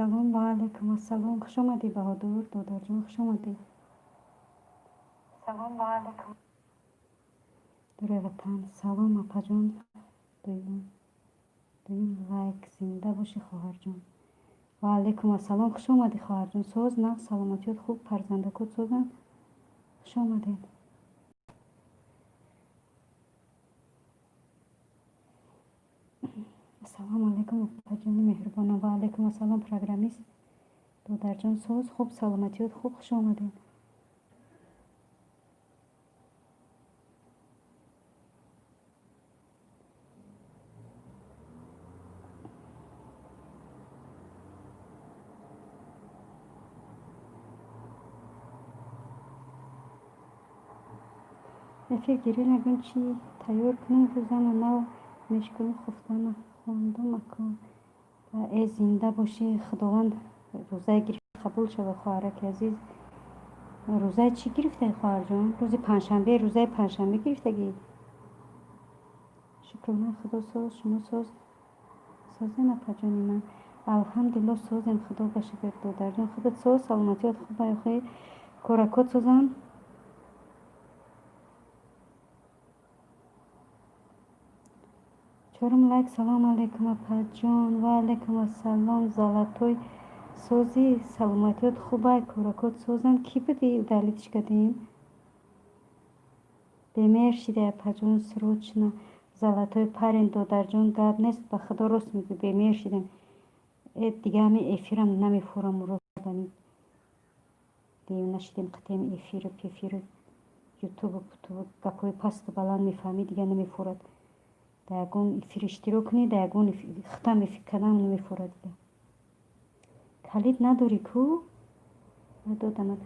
Салом, ва алайкум ассалом. Хуш омадӣ, Баҳодур додарҷон, хуш омадӣ. Салом, ва алайкум. Дурои ватан. Салом, апаҷон. Дуюм лайк. Зинда бошӣ, хоҳарҷон. Ва алайкум ассалом. Хуш омадӣ, хоҳарҷон. Соз, нағз, саломатиёт хуб, фарзандакот созанд. Хуш омадед. Ассалому алайкум, апаҷони меҳрубонам. Ва алайкум ассалом, программист додарҷон. Соз, хуб, саломатиёт хуб, хуш омадед. Эфир гирӣ нагун, чӣ тайёр кунам, рӯзама нав мешкунам, хуфтана хондум ако. Э, зинда бошӣ, Худованд рӯзаи гирифта қабул шава, хоҳараки азиз. Рӯзаи чӣ гирифтаи, хоҳарҷон? Рӯзи панҷшанбе, рӯзаи панҷшанбе гирифтагӣ? Шукрона Худо, соз, шумо соз? Созем, апаҷони ман. Алҳамдулилло, созем, Худо ба шукр, додарҷон. Худат соз, саломатиёт хуб, охи, коракот созанд? Чорум лайк. Салому алайкум, апаҷон. Ва алайкум ассалом, золотой. Созӣ, саломатиёт хубай, коракот созанд? Кӣ будӣ, удалить ш кардем? Бемер шидай, апаҷон, срочно. Золотой парень, додарҷон, гап нест, ба Худо, рост мегӯӣ, бемер шидем. Э, дига ҳамин эфирам намефурам, рост, девона шидем, қатъиам эфиру пефиру ютубу путубу гапҳои пасту баланд мефаҳмӣ, дига намефурад. Дар ягон эфир иштирок кунӣ, дар ягон хитам эфир карданам намефурад дига. Калид надорӣ ку? Надодамат.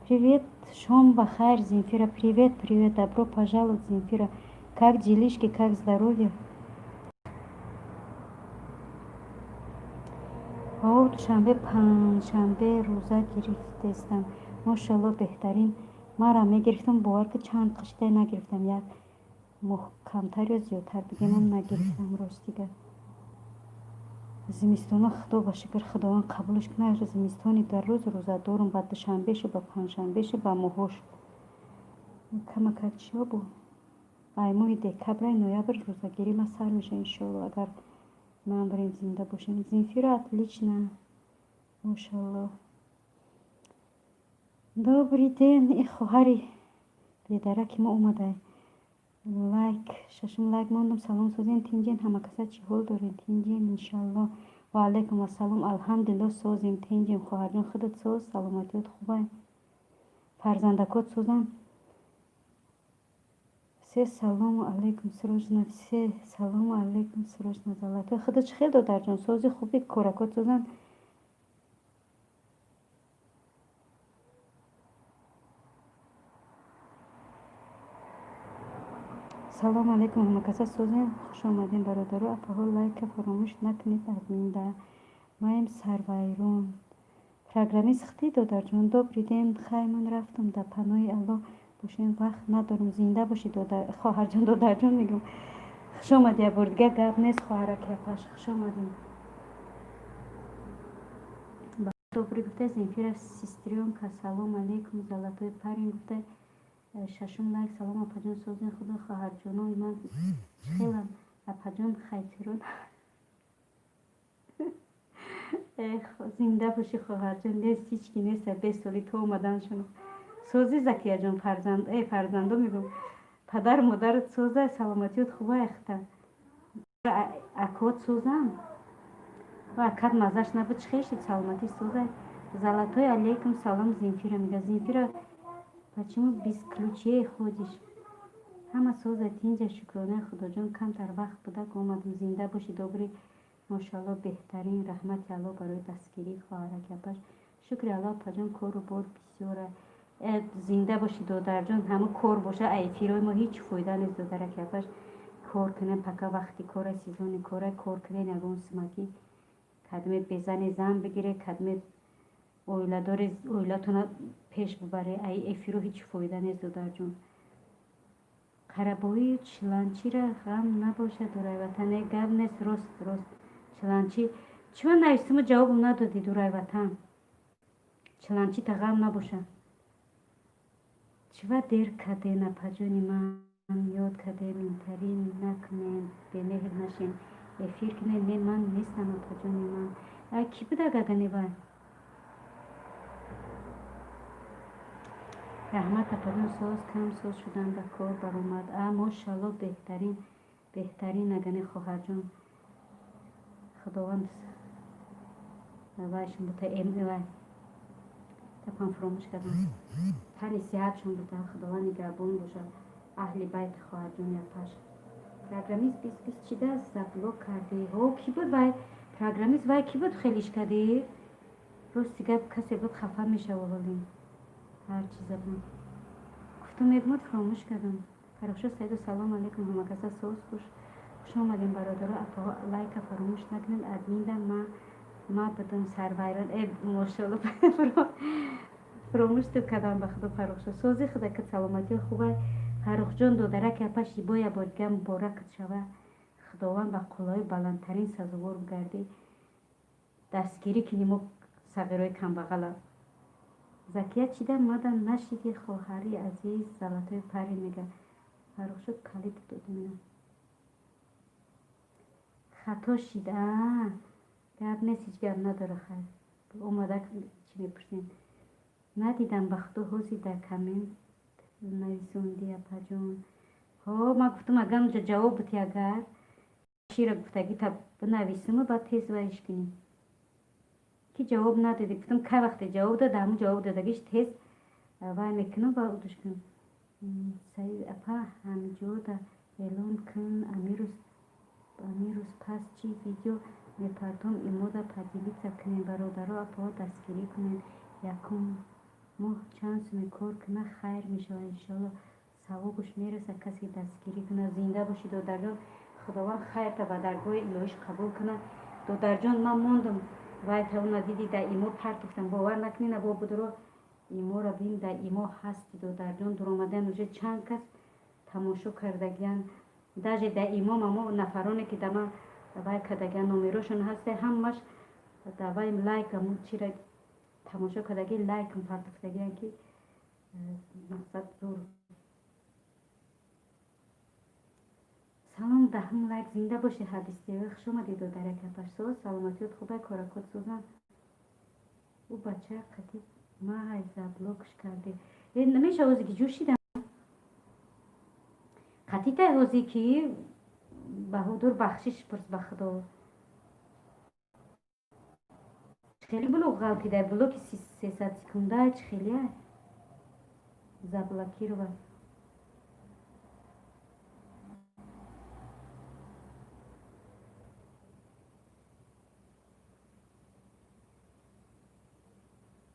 Привет, шом ба хайр, Земфира. Привет, привет, добро пожаловать, Земфира. Как делишки, как здоровье? О, душанбе, панҷшанбе рӯза гирифтестам. Мошалло, беҳтарин. Манам мегирифтам, бовар ки, чанд қиштай нагирифтам, як моҳ камтар ё зиёдтар бигемам, нагирифтам, ростига. Зимистона, Худо ба шукр, Худованд қабулш кунад, зимистони дар рӯз рӯза дорум, ба душанбешу, ба панҷшанбешу, ба моҳошу. Камакак чиё бу? Ай моҳи декабрай, ноябр рӯзагирӣ ма сар меша, иншоалло, агар намбарем, зинда бошем. Земфира, отлично. Мошалло. Добрый день, и хоҳари бедараки мо омадай. Лайк, шашум лайк мондам. Салом, созен, тинҷен, ҳамакаса чӣ ҳол доред? Тинҷем, иншоалло. Ва алайкум ассалом. Алҳамдулилло, созем, тинҷем, хоҳарҷон. Худат соз, саломатиёт хубай, фарзандакот созанд? Все салому алайкум, срочно, все салому алайкум, срочно, золотой. Худат чӣ хел, додарҷон, сози, хуби, коракот созанд? Салому алайкум, ҳамакаса созем? Хуш омадем, бародару апаҳо. Лайка фаромӯш накунед, админда маем сарвайрон. Программист хти, додарҷон. Добрый день. Хай, ман рафтам, дар паноҳи Аллоҳ бошем, вақт надорам. Зинда бошӣ, хоҳарҷон, додарҷон мегӯм. Хуш омадӣ як бор дига, гап нест, хоҳараки апаш, хуш омадем. Добрый гуфта, Земфира, сестрёнка. Салом алейкум, золотой парень гуфта, шашум лайк. Салом, апаҷон, созен, худо, хоҳарҷонои ман хелам, апаҷон, хайтирон. Зинда бошӣ, хоҳарҷон. Нест, ҳеҷ ки нест, бесоли то омаданшон. Созӣ, Закияҷон, фарзанд, э, фарзандо мегӯм, падару модарат соза, саломатиёт хуба, ахта акот созам ва акат маззаш набуд, чӣ хел шид, саломатӣ соза? Золотой, алейкум салом, Земфира мега. Земфира, почему без ключей ходишь? Ҳама соза, тинҷа, шукронаи Худоҷон. Камтар вақт будак, омадам. Зинда бошӣ, добрый, мошалло, беҳтарин. Раҳмати Аллоҳ барои дастгирӣ, хоҳараки апаш. Шукри Аллоҳ, апаҷон, кору бор бисёра. Зинда бошӣ, додарҷон. Ҳама кор боша, эфирҳои мо ҳеҷ фоида нест, додараки апаш. Кор кунем, пока вақти кора, сезони кора, кор кунем, ягон сумакӣ кадме безани зан бигире, кадме оиладори, оилатона пеш бубаре. Ай эфиро ҳеҷ фоида нест, додарҷон. Қарабоию чиланчира ғам набошад, дурайватане, гап нест, рост, рост. Чиланчи Чӣ ман навистимо, ҷавобам надодӣ, дурай ватан? Чиланчи тағам набоша. Чива дер карден, апаҷони ман? Ёд кардем, интарӣ накунем, бемеҳр нашем. Эфир кунем. Не, ман нестам, апаҷони ман. Ай, кӣ буда гагане вай? Раҳмат, апаҷон, соз кам соз шудан, ба кор баромад. А, мошалло, беҳтарин, беҳтарин, агане хоҳарҷон. Худованд вайшон бута, вай гапам фуромӯш кардам. Тани сиҳатшон бута, Худованд нигаҳбон бошад аҳли байти хоҳарҷони апаш. Программист 20 20 чида заблок кардӣ? Ҳо, кӣ буд вай программист? Вай кӣ буд, хелиш кардӣ? Рости гап, касе буд, хафа мешава. Ҳолӣ ҳар чиза буд, гуфтам, мегумад, фуромӯш кардам. Фаррухшо Саиду, салом алейкум, ҳамакаса соз, хуш омадем, бародаро, апаҳо, лайка фаромӯш накунед. Админда ма будам, сарвайрон. Э, мошалло, фуромӯш кардам, ба худо. Фаррухшо, сози худа ка, саломатии хубай, Фаррухҷон. Додараки апаш, боя бордига муборакат шава. Худованд ба қуллаҳои баландтарин сазовор бигардӣ. Дастгирӣ кунӣ мо сағирои камбағала. Закия, чида мада нашиди, хоҳари азиз? Золотой пари мега. Фаррухшо, калид додим, хато шид. А, гап нест, ҳеҷ гап надора. Хайр, омада чӣ мепурсем? Надидам, ба худо, ҳози дар коммент нависонди, апаҷон. Ҳо, ман гуфтам, агар унҷа ҷавоб бути, агар чира гуфтагӣ та бинависиму баъд тез вайш кунем, ки ҷавоб надодӣ. Гуфтам, кай вақте ҷавоб дод, ҳамун ҷавоб додагиш тез вай мекунам ва удуш кунам. Саид апа, ҳамиҷода эълон кун, амирӯз пас чӣ видео мепартом, имода поделиться кунем, бародаро, апаҳо, дастгирӣ кунем. Якум моҳ чанд суме кор куна, хайр мешавад, иншоалло, савобаш мерасад, касе дастгирӣ кунад. Зинда бошӣ, додарҷон, Худованд хайрта ба даргоҳи илоҳиш қабул кунад. Додарҷон, ман мондум, вай тавона диди, дар имо партофтам, бовар накунӣ, набо будро имора бин, дар имо ҳасти, додарҷон. Дуромадан уже чанд кас тамошо кардагиян, даже дар имом амо нафароне ки дама вай кардагиян, номерошон ҳасте, ҳамаш дар вай лайк аму чира тамошо кардаги, лайкам партофтагиян, ки мақсад зур. Салом, даҳум лайк. Зинда бошӣ, ҳадистевӣ, хуш омадӣ, додарак апашсоз, саломатиёт хубай, коракот созан. Ӯ бача қатӣ маҳай заблокш карде. Э, намеша, ҳози ки ҷӯшидам қатитай, ҳози ки Баҳодур, бахшиш пурс, ба худо. Хеле блок ғалтидай, блоки 300 секунда чӣ хелия заблокировать.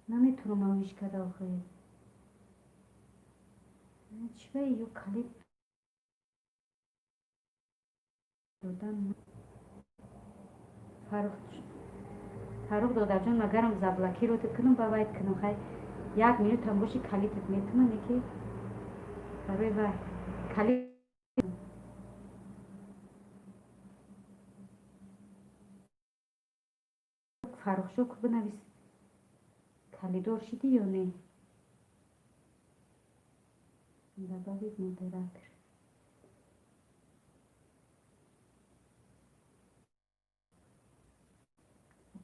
Наметавонам авиш карда охи. Чӣ ё калид додан? Фаррух додарҷон, магарам заблокировать кунам, ба вайт кунам. Хай, як минутам боши, калидат метунам, яки барои вай калид. Фаррухшо, ку бинавис, калидор шидӣ ё не? Добавить модератор.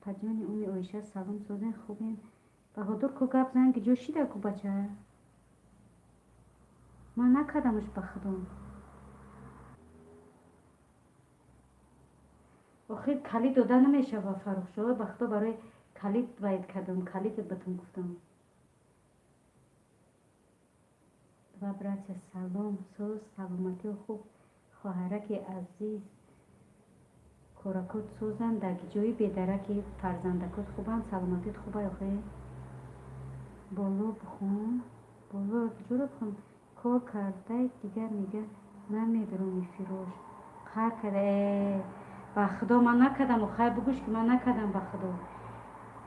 Апаҷони уми Оиша, салом, созен, хубем. Баҳодур, ку гап зан, ки ҷо шида ку бача? Ман накардамаш, ба худо. Охир калид дода намешава, Фаррухшо, ба худо, барои калид вайд кардам, калидат батон гуфтам. Ва братья, салом, соз, саломатиё хуб, хоҳараки азиз, коракот созанд, дар ҷои бедараки, фарзандакот хубанд, саломатият хубай охе. Боло бихун, боло куҷоро бихун? Кор кардай, дигар мега намедуроми, фирош қар карда. Э, ба худо, ман накардам. Хай, бугӯш, ки ман накардам, ба худо.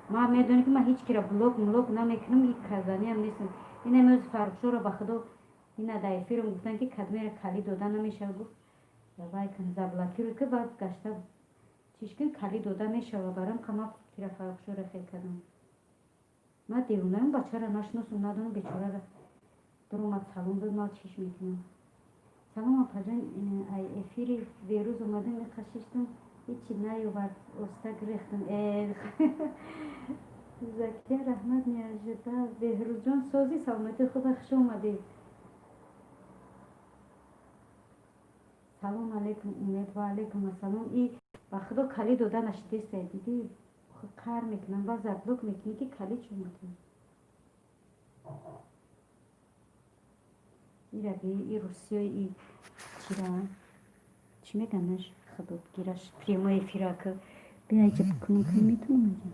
Ман медонӣ, ки ман ҳеҷ кира блок млок намекунам, ҳеҷ карданиам нестам. Ин амёзи Фаррухшоро, ба худо, ина дар эфирам гуфтанд, ки кадмера калид дода намешавад, гуфт, вай кун, заблокируй, ки баъд гашта чӣ. Чишкин калид дода мешава, барам қама фикра Фаррухшоро хел кардам. Ман девонаам, бачаро нашиносум, надонам, бечорара дуромад, салом дод, ман чиш мекунам. Салом, апаҷон, ай эфири берӯз омадам, иқа шиштум, ҳичи наёвард, оста гирехтам. Закия, раҳмат, не ожидал. Беҳрӯзҷон, сози, саломатии хуба, хуш омадӣ. Салом алейкум, Умед. Ва алейкум ассалом. И ба худо, калид дода нашидеста, дидӣ, қар мекунам, ба заблок мекунӣ, ки калид чун мекунӣ. Ираби и русиёи и чира чӣ меганаш, худо гираш, прямой эфирака биайҷа бикунам, ки метавонам аҷа.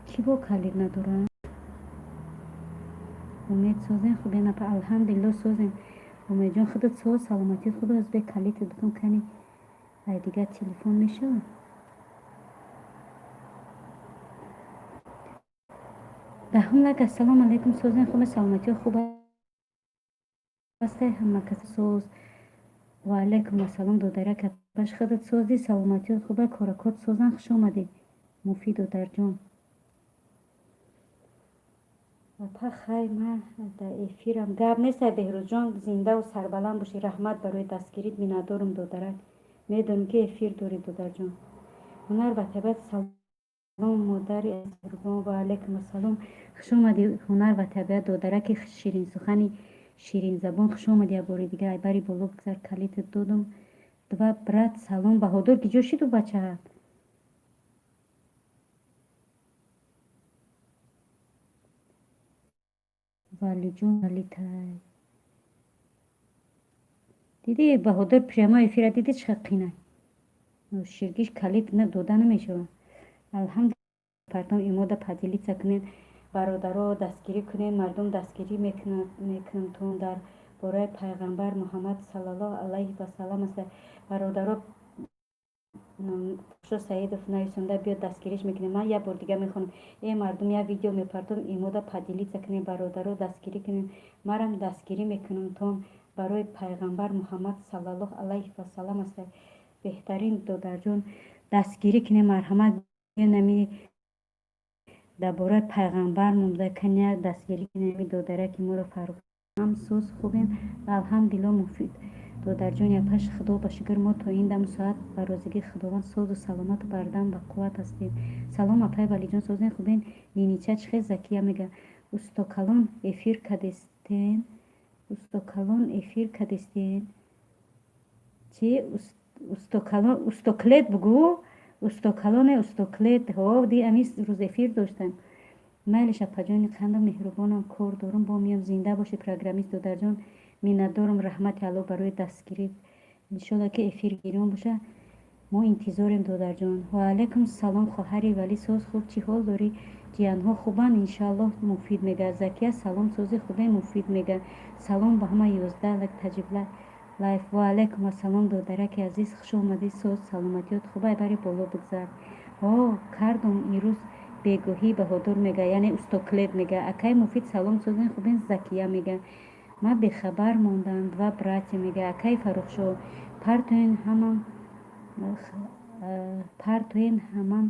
Кӣ бо калид надорад? Умед, созем, хубен, апа? Алҳамдулилло, созем, Умедҷон, худат соз, саломатият хуб аст? Бе калидат бикун, кани, ай дигар телефон мешавад. Даҳум лайк. Ассалому алайкум, созем, хубе, саломатиё хуб аст, ҳама кас соз. Ва алайкум ассалом, додарак, апаш, худат созӣ, саломатиёт хуба, коракот созан. Хуш омадӣ, Муфид додарҷон. Апа, хай, ман дар эфирам, гап нест. Беҳрӯзҷон, зиндаву сарбаланд бошӣ, раҳмат барои дастгирит, миннатдорум, додарак. Медонем, ки эфир дорӣ, додарҷон. Ҳунар ва табиат, салом, модари меҳрубон. Ва алайкум ассалом, хуш омадӣ, Ҳунар ва табиат, додараки ширинсухани ширинзабон, хуш омадӣ як бори дигар. Айбари боло бигзар, калидат додум. Два брат, салом. Баҳодур киҷо шиду, бачаҳа? Валиҷон, валитай, дидӣ, Баҳодур, прямой эфира дидӣ, чӣ қадр қинай ширгиш, калид дода намешавад. Алҳамдулилла, пардон, имода поделиться кунед, бародаро, дастгирӣ кунед, мардум дастгирӣ мекунанд. Дар бораи пайғамбар Муҳаммад саллаллоҳу алайҳи васаллам аст, бародаро. Шо Саидов нависонда, биёд, дастгириш мекунем. Ман як бор дига мехонам. Э, мардум, як видео мепардом, имода поделиться кунед, бародаро, дастгирӣ кунед, марам дастгирӣ мекунам тон. Барои пайғамбар Муҳаммад саллаллоҳу алайҳи васаллам аст. Беҳтарин, додарҷон, дастгирӣ кунед, марҳамат. Нами дар бораи пайғамбар монда, каня дастгирӣ кунем додараки моро. Фаррух ҳам соз, хубем, алҳамдулилло. Муфид додарҷон, япаш, худо ба шукр, мо то ин дам соат ба розигии Худованд созу саломату бардам ба қувват ҳастем. Салом, апай Валиҷон, созен, хубен? Нинича чихел? Закия мега: устокалон эфир кадестен, устокалон эфир кадестен. Чи устокалон? Устоклет бугӯ, устокалоне, устоклет. Ҳо, ди ами рӯз эфир доштам. Майлиш, апаҷони қанду меҳрубонам, кор дорум, бо миём. Зинда бошӣ, программист додарҷон, миннатдорум, раҳмати Алло барои дастгирӣ. Иншолло, ки эфир гирён боша, мо интизорем, додарҷон. Ва алайкум салом, хоҳари Валӣ, соз, хуб, чӣ ҳол дорӣ? Ҷиянҳо хубанд, иншоаллоҳ. Муфид мега: Закия, салом, сози, хубе? Муфид мега: салом ба ҳама, 11 лайк, таҷибла лайф. Ва алайкум ассалом, додараки азиз, хуш омадӣ. Соз, саломатиёт хубай? Бари боло бигзар. Ҳо, кардум ирӯз бегоҳӣ. Баҳодур мега, яъне устоклет мега: акай Муфид, салом, созен, хубен? Закия мега: ман бехабар мондам. Два братья мега: акай Фаррухшо, партоен ҳамам, партоен ҳамам,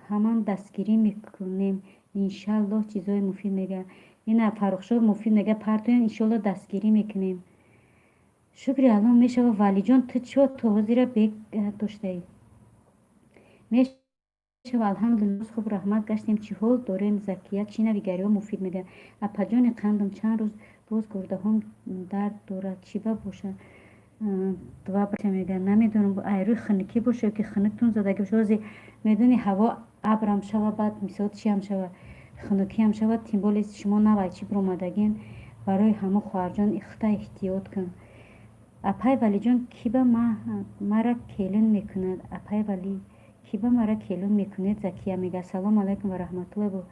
ҳамам дастгирӣ мекунем, иншаллоҳ, чизои муфид мега. Ина Фаррухшо, Муфид мега: партоен, иншоллоҳ, дастгирӣ мекунем. Шукри Алло, мешава. Валиҷон, ту чо то ҳозира бек доштаӣ? Мешава, алҳамдулилло, хуб, раҳмат, гаштем. Чӣ ҳол дорем, Закия? Чӣ навигариҳо? Муфид мега: апаҷони қандам, чанд рӯз боз гурдаҳом дард дорад, чӣ ба бошад? Два мега: намедонам, айрӯи хунукӣ боша ё ки хунуктун задагӣ боша. Ҳози медони, ҳаво абрам шава, баъд мисол чиам шава, хунукиам шава, тем более шумо навай чӣ биромадагин, барои ҳамо, хоҳарҷон, ихта эҳтиёт кун. Апай Валиҷон, кӣ ба мара келин мекунад? Апай Валӣ, кӣ ба мара келин мекунед? Закия мега: ассалому алайкум ва раҳматуллоҳи ва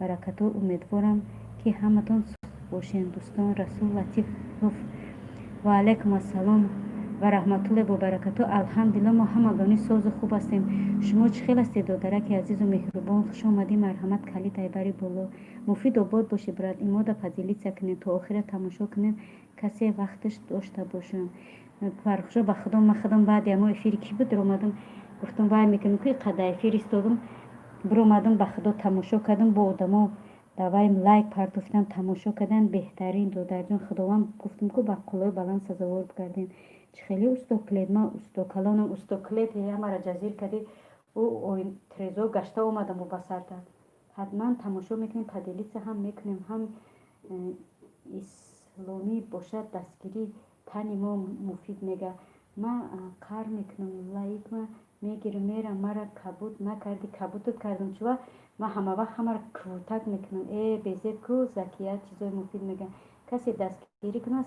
баракатуҳ, умедворам, ки ҳаматон бошен, дӯстон. Расул Латифов, ва алайкум ассалом. Ва раҳматуллоҳи ва баракату. Алҳамдулилло, мо ҳамагонӣ созу хуб ҳастем. Шумо чӣ хел ҳастед, додараки азизу меҳрубон? Хуш омадӣ, марҳамат, калид айбари боло. Муфид, обод бошӣ, брат. Имода поделиться кунед, то охира тамошо кунед, касе вақташ дошта бошам. Фаррухшо, ба худо, ман худам баъди ҳамо эфири кӣ буд, омадам, гуфтам, вай мекунам, ки қада эфир истодам, биромадам, ба худо, тамошо кардам, бо одамо давай лайк партофтан, тамошо кардан. Беҳтарин, додарҷон, Худованд, гуфтам ку, ба қуллои баланд сазовор бигардем. Чӣ хеле усто клет, ман усто калонам, усто клет ҳамаро ҷазир кардӣ. Ӯ трезо гашта омадам ба сарта. Ҳатман тамошо мекунем, поделиться ҳам мекунем. Ҳам исломӣ бошад, дастгирӣ тани мо. Муфид мега, ман қар мекунам, лайкма мегирам, мерам. Мара кабуд накардӣ, кабудат кардам. Чува ман ҳамавақт ҳамаро квутак мекунам. Э, безеб ку, Закия чизои муфид мега. Касе дастгирӣ кунад,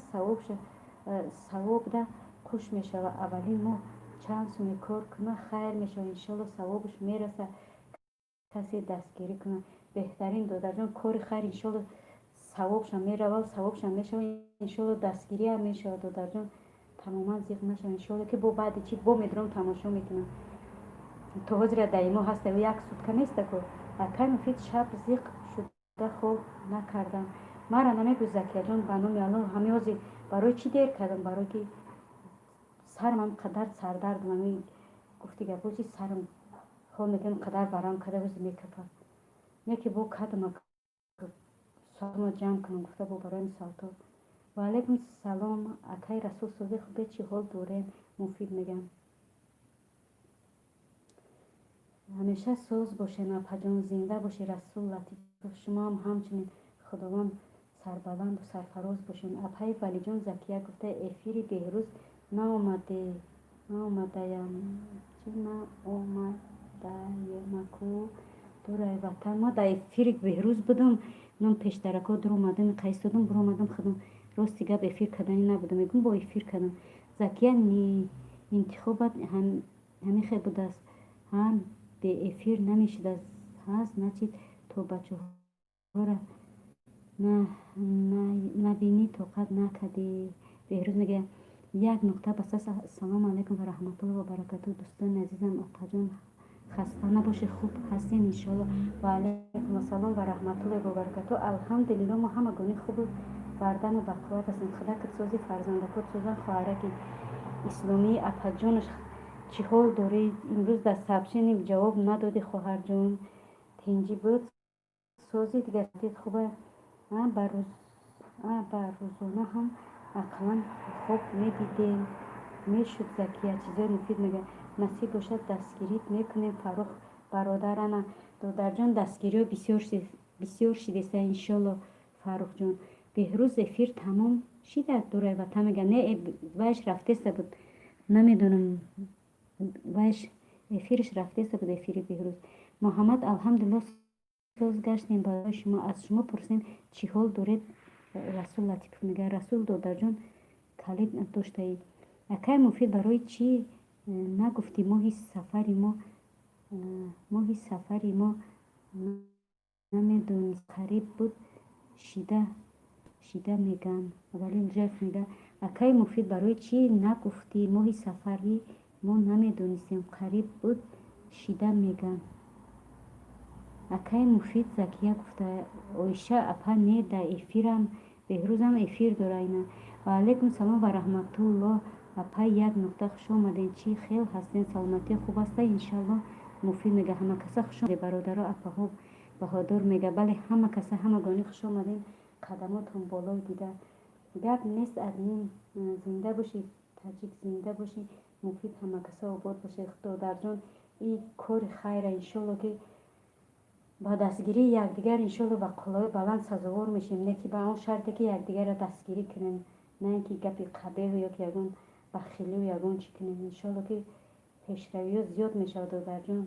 савобда хуш мешавад. Аввалин моҳ чанд суми кор кунад, хайр мешавад, иншолло, савобаш мерасад, касе дастгирӣ кунад. Беҳтарин, додарҷон, кори хайр, иншолло, савобшам меравад, савобшам мешавад, иншолло, дастгириам мешавад. Додарҷон, тамоман зиқ нашавад. Иншолло, ки бо баъди чи бо медурам, тамошо мекунам. То ҳозира даимо ҳаста, як сутка нестаку. Акай Муфид, шаб зиқ шуда хоб накардам. Мара намегӯ, Закияҷон, ба номи Аллоҳ, ҳами ҳозир барои чӣ дер кардам? Барое ки сарам ҳам қадар сардардам. Ами гуфти гапо чи, сарам хоб мекунам, қадар барам када, ҳозир мекафад. Не ки бо кадама соатма ҷамъ кунам, гуфта, бо барои мисалто. Ваалайкум салом, акай Расул, сози хубе, чӣ ҳол дорем? Муфид мегам, ҳамеша соз бошем, апаҷон, зинда бошӣ. Расул Латифов, шумоам ҳамчунин, Худованд сарбаланду сарфароз бошед. Апаи Валиҷон, Закия гуфта, эфири Беҳрӯз наомаде, наомадаям, чи наомадаемаку, дурай ватан. Ма дар эфири Беҳрӯз будам, ном пештарако дуромадам, қайстодам, биромадам. Худам, рости гап, эфир кардани набудам, мегӯм, бо эфир кардам. Закия, интихобат ҳамихел будааст, ҳам беэфир намешудааст. Ҳаст, значит, то бачаҳоро набинӣ, тоқат накардӣ. Беҳрӯз мегӯяд, як нуқта баста. Ассалому алайкум ва раҳматуллоҳи ва баракатуҳ, дӯстони азизам. Апаҷон, хаста набошед, хуб ҳастем, иншоалло. Ва алайкум ассалом ва раҳматуллоҳи ва баракатуҳ. Алҳамдулилло, мо ҳамагонӣ хубу бардаму бақувват ҳастем. Худакат сози, фарзандакот созан. Хоҳараки исломӣ, апаҷонаш, чӣ ҳол дорӣ? Имрӯз дар сообщение ҷавоб надодӣ, хоҳарҷон. Тинҷӣ буд, сози, дигар хуба? Ба рӯзона ҳам ақаллан хоб медидем, мешуд. Закия чизои муфид мегӯяд. Насиб бошад, дастгирит мекунем. Фаррух бародар, ана, додарҷон, дастгириҳо бисёр шидеста, иншолло. Фаррухҷон, Беҳрӯз эфир тамом шида, дурай ватан мега. Не, вайш рафтеста буд, намедонам, вайш эфирш рафтеста буд, эфири Беҳрӯз. Муҳаммад, алҳамдулилло, соз гаштем. Барои шумо, аз шумо пурсем, чӣ ҳол доред? Расул Латипов мегӯяд, Расул додарҷон, калид доштаӣ. Акай Муфид, барои чӣ нагуфтӣ моҳи сафари мо? Моҳи сафари мо намедонист, қариб буд шида меган. Вали Улҷаев мега, акай Муфид, барои чӣ нагуфтӣ моҳи сафари мо намедонистем, қариб буд шида меган. Акай Муфид, Закия гуфта, Оиша апа, не, дар эфирам, Беҳрӯзам эфир дора ина. Ваалайкум салом ва раҳматуллоҳ, апа, як нуқта, хуш омадем. Чӣ хел ҳастем, саломатӣ хуб аста, иншаллоҳ. Муфид мега, ҳама каса хуш омадед, бародаро, апаҳо. Баҳодур мега, бале, ҳама каса, ҳамагонӣ хуш омадем, қадамотон боло дида. Гап нест, админ, зинда бошӣ, таҷик, зинда бошӣ. Муфид, ҳама каса обод бошед. Додарҷон, и кори хайра, иншолло, ки ба дастгирии якдигар, иншолло, ба қуллаҳои баланд сазовор мешавем. Не ки ба он шарте ки якдигарро дастгирӣ кунем, на ин ки гапи қабеҳу ё ки ягон бахилию ягон чӣ кунем. Иншолло, ки пешравиҳо зиёд мешавад, додарҷон,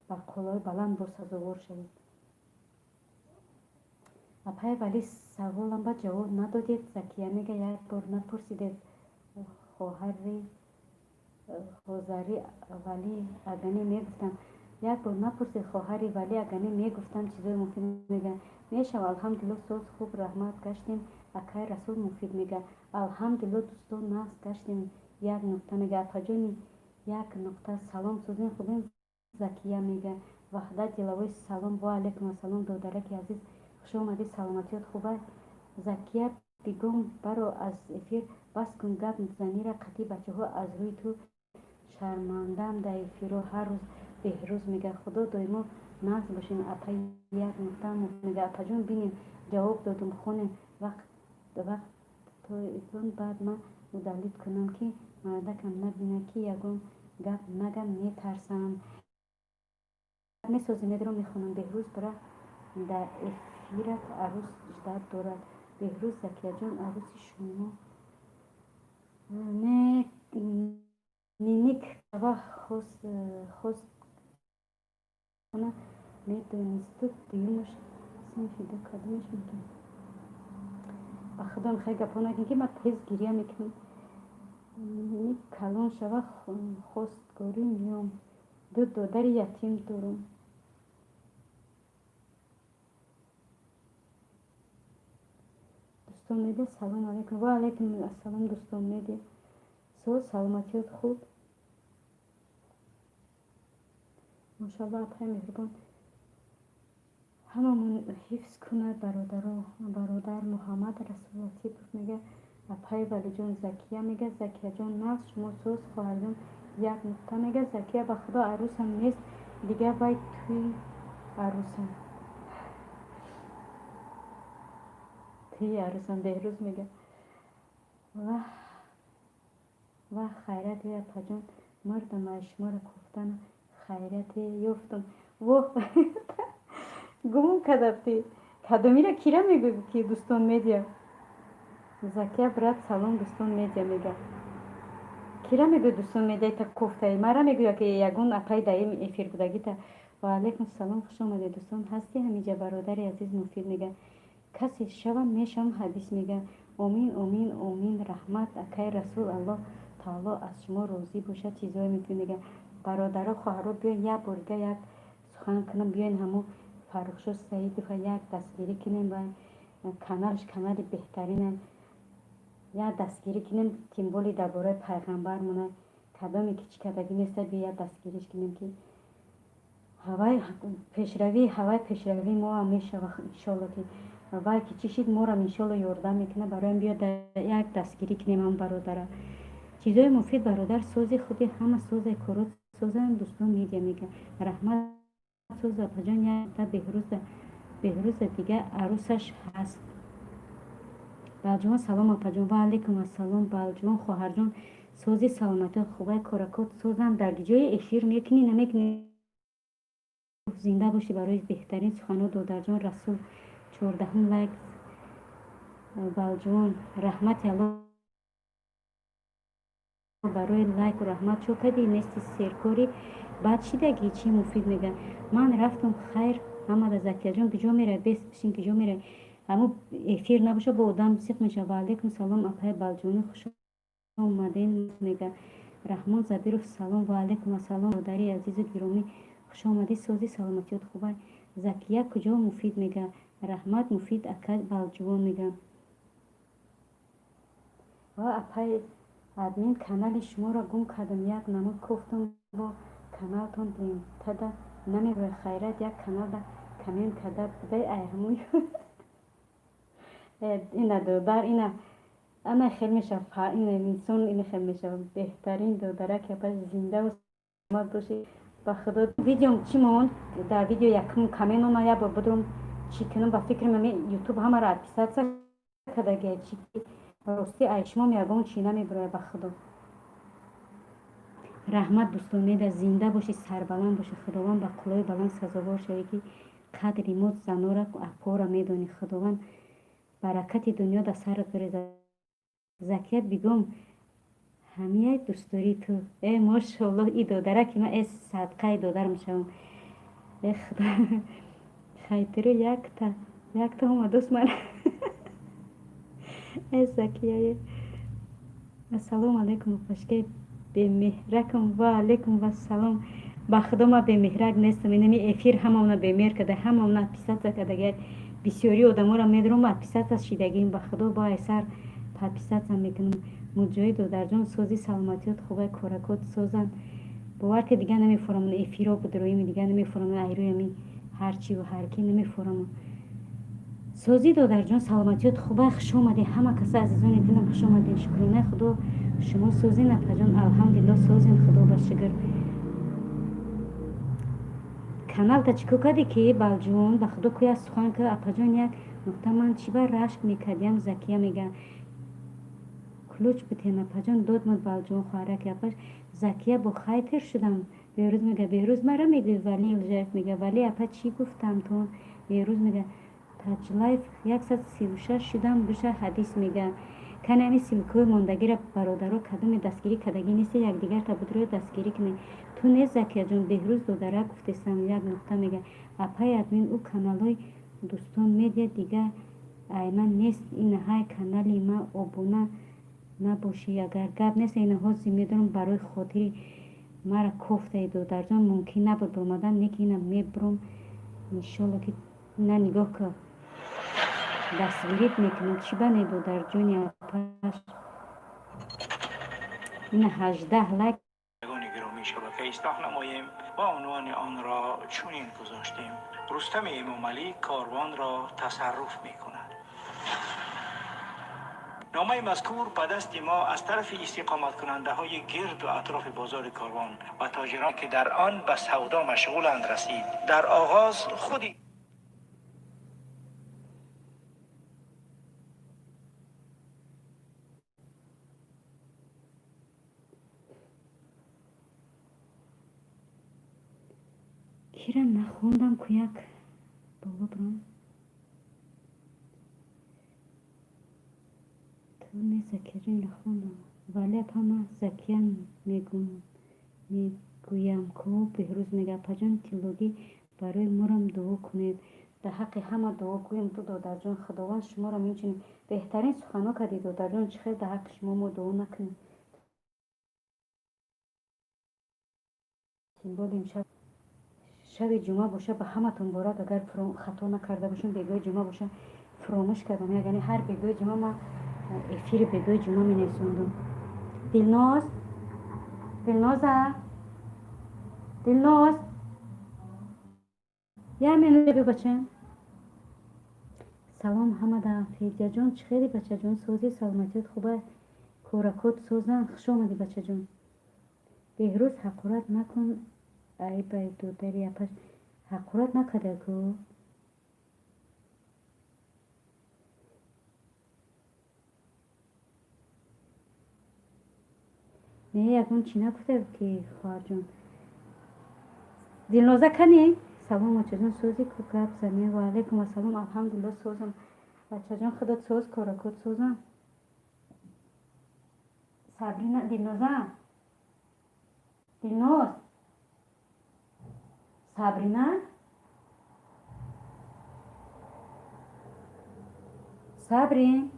ба қуллаҳои баланд боз сазовор шавед. Апай Валӣ, саволам ба ҷавоб надодед. Закия мега, як бор напурсидед, хоҳари Хозари Валӣ Аганӣ мегуфтам. Як бор напурсид, хоҳари Валӣ Аганӣ мегуфтам, чизои муфид мега. Мешава, алҳамдулилло, соз, хуб, раҳмат гаштем. Акай Расул, Муфид мега, алҳамдулилло, дӯстон, нағз гаштем. Як нуқта мега, апаҷони як нуқта, салом, сӯзин, хубем, Закия мега. Ваҳдат Диловой, салом. Ва алайкум ассалом, додараки азиз, хуш омадӣ, саломатиёт хуба? Закия бигом, баро аз эфир, бас кун гап занира қатъи бачаҳо, аз рӯи ту шармандаам дар эфиро ҳар рӯз. Беҳрӯз мега, худо доимо нағз бошем, апа. Як нуқта мега, апаҷон, бинем, ҷавоб додум, хонем вақтоитон, баъд ман удалить кунам, ки мардакам набинад, ки ягон гап нагам, метарсам. Месозӣ, медорам, мехонам. Беҳрӯз, бара дар эфират арӯс ждать дорад. Беҳрӯз, Закияҷон, арӯси шумо не, ниник ва хост медонисту, дуюмаш синфи ду, кадомаш мекунам? Ба худом, хеле гапҳо накун, ки ман тез гиря мекунам. Ниник калон шава, хостгорӣ меом, ду додари ятим дорам. Дӯстон медиа, салом алайкум. Ва алайкум ассалом, дӯстон медиа, соз, саломатиёт хуб? Мошалло, апаи меҳрубон ҳамамон ҳифз кунад бародаро. Бародар Муҳаммад Расул Латипов мега, апаи Валиҷон. Закия мега, Закияҷон, нағз, шумо соз, хоҳарҷон? Як нуқта мега, Закия, ба худо, арӯсам нест дига, вай туи арӯсам, туи арӯсам. Беҳрӯз мега, ваҳ, хайрате, апаҷон, мурдам аз шуморо кофтана, хайрате ёфтам. Воҳ, гумон кардам, ти кадомира кира мегӯӣ, ки дӯстон медиа. Закия, брат, салом, дӯстон медиа мега, кира мегӯӣ, дӯстон медиа, та кофтаи мара мегӯя, ки ягон апаи даим эфир будагита. Ва алайкум салом, хуш омадед, дӯстон, ҳасти ҳамиҷа, бародари азиз. Муфид мега, касе шавам, мешавам. Ҳадис мега, омин, омин, омин, раҳмат, акай Расул, Аллоҳ таоло аз шумо розӣ бошад. Чизое мекунӣ мега. Бародаро, хоҳаро, биёен як борига як сухан кунам, биёен ҳамо Фаррухшо Саидова як дастгирӣ кунем ва каналш канали беҳтарина, як дастгирӣ кунем, тем более дар бораи пайғамбармона кадоме ки чӣ кардагӣ неста, биё як дастгириш кунем, ки ҳавай пешравӣ, ҳавай пешравии моам мешава, иншолло, ки вай ки чӣ шид, морам иншолло ёрдам мекунад. Бароям биё як дастгирӣ кунем ҳам бародара. Чизои муфид, бародар, сози худи ҳама созай, корот созанд. Дӯстон медиа мега, раҳмат, соз, апаҷон. Якта Беҳрӯза, Беҳрӯза дига арӯсаш ҳаст. Балҷувон, салом, апаҷон. Ва алайкум ассалом, Балҷувон хоҳарҷон, сози, саломатӣ хубай, коракот созанд? Дар ҷои эфир мекунӣ, намекунӣ? Зинда бошӣ барои беҳтарин суханҳо, додарҷон Расул. 14-ум лайк. Балҷувон, раҳмати Аллоҳ барои лайку раҳмат. Чо кардӣ, нести, серкорӣ баъд шидагӣ чӣ? Муфид мега, ман рафтам, хайр ҳамада. Закияҷон, куҷо меравӣ? Бес бишин, куҷо меравӣ? Ҳамо эфир набоша, бо одам сиқ мешава. Ва алайкум салом, апаи Балҷувонӣ, хуш омаден мега. Раҳмон Забиров, салом. Ва алайкум ассалом, бародари азизу гиромӣ, хуш омадӣ, сози, саломатиёт хубай? Закия куҷо? Муфид мега, раҳмат, Муфид ака. Балҷувон мега, ва апаи админ, канали шуморо гум кардам, як намуд кофтам, бо каналтон лентада намебарояд. Хайрат, як каналда коммент карда будай, ай ҳамун ина додар, ина ана хел мешава, ина инсон ина хел мешава. Беҳтарин додарак, апа, зиндаву саломат бошӣ. Ба худо, видеом чӣ монд? Дар видео якум коммент омад, як бор будум, чӣ кунам, ба фикри ман Ютуб ҳамаро отписаться кардагия, чӣ ростӣ, ай шумом ягон чӣ намебарояд, ба худо. Раҳмат, дӯстон меда, зинда бошӣ, сарбаланд бошӣ, худованд ба қуллои баланд сазовор шавӣ, ки қадри мо занора, апора медонӣ. Худованд баракати дунё дар сарат бирезад. Закия бигом, ҳамияй дӯстдории ту, э мошоаллоҳ, и додараки ман, э садқаи додар мешавам, э худо, хайтиру якта якта омад дӯст ман, э Закияе. Ассалому алайкум, апашкаи бемеҳракам. Ва алайкум вассалом. Ба худо, ман бемеҳрак нестам, инами эфир ҳамаона бемеҳр карда, ҳамаона отписаться кардагия. Бисёри одаморо медорам, отписаться шидагим, ба худо, бо айсар подписаться мекунам. Муҷоҳид додарҷон, сози, саломатиёт хубай, коракот созанд. Бовар ки дига намефурамон, эфиро будроими дига намефурамон, айрӯи ами ҳарчиву ҳарки намефурамон. Созӣ, додарҷон, саломатиёт хубай, хуш омадед ҳама каса, азизони дилам, хуш омадед. Шукронаи Худо, шумо созин, апаҷон? Алҳамдулилло, созем, Худо ба шукр. Каналта чӣ кор кардӣ ки, Балҷон? Ба Худо, ку як сухан ка, апаҷон, як нуқта. Ман чӣ ба рашк мекардиям, Закия мега. Ключ битен, апаҷон, додмад Балҷон, хоҳараки апаш. Закия, бо хайтер шудам, Беҳрӯз мега. Беҳрӯз, мара мегӯи? Вали Илжаев мега. Вали апа, чӣ гуфтам тон? Беҳрӯз мега. Таҷлайф 136 шудам, буша ҳадис мега. Кани ами ссылка ҳои мондагиро, бародаро, кадоме дастгирӣ кардагӣ несте, якдигарта будро дастгирӣ кунед. Ту не, Закияҷон, Беҳрӯз додарак гуфтесам, як нуқта мега. Апаи админ, ӯ каналҳои Дӯстон Медиа дига айман нест, инаҳай канали ма обуна набошӣ, агар гап нест, ина ҳозир медорам. Барои хотири мара кофтаи, додарҷон, мумкин набуд баромадан, не ки ина мебурам, иншолло ки на нигоҳ ка, дастгирит мекунам. Чӣ ба не, додарҷони апаш, ина 18 лайк. Гиромии шабака ислоҳ намоем ва унвони онро чунин гузоштем: Рустами Эмомалӣ корвонро тасарруф мекунад. Номаи мазкур ба дасти мо аз тарафи истиқоматкунандаҳои гирду атрофи бозори Корвон ва тоҷирон, ки дар он ба савдо машғуланд, расид. Дар оғоз худи Кира нахондам ку, як боло бурам. Ту не, Закияҷон, нахондам. Вале апа, ман Закия мегӯям ку. Беҳрӯз мега. Апаҷон тиллогӣ, барои морам дуо кунед. Дар ҳаққи ҳама дуо гӯем ту, додарҷон. Худованд шуморо инчунин беҳтарин суханҳо кардӣ, додарҷон. Чӣ хел дар ҳаққи шумо мо дуо накунем? Тимбол, имшаб шаби ҷумъа боша, ба ҳаматон муборак. Агар хато накарда бошам, бегоҳи ҷумъа боша, фуромӯш кардам. Яъне ҳар бегоҳи ҷумъа ма эфири бегоҳи ҷумъа менависондум. Дилноз, Дилноза, Дилноз, як минут бё, бача. Салом ҳамада. Федяҷон, чӣ хели, бачаҷон? Сози, саломатиёт хуба, коракот созанд. Хуш омадӣ, бачаҷон. Беҳрӯз, ҳақорат накун, айбай, додари апаш, ҳақорат накарда ку. Не, ягон чӣ нагуфта ки, хоҳарҷон. Дилноза, кани? Салом, бачаҷон, сози ку, гап зане. Ваалайкум ассалом, алҳамдулилло, созам, бачаҷон, худат соз, коракот созам. Сабрина, Дилноза, Дилноз, Сабрина, Сабрин.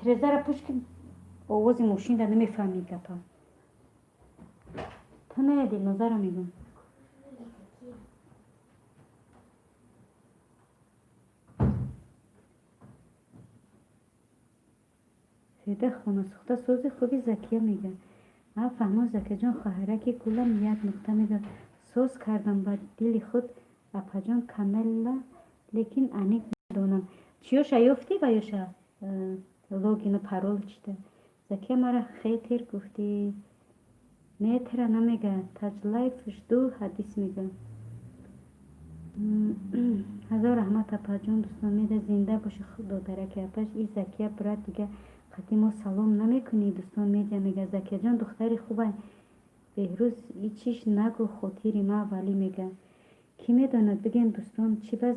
Тирезаро пӯш ки овози мошинда намефаҳмӣ гапа. Ту не, Дилнозаро мегӯм. Феда хонасӯхта, сози, хуби, Закия мега. А фаҳмо, Закияҷон, хоҳараки гулам, як нуқта мега. Соз кардам ба дили худ, апаҷон, канала, лекин аниқ надонам. Чиёша ёфтӣ ва ёша логину парол чита? Закия, мара хейтер гуфтӣ. Не, тира намега. Таҷлайф, жду ҳадис мега. Ҳазор раҳмат, апаҷон. Дӯстон меда, зинда боши, додараки апаш. И Закия, брат, дига қати мо салом намекунӣ? Дӯстон медиа мега, Закияҷон духтари хубай. Беҳрӯз ичиш нагӯ, хотири ма. Валӣ мега, кӣ медонад, бигем, дӯстон, чӣ ба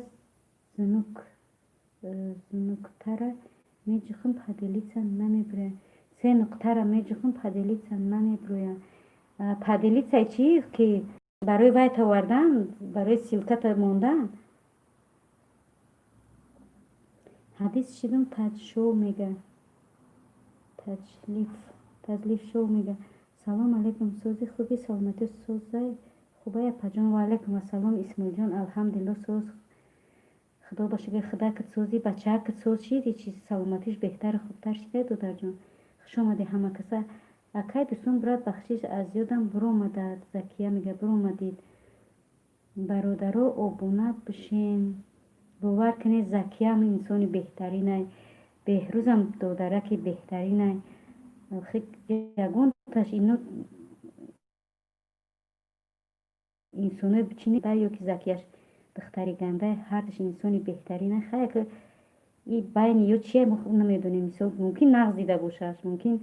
зунуктара меҷухм, поделиться намебирояд? Се нуқтара меҷухм, поделиться намебирояд. Поделиться чӣ, ки барои вайт овардан, барои ссылка та мондан? Ҳадис шидум таҷшоу мега, таҷлиф шоу мега. Салом алейкум, сози, хуби, саломатӣ, созай, хубай, апаҷон? Ва алайкум ассалом, Исмоилҷон, алҳамдулилло, соз, худо ба шукр. Худакат сози, бачаакат соз шид, ичи саломатиш беҳтару хубтар шида. Додарҷон, хуш омадӣ ҳама каса. Акай дӯстон, брат, бахшиш, аз ёдам буромадад. Закия мега, буромадид. Бародаро, обуна бишен. Бовар кунед, Закиям инсони беҳтаринай, Беҳрӯзам додараки беҳтаринай. Ягонташ ино инсонои чини ё ки Закияш духтари гандай, ҳардуш инсони беҳтаринай. Хая ки и байни ё чие, мо хуб намедонем. Мисол, мумкин нағз дида бошаш, мумкин,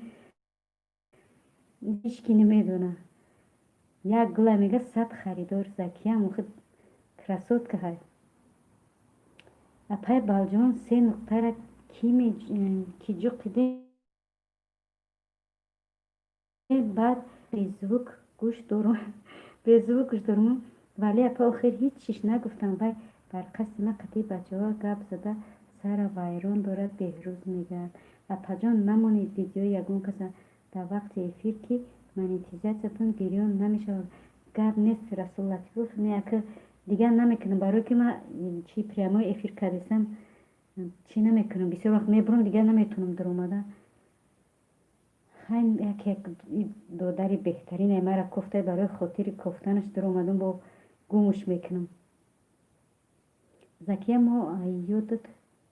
ҳеҷ ки намедона. Як гула, мега, 100 харидор. Закиям охи красотка ҳай. Апай Балҷон, се нуқтара ки ҷуқиде, баъд беззвук гӯш дорум, беззвук гӯш дорум. Вале апа охир ҳеҷ чиш нагуфтам. Вай бар қасди ма қатъи бачаҳо гап зада, сара вайрон дорад. Беҳрӯз мегӯяд, апаҷон, намонед видеои ягон каса дар вақти эфир, ки монетизатсиятон гирён намешавад. Гап нест, Расул Латифов, не, ака, дигар намекунам, барое ки ман чи прямой эфир кардесам, чӣ намекунам, бисёр вақт мебурам, дигар наметавонам даромада. Хай, як як додари беҳтарине мара кофта, барои хотири кофтанаш даромадам, бо гумуш мекунам. Закия, мо ёдат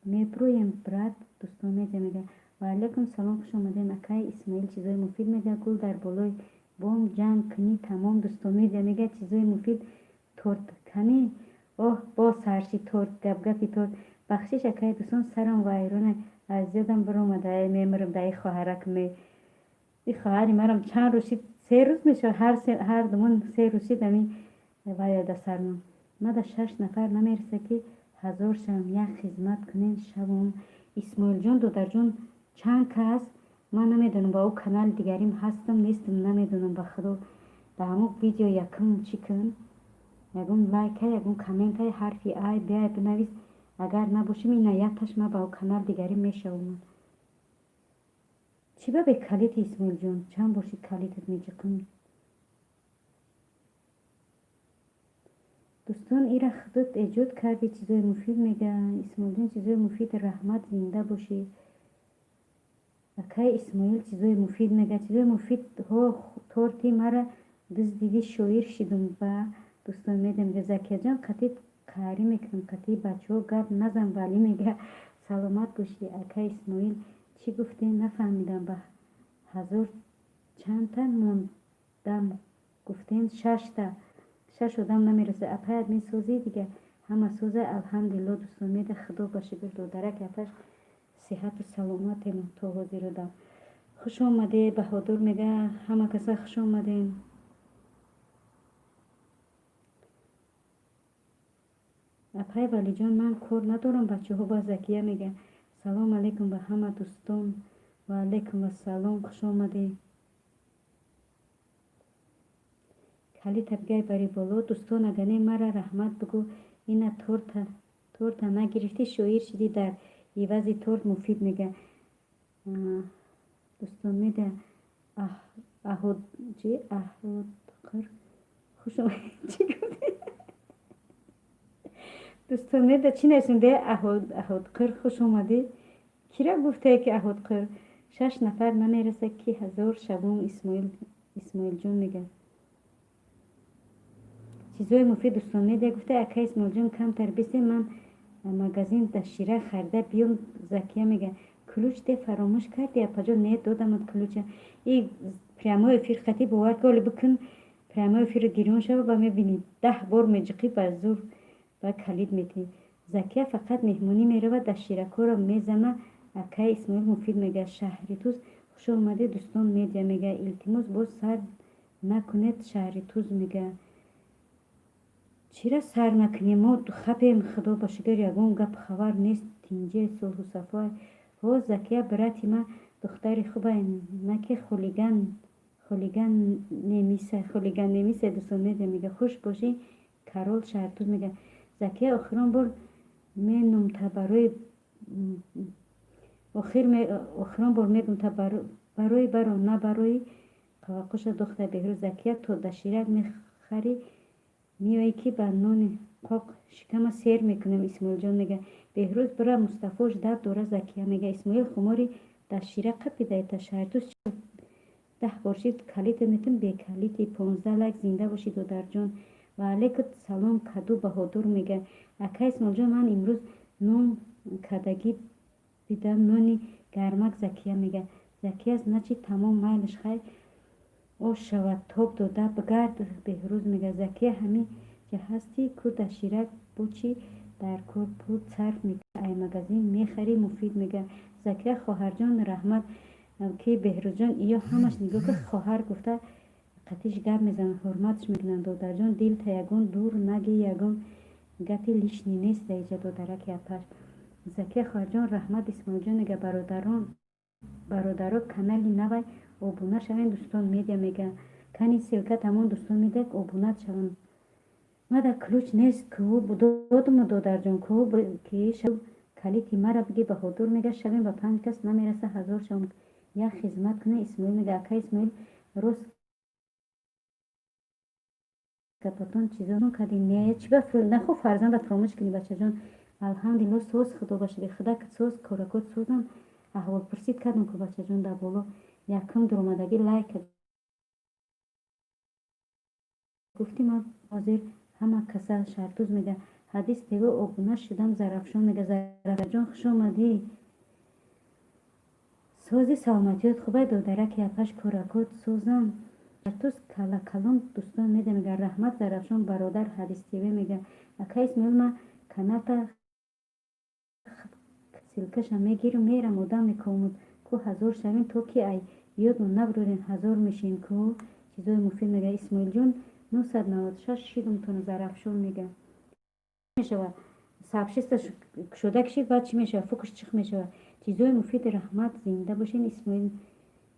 меброем, брат. Дӯстон медиа мега, ва алайкум салом, хуш омадем. Акай Исмоил чизои муфид мега. Гул дар болои бом ҷанг кунӣ, тамом. Дӯстон медиа мега, чизои муфид, торт кани. Оҳ, боз сарши торт, гапгапи торт. Бахшиш, акай дӯстон, сарам вайрона, аз ёдам биромада. Мемирам да и хоҳарак ме и хоҳари марам чанд рӯз шид, 3 рӯз мешавад, ҳар думон 3 рӯз шид, ами вая да сармон. Мада шаш нафар намереса, ки ҳазор шавам, як хизмат кунем шавум. Исмоилҷон, додарҷон, чанд кас ман намедонам, ба ӯ канали дигарим ҳастам, нестам, намедонам, ба худо. Ба ҳамон видео якум чӣ кун, ягон лайка, ягон коммента, ҳарфи ай биай бинавис. Агар набошем, ина якташ ма ба канал дигарим мешавам. Чӣ ба бекалити, Исмоилҷон? Чанд бор шид, калитат меҷиқам. Дӯстон, ира худот эҷод кардӣ, чизои муфид мега. Исмоилҷон, чизои муфид, раҳмат, зинда бошӣ. Акай Исмоил чизои муфид мега, чизои муфид. Ҳо, торти мара дуздидӣ, шоир шидум. Ба дӯстон медиам. Закияҷон, қатъи қаҳрӣ мекунам, қатъи бачаҳо гап назан. Валӣ мега, саломат бошӣ. Акай Исмоил, чӣ гуфтем, нафаҳмидам. Ба ҳазор чандта мондам гуфтем? Шашта, шаш одам намерасад. Апай админ, созӣ, дига ҳама соза, алҳамдулилло. Дӯстон меда, худо ба шукр, додарак апаш сиҳату саломатем то ҳозир одам. Хуш омадед, Баҳодур мега, ҳама каса хуш омадем. Апай Валиҷон, ман кор надорам бачаҳо ба. Закия мега, салом алейкум ба ҳама дӯстон. Ва алейкум ассалом, хуш омадед. Калита бигай бари боло. Дӯстон, агане мара раҳмат бигӯ. Ина торта нагирифтӣ, шоир шидӣ, дар ивази торт муфид мега. Дӯстон меда, аҳод чи, аҳодқир, хуш чӣ гуфтӣ? Дӯстон меда, чӣ нависонде? Аҳодқир, хуш омадӣ. Кира гуфтае, ки аҳодқир? Шаш нафар намераса, ки ҳазор шавум. Исмоил, Исмоилҷон мега, чизои муфид. Дӯстон меда гуфта, ака Исмоилҷон, камтар бисем, ман магазин да шира харида биём. Закия мега, ключ де, фаромӯш кардӣ, апаҷон? Не, додамад ключа. И прямой эфир хати, бовар ки, оле бикун прямой эфирро, гирён шава, ба мебинӣ, 10 бор меҷиқӣ, ба зур. Ба калид метиҳӣ. Закия фақат меҳмонӣ меравад, дастширакҳоро мезана. Акаи Исмоил Муфид мега, шаҳри Туз хуш омадед, дӯстон медиа мега, илтимос, боз сар накунед, шаҳри Туз мега. Чира сар накунем? Мо хапем, худо ба шукр, ягон гап хабар нест, тинҷи, сулҳу сафо. Ҳо, Закия, брати ма духтари хубай, на ки хулиган, хулиган немиса, хулиган немиса. Дӯстон медиа мега, хуш бошӣ, Карол Шаҳртуз мега. Закия, охирон бор менумта барои охирон бор мегумта барои баро, на барои қаваққоша духта Беҳрӯз. Закия, то даширак мехарӣ, меоӣ ки ба нони қоқ шикама сер мекунем. Исмоилҷон мега, Беҳрӯз бира, Мустафош дард дора. Закия мега, Исмоил хумори дастшира қапидаета. Шаҳртуз, 10 бор шид, калита метим, бекалити. 15 лайк, зинда бошӣ, додарҷон. Ва алейкум салом, Каду Баҳодур мега. Ака Исмоилҷон, ман имрӯз нон кадагӣ бидам, нони гармак. Закия мега, Закия, значит, тамом, майлиш, хай, ош шавад, тоб дода бигард. Беҳрӯз мега, Закия, ҳамин ҷа ҳастӣ ку, дастширак бо чӣ дар кор, пул сарф мекунӣ, ай магазин мехарӣ. Муфид мега, Закия хоҳарҷон, раҳмат, ки Беҳрӯзҷон иё ҳамаш нигоҳ ки хоҳар гуфта қатиш гап мезананд, ҳурматш мекунанд. Додарҷон, дилта ягон дур наги, ягон гапи лишний нест даиҷа, додараки апаш. Закия хоҳарҷон, раҳмат. Исмоилҷон мега, бародарон, бародаро, канали навай обуна шавен. Дӯстон медиа мега, кани ссылка тамом, дӯстон медиа обунат шаванд. Мада ключ нест ку, додуму, додарҷон, ку ки калити мара биги. Баҳодур мега, шавем, ба панҷ кас намераса, 1000 шавам, як хизмат куна. Исмоил мега, ака Исмоил, рост гапатон чизон кардем, не чи ба нахо фарзанда фаромӯш кунӣ, бачаҷон. Алҳамдулилло, соз, худо ба шукр, худак соз, коракот созам. Аҳволпурсид кардам ку, бачаҷон, дар боло якум дуромадагӣ лайк гуфтӣ, ман ҳозир ҳама каса. Шаҳртуз мега, Ҳадис ТВ обуна шудам. Зарафшон мега, Зарафҷон, хуш омадӣ. Сози, саломатиёт хубай, додараки апаш, коракот созам. Шаҳртуз калакалон, дӯстон меда мега, раҳмат, Зарафшон бародар. Ҳадис ТВ мега, ака Исмоил, ма каналта ссылкаша мегирам, мерам, одам мекомуд ку, 1000 шавем, то ки ай ёдмон набурем, 1000 мешем ку. Чизои муфид мега, Исмоилҷон, 996 шидумтон. Зарафшон мега, мешава сообщество кушода кишид, баъд чӣ мешава, фукш чих мешава. Чизои муфид, раҳмат, зинда бошед. Исмоил,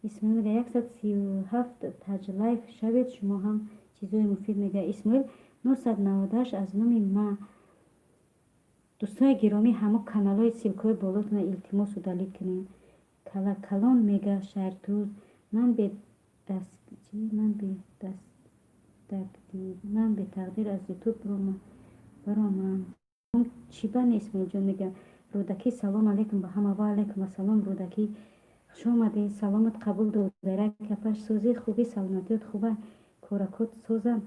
Исмоил мега, 137 таҷлайф шавед шумо ҳам. Чизои муфид мега, Исмоил, 998 аз номи ма. Дӯстони гиромӣ, ҳамо каналҳои ссылкаҳои болотона илтимос удалить кунед. Калакалон мега, Шаҳртуз, ман ман бетақдир аз Ютуб баромам чӣ ба. Исмоилҷон мега, Рӯдакӣ, салом алейкум ба ҳама. Ва алейкум ассалом, Рӯдакӣ, хуш омадед, саломат қабул, додарак апаш. Созӣ, хубӣ, саломатиёт хуба, коракот созам.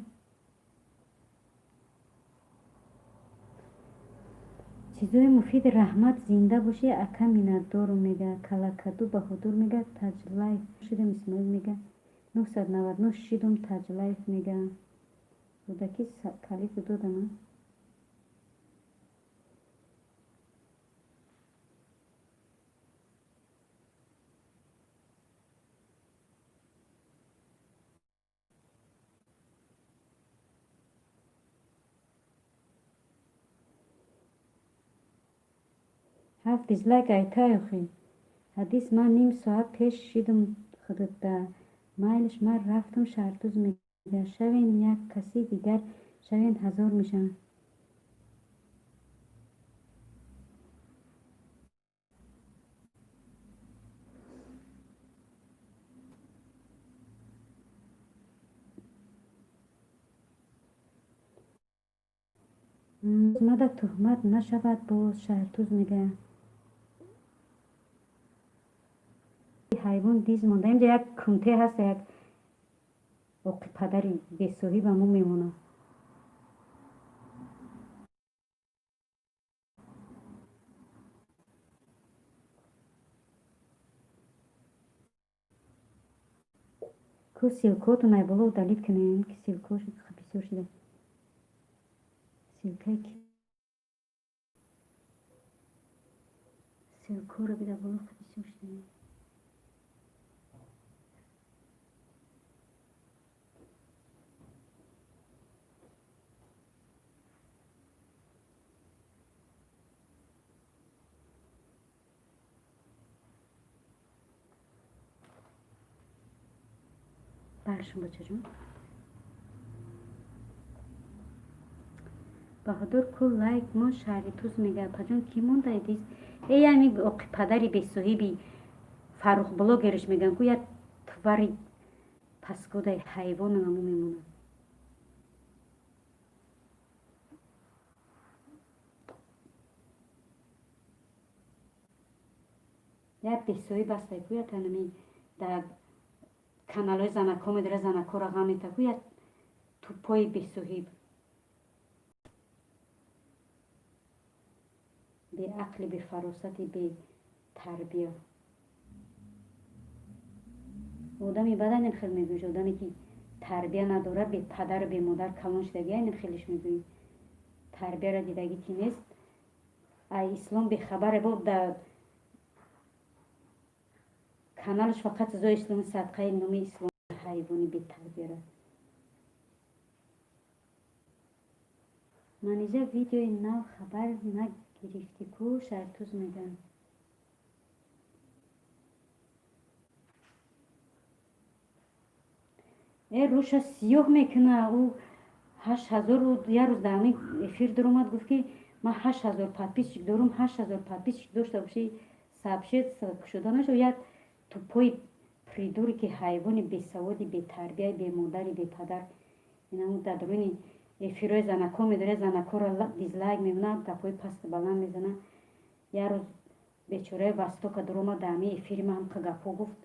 Чизои муфид, раҳмат, зинда бошӣ, ака, миннатдорум мега. Калакаду Баҳодур мега, таҷлайф шудем. Исмоил мега, 999 шидум, таҷлайф мега. Рӯдакӣ, калиту додам. Ҳафт дизлайк айтай охи. Ҳадис, ман ним соат пеш шидум худутда, майлиш, ман рафтум. Шаҳртуз мега, шавен, як каси дигар шавен, 1000 мешаванд. Мада туҳмат нашавад боз. Шаҳртуз мега, ҳайвон диз монда. Инҷа як кунте ҳаст, як оқи падари бесоҳибаму мемонад. Ку ссылкаотон ай боло удалить кунем, ки ссылкаош бисёр шуда. Ссылкаи Ссылкаро бида боло, бисёр шудем. Баршон, бачаҷон. Баҳодур ку, лайк мон. Шаҳри Туз мега. Апаҷон, кӣ мондаедис? Э, ами оқи падари бесоҳиби Фаррух блогерш меган ку, як твари паскудаи ҳайвону наму мемонад. Як бесоҳиб астай ку, як анами дар каналҳои занакҳо медора, занакҳоро ғам мета ку, як тупои бесоҳиб, беақли, бефаросати, бетарбия. Одами бад айнем хел мегӯиш. Одаме ки тарбия надорад, бепадару бемодар калон шудагӣ, айнем хелиш мегӯӣ. Тарбияро дидагӣ ки нест, ай ислом бехабаре. Бо дар каналаш фақат чизои исломи, садқаи номи ислом, ҳайвони бетарбияра. Манижа, видеои нав хабар нагирифтӣ ку? Шаҳртуз мегӯям. Э, рӯша сиёҳ мекуна. Ӯ 8000, як рӯз дар ҳамин эфир дуромад, гуфт ки ман 8000 подписчик дорум. 8000 подписчик дошта бошӣ, сообщество кушода нашав. Як тупои придурки, ки ҳайвони бесаводи, бетарбияи, бемодари, бепадар. Инаму дар дуруни эфирҳои занакҳо медорад, занакҳоро дизлайк мемонад, гапҳои пасту баланд мезанад. Як рӯз бечораи Востока дуромад, дар ҳамин эфири ман ҳамқа гапҳо гуфт.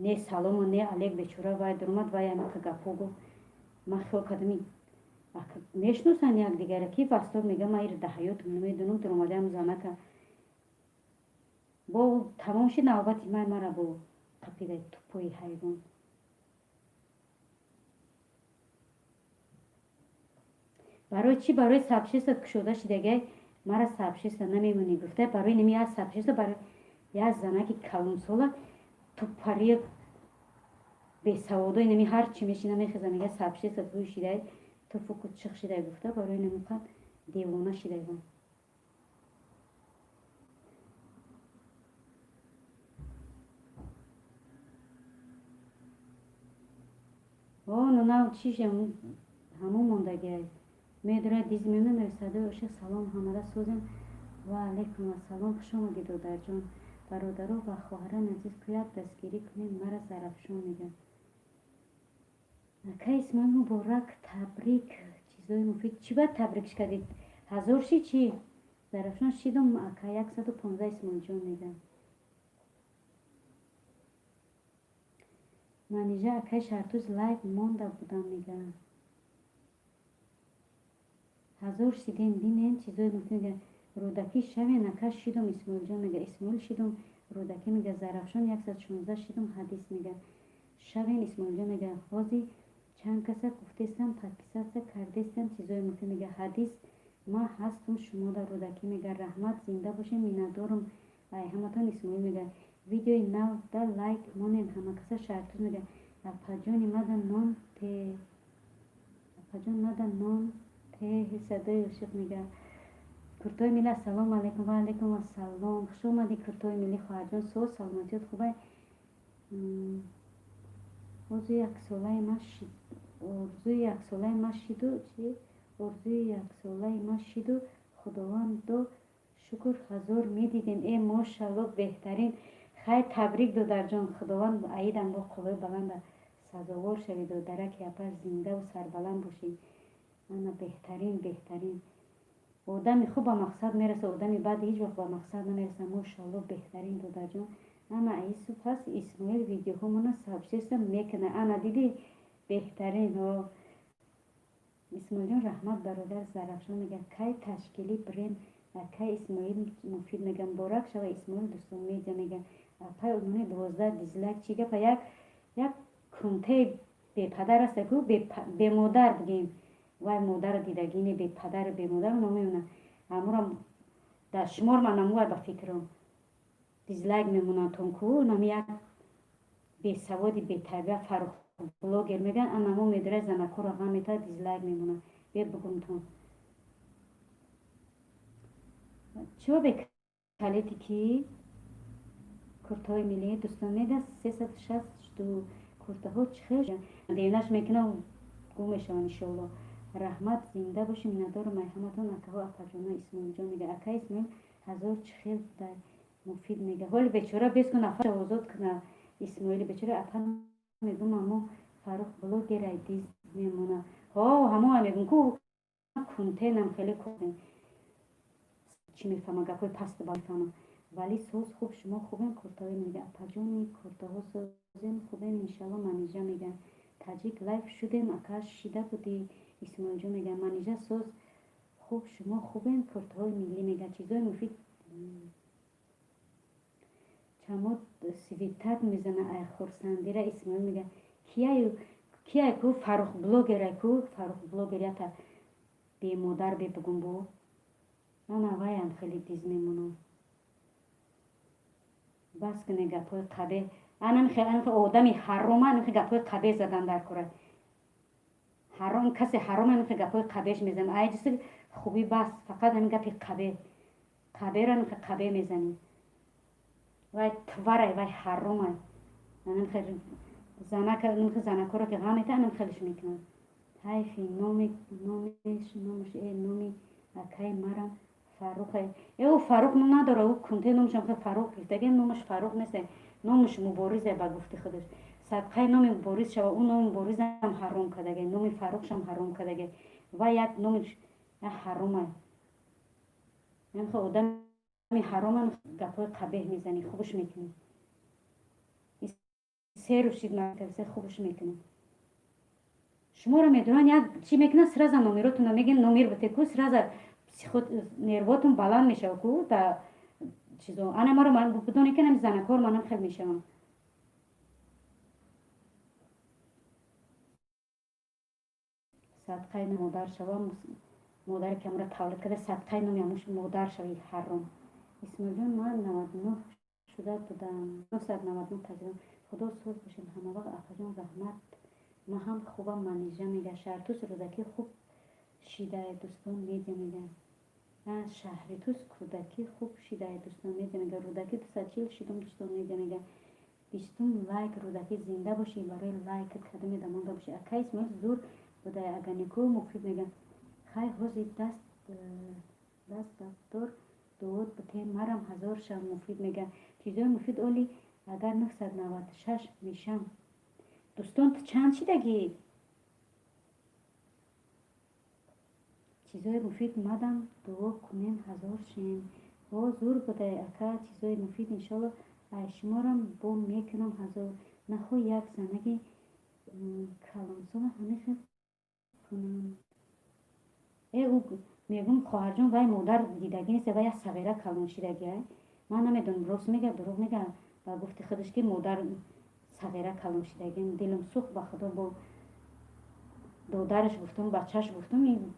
Не салому не алек. Бечора вай дуромад, вай ҳамқа гапҳо гуфт. Ман хиёл кардам, мешиносанд якдигара ки Восток мега, ман иро дар ҳаётам намедонам. Дуромадаам занака бо тамом шид, навбати ман мара бо қапидаи тупои ҳайвон. Барои чӣ? Барои сообщество кушода шидагай, мара сообщество намемонӣ гуфта. Барои ними як сообщество, барои як занаки калонсола, туппари бесаводои, нами ҳар чӣ мешина мехеза, мега сообщество ҳуй шидай, туфуку чих шидай гуфта, барои намуқат девона шидай. Вон о нав чиш ҳамон мондагиай медорад, диз мемонад. Садои ошиқ. Салом, ҳамада созем. Ва алайкум ассалом, хуш омадӣ, додарҷон. Бародаро ва хоҳарани азиз, кӯяк дастгирӣ кунед мара. Зарафшон мегӯям. Акай Исмоил, муборак, табрик. Чизои муфид. Чӣ бояд табрикш кардед? 1000 ши чӣ? Зарафшон шидум, ака, 115. Исмоилҷон мегӯям. Манижа, акай Шаҳртуз, лайк монда будам, мегӯям. 1000 шидем, бинен, чизои муфид мега. Рӯдакӣ шавен, ака. Шидум, Исмоилҷон мега. Исмоил шидум, Рӯдакӣ мега. Зарафшон, 116 шидум. Ҳадис мега. Шавен, Исмоилҷон мега. Ҳозир чанд каса гуфтестам, подписаться кардестам. Чизои муфид мега. Ҳадис, ман ҳастум шумода. Рӯдакӣ мега. Раҳмат, зинда бошем, миннатдорум ай ҳаматон. Исмоил мега. Видеои навда лайк монем ҳамакаса. Шаҳртуз мега. Апаҷони мада нон те, апаҷон мада нон те. Садои ошиқ мега. Куртои милли, ассалому алайкум. Ва алайкум ассалом, хуш омадӣ, Куртои милли. Хоҳарҷон, соз, саломатиёт хубай? Орзуи яксолаи ма шид, орзуи яксолаи ма шиду чи, орзуи яксолаи ма шиду, худовандо шукр, 1000 медидем. Э, мошалло, беҳтарин. Хай, табрик, додарҷон. Худованд аидам бо қувваи баланда сазовор шавӣ, додараки апа, зиндаву сарбаланд бошӣ. Ана, беҳтарин, беҳтарин. Одами хуб ба мақсад мерасад, одами бад ҳеҷ вақт ба мақсад намерасад. Мошалло, беҳтарин, додарҷон. Ана, аисуф ҳаст. Исмоил видеоҳомона сообщество мекунад. Ана, дидӣ, беҳтарин. Ҳо, Исмоилҷон, раҳмат, бародар. Зарафшон мега. Кай ташкилӣ бренд, акай Исмоил муфид мега. Муборак шава, Исмоил. Дӯстон медиа мега. Апай одмони, 12 дизлайк чӣ гапа? Як кунтаи бепадар аста ку, бемодар бигем, вай модарро дидагине, бепадару бемодар номемона. Амурам дар шумор ман намувай ба фикрам. Дизлайк мемонанд ку. Нами як бесаводи, бетарбия Фарух блогер мегӯянд, анамо медора, занакҳоро ғам метавад, дизлайк мемонад. Бе бугумтон чио бекалити ки куртаҳои миллӣ, дӯстон, мега, 362 куртаҳо чӣ хел девнаш мекунам, гум мешаванд, иншоалло. Раҳмат, зинда бошӣ, миннатдорам ай ҳаматон, акаҳо, апаҷоно. Исмоилҷон мега: «Ака Исмоил, 1000 чӣ хел дай?» Муфид мега: «Ҳоли бечора бес кун, афаша озод куна Исмоили бечора». Апа, мегум, амо Фарух блогерай, диз мемона. Ҳо, ҳамоа мегум ку, кунтенам хеле чӣ мефаҳма, гапҳои паст мефаҳма, вале соз, хуб, шумо хубем? Куртаҳои мега: «Апаҷони, куртаҳо созем, хубем, иншалло». Манижа мега: «Таҷик лайф шудем, ака, шида будӣ?» Исмоилҷон мега: «Манижа, соз, хуб, шумо хубем?» Куртаҳои миллӣ мега, чизои муфид. Чамод свитак мезана ай хурсандира. Исмоил мега: «Кияю, кияй ку?» Фарух блогерай ку, Фарух блогер ята бемодар бебугум бу. Ман аваям хеле диз мемонам. Бас куне гапҳои қабеҳ. Анам одами ҳарома, анам гапҳои қабеҳ задан дар кора. Ҳаром, касе ҳаром, анам гапҳои қабеҳш мезанам. Ай ҷиси хубӣ бас, фақат ҳамин гапи қабеҳ. Қабеҳро анам қабеҳ мезанӣ. Вай тварай, вай ҳаромай. Анам занака, анам занакҳоро ки ғам мета, анам хелиш мекунад. Ҳайфи номи, номиш, номаш, э, номи акаи марам Фаррух. Э, ӯ Фаррух ном надора, ӯ кунте номашам Фаррух гирифтаги, номаш Фаррух нест, номаш Муборизе ба гуфти худаш. Садқаи номи Мубориз шава, ӯ номи Муборизам ҳаром кардаге, номи Фаррухшам ҳаром кардаге ва як номи ҳаромай. Одами ҳароман, гапҳои қабеҳ мезанӣ, хубш мекунӣ. Се рӯз шид, хубш мекунӣ. Шуморо медонанд, як чӣ мекунад, сразу номеротонро мегӯем, номер бите ку, сразу нервотон баланд мешава ку да чизо. Ана маро бидоне ки ҳами занакор манам хел мешавам. Садқаи модар шава, модаре ки амро тавлид карда, садқаи номи амуш модар шави, ҳаром. Исмоилҷон, ман 99 шуда будам, 999 таҷриба. Худо соз бошем ҳамавақт, апаҷон, раҳмат, ман ҳам хубам. Манижа мега: «Шаҳртуз Рӯдакӣ хуб шидае». Дӯстон медиа мега: «Шаҳри Туз кӯдакӣ хуб шидае». Дӯстон медиа мега: «Рӯдакӣ 240 шидум». Дӯстон медиа мега: «20-ум лайк». Рӯдакӣ, зинда бошӣ, барои лайкат кадоме дамонда бошӣ. Ака Исмоил, зур будае, аганику. Муфид мега: «Хай, ҳозир даст даст дафтор дуот бутем, марам 1000 шав». Муфид мега: «Чизои муфид, оли агар 996 мешам». Дӯстон, ту чанд шидагӣ? Чизои муфид, мадам дуо кунем, 1000 шем. Ҳо, зур будай, ака, чизои муфид, иншолло, ай шуморам бо мекунам 1000. Нахо як занаги калонсола ҳамин хел кунам. Э, ӯ мегум, хоҳарҷон, вай модар дидагӣ нест, вай як сағира калон шидагӣ. Ман намедонам, рост мега, дурӯғ мега. Ба гуфти худаш ки модар сағира калон шидагӣ. Дилам сӯхт, ба худо, бо додараш гуфтум, бачааш гуфтум, ин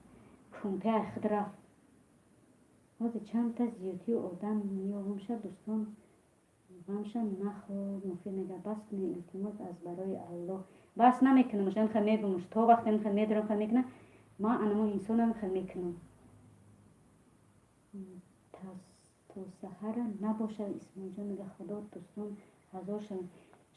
кунте ай худ рафт. Ҳозир чандта зиёдтии одам меёбумша, дӯстон, ғамша нахӯр. Муфид мега: «Бас кунед, илтимос, аз барои Аллоҳ». Бас намекунамш, анха мегумш, то вақте анха медорам, ха мекунам, ман анамо инсонам, ха мекунам то саҳара набошад. Исмоилҷон мега: «Худо, дӯстон, 1000 шавем».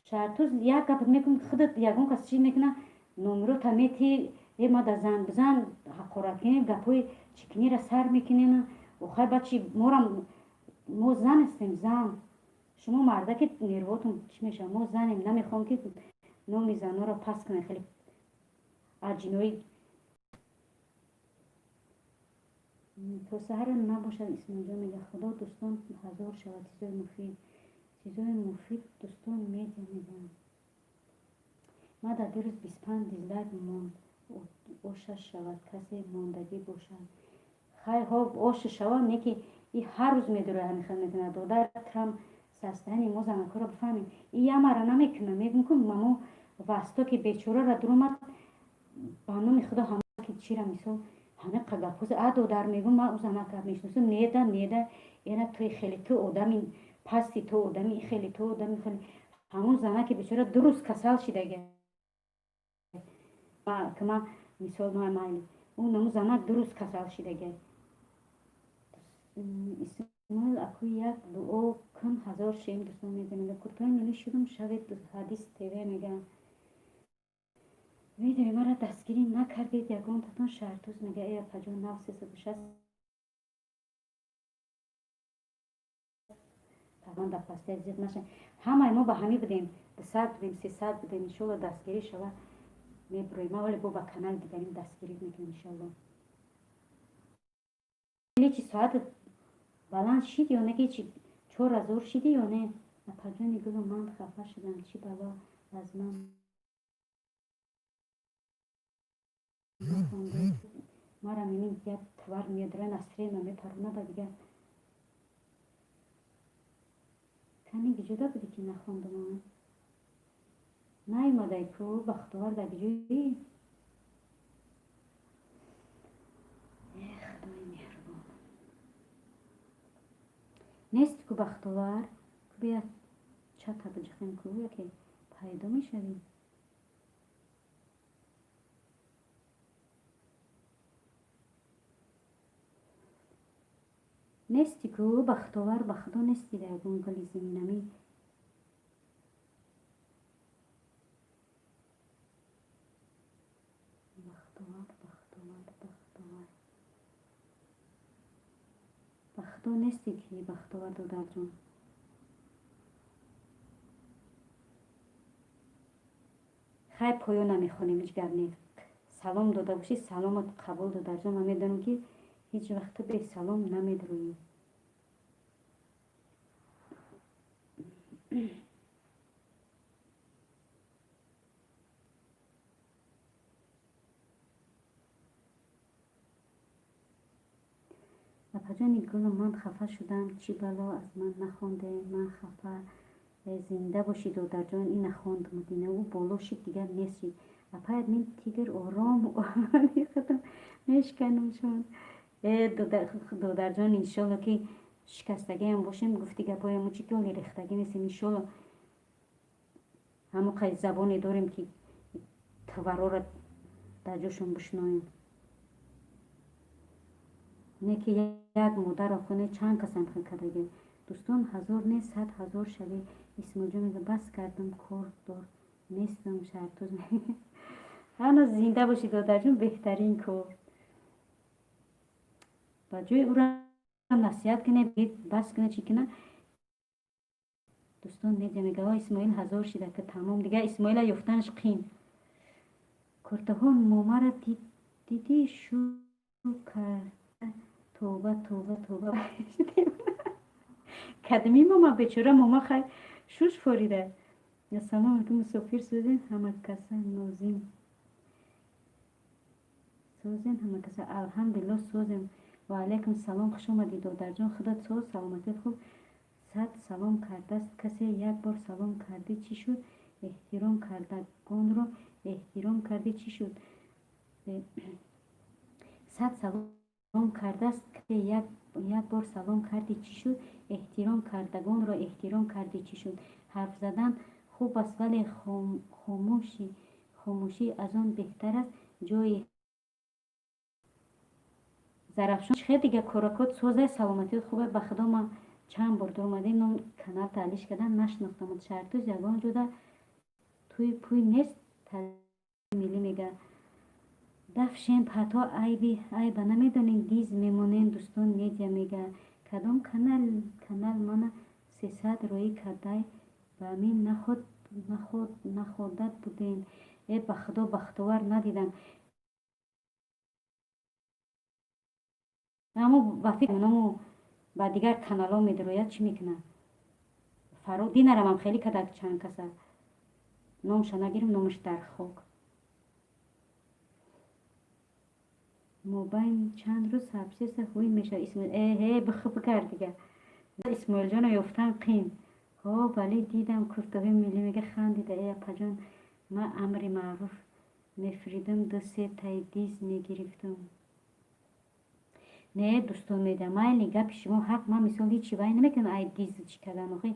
Шаҳртуз, як гап мекун, худат ягон кас чӣ мекуна, номерота мети, е, ма да зан бизан, ҳақорат кунем, гапҳои чикинира сар мекунем. Охай, баъд чи? Морам, мо зан ҳастем, зан. Шумо мардаки нервотон чӣ мешавад? Мо занем, намехоҳем ки номи занҳоро паст кунем. Хеле аҷинои то саҳара набошад. Исмоилҷон мега: «Худо, дӯстон, 1000 шавад». Чизои муфид, чизои муфид, дӯстон медиа мегӯянд. Ма дар дирӯз 25 дизлайк монд, оша шавад, касе мондагӣ бошад. Хай, ҳо, оша шавад, не ки и ҳар рӯз медорад, ҳамин хел мекунад. Додар трам састани мо занакҳоро бифаҳмем, и ямара намекунам, мегӯм ку, мамо вастоки бечорара дуромад, ба номи худо, ҳамаки чира, мисол, ҳамин гапҳози а додар мегӯм, ман ӯ занака мешиносам, неда, неда, ена туи хеле ту одами. Пасти ту одами хеле, ту одами хеле. Ҳамун занаки бечора 2 рӯз касал шидаги. Ки ма мисол майли, ӯ наму занак 2 рӯз касал шидаги. Исмоил аку, як дуо кун, 1000 шем. Дӯстон, медонем, куртои милӣ шудум шавед. Ҳадис ТВ мегӯям, медонӣ, маро дастгирӣ накардед ягонтатон. Шаҳртуз мега: э апаҷон, нав 360 ман дар пастия зиқ наша. Ҳамаи мо ба ҳамӣ будем, 200 будем, 300 будем. Иншолло, дастгирӣ шава, мебуроем. Ма вале бо ба канали дигарим дастгирӣ мекунем, иншолло. Чи соат баланд шид ё не, ки чи 4000 шиди ё не? Апаҷони гулу, ман хафа шудам, чӣ бало аз ман мара мени як твар меодра, настроение мепарона. Ба дигар кани гиҷода будӣ, ки нахондум? Наёмадай ку, Бахтовар, дар гиҷои? Худои меҳрубон, нест ку Бахтовар. Ку бия, чата биҷихем ку, яке пайдо мешавӣ. Нести ку, Бахтовар, ба худо нести дар ягон гули заминамӣ. Бахтовар, Бахтовар, Бахтовар, ба худо нести ки, Бахтовар додарҷон. Хай, поёна мехонем, ҳеҷ гап нест. Салом дода бошӣ, саломат қабул, додарҷон. Ман медонам, ки ҳеҷ вақт ту бесалом намедурӯӣ. Апаҷони гулу, ман хафа шудам, чӣ бало аз ман нахонде, ман хафа. Зинда бошӣ, додарҷон. Ина хонд Мадина, ӯ боло шид, дигар нест шид. Апаят мин тигр ором мешканумшон. Э додарҷон, иншолло, ки шикастагиам бошем, гуфти гапҳои мо чи ки оли рехтагӣ нестем. Иншолло, ҳамо қай забоне дорем, ки тварора дар ҷошон бишноем. Не ки як модарро хоне чанд касам хел кардаги. Дӯстон, 1000 не, 100 000 шавӣ. Исмоилҷон мега: бас кардам, кор дор нестам. Шаҳртуз ҳана, зинда бошӣ, додарҷон, беҳтарин кор. Ба ҷои ӯра насиҳат кунед, бас кунед, чӣ кунад. Дӯстон, медиа мега: о Исмоил 1000 шида ки тамом, дигар Исмоила ёфтанаш қин. Куртаҳо момара дидӣ, шу карда. Тоба, тоба, тоба. Кадми мама бечора, мама хай шуш форида. Ассалому алайкум, мусофир, сӯзен ҳама каса, нозим, сӯзен ҳама каса? Алҳамдулилло, сӯзем. Ва алайкум салом, хуш омадӣ, додарҷон. Худо соз, саломатият хуб? Сад салом кардааст касе, як бор салом кардӣ, чӣ шуд? Эҳтиром кардагонро эҳтиром кардӣ, чӣ шуд? Сад салом кардааст касе, як бор салом кардӣ, чӣ шуд? Эҳтиром кардагонро эҳтиром кардӣ, чӣ шуд? Ҳарф задан хуб аст, вале хомӯшӣ аз он беҳтар аст. Ҷои Зарафшон хел дига коракот созай, саломатиёт хубе? Ба худо, ман чанд бор дуромадем, ном канал таълиш кардан, нашинохтам. Шаҳртуз ягон ҷода туй пуй нест. Милӣ мега: дафшем пато, айби айба намедонем, диз мемонем. Дӯстон, медиа мега: кадом канал мана 300 роӣ кардай, ба мин находат будем. Э ба худо, Бахтовар, надидам. Аммо ба фикр ному ба дигар каналҳо медарояд, чӣ мекунад? Фаро динарамам хеле кадак, чанд каса номша нагирем, номаш дар хок. Мобайн чанд рӯз сабзеса ҳуй мешавад. Исмоил, эҳе, бихӯ бикар дига. Исмоилҷоно ёфтан қин. Ҳо, бале, дидам. Куртоҳои миллӣ мега, хандида: э апаҷон, ман амри маъруф мефиридам, ду се таи диз мегирифтам. Не, дӯстон меда, майли, гапи шумо ҳақ. Ман мисол ҳичи вай намекунам, ай диз чӣ кардан. Охи,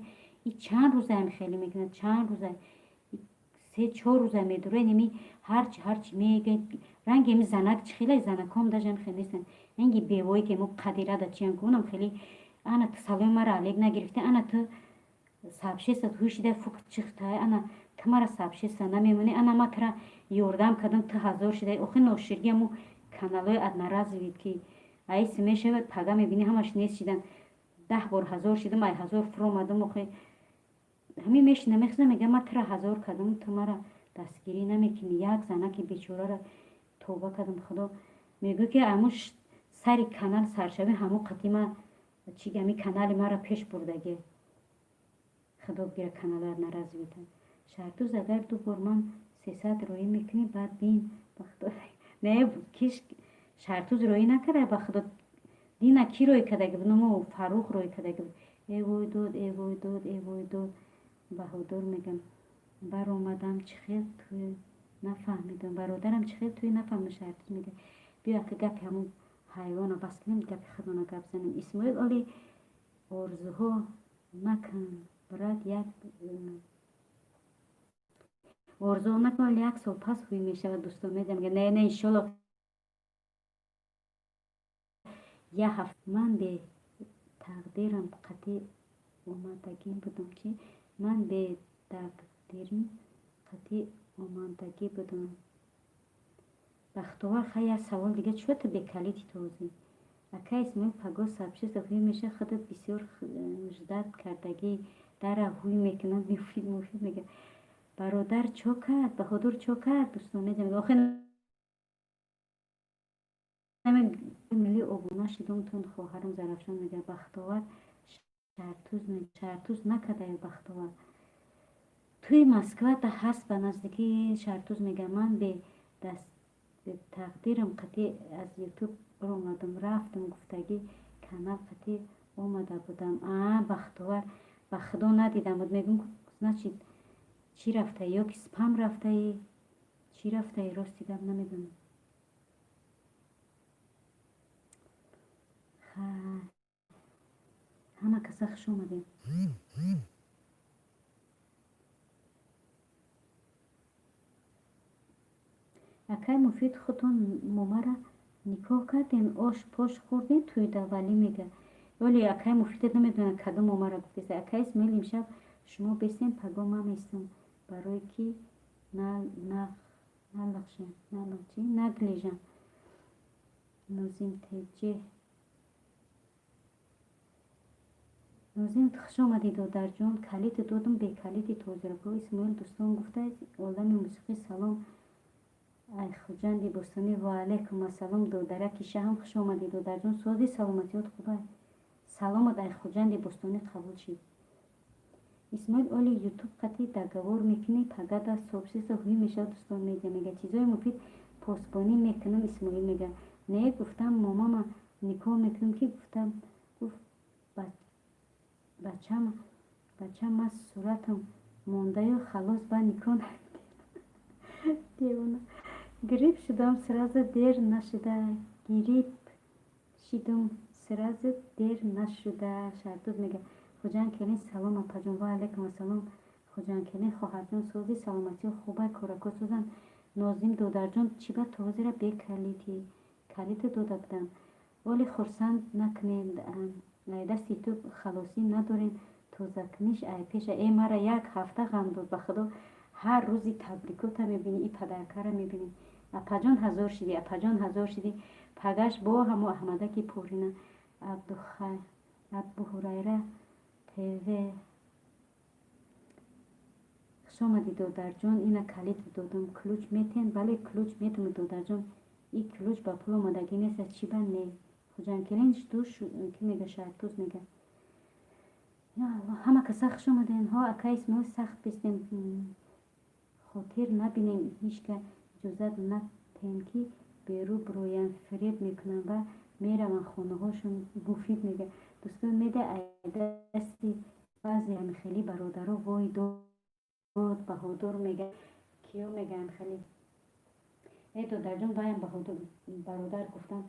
и чанд рӯзаам хеле мекунад, чанд рӯза, 3-4 рӯза медура, неми ҳарчи ҳарчи мега, ранги ами занак чӣ хеле занаком дажам хеле нестанд, ранги бевое ки мо қадирада чиям кунам хеле. Ана ту саломи мара алек нагирифта, ана ту сообщество ҳушида фук чихта, ана ту мара сообщество намемонӣ, ана ма тура ёрдам кардам, ту ҳазор шида. Охи, ноширги аму каналҳои одноразовый ки аиси мешавад, пага мебинӣ, ҳамаш нест шидан. 10 бор ҳазор шидам, ай ҳазор фуромадам. Охи, ҳамин мешина, мехеза, мега: «Ма тура ҳазор кардам, ту мара дастгирӣ намекунӣ». Як занаки бечорара тоба кардам, худо мегӯ ки аму сари канал саршави ҳаму қатима чи ами канали мара пеш бурдагӣ. Худо бигира каналҳои одноразовый та. Шартуз, агар ду бор ман 300 роӣ мекунӣ, баъд бин. Не, киш шартуз роӣ накарда, ба худо. Дина кӣ роӣ кардаги буд? Мо Фаррух роӣ кардаги буд. Э вой дод, э вой дод, э вой дод. Баҳодур мегам, баромадам, чӣ хел туй нафаҳмидам, бародарам, чӣ хел туй нафаҳмидам. Шартуз мега, биё, ака, гапи ҳамун ҳайвона бас кунем, гапи худона гап занем. Исмоил, оли орзуҳо накун, брат, як орзу накун, оли як сол пас ҳуй мешавад. Дӯстон медам, не, не, иншолло, як ҳафт. Ман бе тақдирам қатъи омадагӣ будам, чи ман бе тақдирим қатъи омадагӣ будам. Бахтовар, хай, як савол дига: чӯ ту бекалити тозӣ? Ака Исмоил, паго сообщество ҳуй меша, худат бисёр ждать кардагӣ, дара ҳуй мекунад. Муфид, муфид мега, бародар чо кард, Баҳодур чо кард? Дӯстон медам, охир милли обуна шидумтун. Хоҳарам Зарафшон мега, Бахтовар шартуз, шартуз накардаю. Бахтовар, туи Москвата ҳаст ба наздикӣ. Шартуз мега, ман бе тақдирам қатъи аз Ютуб баромадам, рафтам, гуфтагӣ канал қатъи омада будам. А, Бахтовар, ба худо надидам буд. Мегӯм, значит, чӣ рафтаи, ё ки спам рафтаи, чӣ рафтаи, рости гап намедонам. Хай, ҳама каса хуш омадем. Акай Муфид, худтон момара никоҳ кардем, ош пош хӯрдем, тӯйда валӣ мега. Оли акай Муфида намедонам кадом момара гуфтеса. Акай Исмоил, имшаб шумо бесем, паго ман местам, барое ки наглижам. Нозим теҷе, Нозим, хуш омадӣ, додарҷон. Калити додум, бекалити тозирако. Исмоил, дӯстон гуфта, олами мусиқӣ, салом ай Хуҷанди бостонӣ. Ва алайкум ассалом, додараки шаҳам, хуш омадӣ, додарҷон. Сози, саломатиёт хубай? Саломат ай Хуҷанди бостонӣ қабул шид. Исмоил, оли Ютуб қатъи договор мекунӣ, пагада сообщество ҳуй мешавад. Дӯстон медиа мега, чизои муфид посбонӣ мекунам. Исмоил мега, не, гуфтам, момама никоҳ мекунам, ки гуфтам, гуфт, бачам, бачам, ман суратам мондаю халос, ба никоҳ. Девона, грипп шудам, сразу дер нашуда, гирипп шидум, сразу дер нашуда. Шартуз мега, Хуҷанд келин, салом, апаҷон. Ва алайкум ассалом, Хуҷанд келин, хоҳарҷон. Сози, саломатиё хубай, корако созанд. Нозим додарҷон, чӣ ба тозира бекалити? Калита дода будам. Оли хурсанд накунед, дасти ту халосӣ надорем, тозакуниш ай пеша. Э, мара як ҳафта ғам дод, ба худо. Ҳар рӯзи табрикота мебинӣ, и падаркара мебинӣ: «Апаҷон, ҳазор шидӣ, апаҷон, ҳазор шидӣ». Пагаш бо ҳамо Аҳмадаки Пурина. Абуҳурайра ТВ, хуш омадӣ, додарҷон. Ина калит додам, ключ метен? Бале, ключ метам, додарҷон. И ключ ба пул омадагӣ нест, чӣ ба не? Хуҷанкелин ду ки мега, Шартуз мега. Я Аллоҳ, ҳама каса хуш омаден. Ҳо, ака Исмоил, сахт бистем, хотир набинем, ҳичка иҷозат натем, ки беру бироянд, фиреб мекунанд ва мераванд хонаҳошон. Муфид мега, дӯстон меда, дасти баъзе ҳамихелӣ бародаро вой дод. Баҳодур мега, киё мегаям хеле. Э, додарҷон, ваям Баҳодур бародар гуфтам.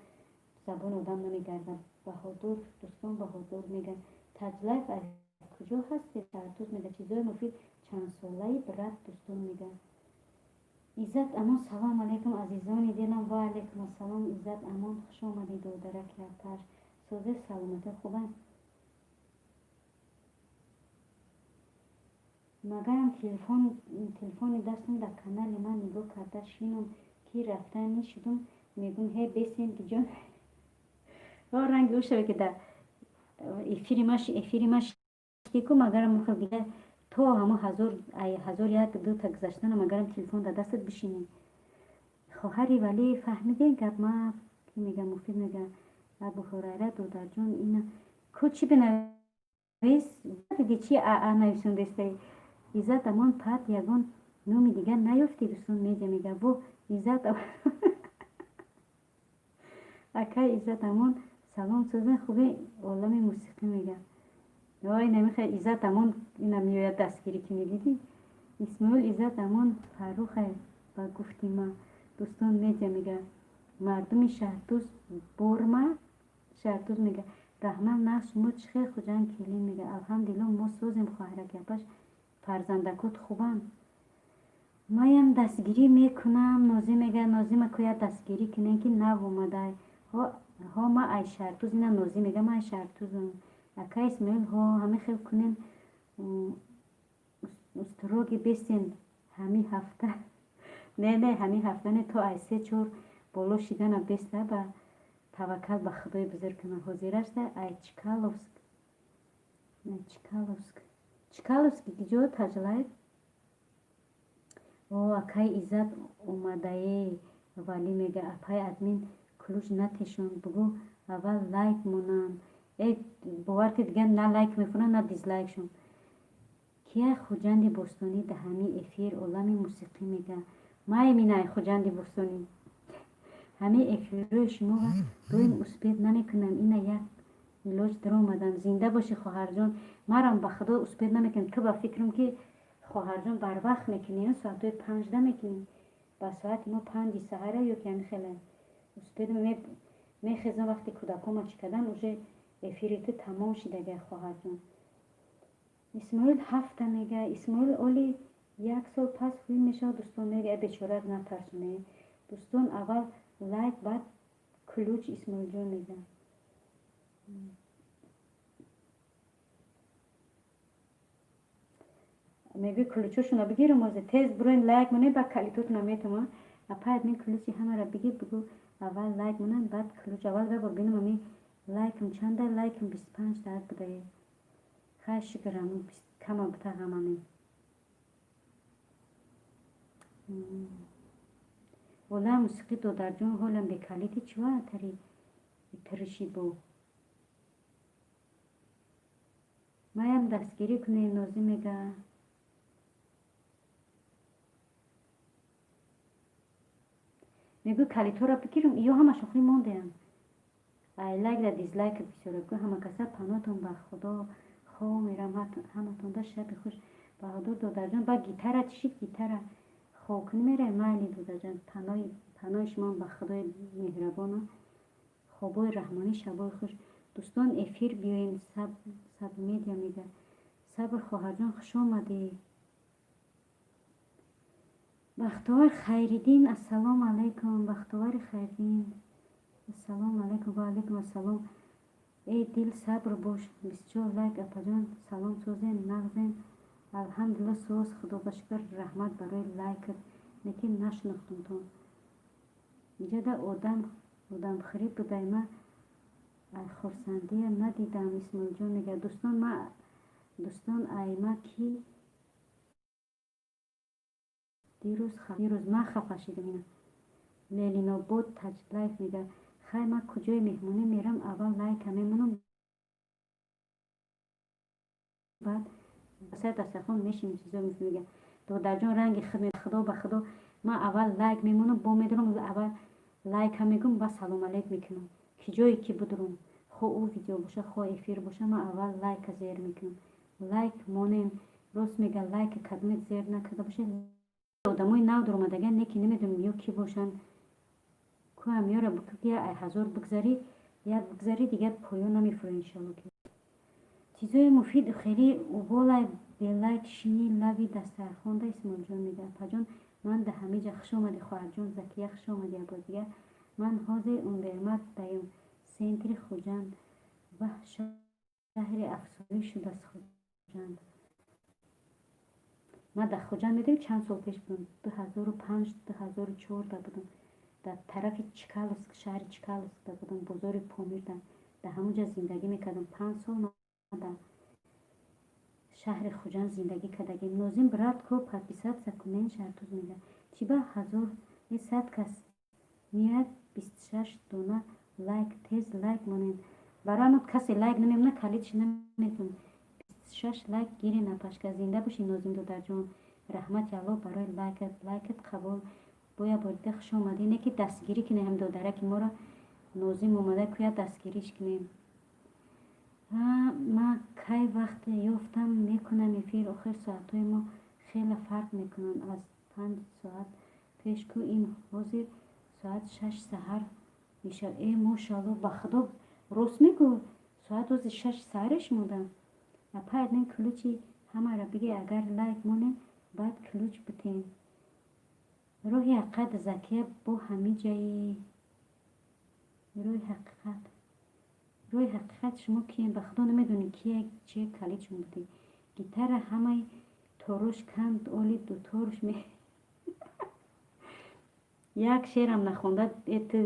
Забони одам намегардад. Баҳодур, дӯстон, Баҳодур мега. Таҷлайф, аз куҷо ҳастед? Шаҳртуз мега. Чизои муфид чандсолаи, брат. Дӯстон мега. Иззат Амон, салом алейкум, азизони дилам. Ва алейкум ассалом, Иззат Амон, хуш омадӣ, додараки апаш. Созе, саломатӣ, хубам. Магарам телефони дастам дар канали ман нигоҳ карда шином, ки рафта нишудум, мегум: «Ҳе, бесен ҷон». О, ранги ӯ шаве, ки дар эфири ма шику, магарам мухел дига то ҳамо ҳазор як дута гузаштана, магарам телефон дар дастат бишинӣ. Хоҳари Валӣ, фаҳмидем гап ма. Ки мега? Муфид мега. Абу Ҳурайра, додарҷон, ина ку чӣ бинавис? Диди чи аа нависондестай? Иззат Амон, пат ягон номи дигар наёфтӣ? Дӯстон, медиа мега. Во, Иззат, акай Иззат Амон, салом, сӯзен, хуби? Олами мусиқӣ мега. Ой, намехай, Иззат Амон ина меояд дастгирӣ кунӣ, дидӣ? Исмоил, Иззат Амон Фаррухе ба гуфти ма. Дӯстон, медиа мега. Мардуми Шаҳртуз борма, Шаҳртуз мега. Раҳмат, нағз, шумо чӣ хел, Хуҷанд келин мега. Алҳамдулилло, мо созем, хоҳараки апаш. Фарзандакот хубанд? Маям дастгирӣ мекунам. Нозӣ мега. Нозима кӯяд дастгирӣ кунем, ки нав омадай. Ҳо, ма ай Шаҳртуз. Ина Нозӣ мега: ма ай Шаҳртузам. Ака Исмоил, ҳо, ҳамин хел кунем. Устуроги бесен ҳамин ҳафта. Не, не, ҳамин ҳафта не, то ай се чор боло шидана беста. Ба таваккал ба Худои бузург кунам. Ҳозирашда ай Чкаловск. Чкаловск, Чкаловски киҷо, Таҷлайф? О, акай Иззат омадае. Валӣ мега: апай админ, ключ натешон, бугӯ аввал лайк монанд. Э, бовар ки дигар на лайк мекунанд, на дизлайкшон. Кия Хуҷанди бостонӣ да ҳамин эфир? Олами мусиқӣ мега. Маем, инай Хуҷанди бостонӣ. Ҳамин эфирҳои шуморо доим успеть намекунам, ина як илоҷ даромадам. Зинда бошӣ, хоҳарҷон. Марам ба Худо успеть намекунам. Ту ба фикрам, ки, хоҳарҷон, барвақт мекунӣ, соатҳои 5-да мекунӣ. Ба соати мо 5-и саҳара ё ки ҳамин хеле успеть мехезам. Вақте кӯдакома чӣ кардан, уже эфири ту тамом шидага, хоҳарҷон. Исмоил ҳафта мега. Исмоил оли як сол пас ҳуй мешавад. Дӯстон мега, э, бечора, натарсоне. Дӯстон, аввал лайк, баъд ключ. Исмоилҷон мега. Мегӯи ключошонро бигирам, озе тез бироем, лайк монем, баъд калитотона метавон. Апай админ, ключи ҳамаро бигир, бигӯ аввал лайк монам, баъд ключ. Аввал бабор бинам, ами лайкам чанда? Лайкам 25 даат будае. Хай, шукр, ҳамун кама бута, ғамаме. Ола мусиқӣ, додарҷон, ҳолам бекалити чува тари тириши бо. Маям дастгирӣ кунем. Нозӣ мега. Мегӯй калитҳоро бигирам, ё ҳамашон худи мондаям. Ай лайк да дизлайк бисёра. Гӯ ҳама каса паноҳтон ба Худо, хоб мерам, ҳаматонда шаби хуш. Баҳодур додарҷон, ба гитара чӣ шид? Гитара хокунӣ меравем. Майли, додарҷон, паноҳи шумо ба Худои меҳрабона. Хобои раҳмонӣ, шабои хуш. Дӯстон, эфир биёем. Сабмедия мега. Сабр, хоҳарҷон, хуш омадӣ. Бахтовар Хайриддин, ассалому алайкум. Бахтовари Хайриддин, ассалому алайкум. Ва алайкум ассалом. Эй дил, сабр бош. 24 лайк. Апаҷон, салом, созем, нағзем? Алҳамдулилла, соз, Худо ба шукр. Раҳмат барои лайкат, лекин нашинохтумтон. Иҷода одам одамхӯрӣ будай, ма ай хурсандия надидам. Исмоилҷон мега. Дӯстон, ма, дӯстон, ай ма ки дирӯз ма хафа шидам. Ина Ленинобод Таҷлайф мега. Хай, ма куҷои меҳмонӣ мерам, аввал лайка мемонам, баъд сар дастархон мешинем, чизо мега. Додарҷон, ранги Худо, ба Худо, ман аввал лайк мемонам, бо медорам, аввал лайка мегӯм, ба салом алейк мекунам. Ки ҷое ки будурум, хо ӯ видео боша, хо эфир боша, ман аввал лайка зер мекунам. Лайк монем. Рост мега, лайка кадомет зер накарда бошед. Одамои нав дуромадаган, не ки намедонам ё кӣ бошанд. Ку ҳамёра бикӯ, ки ай 1000 бигзарӣ, як бигзарӣ, дигар поён намефурӣ, иншалло. Ки чизои муфид хеле уболай белайк шини лаби дастархонда. Исмоилҷон мега: «Апаҷон, ман да ҳамиҷа». Хуш омадӣ, хоҳарҷон Закия, хуш омадӣ ябор дигар. Ман ҳозир Умбермат даем, центри Хуҷанд. Ваҳ, шаҳри афсонавӣ шудааст Хуҷанд. Ман дар Хуҷанд, медонӣ, чанд сол пеш будам? 2005, 2004 будам, дар тарафи Чкаловск, шаҳри Чкаловскда будам, бозори Помирда, дар ҳамон ҷо зиндагӣ мекардам. 5 сол ман дар шаҳри Хуҷанд зиндагӣ кардагим. Нозим, брат, ко подписаться кунен. Шаҳртуз мега: «Чӣ ба ҳазор сад кас меяд, 26 дона лайк? Тез лайк монед». Барои ҳамон касе лайк намемона, калидш наметон. 26 лайк гирен, апашка. Зинда бошӣ, Нозим додарҷон, раҳмати Аллоҳ барои лайкат. Лайкат қабул. Боя бори дига хуш омадӣ. Не ки дастгирӣ кунем ҳам додараки моро. Нозим омада, куя дастгириш кунем. Ма кай вақт ёфтам, мекунам эфир. Охир соатҳои мо хеле фарқ мекунанд, аз 5 соат пеш ку. Ин ҳозир соат 6 саҳар мешавад. Э, мошалло, ба Худо, рост мегӯ, соат ҳозир 6 саҳареш монда. Апа, однин ключи ҳамаро биге, агар лайк монем, баъд ключ битем. Роҳи ҳақиқат, Закия, бо ҳамиҷаи роҳи ҳақиқат, роҳи ҳақиқат. Шумо кием? Ба Худо, намедонем кие, чие. Калидшон будем. Гитара ҳамаи торош канд, оли дуторш ме. Як шеърам нахонда, эти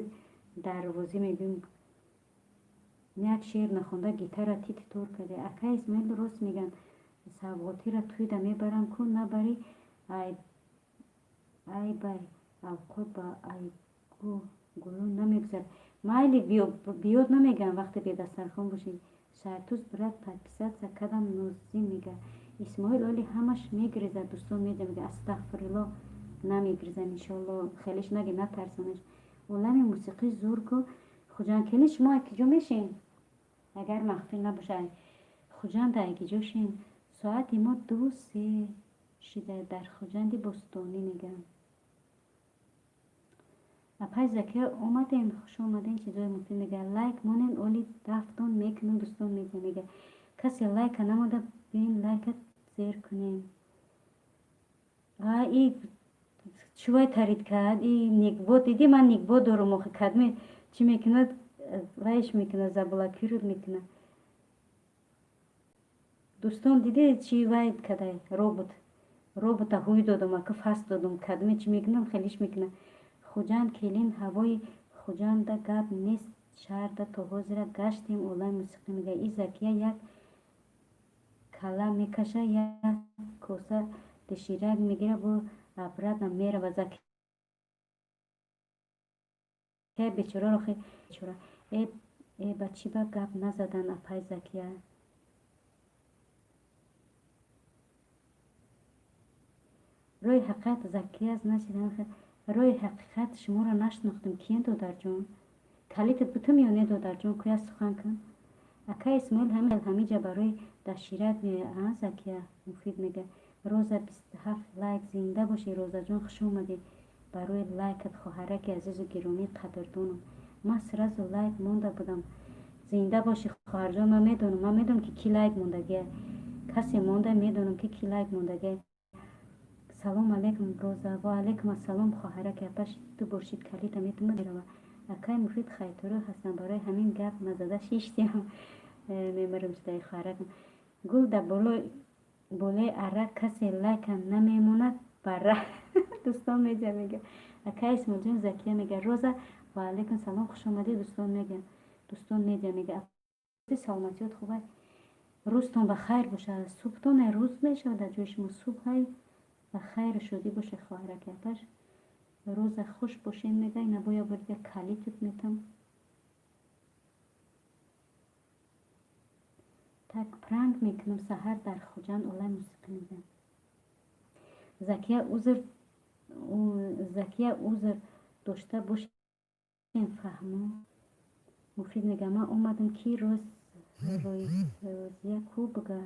дарвозӣ мегӯем, як шеър нахонда, гитара тити тор карде. Акай Исмоил, рост мегӯянд, савғотира тӯйда мебарам ку, набарӣ, ай бай авқот ба айгу гулӯ намегузарад. Майли, биёд, намегӯям, вақте бедастархон бошӣ. Шаҳртуз, брат, подписаться кардам. Нозим мега: «Исмоил оли ҳамаш мегирезад». Дӯстон меда мега: «Астағфирулло, намегирезам, иншоалло». Хелеш наге, натарсонеш. Олами мусиқӣ зур ку. Хуҷандкелин, шумо акиҷо мешин, агар махфӣ набошад? Хуҷанд акиҷо шин? Соати мо 2-3 шида дар Хуҷанди бостонӣ, мегӯям. Апай Закия, омадем, хуш омадем. Чизои муфид мега: «Лайк монен, оли дафтон мекунам». Дӯстон мега, касе лайка намода, бин, лайка зер кунем. И чувай тарид кард, и никбот диди? Ман никбот дорум охи, кадме чӣ мекунад, вайш мекунад, заблокировать мекунад. Дӯстон, диде, чӣ вай кадай? Робот, робота ҳуй додум, ака фаст додум. Кадме чӣ мекунам, хелиш мекунад. Хуҷанд келин, ҳавои Хуҷанда гап нест, шаҳрда то ҳозира гаштем. Олами мусиқӣ мега: «И Закия як кала мекаша, як коса доширак мегира, бо обратно мерава». Закия бечораро бечора. Э, ба чӣ ба гап назадан, апай Закия? Роҳи ҳақиқат, Закия, значит, роҳи ҳақиқат. Шуморо нашинохтем, киен, додарҷон? Калитат бутум ё не, додарҷон? Куя сухан кун. Ака Исмоил ҳамиҷа барои даширак меояд. Закия муфид мега: «Роза, 27 лайк». Зинда бошӣ, Розаҷон, хуш омадӣ. Барои лайкат, хоҳараки азизу гиромӣ, қадрдонам. Ман сразу лайк монда будам. Зинда бошӣ, хоҳарҷон. Ман медонам, ман медонам, ки кӣ лайк мондагия. Касе монда, медонам, ки кӣ лайк мондагия. Салом алейкум, Роза. Ва алейкум ассалом, хоҳараки апаш. Ту бошид, калита метума, мерава. Акай Муфид, хайторо ҳастам, барои ҳамин гап назада шиштиам. Мемарам шудаи хоҳаракам. Гул дар болои арра, касе лайка намемонад, барра. Дӯстон медиа мега: «Акай Исмоилҷон, Закия мега». Роза, ва алейкум салом, хуш омадӣ. Дӯстон мега, дӯстон медиа мега: «Саломатиёт хубай, рӯзтон ба хайр бошад». Субҳтон рӯз мешавад дар ҷои шумо, субҳай ба хайру шодӣ бошад, хоҳараки апаш. Роза, хуш бошед, мега. Ина боя бори калитут метам. Так пранк мекунам саҳар дар Хуҷанд. Олами мусиқӣ мегӯям: «Закия, узр, Закия, узр дошта бошем, фаҳмо». Муфид мега: «Ман омадам, ки роз розия ку буга,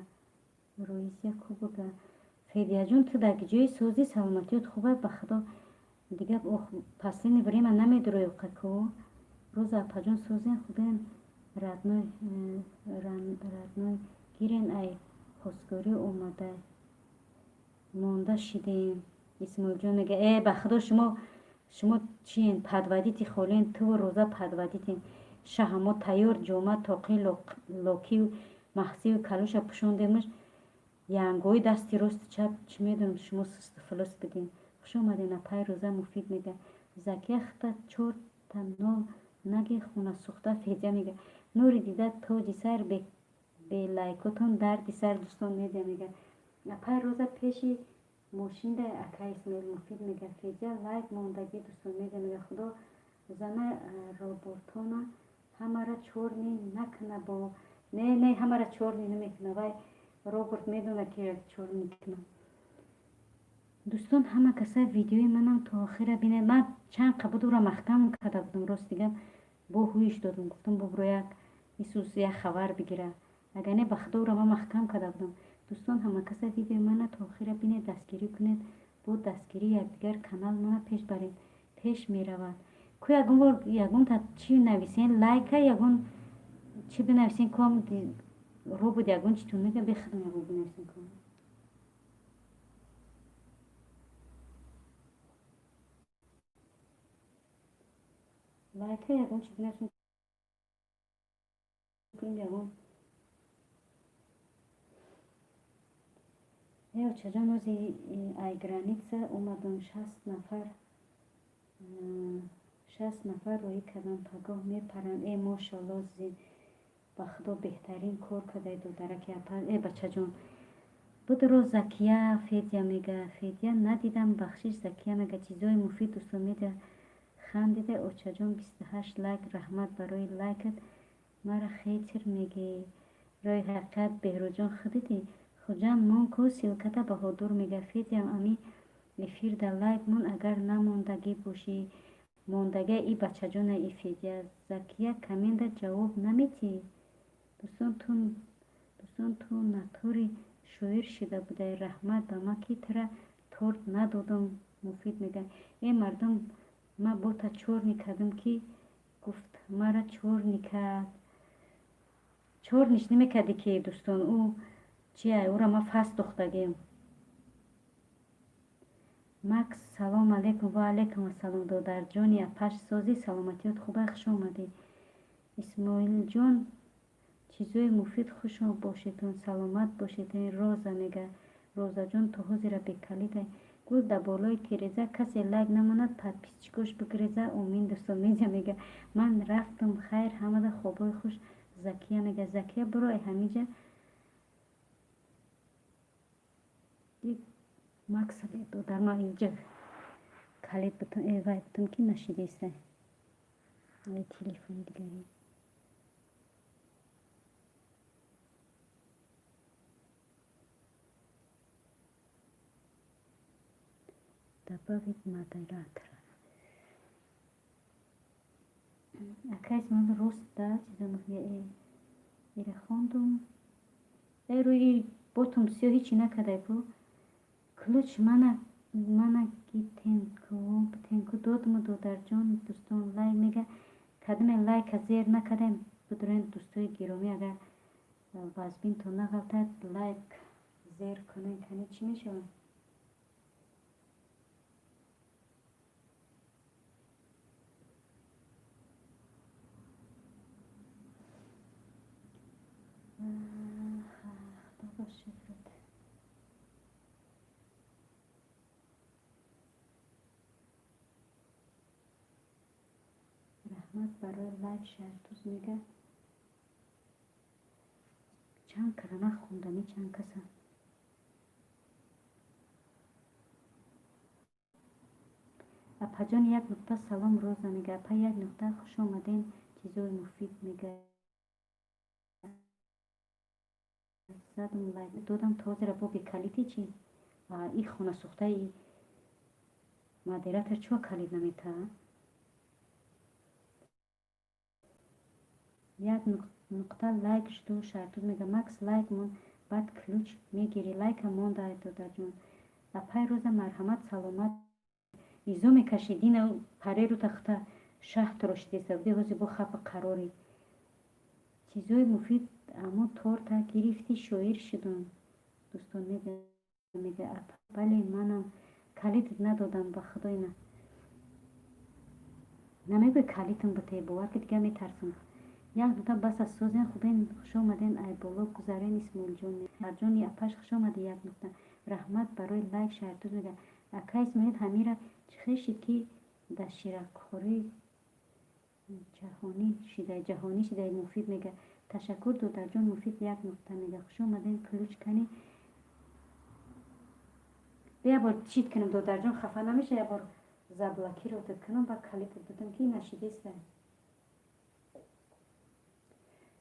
роизия ку буга». Федияҷон, ту дар ҷои созӣ? Саломатиёт хубай? Ба Худо. Дига последнее время намедурои ку. Роза апаҷон, созен, хубен? Родной, родной, гирен, ай хостгорӣ омада монда шидем. Исмоилҷон мега: «Э, ба худо, шумо чиен, подводите холен, туву Роза подводитен». Шаҳамо тайёр, ҷома, тоқи, локию маҳсию калуша пӯшондемаш, янгои дасти росту чап, чӣ медонам, шумо сусту филос бидем. Хуш омаден, апай Роза. Муфид мега: «Закия, хта чорта нол наги, хунасӯхта». Федя мега: «Нури дида, тоҷи сар, белайкотон дарди сар». Дӯстон медиа мега: «Апай Роза пеши мошинда». Акай Исмоил Муфид мега: «Федя лайк мондагӣ». Дӯстон медиа мега: «Худо зана роботона ҳамара чёрный накуна». Бо не, не, ҳамара чёрный намекуна, вай робот медона, ки чёрный куна. Дӯстон, ҳама каса видеои манам то охира бинед. Ман чанд қа буд, ӯра маҳкам карда будам, рости гап, бо ҳуиш додум, гуфтам, бубро, як исус як хабар бигира, агар не, ба худо, ӯра ман маҳкам карда будам. Дӯстон, ҳама каса видеои мана то охира бинед, дастгирӣ кунед, бо дастгирии якдигар канал мана пеш баред, пеш меравад ку. Ягон бор ягонта чӣ нависен, лайка, ягон чӣ бинависен, ком робот ягон читон мега, бехудам ягон бинависен ку. Лайка, ягон чӣ бинависен ку, ягон. Э, очаҷон, ози ай граница омадам, 60 нафар, 60 нафар роҳӣ кардам, пагоҳ мепаранд. Э, мошалло, ба худо, беҳтарин кор кардаи, додараки апа. Э, бачаҷон, будро. Закия, Федя мега: «Федя надидам, бахшиш». Закия мега: «Чизои муфид». Дӯстон медиа хандида. Очаҷон, 28 лайк, раҳмат барои лайкат. Мара хейтер мегӣ, роҳи ҳақиқат. Беҳрӯзҷон, худидӣ, Хуҷанд мон ку ссылката. Баҳодур мега: «Федям, ами эфирда лайк мон, агар намондагӣ бошӣ». Мондага и бачаҷона и Федя. Закия, коммента ҷавоб наметиҳӣ? Дӯстон, ту натури шоир шида будай. Раҳмат ба ман, ки тура торт надодам. Муфид мега: «Э, мардум, ма бота чёрный кардам, ки гуфт мара чёрный кард». Чёрныйш намекардӣ ки, дӯстон, ӯ чия, ӯра ма фаст духтагем. Макс, салом алейкум. Ва алейкум ассалом, додарҷони апаш, созӣ, саломатиёт хуба? Хуш омадӣ. Исмоилҷон, чизои муфид, хуш бошедон, саломат бошед. Роза мега: «Розаҷон, то ҳозира бекалидай». Гул дар болои тереза, касе лайк намонад, подписчикош бигреза. Омин. Дӯстон медиа мега: «Ман рафтам, хайр, ҳамада хобҳои хуш». Закия мега: «Закия, биро ҳамиҷа». Макса, додар, ман инҷа калид бутум, э вай бутум, ки нашидеста телефони дигаре. Добавить модератора. Акай Исмоил, рост да, чиза муфид ира хондум. Э, рӯи ботум сиё ҳичи накардай ку. Ключ мана гитенку битенку додуму, додарҷон. Дӯстон, лайк мега, кадоме лайка зер накардаем, бидурен, дӯстои гиромӣ, агар вазбинтон нағалтад, лайк зер кунед, кани чӣ мешавад. Худо шукрат. Раҳмат барои лайк. Шаҳртуз мега: «Чанд калима хонданӣ, чанд каса». Апаҷон, як нуқта, салом. Роза мега: «Апа, як нуқта, хуш омаден». Чизои муфид мега, задум, лайк додам, тозира бо бекалиди чи и хонасӯхтаи модератор чӯ калид наметаҳад? Як нуқта, лайк жду. Шаҳртуз мега: «Макс, лайк мон, баъд ключ мегирӣ». Лайка монда, додарҷон. Апай Роза, марҳамат, саломат. Изо мекашӣ, дина пареру тахта шаҳ торошидеса буди, ҳозир бо хафа қарорӣ. Чизои муфид, аммо торта гирифтӣ, шоир шудам. Дӯстон мега, апа, бале, манам калид надодам, ба худо ина. Намегӯй калитам бите, бовар ки дига метарсам. Як дута бас аз созен, хубен, хуш омаден, ай боло гузарен, Исмоилҷон. Арҷони апаш, хуш омадӣ, як нуқта. Раҳмат барои лайк, Шаҳртуз мега. Ака Исмоил, ҳамира чӣ хел ки дар ширакхӯрӣ ҷаҳонӣ шидай, ҷаҳонӣ шидай, муфид мега. Ташаккур, додарҷон, муфид як нуқта мега. Хуш омаден, ключ кани. Бия бор чит кунам, додарҷон, хафа намеша, як бор заблокировать кунам, ба калита додам ки нашидеста.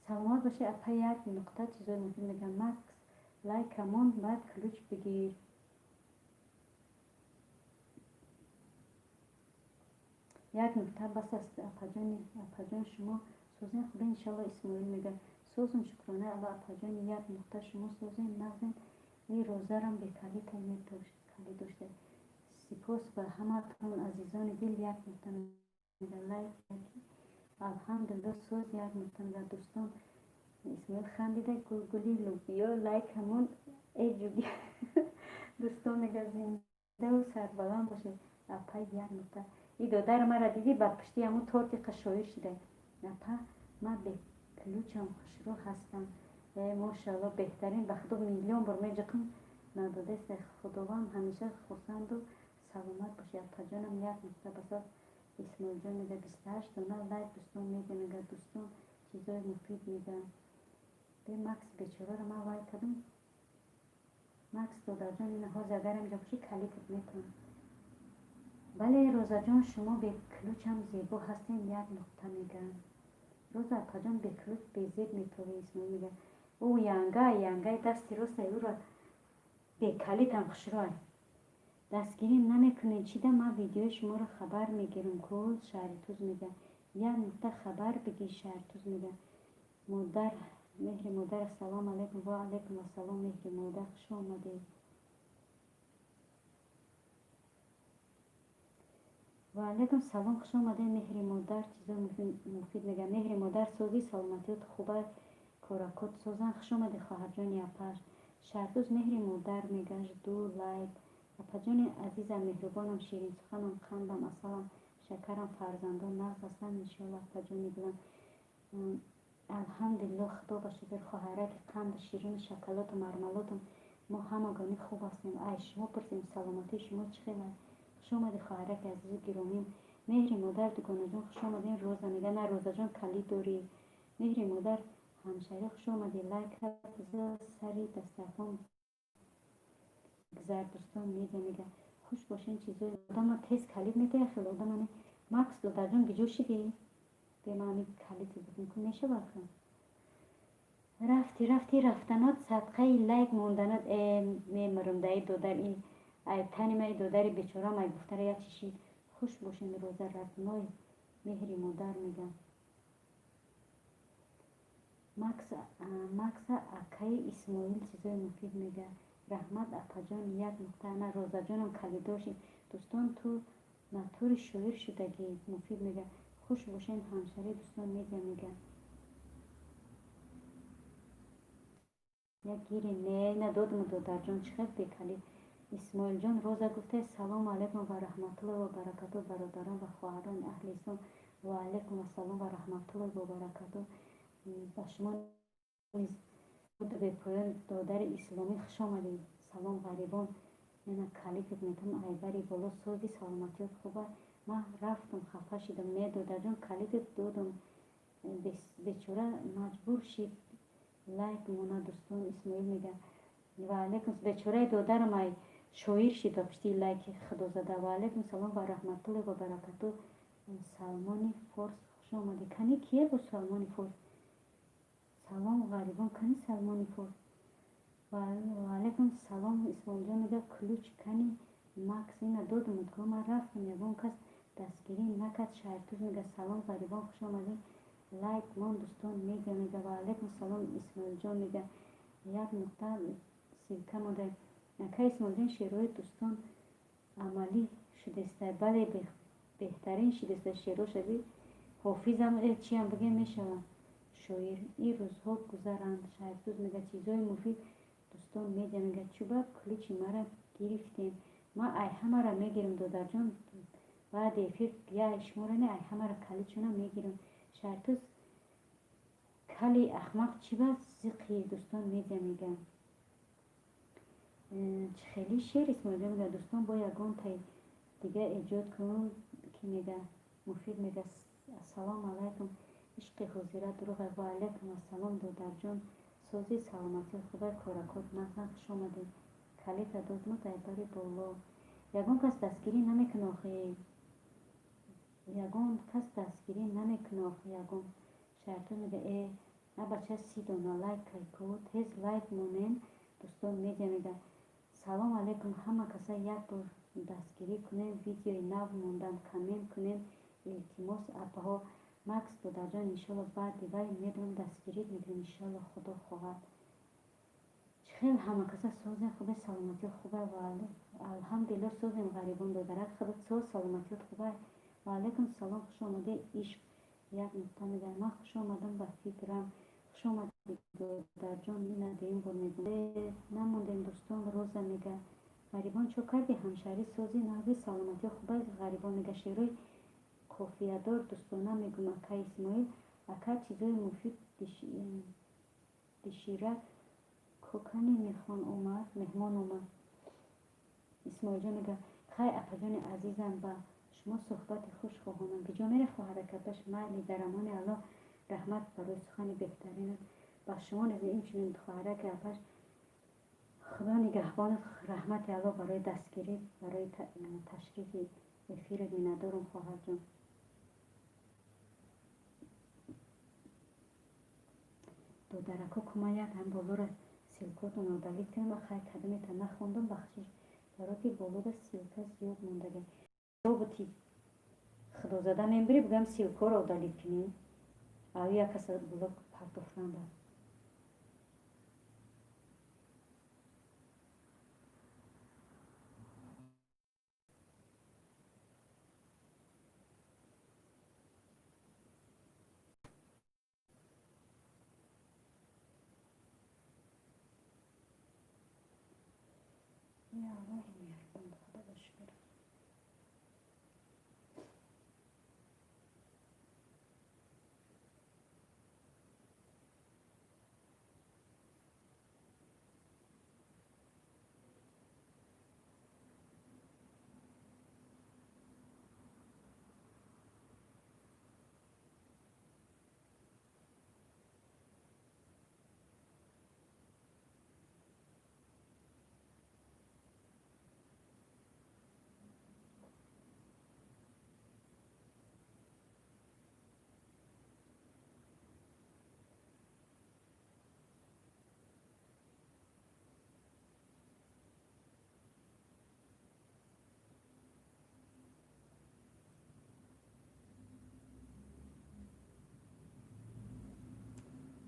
Саломат бошед, апа, як нуқта, чизои муфид мега. Макс лайкамон, баъд ключ бигир. Як нуқта бас аст, апаҷони, апаҷон, шумо созен, хубен, иншалло, Исмоил мега. Созум, шукронаи Алло, апаҷони, як нуқта, шумо созен, нағзен, и розарам бекалита калид дошта. Сипос ба ҳаматон, азизони дил, як нуқта мега. Лайк, алҳамдулилло, соз, як нуқта мега. Дӯстон, Исмоил хандида, гулгули лубиё лайк ҳамон эҷуги. Дӯстон мега, зиндаву сарбаланд бошед, апа, як нуқта. И додари мара дидӣ, ба пушти ҳамун торти шоир шида. Апа, ман беключам хушрӯ ҳастам. Э, мошалло, беҳтарин, ба худо миллион бор меҷиқам, надодаста. Худованд ҳамеша хурсанду саломат бошед, апаҷонам, як нуқта басад. Исмоилҷон мега, 28 дона лайк, дӯстон мега, мега, дӯстон, чизои муфид мега. Бе Макс бечораро ман лайк кардам. Макс додарҷон, ина ҳозир агар инҷо бошӣ, калитат метавон. Бале, Розаҷон, шумо беключам зебо ҳастем, як нуқта мега. Роза апаҷон, беключ безеб метовӣ, Исмоил мега. Ӯ янга, янгаи дасти ростай, ӯро бекалитам хушрӯай. Дастгирӣ намекунед, чида ман видеои шуморо хабар мегирам ку, Шаҳритуз мега. Як нуқта хабар бигир, Шаҳритуз мега. Модар, меҳри модар, ассалому алайкум, ва алайкум ассалом, меҳри модар, хуш омадед. Ва алайкум салом, хуш омадед, меҳри модар, чизои муфид мега. Меҳри модар, созӣ, саломатиёт хуба, коракот созан, хуш омадед, хоҳарҷони апаш. Шаҳртуз, меҳри модар мега, жду лайк. Апаҷони азизам, меҳрубонам, ширинсуханам, қандам, асалам, шакарам, фарзандон нағз ҳастанд, иншоалло, апаҷони дилам. Алҳамдулилло, худо ба шукр, хоҳараки қанду ширину шоколаду мармаладум, мо ҳамагонӣ хуб ҳастем. Ай шумо пурсем, саломатии шумо чӣ хел аст? Хуш омадед, хоҳараки азизу гиромим. Меҳри модар, дугонаҷон, хуш омадед, Роза мега, на, Розаҷон, калид дорӣ. Меҳри модар, ҳамшаҳрӣ, хуш омадед, лайка бизор, сари дастархон гузар, дӯстон медиа мега. Хуш бошен, чизои одама тез калид медиҳа, хел одама не. Макс додарҷон, гиҷо шидӣ? Бе ман ҳамин калиди будем ку мешавад ха. Рафти, рафти, рафтанот садқаи лайк монданот, э, мемирам да и додар, и ай тани ма, и додари бечорам, ай гуфтара як чиши. Хуш бошен, Роза родной, меҳри модар мега. Макс, Макса акаи Исмоил, чизои муфид мега. Раҳмат, апаҷон, як нуқта, ана Розаҷонам калидоши. Дӯстон, ту натури шоир шудагӣ, муфид мега. Хуш бошен, ҳамшаҳри, дӯстон медиа мега. Як гири не, надодам, додарҷон, чӣ хел бекалид. Исмоилҷон, Роза гуфта, салому алайкум ва раҳматуллоҳи ва баракату, бародарон ва хоҳарони аҳли ислом. Ва алайкум ассалом ва раҳматуллоҳи ва баракату. Ба шумо низ бепоён, додари исломӣ, хуш омадед. Салом, ғарибон, ина калитат метавон айбари боло, сози, саломатиёт хуба. Ман рафтам, хафа шидам. Не, додарҷон, калитат додам. Бечора маҷбур шид лайк мона, дӯстон, Исмоил мега. Ва алайкум, бечораи додарам ай шоир шид ба пушти лайки худозада. Ва алайкум салом ва раҳматуллоҳи ва баракату. Салмони Форс, хуш омадед. Кани кие бо Салмони Форс? Салом, ғарибон, кани Салмони Форс? Ва алайкум салом, Исмоилҷон мега, ключ кани, Макс, ина додам, ман рафтам, ягон кас дастгирӣ накард. Шаҳртуз мега, салом, ғарибон, хуш омадед, лайк мон, дӯстон медиа мега. Ва алайкум салом, Исмоилҷон мега, як нуқта ссылка монда. Ака Исмоилҷон, шеърҳои дӯстон амалӣ Шудеста, бале, беҳтарин шудеста шеъро шаби ҳофизам, чиам бигем мешава, шоир. Ин рӯзҳо гузаранд. Шаҳртуз мега, чизҳои муфид дӯстон медиа мега, чӯба ключи мара гирифтем. Ман ай ҳамара мегирам, додарҷон, баъди эфир я шуморо не, ай ҳамара каличона мегирам. Шаҳртуз, кали ахмақ, чӣ ба зиқи дӯстон медиа мега. Чӣ хеле шер, Исмоилҷон мега, дӯстон бо ягонтаи дига эҷод кун ки мега муфид мега. Ассалому алайкум, ишқи ҳозира дурӯға. Ва алайкум ассалом, додарҷон, сози, саломатӣ, худои коракот нағз, хуш омадед. Калита додму дар бари боло. Ягон кас дастгирӣ намекуна охи, ягон кас дастгирӣ намекуна охи, ягон. Шаҳртуз мега, э на бача, 30 дона лайк кай ку, тез лайк монен дӯстон медиа мега. Салом алайкум, ҳама каса як бор дастгирӣ кунем, видеои нав мондам, коммент кунем, илтимос, апаҳо. Макс додарҷон, иншолло баъди вай медонам, дастгирӣ мекунем, иншолло, худо хоҳад. Чӣ хел ҳама каса созем, хубе, саломатиё хубе? Алҳамдулилло, созем, ғарибон додарак, худат соз, саломатиёт хубе? Ва алайкум салом, хуш омадед, ишқ як нуқта мега. Ман хуш омадам, ба фикрам. Хуш омадед, додарҷон, ина дуюм бор мегӯям, намондем дӯстон. Роза мега, ғарибон, чо карди, ҳамшаҳрӣ, сози, нағзи, саломатиё хубе? Ғарибон мега, шеърҳои қофиядор дӯстона мегӯм. Ака Исмоил ака, чизои муфид дишира кокани меҳмон омад. Исмоилҷон мега, хай, апаҷони азизам, ба шумо суҳбати хуш хоҳонам. Киҷо мере, хоҳаракапаш? Майли, дар амони Аллоҳ, раҳмат барои сухани беҳтаринат. Ба шумо низ инчунин, хоҳараки апаш, худо нигаҳбонат. Раҳмати Аллоҳ барои дастгирӣ, барои ташрифи эфират миннатдорам, хоҳарҷон. Додарако, кума як ҳам болора ссылкотонро удалить кунем. Хай, кадомета нахондам, бахшиш, баро ки болода ссылка зиёд мондаги. Роботи худозада мебири, бигӯям ссылкаро удалить кунӣ, ав як каса блок партофтанда. Я Аллоҳи меҳрубон, худо ба шукр.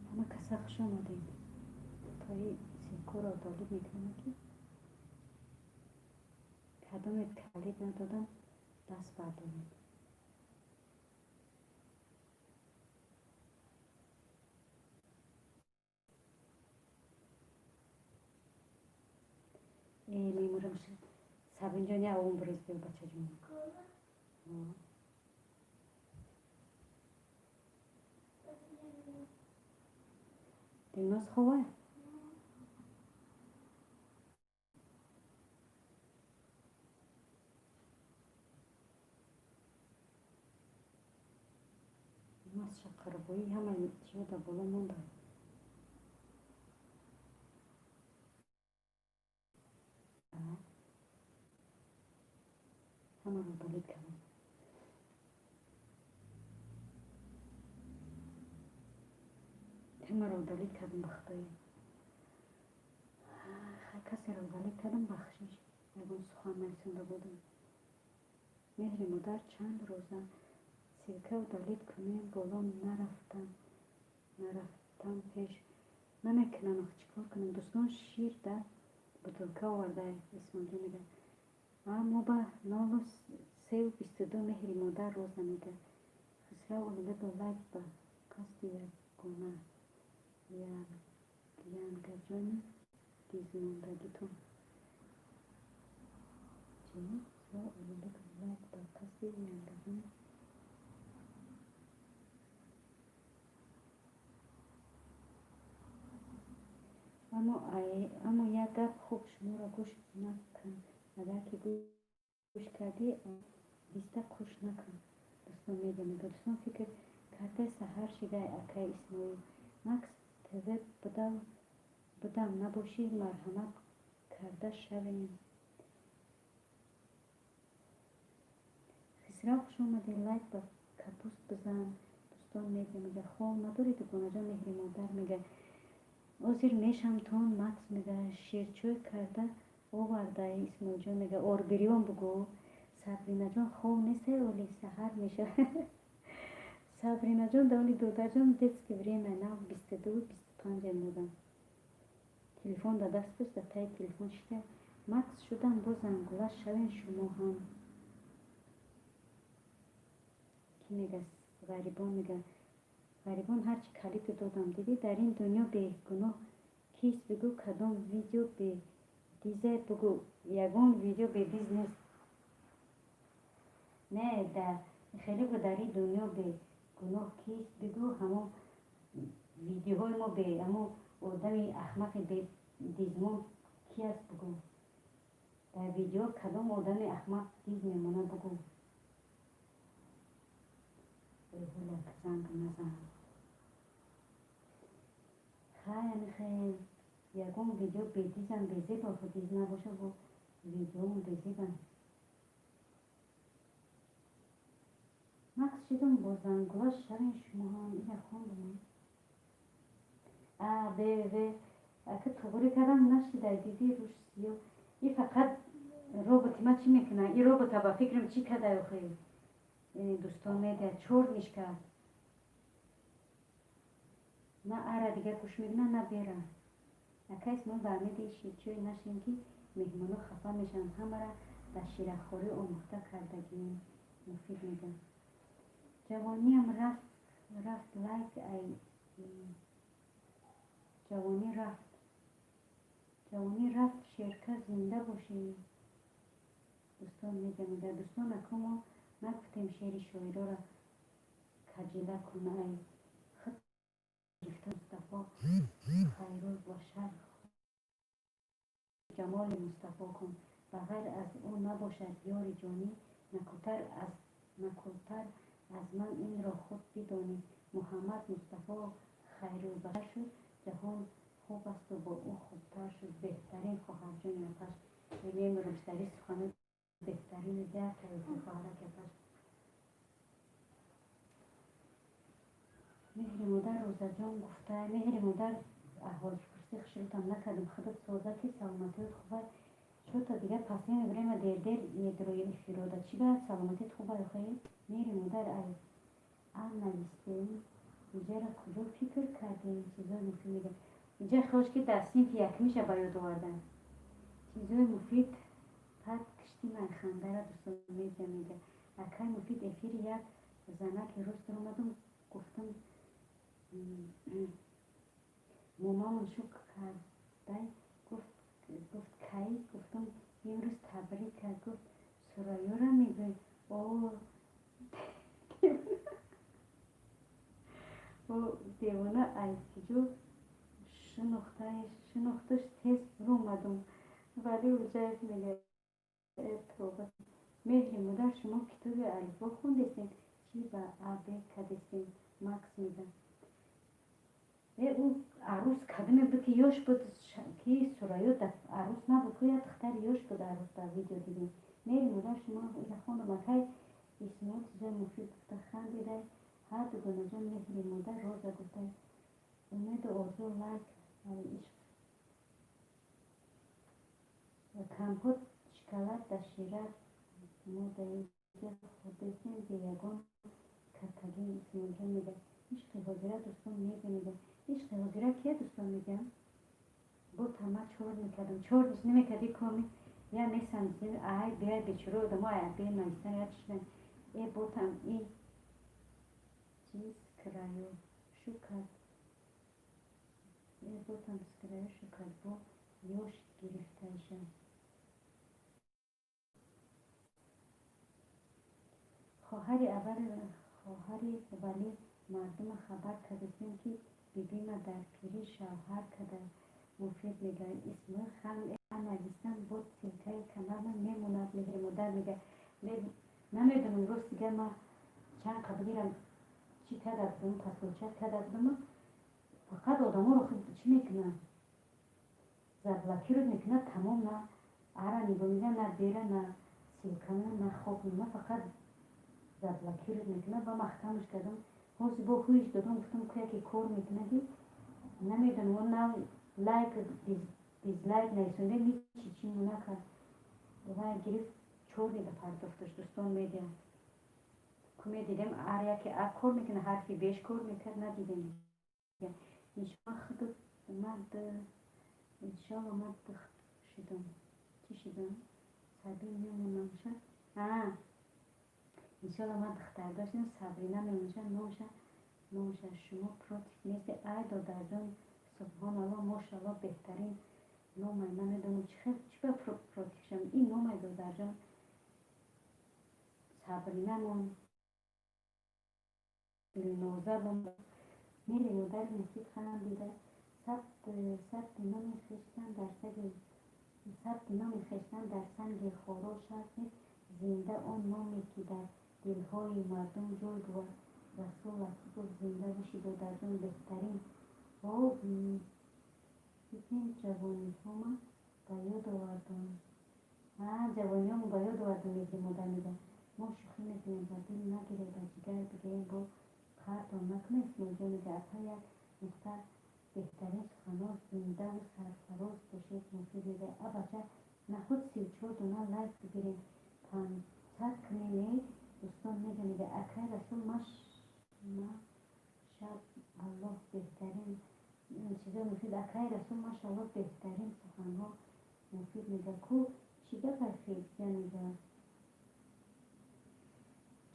Ҳама каса хуш омадед. Тои ссылкаро удалить мекунам, ки кадомет калид надодам, даст бардоред. Э, мемурам. Сабинҷон, я овон бирез, биё, бачаҷон. Дилноз хова? Шақарбоӣ ҳама чиё дар боло монда. Ҳамаро удалить кардам. Ҳамаро удалить кардам, ба худои. Хай, касеро удалить кардам, бахшиш, ягон сухан нависонда будам. Меҳри модар чанд рӯза ссылка удалить кунем, боло нарафтам, нарафтам пеш намекунам. Чӣ кор кунам, дӯстон? Шир дар бутылка оварда, Исмоилҷон мега. Мо ба 03:22. Меҳри модар, Роза мега. Хисрав Улуғбеков, лайк ба қасди ягона янгаҷони дизмондагитон. Чи? Хисрав Улуғбеков, лайк ба қасди янгаҷони. Аммо як гап хуб, шуморо гӯш накун, агар ки гӯш кардӣ, биста қуш накун. Дӯстон медиа мега. Дӯстон, фикр карда, саҳар шидай. Акай Исмоил, Макс ТВ будам, набошӣ, марҳамат карда шавем. Хисрав, хуш омадӣ, лайк ба капуст бизан. Дӯстон медиа мега. Хол надорӣ, дугонаҷон? Меҳри модар мега. Озир мешамтон. Макс мега, ширчӯй карда овардай. Исмоилҷон мега, орбириён бугӯ. Сабринаҷон, хоб нестай, оли саҳар мешавад. Сабринаҷон, давли додарҷон, детский время нав 22:25 модам. Телефон да даст буст, да таи телефон шида. Макс шудам, бо зангула шавем шумо ҳам. Кӣ мега? Ғарибон мега. Ғарибон, ҳарчи калиту додам, дидӣ? Дар ин дунё бегуноҳ кист, бигӯ? Кадом видео бедизай, бугӯ? Ягон видео бедиз нест. Не, да хеле бу. Дар ин дунё бегуноҳ кист, бигӯ? Ҳамон видеоҳои мо бе ҳамон одами ахмақи бедизмон ки аст, бугӯ? Дар видео кадом одами ахмақ диз мемонад, бугӯ? Ҳулак, занг назан. Хай, амихел ягон видео бедизам, безеба диз набоша, бо видеом безебам. Макс шидум, бо зангула шавем шумо ҳам. Ира хондум. А, Б, В. Ака, туғрӣ кардам, нашидай, дидӣ, рӯш сиё. И фақат роботи ма чӣ мекунад? И робота ба фикрам чӣ кардай охи? Дӯстон медиҳад, чорниш кард. На ара дигар гӯш мекунад, на бера. Ака Исмоил, ба умеди ширчӯй нашем, ки меҳмонҳо хафа мешаванд. Ҳамаро ба ширахӯрӣ омӯхта кардагием. Муфид мега. Ҷавониам рафт, рафт, лайк ай ҷавонӣ рафт. Ҷавонӣ рафт, шерка, зинда бошӣ. Дӯстон медиа мега. Дӯстон, аку мо нагуфтем, шеъри шоироро каҷила кун, ай худ гирифта. Мустафо хайрулбашар, ҷамоли Мустафо кун. Ба ғайр аз ӯ набошад ёри ҷонӣ, накӯтар аз ман инро худ бидонӣ. Муҳаммад Мустафо хайрулбашар шуд, ҷаҳон хуб асту бо ӯ хубтар шуд. Беҳтарин хоҳарҷони апаш. Мемирам сари суханои беҳтарини диартаи хоҳараки апаш. Меҳри модар, Розаҷон гуфта. Меҳри модар, аҳволпурсӣ хушрӯтам накардам. Худат соза, ки саломатиёт хубай? Чӯта дигар последнее время дер-дер медрои эфирода. Чӣ ба, саломатият хубай охе? Меҳри модар, ай а навистем. Иҷара куҷо фикр кардем? Чизои муфид мега. Иҷа хош ки дар синфи якмиша ба ёд овардам. Чизои муфид пад кишти ман хандара. Дӯстон медиа мега. Акай Муфид, эфири як занаки рӯз омадум, гуфтам, момамон шук кардай. Гуфт, кай? Гуфтам, имрӯз табрик кард. Гуфт, Сурайёра мегӯй? О, девона, ай куҷо шинохташ? Тез омадум. Вале Уҷаев мега, тоба. Меҳри модар, шумо китоби алифбо хондестем, чӣ ба аб кадестем? Макс мега. Ӯ арӯс кадоме буд, ки ёш буд, ки Сурайё арӯс набуд, ку як духтари ёш буд, арӯс дар видео дидем. Меҳри модар, шумо ира хондам. Акай Исмоил, чизои муфид гуфта, хандидай. Ҳа, дугонаҷон. Меҳри модар, Роза гуфтай. Умеду орзу, лайк ай ишқ. Компот шоколад да шира мо да инҷа хӯрдестем, бе ягон катагӣ. Исмоилҷон мега. Ишқи ҳозира. Дӯстон мега мега. Ишқи ҳозира кия, дӯстон мегӯям? Бо тама чор мекардам, чор ниш намекарди, коми. Я месанҷидем, ай беай бечора одамо ай бе нависан я чишидан. Э, ботам и чиз краю шу кард. Э, ботам краю шу кард, бо ёш гирифтаиша. Хоҳари аввали, хоҳари валӣ, мардума хабар кардастем, ки бибима дар пирӣ шавҳар када. Муфид мега, Исмоил хан нависан, бо ссылкаи каналма мемонад. Меҳри модар мега, намедонам, рост дига, ма чанд қаблирам чӣ карда будам, подключать карда будам. Фақат одаморо чӣ мекунад, заблокировать мекунад, тамом. На ара нигоҳ мекунад, на бера, на ссылкама, на хоб, на фақат заблокировать мекунад. Ва маҳкамаш кардам. Ҳозир бо ҳуиш додам, гуфтам, ку яке кор мекунади, намедонам, на лайк, дизлайк нависонда, ҳичи чӣ накард. Вай гирифт, чорнида пардохташ. Дӯстон, медиҳам, ку медидем, ар яке а кор мекунад, ҳарфи беш кор мекард, надидем. Иншолло, ман шудам, чӣ шудам, сабин мемонам ша. Иншолло, ман духтар доштам, Сабрина мемонша номша. Номша шумо против нести? Ай, додарҷон, субҳоналло, мошалло, беҳтарин номай. Намедонам, чӣ ба против шам ин номай. Додарҷон, Сабрина мон, Дилноза мон. Мери модари муфид хандида, сабти номи хештан дар саги, сабти номи хештан дар санги хоро шарт нест. Зинда он номе, ки дар дилҳои мардум ҷой бувад. Расул Латипов, зинда бошӣ, додарҷон, беҳтарин. Бибин, ҷавониҳома ба ёд овардам, ҷавониҳомо ба ёд овардам. Меҳри модар мега, мо шӯхӣ мекунем, ба дил нагиред, ба ҷигар бигирем, бо қаҳртон накунед. Исмоилҷон мега, апа, як нуқта, беҳтарин суханҳо, зиндаву сарфароз бошед. Муфид мега, а бача, нахуд 34 дона лайк бигирем, 500 кунем. Э, дӯстон, мега, акай Расул, машаб аллоҳ, беҳтарин чизои муфид. Акай Расул, машаллоҳ, беҳтарин суханҳо. Муфид мега, ку чӣ гапай? Федя мега,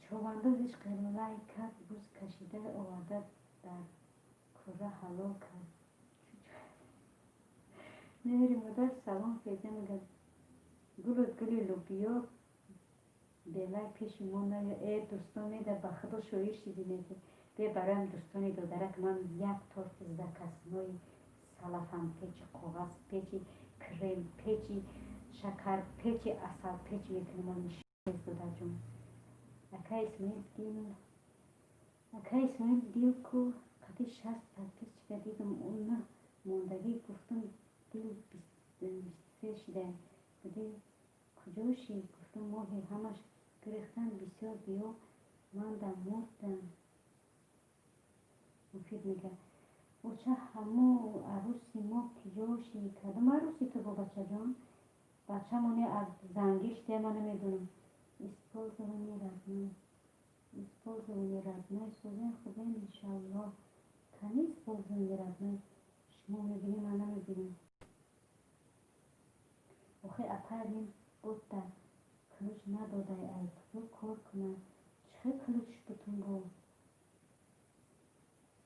човандоз ишқи лай кард, буз кашида оварда, дар кӯра ҳалол кард. Меҳри модар, салом. Федя мега, гулу гули лӯбиё белай пеши мо наё. Э, дӯстон, меда, ба худо, шоир шидинеки. Бе, бароям дӯстони додарак, ман як торти заказной, салафанпечи, коғазпечи, кремпечи, шакарпечи, асалпеч мекунам. Додарҷон, акай Исмоил дил, акай Исмоил дил ку қади 60 подписчика дидам, на мондагӣ, гуфтам, дил 23 шида буди, куҷо шид? Гуфтам, моҳи ҳамаш гирифтан бисёр, биё, манда мурдам. Муфид мега, оча, ҳамо арӯси мо киҷо шид? Кадом арӯси ту бо, бачаҷон? Бачамоне аз зангӣ шидия, ман намедонам. Использование родной, использование родной, созем, хубем, иншаллоҳ. Кани использование родной? Шумо мебинӣ, ман намебинам. Охи, апарин ботта ключ надодай, ай куҷо кор кунад? Чӣ хел ключ бутун бо?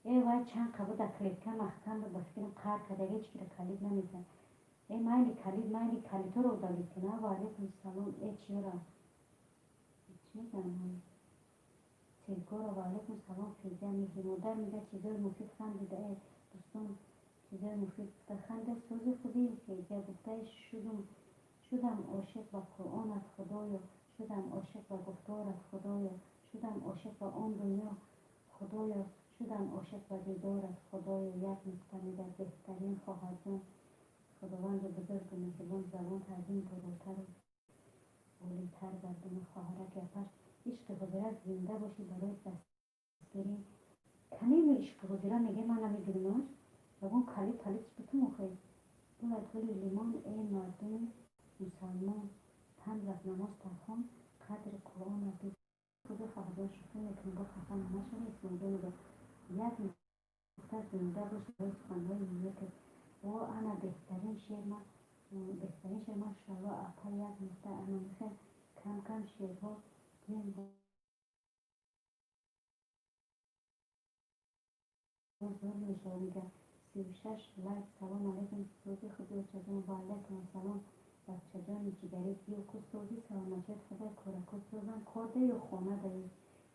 Э, вай чанд қабуда клетка маҳкам буд, ба фикрам, қар карда, ҳеҷ кира калид намезад. Э, майли, калид, майли, калидҳоро удалить куна. Ва алайкум салом. Э, чиёра чӣ мегӯям? Силкоро. Ва алайкум салом. Федя, меҳри модар мега, чизои муфид хандида. Э, дӯстон, чизои муфид гуфта, ханда, сози худи. Федя гуфтаи, шудум, шудам ошиқ ба Қуръонат, Худоё, шудам ошиқ ба гуфторат, Худоё, шудам ошиқ ба он дунё, Худоё, шудам ошиқ ба дидорат, Худоё. Як нуқта мега, беҳтарин хоҳарҷон, Худованди бузургу меҳрибон забон таъзим болотару олитар гардона. Хоҳараки апаш, ишқи ҳозира, зинда бошӣ барои дастгирӣ. Канеми ишқи ҳозира меге, ман намедонамаш. Ягон калид палид бутум охе. Гулат гули лимон. Э, мардуми мусалмон, панҷ вақт намоз тахон, қадри Қуръона бид. Худо, хоҳарҷон, шӯхӣ мекунем, бо хафа нашавед. Исмоилҷон мега, як нуқта, зинда бош барои суханҳои некат. О, ана беҳтарин шер. Ман Беҳтаринша, машоалло, апа, як нуқта анамихел кам кам шеърҳо гӯем, боз зур мешавад, мега. 36 лайк. Салом алейкум, сози хуби, очаҷон. Ва алайкум ассалом, бачаҷони ҷигарӣ. Ку сози, саломатият хубай, корако созам, кор ё хона даи?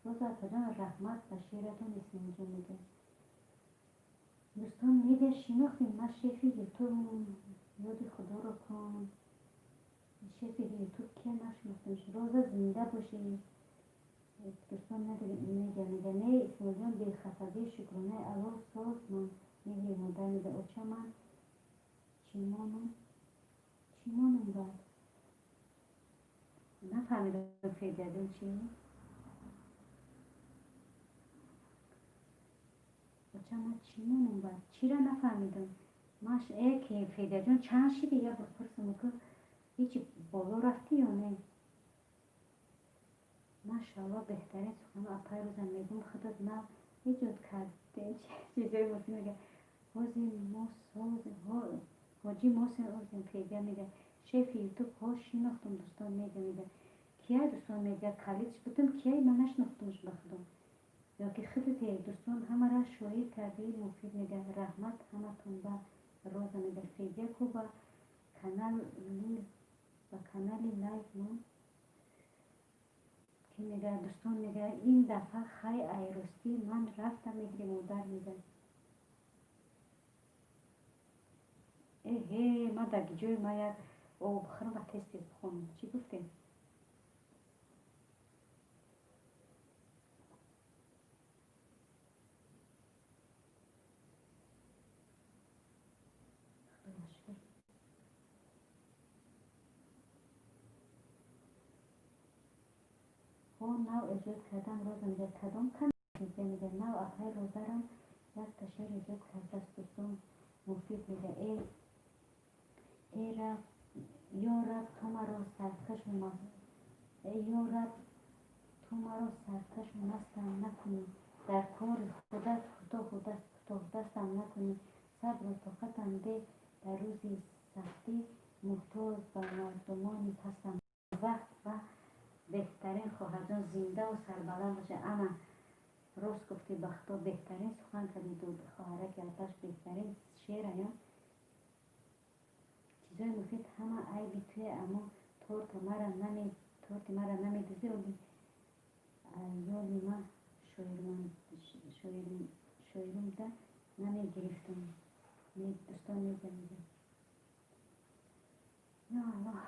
Роза апаҷон, раҳмат ба шеъратон. Исмоилҷон мега, дӯстон, медиа шинохтем, ман шефи Ютуб, ёди худоро кун. Шефи Ютуб кия, нашинохтем. Роза, зинда бошӣ. Дӯстон, медиа мега, не, Исмоилҷон, бехафагӣ, шукронаи Аллоҳ, соз ман. Меҳри модар мега, оча, ман чимонум, чимонум баъд нафаҳмидам. Федиаҷон, чӣ, оча, ман чимонум баъд чира нафаҳмидам. Маш э ки Федиаҷон, чанд шиди? Я бор пурсам, ку ҳечи боло рафтӣ ё не? Машоалло, беҳтарин сухано, апай Рӯза, мегум, худат нав эҷод кардем. Чизои муфид мега, ҳози мо созем, ҳоҷӣ мо созем. Федия мега, шефи Ютуб ҳо, шинохтум. Дӯстон, медиа мега, кия? Дӯстон, медиа калидш будум, кияй, ман нашинохтумш, ба худо, ёки худате? Дӯстон, ҳамара шоир кардии. Муфид мега, раҳмат ҳаматон ба. Роза мега, Федия ку, ба канали лайк мон. Ки мега, дӯстон, мега, ин дафъа хай айростӣ ман рафтам, меҳри модар мега. Эҳе, ма дар ҷои ма як об бихӯрам ва тез тез бихонам. Чӣ гуфтем? Худоя шукр. Ҳо, нав эҷод кардам. Роза мега, кадом канал? Мега, нав апай Розарам якта шеър эҷод кардааст. Дӯстон, Муфид мега, э раб, ё раб, ту маро саркашу ё раб, ту маро саркашу мастам накунӣ, дар кори худат кӯтоҳдастам накунӣ, сабру тоқатам деҳ, дар рӯзи сахтӣ муҳтоҷ ба мардумони пастам. Вақт ва беҳтарин, хоҳарҷон, зиндаву сарбаланд бошед. Ана рост гуфтӣ, ба худо, беҳтарин сухан кардӣ, хоҳараки апаш, беҳтарин шеъра ё чизои муфид. Ҳама айби туе, аммо торти мара намедузӣ. Оли ёли ман шоирумда намегирифтум. Дӯстон, мегӯям, ё Аллоҳ,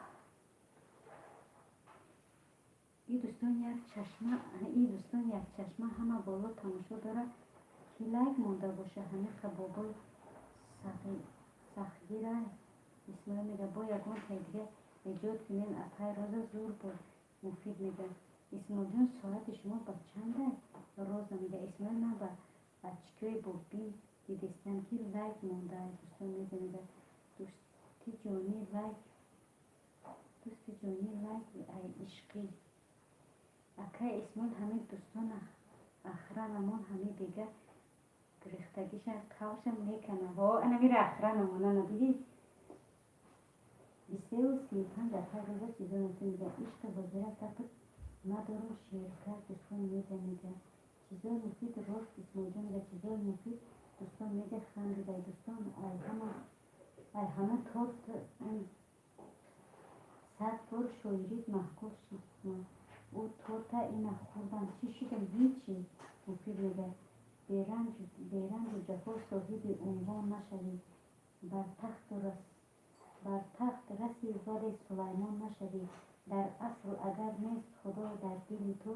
и дӯстон, як чашма, и дӯстон, як чашма ҳама боло тамошо дорад, ки лайк монда боша, ҳамиқа бобои сахтгира. Исмоил мега, бо ягон дига эҷод кунем, апай Роза, зур буд. Муфид мега, Исмоилҷон, соати шумо ба чанда? Роза мега, Исмоил, ман ба очкиҳои бобин дидистам, ки лайк мондааст. Дӯстон, мега, мега, дӯсти ҷонӣ лайк, дӯсти ҷонӣ лайк, ай ишқӣ. Акай Исмоил, ҳамин дӯстон охранамон ҳамин бега гирифтагиша кавшам мекана. Ҳо, анамира охранамонана дидӣ? 23:35. Апай Роза, чизо мега, ишқи ҳозира гапат надорум, шеъркар. Дӯстон, медиа мега, чизои муфид, рост, Исмоилҷон мега, чизои муфид. Дӯстон, медиа хандидай. Дӯстон, ай ҳама торт 100 бор шоирит маҳкум шид. Ӯ торта ина хӯрдам, чӣ шудам? Ҳичи. Муфид мега, беранҷу ҷафо соҳиби унвон нашавӣ, бар тахт раси, вале Сулаймон нашавӣ. Дар асл агар нест Худо дар дили ту,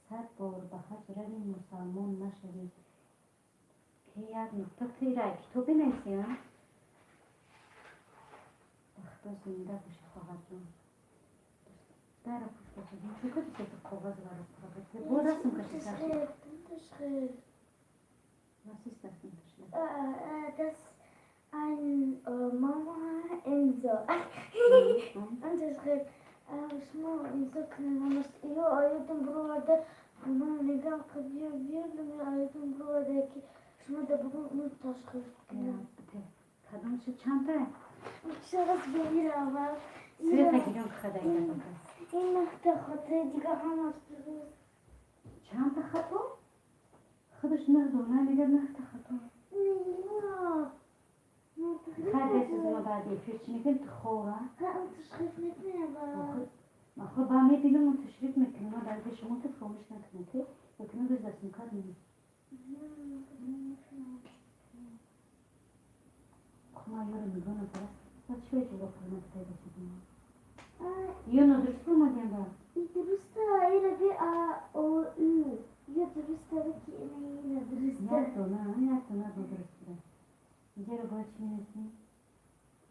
100 бор ба ҳаҷ рави, мусалмон нашавӣ. Ки як нуқта тира китобе нависӣ, а? Ба Худо, зинда бошӣ, хоҳарҷон. Дара пуш, бачаҷон, чӣ кардӣ? Коғаз бо расм кашида. Unterschrift. Was ist das, Unterschrift? Das ein Mama in so. Unterschrift. شما سكن ё оятон бироварда, ман мегам қадия вирдам, оятон бироварда, ки шумо да бугун Unterschrift кунам. Кадом чанда? Чарас бемирава. Света гирён хадай дафака. Ин нахта хатои, дига ҳамаш дуруст. Чанда хато? Худаш нах дона мега, нахта хато. Не. Хай, бесиз, ма баъди эфир чӣ мекунем? Ту хова. Ташриф мекунем. Ма хо ба мебинам, ташриф мекунем. Ма дар шумо ту фромӯш накунем, ки ёкина рӯз дастум кардем. Ма ёро нигоҳ накарда. Ба чӣ ҷавоб кардам, китай бачагон? Ё нодуруст омадем ба? Дуруста, ира би а о ю. Ё дуруста, ки ина дуруста. Як дона, як дона нодуруст буда. Инҷаро бояд чӣ менависем?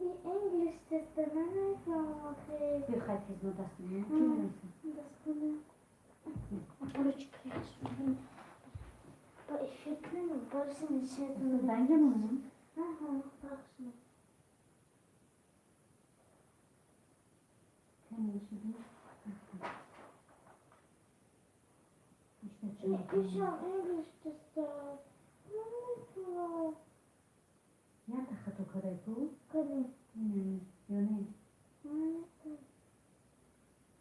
English теста намефаҳмам охе. Биё, хай, тез ма даст мезанам. Чӣ менависем? Дастона. Ручка ба эфир кунем, барси нишетон. Дар инҷа монем? Аҳа, бахшна. Кани шуди? Ишам English теста. Намефаҳмам. Якта хато кардай ту? Кани. Ё не?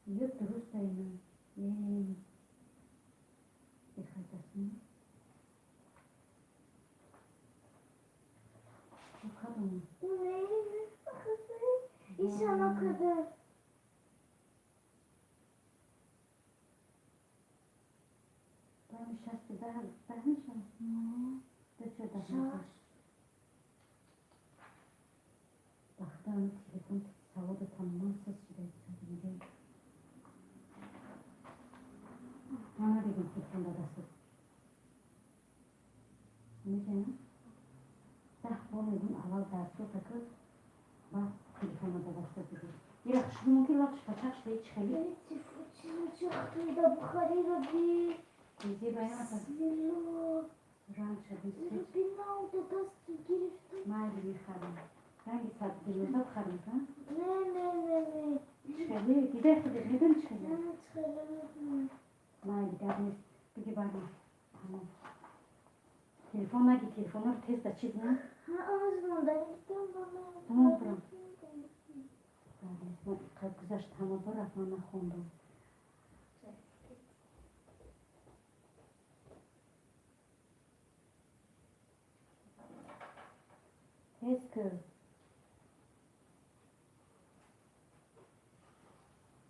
Ё дуруста ина? Бихай, дастм. Кадом? Ишам акада. Баъми шасту даҳ даҳ мешавад? Ду чо даҳ мешавад? Ба худо, ами телефон саводу тамоман саз шуда мегӯям. Ман набигам, телефон ба дастат. Мешавам? 10 бор мегӯм, аввал дарсота кӯ, баъд телефонро ба дастат бигир. Ира хушрӯ мумкин лабш пачақ шуда, ҳеч хеле. Чизо бухариро би. Зебоям. Бисмиллоҳ. Ранг шади. Бинау да даст гирифтам. Майли, мехарам. Ранги саддилоза бихарам, та? Не, не, не, не. Хеле дидай, худат медони чӣ хеле? Не, хеле медонам. Майли, гап нест. Биги барма. Тамом. Телефон наги, телефонро тез да чиз на. Ҳа, оз монда гирифтам ба ман. Тамом, бурам. Гап нест. Ман қад гузашт, ҳама бор рафт, ман нахондам. Тез кӯ.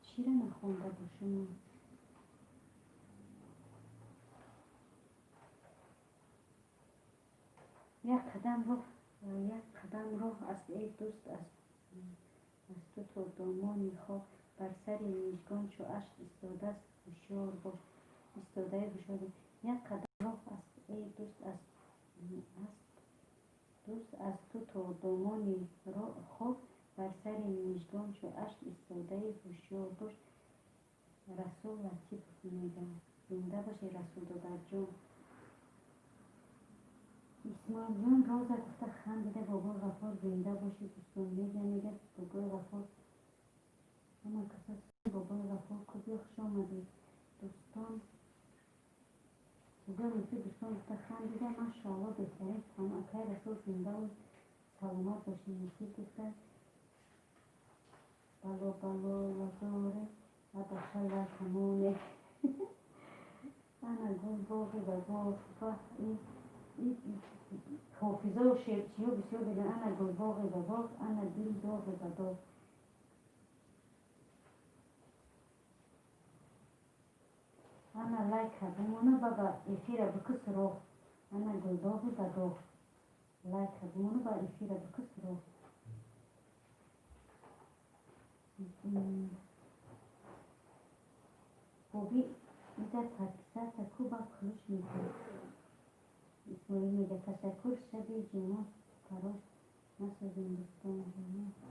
Чира нахонда бошам? Як қадам роҳ, як қадам роҳ аст, эй дӯст, аз ту то домони хок. Бар сари мижгон чу ашк истодааст, ҳушёр бош, истодаи ҳушёр бош. Як қадам роҳ аст, эй дӯст, аст дӯст, аз ту то домони хок. Бар сари мижгон чу ашк истодаи, ҳушёр бош. Расул Латипов мегӯяд. Зинда бошӣ, Расул додарҷон. Исмоилҷон роза гуфта хандида. Бобои Ғаффор, зинда бошӣ, дӯстон. Мегӯяд бобои Ғаффор, ҳама каса. Бобои Ғаффор куҷо? Хуш омадед, дӯстон. Бобои Лутфӣ, дӯстон гуфта хандида. Машоалло, беҳтарин сухан, акай Расул, зиндаву саломат бошӣ. Муфид гуфта бало бало лазоре ва бача камоне. Ана гул боғи ба боғ. Ваҳ, ҳофизову шеърчиҳо бисёр мегӯянд: ана гул боғи ба боғ, ана дил доғи ба доғ. Ана лайка бимона, баба эфира бикӯ суроғ. Ана гулдоғи ба доғ. Лайка бимона, ба эфира бикӯ суроғ. Боби ида подписаться ку, ба ключ мекунад. Исмоил мега: ташаккур. Шаби ҷумъа фарош насозем, дӯстон,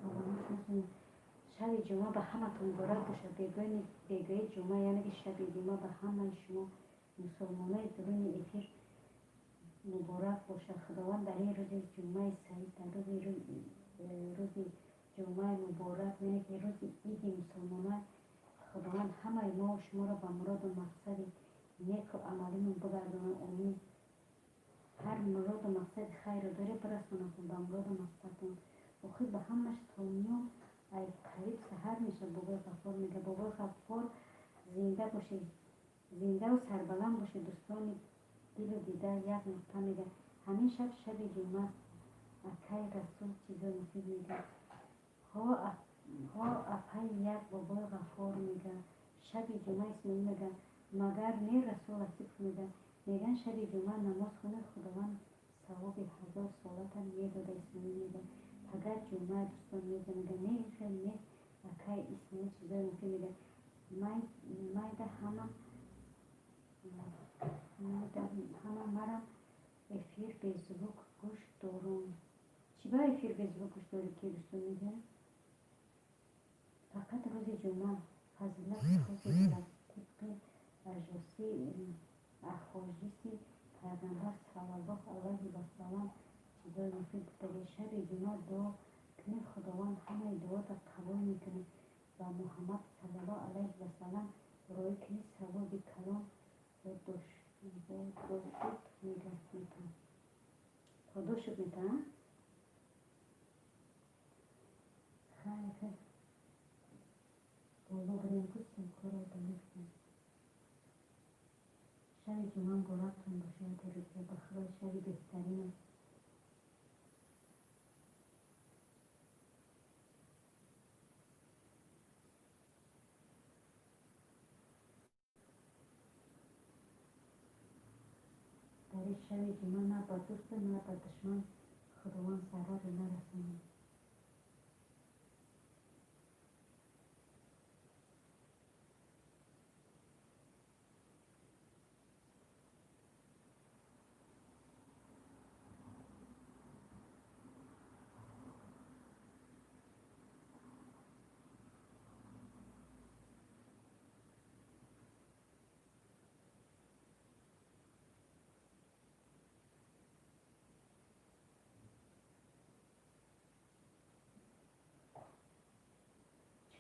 фаромӯш насозем. Шаби ҷумъа ба ҳаматон муборак бошад. Бегоҳи ҷумъа, яъне ки шаби ҷумъа ба ҳамаи шумо мусулмонои дуруни эфир муборак бошад. Худованд дар ин рӯзи ҷумъаи саид, дар рӯзи ҷумъаи муборак, яъне ки рӯзи иди мусулмона, Худованд ҳамаи мо шуморо ба муроду мақсади неку амалимон бигардонад. Омин. Ҳар муроду мақсади хайро доред, бирасонатон ба муроду мақсадтон. Охир ба ҳамаш то миём, ай қариб саҳар меша. Бобои Ғаффор мега: бобои Ғаффор, зинда бошед, зиндаву сарбаланд бошед, дӯстони дилу дида. Як нуқта мега: ҳамин шаб шаби ҷумъааст. Акай Расул чизои муфид мега. Ҳо, апай, як бобои Ғаффор мега: шаби ҷумъа. Исмоил мега: магар не? Расул Латипов мега: меган, шаби ҷумъа намоз хонед, Худованд савоби 1000 солата медода. Исмоил мега: пага ҷумъа. Дӯстон мега, мега: не, хел нест. Акай Исмоил чизои муфид мега. Майда ҳама, ҳама марам эфир беззвук гӯш дорум. Чӣ ба эфир беззвук гӯш дорӣ, ки дӯстон мега? Фақат рӯзи ҷумъа фазилати хосе дорад. Тибқи аҳодиси Пайғамбар саллаллоҳу алайҳи васаллам чизои муфид гуфтагӣ: шаби ҷумъа дуо кунед, Худованд ҳамаи дуота қабул мекунад. Ва Муҳаммад саллаллоҳу алайҳи васаллам роӣ кунед, савоби калон подошуд мега, мета, подошуд мета. Хайр, боло бирем, густем, корро мекунем. Шаби ҷумъа муборактон бошад, рӯза. Ба Худо, шаби беҳтарин аст. Дар ин шаби ҷумъа на ба дӯсту на ба душман Худованд зараре нарасонад.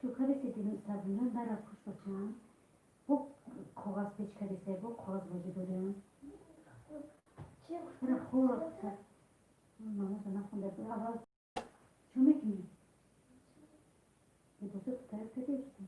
Чикор кардеси, Сабринҷон? Дара пушт, бачаам, бо коғаз печ кардеси, бо коғазбозӣ дорем. Чира хор намоза нахонда? Аввал чӣ мекунӣ? Либосо тайёр кардеси?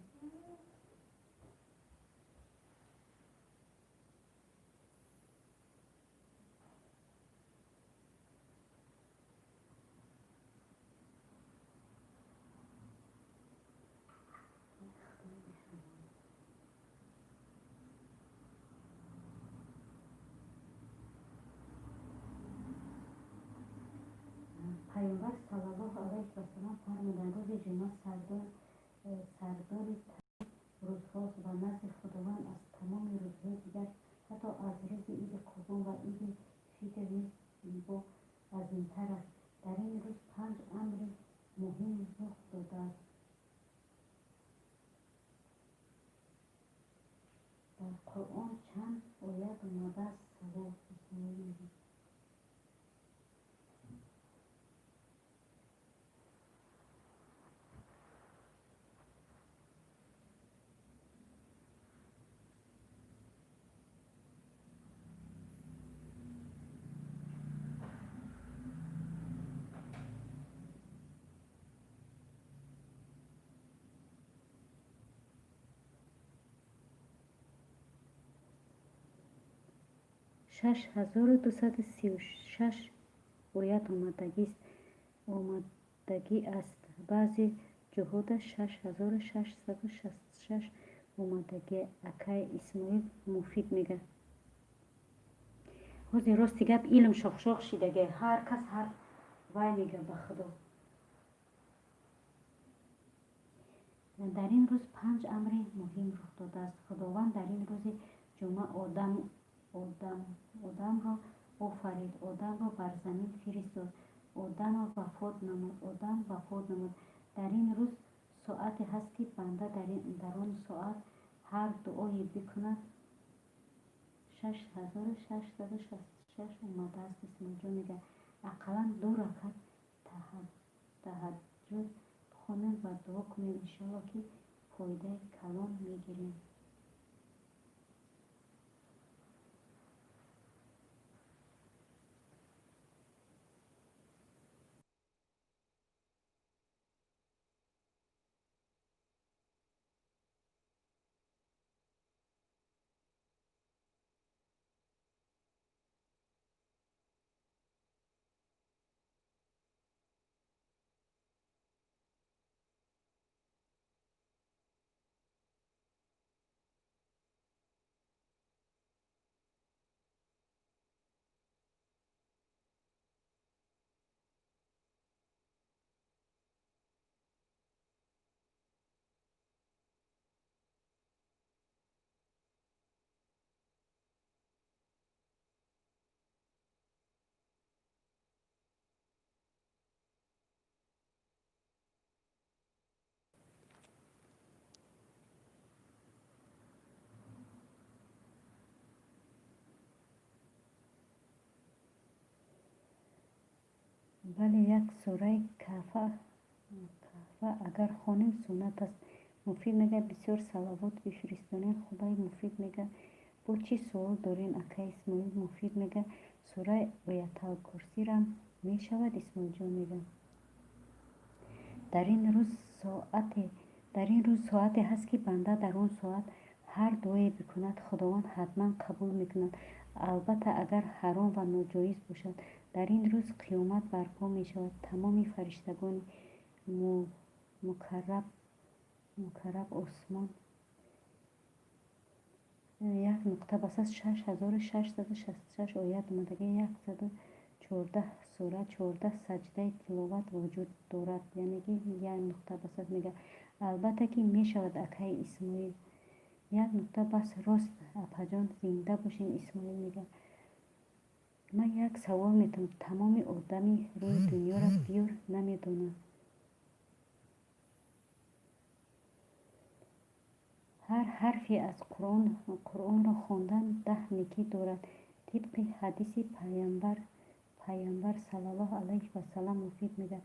Пайғамбар саллаллоҳу алайҳи васаллам фармуданд: рӯзи ҷумъа сардори рӯзҳост ва назди Худованд аз тамоми рӯзҳои дигар, ҳатто аз рӯзи Иди Қурбон ва Иди Фитр низ бо азимтар аст. Дар ин рӯз панҷ амри муҳим рух додааст. Дар Қуръон чанд оят омадааст? Савол. Исмоил мегӯяд: 6236 оят омадагӣ аст. Баъзе ҷоҳода 6666 омадагӣ. Акай Исмоил муфид мега: ҳозир, рости гап, илм шохшох шидаге, ҳар кас ҳар вай мега. Ба Худо, дар ин рӯз панҷ амри муҳим рух додааст. Худованд дар ин рӯзи ҷумъа Одамро офарид, Одамро бар замин фиристод, Одам вафот намуд, Одам вафот намуд. Дар ин рӯз соате ҳаст, ки банда дар он соат ҳар дуое бикунад. 6666 омадааст. Исмоилҷон мега: ақаллан ду ракат таҳаҷҷуд бихонем ва дуо кунем, иншоалло, ки фоидаи калон мегирем. Бале, як сураи Кафа агар хонем, суннат аст. Муфид мега, бисёр салавот бифиристонем, хубай. Муфид мега, бо чӣ суол дорем, акай Исмоил? Муфид мега, сураи Ояталкурсирам мешавад. Исмоилҷон мега, дар ин рӯз соате ҳаст, ки банда дар он соат ҳар дуое бикунад, Худованд ҳатман қабул мекунад, албатта агар ҳаром ва ноҷоиз бошад. Дар ин рӯз қиёмат барпо мешавад. Тамоми фариштагони мукарраб осмон як нуқта бас аст. 6666 оят омадагӣ, 114 сура, 14 саҷдаи тиловат вуҷуд дорад. Яъне ки як нуқта бас аст, мега. Албатта ки мешавад, акаи Исмоил. Як нуқта бас, рост, апаҷон, зинда бошен. Исмоил мега, ман як савол метавонам: тамоми одами рӯи дунёро биёр, намедонам. Ҳар ҳарфе аз Қуръонро хондан 10 некӣ дорад, тибқи ҳадиси Паямбар саллаллоҳу алайҳи васаллам. Муфид мега,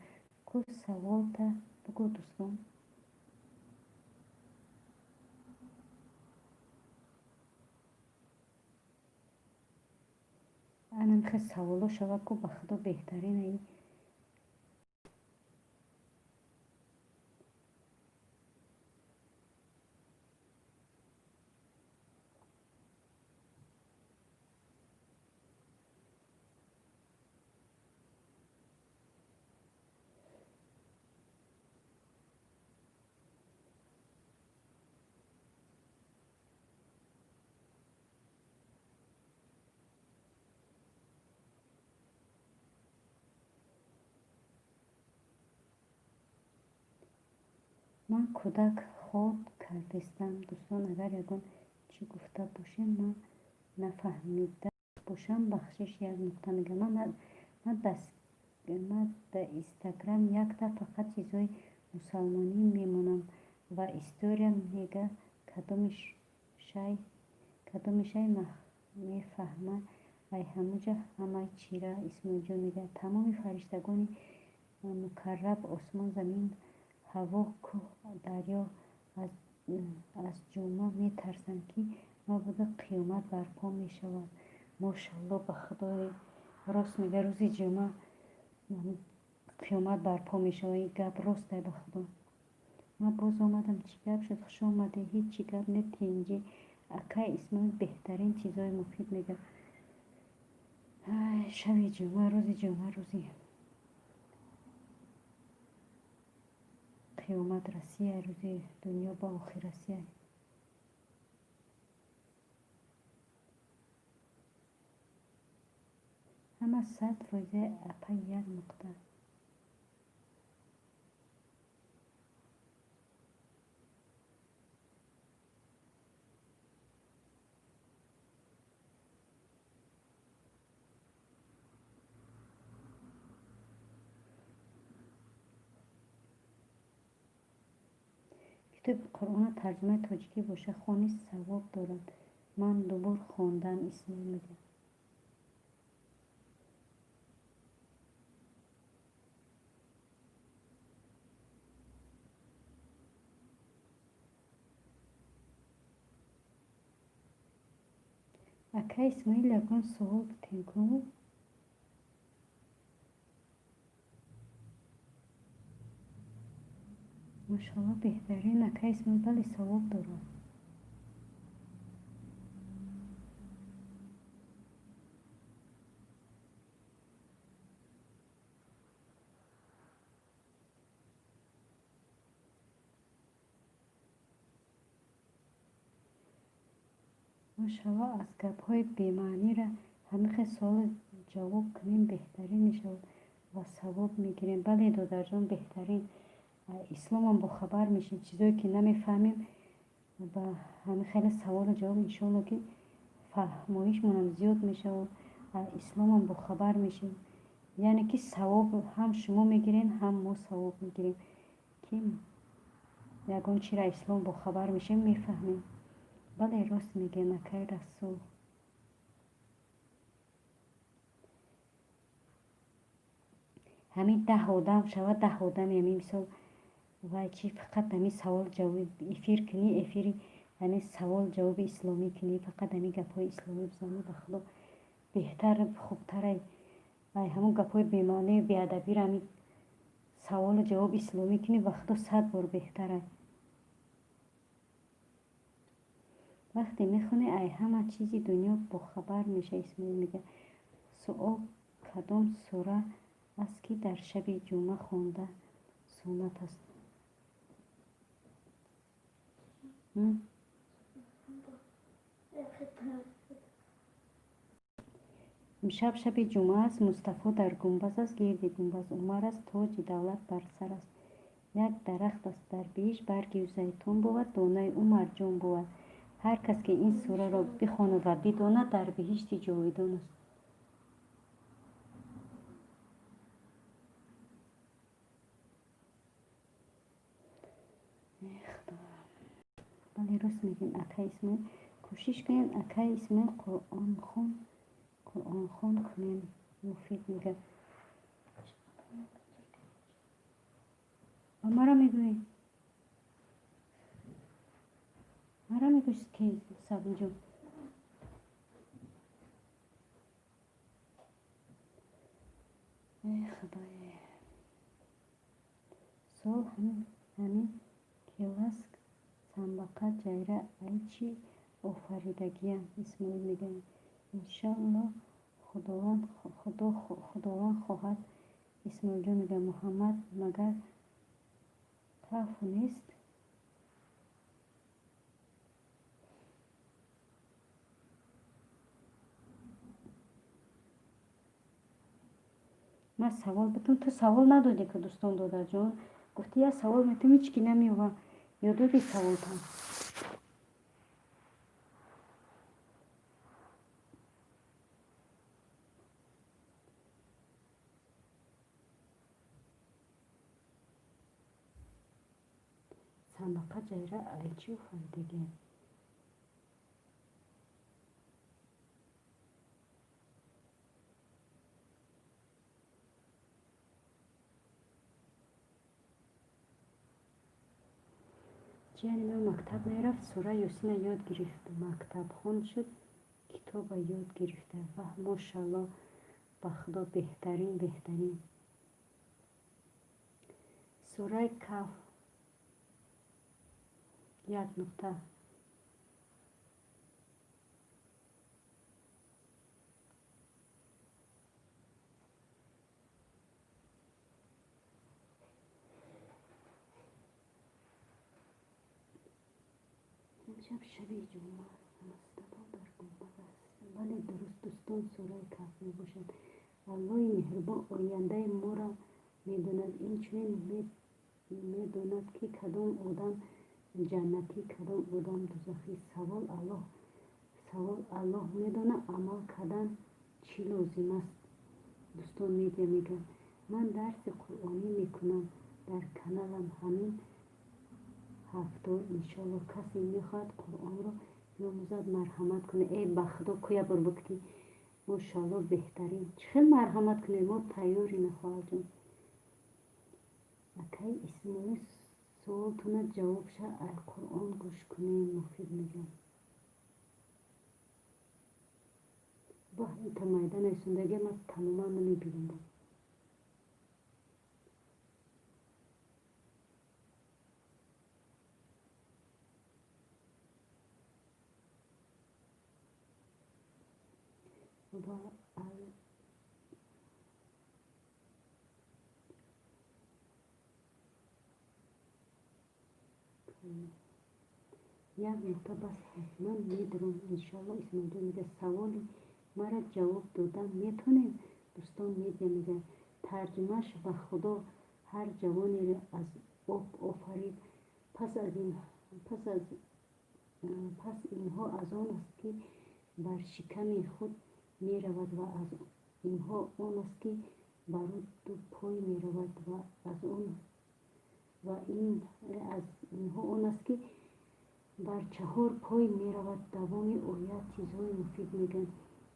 ку саволта бугӯ, дӯстон. Анам хел саволо шава ку, ба Худо, беҳтарин. Ман кӯдак хоб кардистам. Дӯстон, агар ягон чӣ гуфта бошем, ман нафаҳмида бошам, бахшиш. Як нуқта мегӯям. Ман да Инстаграм якта фақат чизҳои мусалмонӣ мемонам ва история. Мега, кадоми шай мефаҳма, ай ҳамуҷа ҳамаи чира. Исмоилҷон мега, тамоми фариштагони мукарраб, осмон, замин, ҳаво, кӯҳ, дарё аз ҷумъа метарсанд, ки мабодо қиёмат барпо мешавад. Мошалло, ба Худои, рост мега, рӯзи ҷумъа қиёмат барпо мешавад. Ин гап ростай, ба Худо. Ман боз омадам, чӣ гап шуд? Хуш омадӣ. Ҳеҷ чӣ гап не, тинҷӣ. Акай Исмоил беҳтарин чизҳои муфид мега. Шаби ҷумъа, рӯзи ҷумъа, рӯзи қиёмат расия, рӯзи дунё ба охир расия. Ҳама 100%, апа. Як нуқта. Китоби Қуръона тарҷумаи тоҷикӣ боша, хони, савоб дорад. Ман дубор хондам. Исмоил мега, акай Исмоил, ягон суол бутем ку. Мошалло, беҳтарин, акай Исмоил. Бале, савоб дорад. Мошалло, аз гапҳои бемаънира ҳамин хел суолу ҷавоб кунем, беҳтарин мешавад ва савоб мегирем. Бале, додарҷон, беҳтарин. Исломам бохабар мешем, чизое ки намефаҳмем, ба ҳамин хеле саволу ҷавоб, иншоалло, ки фаҳмоишмонам зиёд мешавад, исломам бохабар мешем. Яъне ки савоб ҳам шумо мегирен, ҳам мо савоб мегирем, ки ягон чиро ислом бохабар мешем, мефаҳмем. Бале, рост мегӯем, акай Расул. Ҳамин 10 одам шавад, 10 одами ҳамин мисол вай чи, фақат ҳамин савол ҷавоб эфир кунӣ, эфири ҳамин савол ҷавоби исломӣ кунӣ, фақат ҳамин гапҳои исломӣ бизанӣ, ба худо беҳтар, хубтарай. Ай ҳамон гапҳои бемаънию беадабиро ҳамин саволу ҷавоб исломӣ кунӣ, ба худо 100 бор беҳтарай. Вақте мехонӣ, ай ҳама чизи дунё бохабар мешавӣ. Исмоил мегӯяд: суол, кадом сура аст, ки дар шаби ҷумъа хонда суннат аст? Имшаб шаби ҷумъа аст, Мустафо дар гунбаз аст, гирди гунбаз Умар аст, тоҷи давлат бар сар аст. Як дарахт аст дар биҳишт, барги ӯ зайтун бувад, донаи ӯ марҷон бувад. Ҳар кас ки ин сураро бихонад ва бидонад, дар биҳишти ҷовидон аст. Худо, бале, рост мегӯем, акай Исмоил. Кӯшиш кунем, акай Исмоил, қуръонхон кунем. Муфид мегӯяд. Ба мара мегӯӣ? Мара мегӯӣ, ки Сабинҷон? Эй худое, суол ҳамин киласк самбақа ҷайра ай чӣ офаридагиям? Исмоил мегӯяд: иншоалло, Худованд хоҳад. Исмоилҷон мегӯяд: Муҳаммад магар тафу нест? Ман савол битум, ту савол надодӣ ку, дӯстон, додарҷон. Гуфтӣ як савол метум, ҳеҷ ки намеёва. Ё додӣ саволтан? Самбақа ҷайра ай чӣ офаридагиям? Ҷияни ман мактаб мерафт, сураи Ёсина ёд гирифт, мактабхон шуд, китоба ёд гирифта. Ваҳ, мошалло, ба худо, беҳтарин, беҳтарин. Сураи Каҳф як нуқта. Имшаб шаби ҷумъа аст, Мустафо дар гунбаз аст. Бале, дуруст, дӯстон, сураи Каҳф мебошад. Аллоҳи меҳрубон ояндаи моро медонад, инчунин медонад, ки кадом одам ҷаннатӣ, кадом одам дузахӣ. Савол: Аллоҳ медонад, амал кардан чӣ лозим аст? Дӯстон медиа мегӯянд: ман дарси қуръонӣ мекунам дар каналам ҳамин ҳафто, иншоалло. Касе мехоҳад қуръонро биомӯзад, марҳамат кунед. Э, ба худо, куя бор бикунӣ, мошоалло, беҳтарин. Чӣ хел марҳамат кунед? Мо тайёрем, хоҳарҷон. Акай Исмоил, суолтона ҷавобша ай Қуръон гӯш кунем. Муфид мегӯяд: баҳ, ита майда нависондагия ман тамоман намебинам. Ва як нуқта бас, ҳатман медурам, иншоалло. Исмоилҷон мегӯяд: саволи мара ҷавоб дода метонем? Дӯстон медиа мегӯяд: тарҷумааш ба худо ҳар ҷавонеро аз об офарид, пас инҳо аз он аст, ки бар шиками худ меравад, ва аз инҳо он аст, ки бар ӯ ду пой меравад, ва аз инҳо он аст, ки бар чаҳор пой меравад. Давоми оят чизҳои муфид мегӯянд: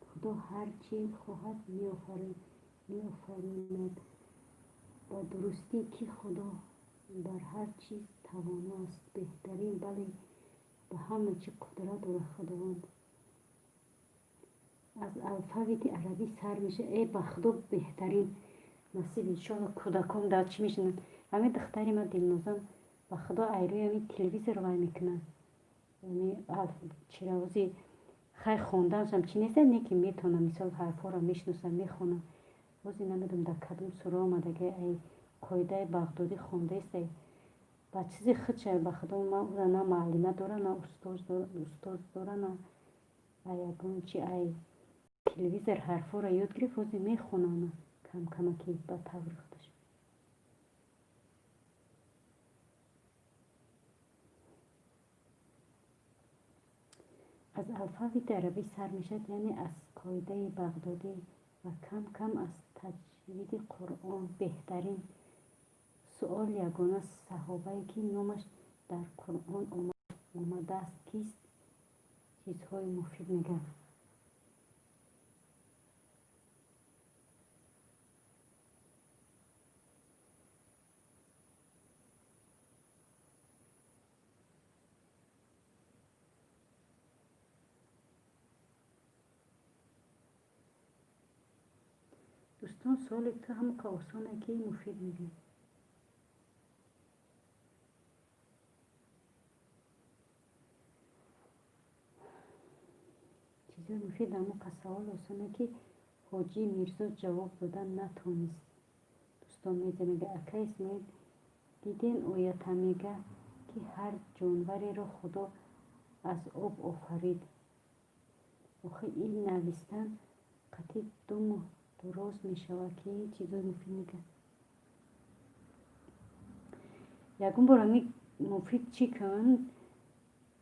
Худо ҳар чӣ хоҳад меофаринад. Ба дурустӣ, ки Худо бар ҳар чиз тавоно аст. Беҳтарин, бале, ба ҳама чӣ қудрат дорад Худованд. Аз алфавити арабӣ сар меша. Э, ба Худо, беҳтарин, насиб, иншоалло. Кӯдакон дар чӣ мешинанд? Ҳамин духтари ма Дилнозам, ба Худо, айрӯи ҳамин телевизор вай мекунад. Чиравози хай хонданашам чӣ неста, не ки метавонам, мисол, ҳарфҳоро мешиносам, мехонам. Бози намедонам, дар кадом сура омадаги, ай қоидаи Бағдодӣ хондаистай, ба чизи худша. Ба Худо, ман ӯра на муаллима дора, на устоз дора, на ягон чи. Ай телевизор ҳарфҳоро ёд гирифт, ҳозир мехонам камкамаки ба таври худаш. Аз алфавити арабӣ сар мешавад, яъне аз қоидаи Бағдодӣ ва кам кам аз таҷвиди Қуръон. Беҳтарин. Суол: ягона саҳобае, ки номаш дар Қуръон омадааст, кист? Чизҳои муфид мегӯяд. Дӯстон, суоли ту ҳамақа осоне, ки муфид мегӯяд. Чизҳои муфид, ҳамақа савол осоне, ки Ҳоҷӣ Мирзо ҷавоб дода натонист. Дӯстон, мега мега: «Ака Исмоил, диден, оята мега, ки ҳар ҷонвареро Худо аз об офарид. Охи ин навистан қатъи думу дуроз мешавад, ки чизҳои муфид мегӯяд. Ягон бор ами муфид чӣ кун,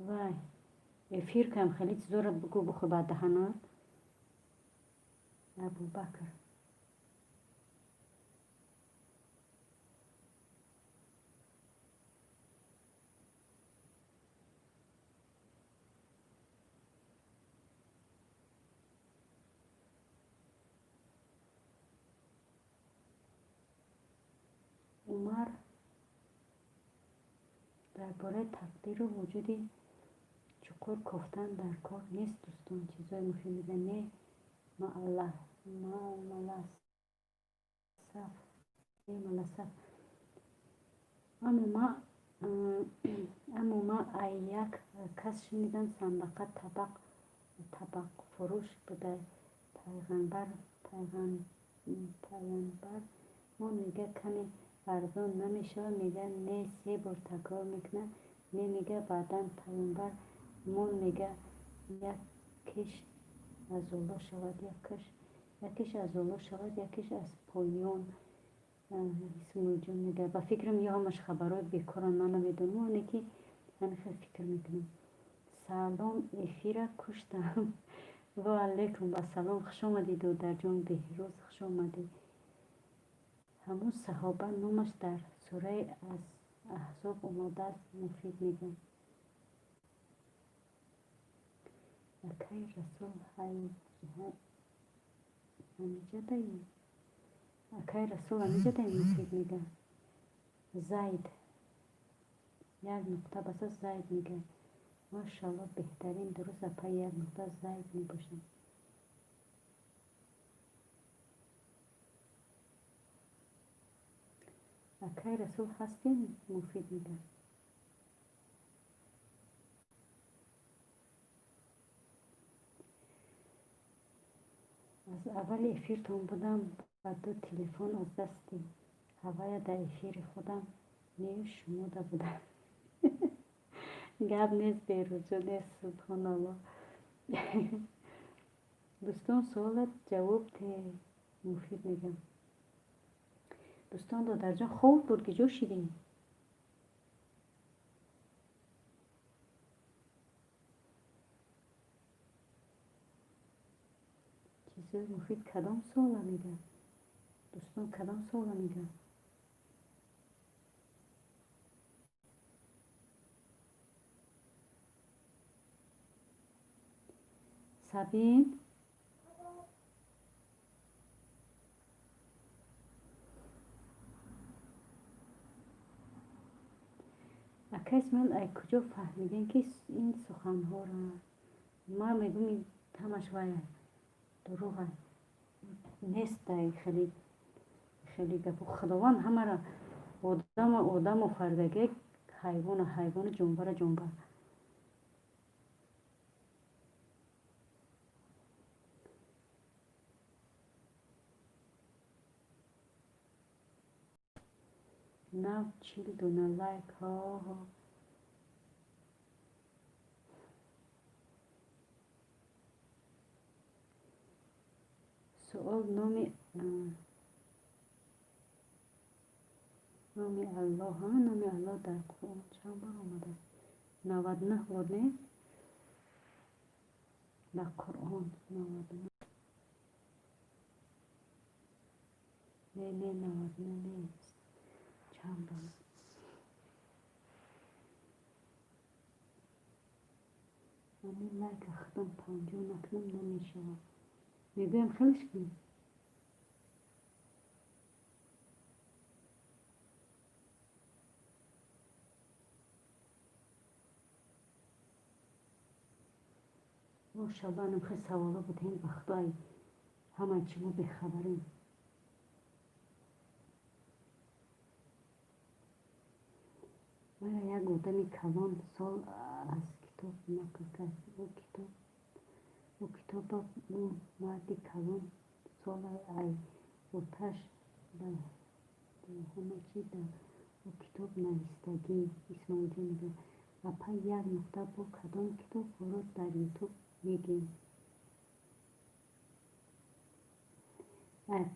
вай эфир кам, хеле чизоро бугӯ, бухӯр ба даҳанат. Абубакр. Умар дар бораи тақдиру вуҷуди чуқур кофтан дар кор нест. Дӯстон, чизҳои муфид мегӯяд. Не, мааласаф, не, маласаф. Аммо ма ай як кас шунидам, сандақа табақфурӯш буда. Пайғамбар мо мега, каме арзон намешавад? Мега, не. Се бор такрор мекунад, не мега. Баъдан пайғамбар мон мега, якеш аз боло шавад, якеш аз боло шавад, якеш аз поён. Исмоилҷон мега, ба фикрам, ё ҳамаш хабарҳои бекоран, ман намедонам, оне ки ҳамин хел фикр мекунам. Салом, эфира куштам. Ва алайкум ассалом, хуш омадӣ, додарҷон Беҳрӯз, хуш омадӣ. Ҳамун саҳоба номаш дар сураи Аҳзоб омадааст. Муфид мегӯяд. Акаи Расул ҳамиҷадаем? Акаи Расул ҳамиҷадаем? Муфид мегӯяд. Зайд як нуқта баса, Зайд мегӯяд. Машаалло, беҳтарин, дуруст, апай, як нуқта Зайд мебошад. Акаи Расул ҳастем? Муфид мегӯяд. Аз аввали эфиртон будам, ба ду телефон аз дасти ҳавая дар эфири худам нею шумода будам. Гап нест, Берӯзҷон, нест, субҳоналло. Дӯстон, суолат ҷавоб те. Муфид мегӯям. Дӯстон, додарҷон хоб буд, ки ҷо шидем? Чизои муфид кадом суола мегӯяд? Дӯстон, кадом суола мегӯяд? Сабин. Ака Исмоил, ай куҷо фаҳмидем, ки ин суханҳоро? Ман мегӯм, ҳамаш вай дурӯға нестай. Хеле хеле гапу. Худованд ҳамаро одама одам офаридагӣ, ҳайвона ҳайвону ҷонвара ҷонвар. Нав 40 дона лайк. Ҳо, суол: номи Аллоҳ, номи Аллоҳ дар Қуръон чанд бор омадааст? 99 бор. Не, дар Қуръон 99, не, не, 99 нест. Чанд бор? Ами лайка худам 50 накунам, намешавад. Мегӯям, хелеш кун. Мошалло, анам хел саволо будем. Ба Худо, ҳамаи чи мо бехабарем. Мара як одами калон сол аз китоб нақл кард. Ӯ китоба ӯ марди калон сола ай оташ ба ҳама чи дар ӯ китоб навистагӣ. Исмоилҷон мегӯяд: апа, як нуқта, бо кадом китобҳоро дар Ютуб мегӯем?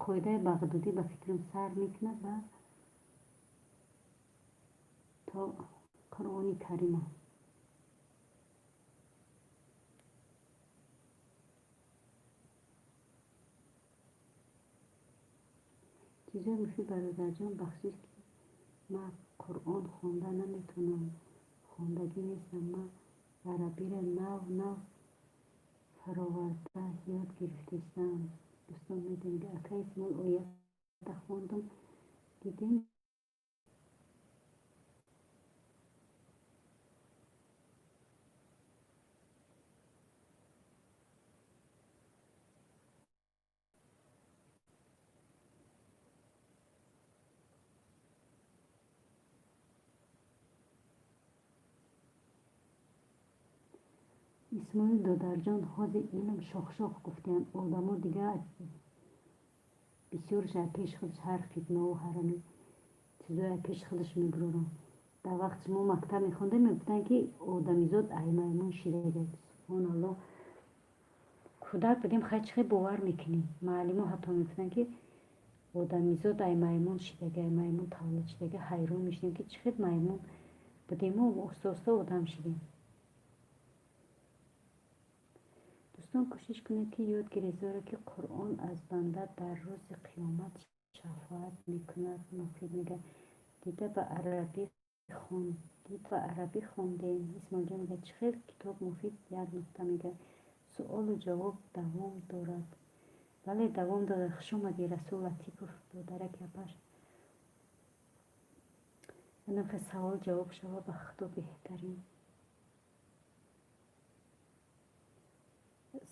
Қоидаи Бағдодӣ, ба фикрам, сар мекунад ва то Қуръони Карима. Чизои муфид. Бародарҷон, бахшиш, ки ман Қуръон хонда наметавонам, хондагӣ нестам. Ман арабиро нав нав фароварда ёд гирифтаистам. Дӯстон, медонед, ака Исмоил, оята хондум, дидем. Исмоил додарҷон, ҳозир илм шохшох гуфтиянд. Одамо дигар бисёрш пеши худаш ҳар фитнаву ҳарами чизое пеши худаш мебуроранд. Дар вақти мо мактаб мехондем, мегуфтанд, ки одамизод ай маймун шидага. Субҳоналло, кӯдак будем, хай, чӣ хел бовар мекунӣ? Муаллимо ҳатто мегуфтанд, ки одамизод ай маймун шидага, ай маймун таваллуд шидага. Ҳайрон мешудем, ки чӣ хел маймун будему оҳиста оҳиста одам шидем. Дӯстон, кӯшиш кунед, ки ёд гиред, зеро ки Қуръон аз банда дар рӯзи қиёмат шафоат мекунад. Муфид мегӯяд: дида ба арабӣ хондем. Исмоилҷон мегӯяд: чӣ хел китоб муфид? Як нуқта. Мегӯяд: суолу ҷавоб давом дорад. Бале, давом дорад. Хуш омадӣ, Расул Латипов, додараки апаш. Анам савол ҷавоб шава, ба Худо, беҳтарин.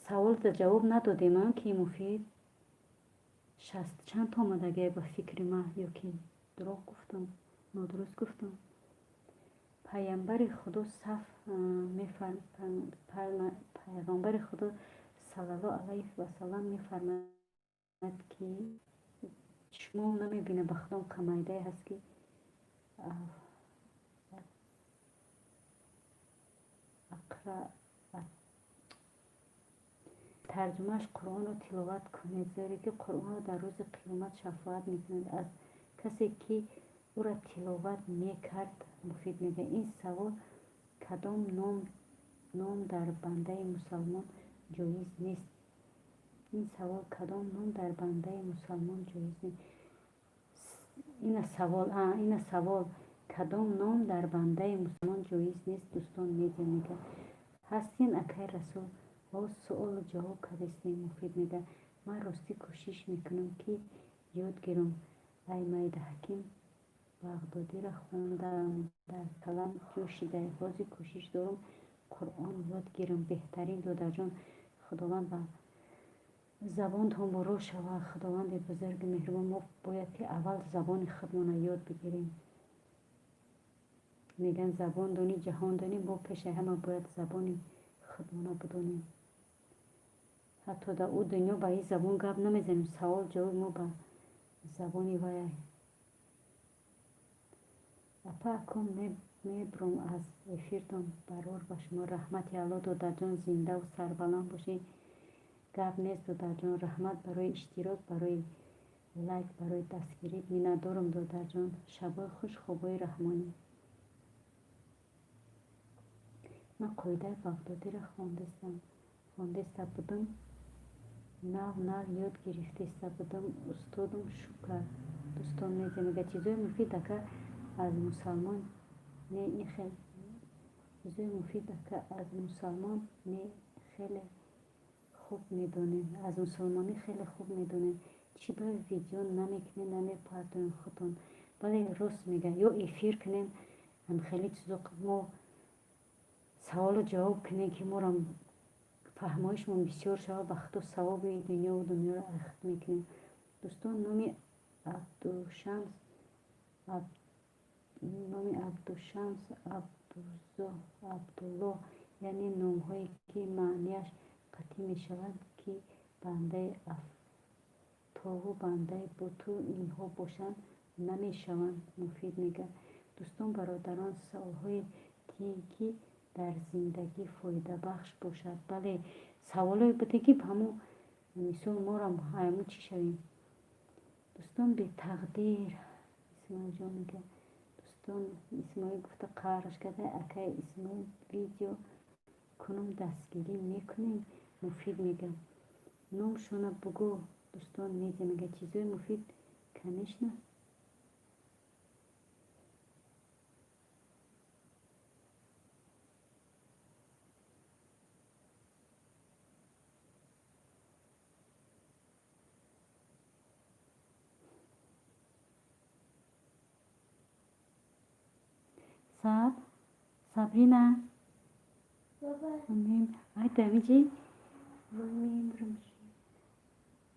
Саволда ҷавоб надодем, ки муфид 60 чанд омадагия, ба фикри ман, ё ки дурӯғ гуфтам, нодуруст гуфтам? Пайғамбари Худо саф, Пайғамбари Худо саллаллоҳу алайҳи васаллам мефармояд, ки шумо намебинед, ба Худом, қамайдае ҳаст, ки ақра тарҷумааш: Қуръонро тиловат кунед, зеро ки Қуръонро дар рӯзи қиёмат шафоат мекунад аз касе, ки ӯро тиловат мекард. Муфид мегӯяд: ин савол кадом ном дар бандаи мусалмон ҷоиз нест? Ин савол: кадом ном дар бандаи мусалмон ҷоиз нест? Ина савол, ина савол: кадом ном дар бандаи мусалмон ҷоиз нест? Дӯстон, медиа мегӯяд: ҳастин, акай Расул? Ҳо, суолу ҷавоб кардастем. Муфид мегӯяд: ман ростӣ кӯшиш мекунам, ки ёд гирам. Ай майда ҳаким. Бағдодиро хондам, дар калам ҷо шида. Ҳозир кӯшиш дорам Қуръон ёд гирам. Беҳтарин, додарҷон, Худованд ба забонтон боро шавад. Худованди бузурги меҳрубон, мо бояд ки аввал забони худмонро ёд бигирем. Мегӯянд, забон донӣ, ҷаҳон донӣ. Мо пеши ҳама бояд забони худмонро бидонем. Ҳатто дар ӯ дунё ба ин забон гап намезанем, савол ҷавоби мо ба забони вай. Апа, акун мебурам аз эфиртон. Барор ба шумо, раҳмати Алло, додарҷон, зиндаву сарбаланд бошед. Гап нест, додарҷон, раҳмат барои иштирок, барои лайк, барои дастгирӣ. Миннатдорам, додарҷон. Шабои хуш, хобои раҳмонӣ. Ман қоидаи Бағдодиро хондаста будам, нав нав ёд гирифтаиста будам, устодам шу кард. Дӯстон, мегӯяд, чизои муфид, ака, аз мусалмон не, ин хел чизои муфид, ака, аз мусалмон не, хеле хуб медонем, аз мусулмонӣ хеле хуб медонем. Чӣ ба видео намекунем, намепартоем худтон? Бале, рост мегӯяд, ё эфир кунем, хеле чизо мо саволу ҷавоб кунем, ки морам фаҳмоишмон бисёр шавад. Ба худо, савоби дунёву дунёро ахд мекунем. Дӯстон, номи Абдушамс, Абдулло, яъне номҳое ки маънияш қатъӣ мешавад, ки бандаи афтобу бандаи буту инҳо бошанд, намешаванд. Муфид мегӯяд. Дӯстон, бародарон, саволҳое ки дар зиндагӣ фоидабахш бошад. Бале, саволое буде, ки ҳамун мисол морам ҳамун чӣ шавем. Дӯстон, бетақдир Исмоилҷон мегӯяд. Дӯстон, Исмоил гуфта қаҳраш карда. Акай Исмоил, видео кунум, дастгирӣ мекунем. Муфид мегӯяд, номшона бугӯ. Дӯстон, медиа мегӯяд, чизои муфид, конечно. Саб, Сабрина. Ай, дамиҷи мембурам.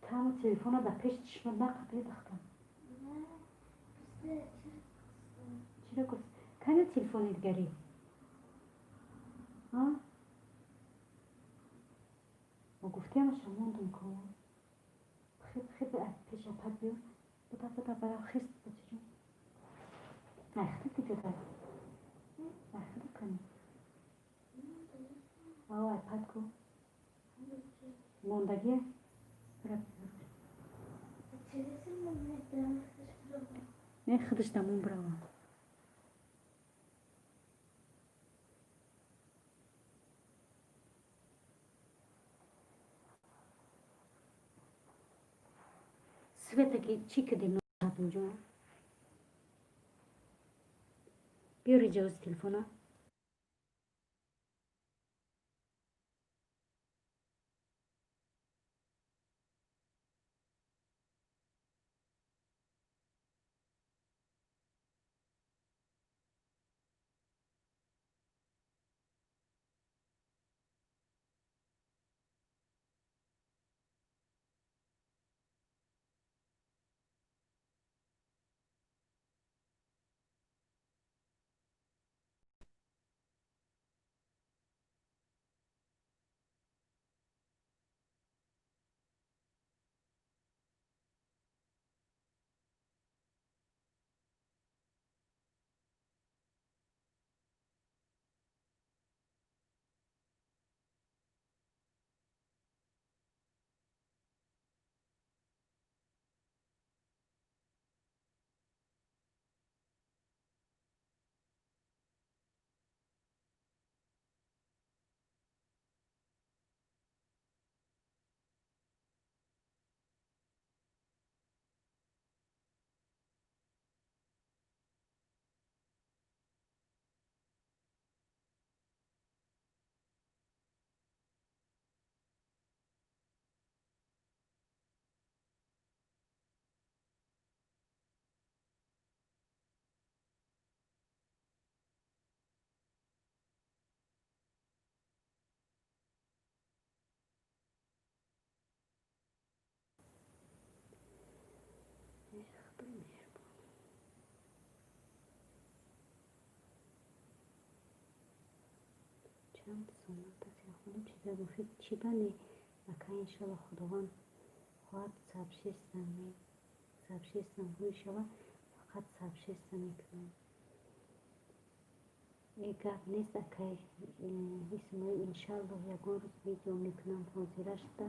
Тамо телефона дар пеши чишмат нақабе, дахтам. Чиро гуфт? Кани телефони дигарӣ? Мо гуфтиамаша мондум ку. Хеб, хеб, пеша пад биё. Буда, буда, бара, хист, бачаҷон. Айхта куҷода? Айхта кани? Ав, айпад ку? Мондагия? Не, худаш дамон бирава. Света ки чӣ кардем, ҷон? Биёри ҷавози телефона. Худои меҳрубон. Чанд сонат аст, хонум, чизои муфид чӣ бане? Ака, иншалло, Худованд хоҳад, сообщество мешава, фақат сообщество мекунам. Э, гап нест, акай Исмоил, иншалло, ягон рӯз видео мекунам. Ҳозирашда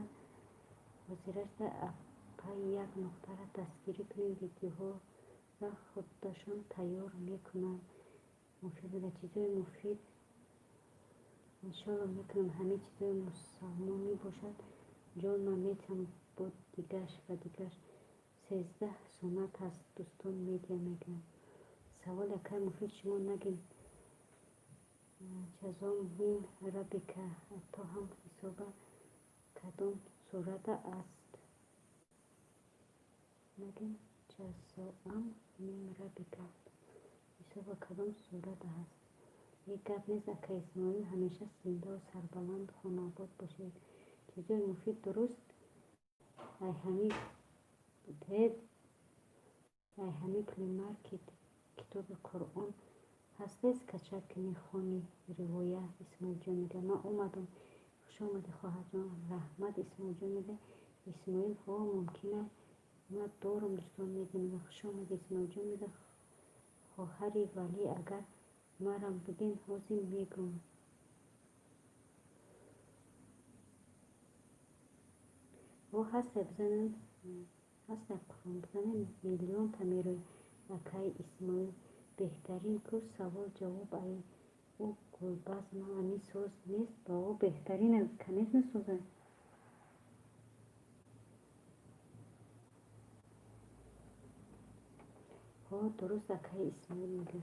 апаи як нуқтара дастгирӣ кунем, видеоҳоро худашон тайёр мекунанд. Муфид буда, чизои муфид иншолло мекунам. Ҳамин чизои мусалмонӣ бошад, ҷонман метиҳам. Бо дигаш ва дигаш 13 суннат ҳаст, дӯстон медиа мегӯянд. Саволи акай Муфид, шумо нагин, ҷазом мин раббика ато ҳам ҳисоба кадом сурата аст? Нагин, ҷазоам мин раббика ҳисоба кадом сурата ҳаст? Е, гап нест, ака Исмоил, ҳамеша зиндаву сарбаланду хонаобод бошед. Чизои муфид дуруст, ай ҳами Плеймаркет китоби Қуръон ҳастед, скачать кунӣ, хони, ривоя. Исмоилҷон мега, ман омадам. Хуш омадӣ, хоҳарҷон, раҳмат. Исмоилҷон мега, Исмоил, ҳо, мумкина, ман дорам, дӯстон медонам. Хуш омадӣ, Исмоилҷон мега. Хоҳари Валӣ, агар марам бигин, ҳозир мегӯм. Ҳо, ҳастай, бизанем, ҳастай, Қуръон бизанем, миллионта мерои. Акаи Исмоил, беҳтарин ку савол ҷавоб ай ӯ гулбазм ами соз нест ба ӯ беҳтарин, конечно, соза. Ҳо, дуруст, акаи Исмоил мега.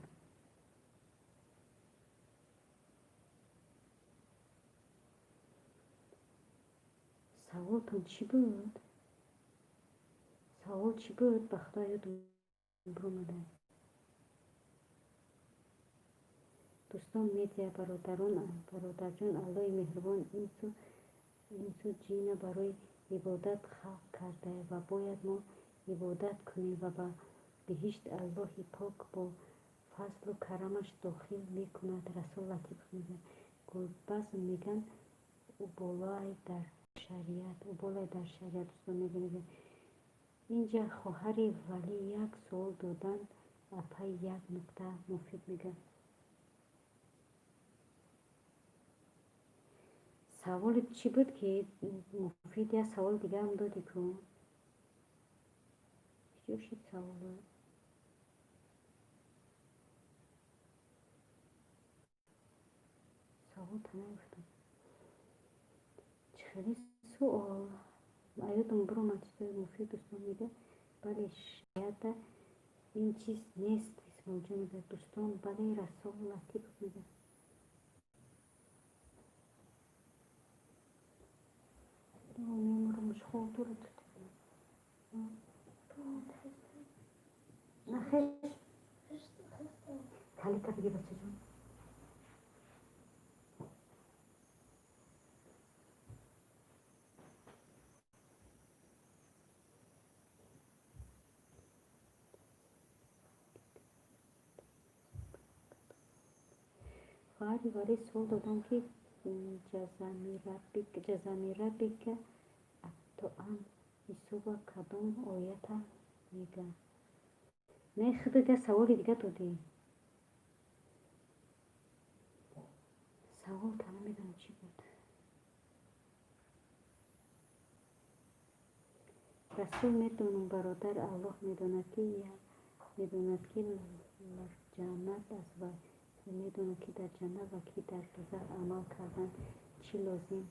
Саволтон чӣ буд? Савол чӣ буд? Ба Худо, ёдам биромада. Дӯстон медиа, бародарон, бародарҷон, Аллоҳи меҳрубон инсу ҷина барои ибодат халқ карда ва бояд мо ибодат кунем ва ба биҳишт Аллоҳи пок бо фазлу карамаш дохил мекунад. Расул Латипов мегӯяд, гулбазм меган, ӯ болай дар шариат, ӯ болай дар шариат. Дӯстон мегӯяд, инҷа хоҳари Валӣ як суол доданд, апаи як нуқта муфид мегӯяд. Саволи чӣ буд, ки Муфид, як саволи дигарам додӣ ку? Чӣ шуд саволо? Савол та нагуфтам. Чӣ хеле суол? Ёдам биромад, чизои муфид. Дӯстон мегӯяд, бале, шариата ин чиз нест. Исмоилҷон мегӯяд, дӯстон, бале. Расул Латипов мегӯяд, мемурам, хоб дорад. Нахеш калита бигир, бачаҷон. Хоҳари Валӣ суол додам, ки ҷазами раббика аттоам ҳисоба кадом оята мега? Не, худат як саволи дига додӣ. Савол та намедонам чӣ буд. Расул, медонам, бародар, Аллоҳ медонад, ки медонад, ки ҷаннат аст ва медонад, ки дар ҷаннат ва ки дар дӯзах. Амал кардан чӣ лозим?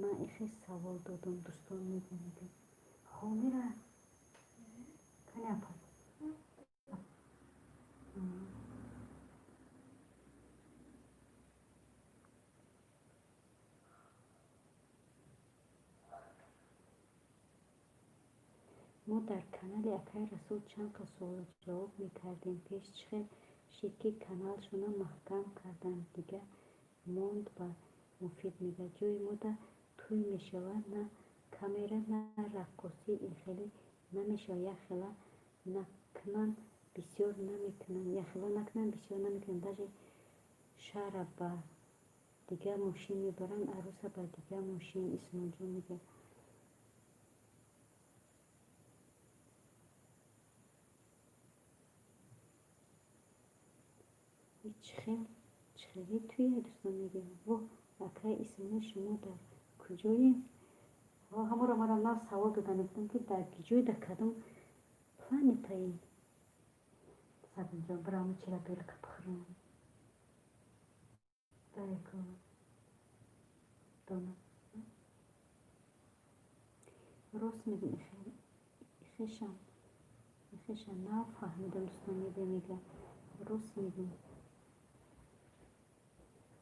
Ман ихе савол додам, дӯстон медонед. Хоб мера кани, апа. Мо дар канали акаи Расул чанд қад суолу ҷавоб мекардем пеш, чӣ хел шид, ки каналшона маҳкам карданд? Дига монд ба Муфид мега, ҷои мода тӯй мешавад, на камера, на раққосӣ, ин хеле намешавад, як хела. Кунанд, бисёр намекунанд, яхела накунанд, бисёр намекунанд. Даже шаҳра ба дигар мошин мебаранд, арӯса ба дигар мошин. Исмоилҷон мегӯяд. Чӣ хеле туя, дӯстон мегӯяд. Во, акай Исмоил, шумо дар куҷоем? Ҳаморо мара нав савол додам, гуфтам, ки дар киҷой, дар кадом планетаем? Сабинҷон, бирамо чира белка бихӯрам. Даяко дона. Рост мегӯм, ихешам нав фаҳмидам, дӯстон мегӯям, рост мегӯм.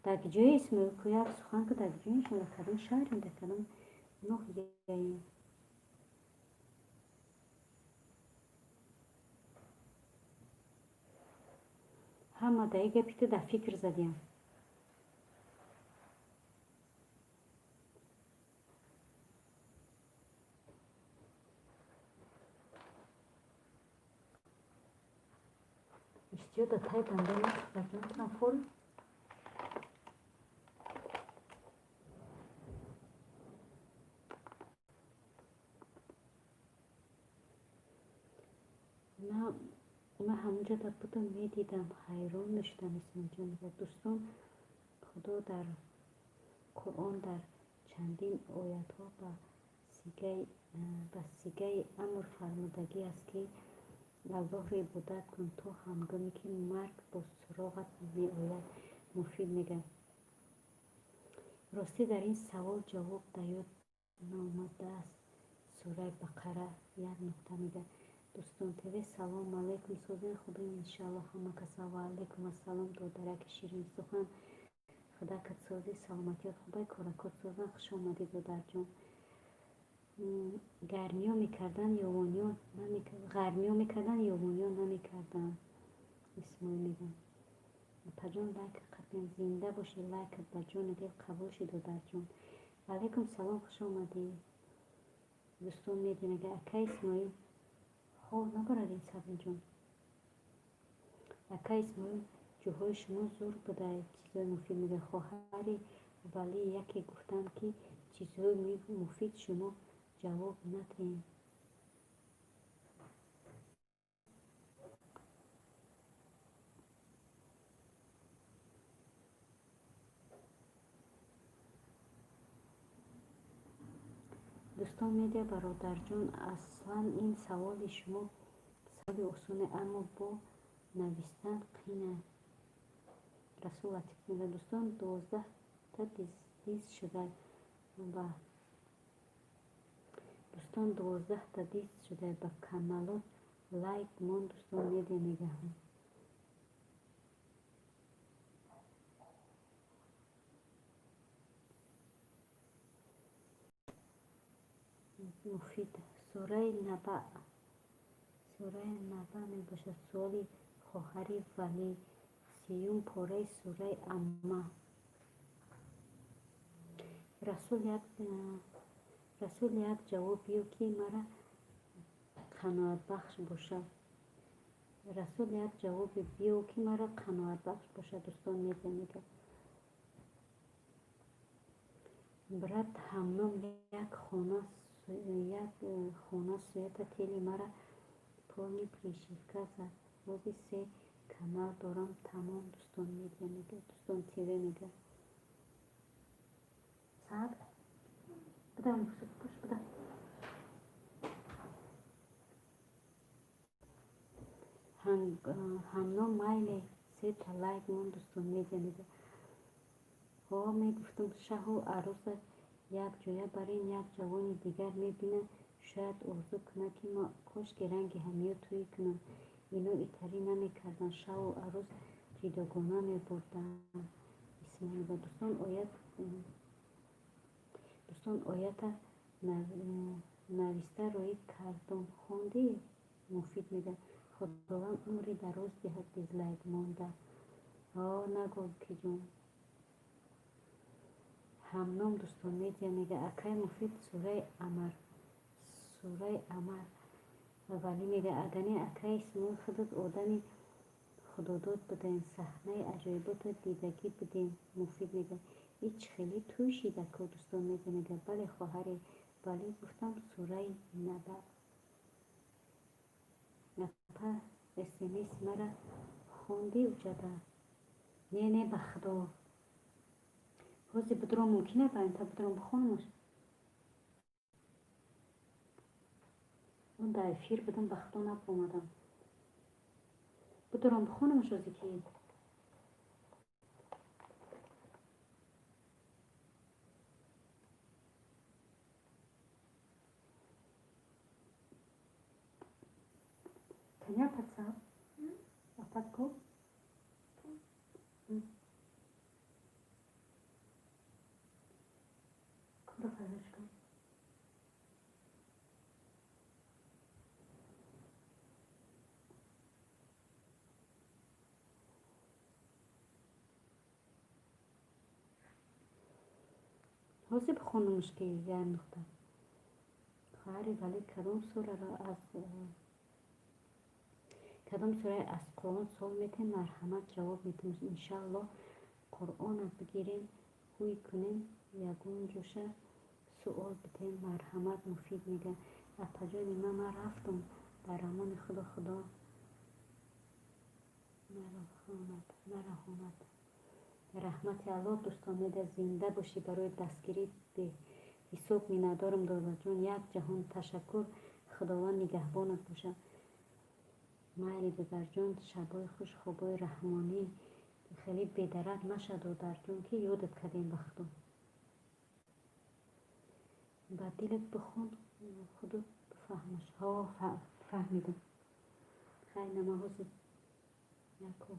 Дар киҷое, Исмоил, ку як сухан ку, дар киҷоем шумо, дар кадом шаҳрем, дар кадом ноҳияем? Ҳама дар ин гапи ту дар фикр задиям. Иштиё дар таи дандон аст, наметавонам форм. Ман ҳамонҷода будам, медидам, ҳайрон мешудам, Исмоилҷон мегӯяд. Дӯстон, Худо дар Қуръон дар чандин оятҳо ба сигаи амр фармудагӣ аст, ки Аллоҳро ибодат кун, то ҳангоме ки марг бо суроғат меояд. Муфид мегӯяд. Ростӣ, дар ин савол ҷавоб дар ёд наомадааст. Сураи Бақара як нуқта мегӯяд. Дӯстон ТВ, салом алейкум, созен, хубем, иншаалло, ҳама каса. Ва алейкум ассалом, додараки ширинсухан, худакат созӣ, саломатият хубай, коракот созан. Хуш омадӣ, додарҷон. Гармиё мекардан, ёвониё ғармиё мекардан, ёвониё намекарданд. Исмоил мегӯяд. Апаҷон, лайк қапем, зинда бошӣ, лайкат ба ҷони дил қабул шид, додарҷон. Алейкум салом, хуш омадӣ. Дӯстон меди мегӯяд. Акай Исмоил, хо набарадем, Сабинҷон. Акай Исмоил, ҷӯҳои шумо зур будай, чизҳои муфид мегӯяд. Хоҳари валӣ яке гуфтанд, ки чизҳои муфид шумо ҷавоб надиҳем. Дӯстон медиа, бародарҷон, аслан ин саволи шумо саволи осоне, аммо бо навистан қина. Расул Латиф мегӯяд. Дӯстон, 12-та диз шуда ба дӯстон, 12-та диз шуда ба каналот лайк мон, дӯстон медиа мегӯяд. Муфид, сураи Наба, сураи Наба мебошад суоли хоҳари валӣ, сеюм пораи сураи Амма. Расул, як ҷавоб биё, ки мара қаноатбахш бошад. Расул, як ҷавобе биё, ки мара қаноатбахш бошад. Дӯстон медиа мегӯяд. Брат, ҳамном, як хона суята тели мара полный прошивка зад. Ҳозир се канал дорам, тамом. Дӯстон медиа мегӯяд. Дӯстон ТВ мегӯяд. Сабр. Бидам, пуш бидам. Ҳамном, майли, сета лайк мон, дӯстон медиа мегӯяд. Ҳо, мегуфтам, шаҳу арӯса якҷоя барин, як ҷавони дигар мебинад, шояд орзу кунад, ки ма кошки ранги ҳамиё тӯй кунам. Ино итарӣ намекарданд, шаву арӯс ҷудогона мебурданд. Исмоил ва дӯстон оят, дӯстон, оята нависта роӣ кардом, хондӣ? Муфид мегӯяд. Худованд умри дароз диҳад, дизлайк монда. Ҳо, нагӯ, киҷон. Ҳамном, дӯстон медиа мегӯяд. Акай Муфид, сураи Амар, сураи Амар. Валӣ мега: агане акаи Исмоил, худат одами худодод будем, саҳнаи аҷоиботро дидагӣ будем. Муфид мега: ич хеле тӯй шид, ако. Дӯстон мега, мега: бале, хоҳаре Валӣ, гуфтам сураи Наба. Апа, смс мара хонди уҷада? Не, не, ба худо, ҳозир будуром, мумкин та будуром бихонамаш. Он дар эфир будам, ба худо, набомадам. Будуром бихонамаш ҳозир ки. Кани апатса? Апат ку? Кура фарашка. Ҳозир бихонамаш ки як нуқта. Хоҳари Валӣ, кадом сураро аз кадом сураи аз Қуръон суол метем, марҳамат, ҷавоб метем, иншааллоҳ. Қуръона бигирем, ҳуй кунем, ягон ҷоша суол бидем, марҳамат. Муфид мега: апаҷони ман, ман рафтум, дар амони Худо, Худо нараҳонад. Раҳмати Аллоҳ, дӯстон меда, зинда бошӣ, барои дастгирӣ беҳисоб миннатдорам. Додоҷон, як ҷаҳон ташаккур, Худованд нигаҳбонат бошад. Майли, додарҷон, шабҳои хуш, хобҳои раҳмонӣ. Хеле бедарак наша, додарҷон, ки ёдат кардем, ба худо. Ба дилат бихон, худо бифаҳмаш. Ҳо, фаҳмидам. Хай, нама ҳозир яко.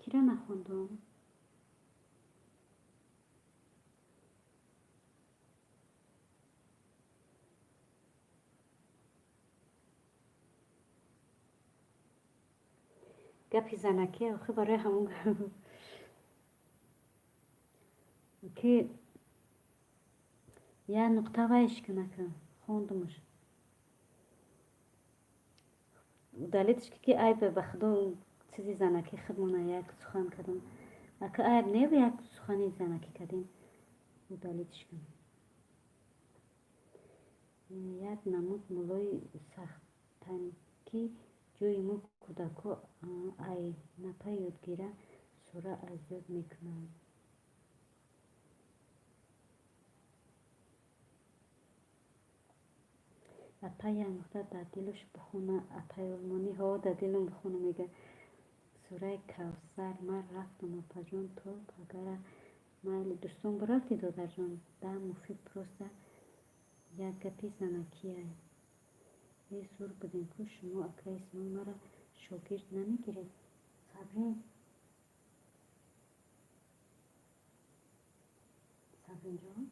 Кира нахондум? Гапи занаки охи, барои ҳамон ки як нуқта вайш кунака, хондумаш, удалить ш ки айбе, ба худо, чизи занаки худмона як сухан кардам. Ака, айб не, як сухани занакӣ кардем, удалить ш кун. Як намуд мулои сахтанки ҷои мо кӯдако ай напа ёдгира сура аз ёд мекунанд. Апа, як нуқта дар дилуш бихона. Апаи олмонӣ, ҳо, дар дилам бихона, мега. Сураи Кавсар. Ман рафтам, апаҷон, то пагара. Майли, дӯстон, бурафтӣ, додарҷон? Да, муфид, просто як гапи занакия. Э, зур будем ку шумо, ака Исмоил, маро шогирд намегиред? Сабрин, Сабринҷон.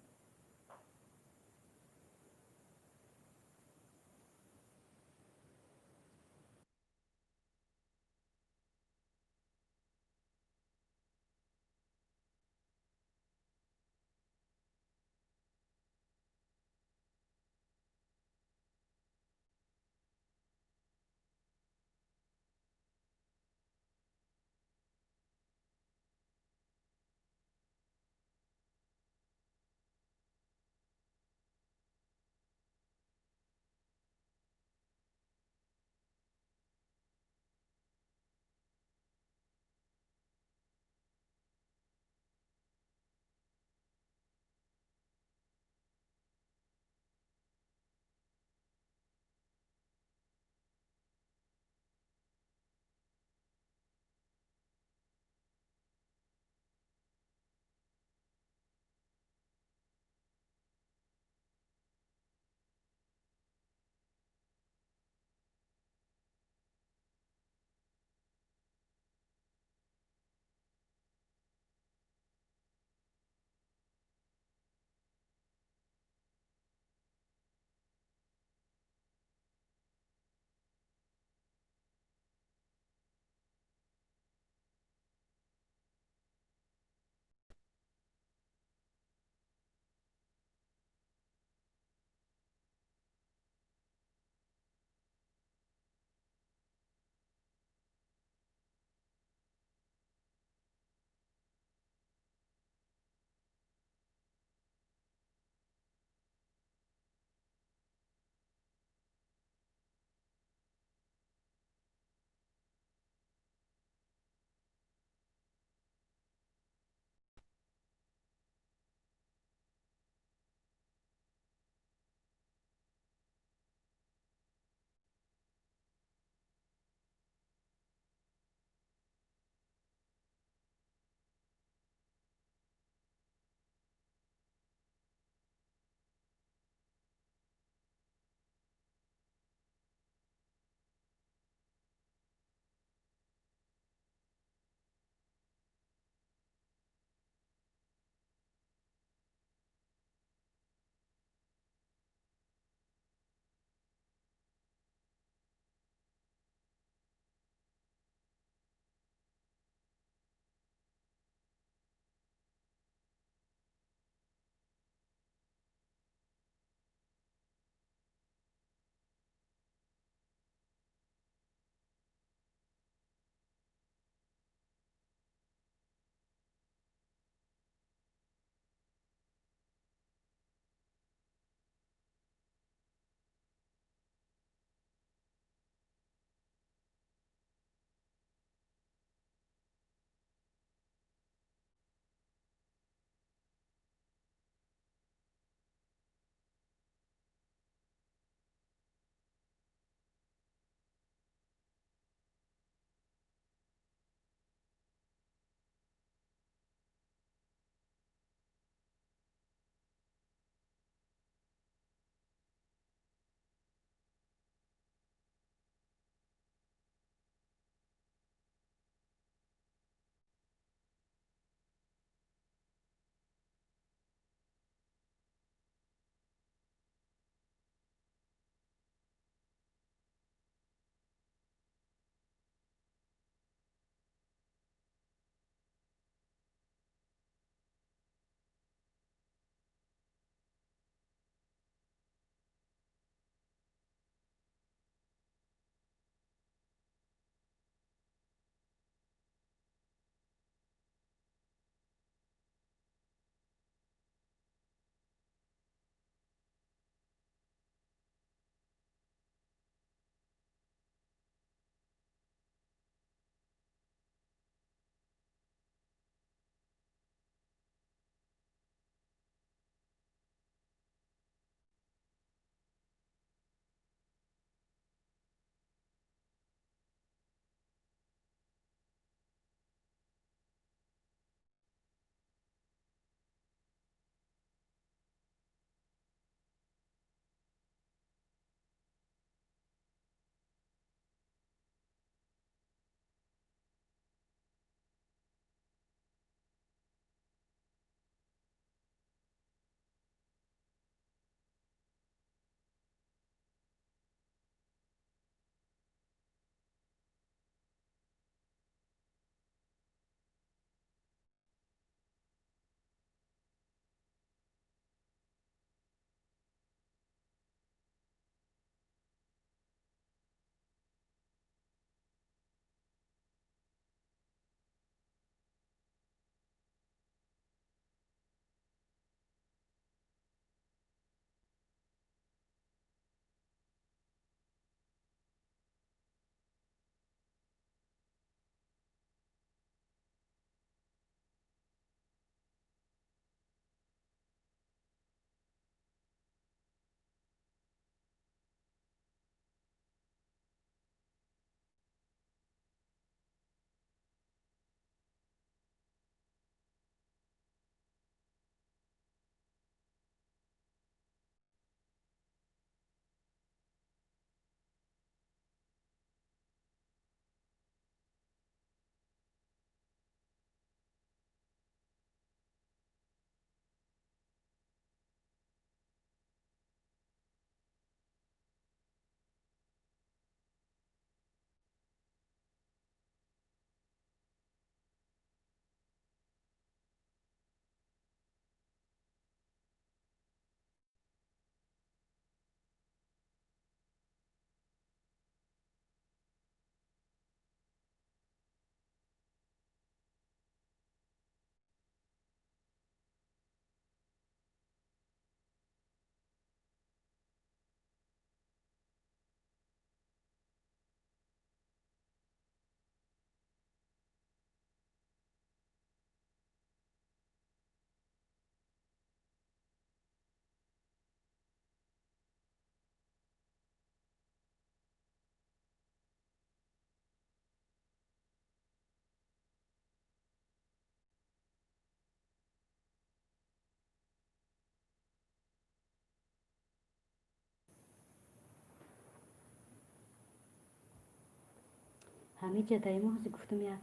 Ҳамиҷа даимо ҳозир гуфтам, як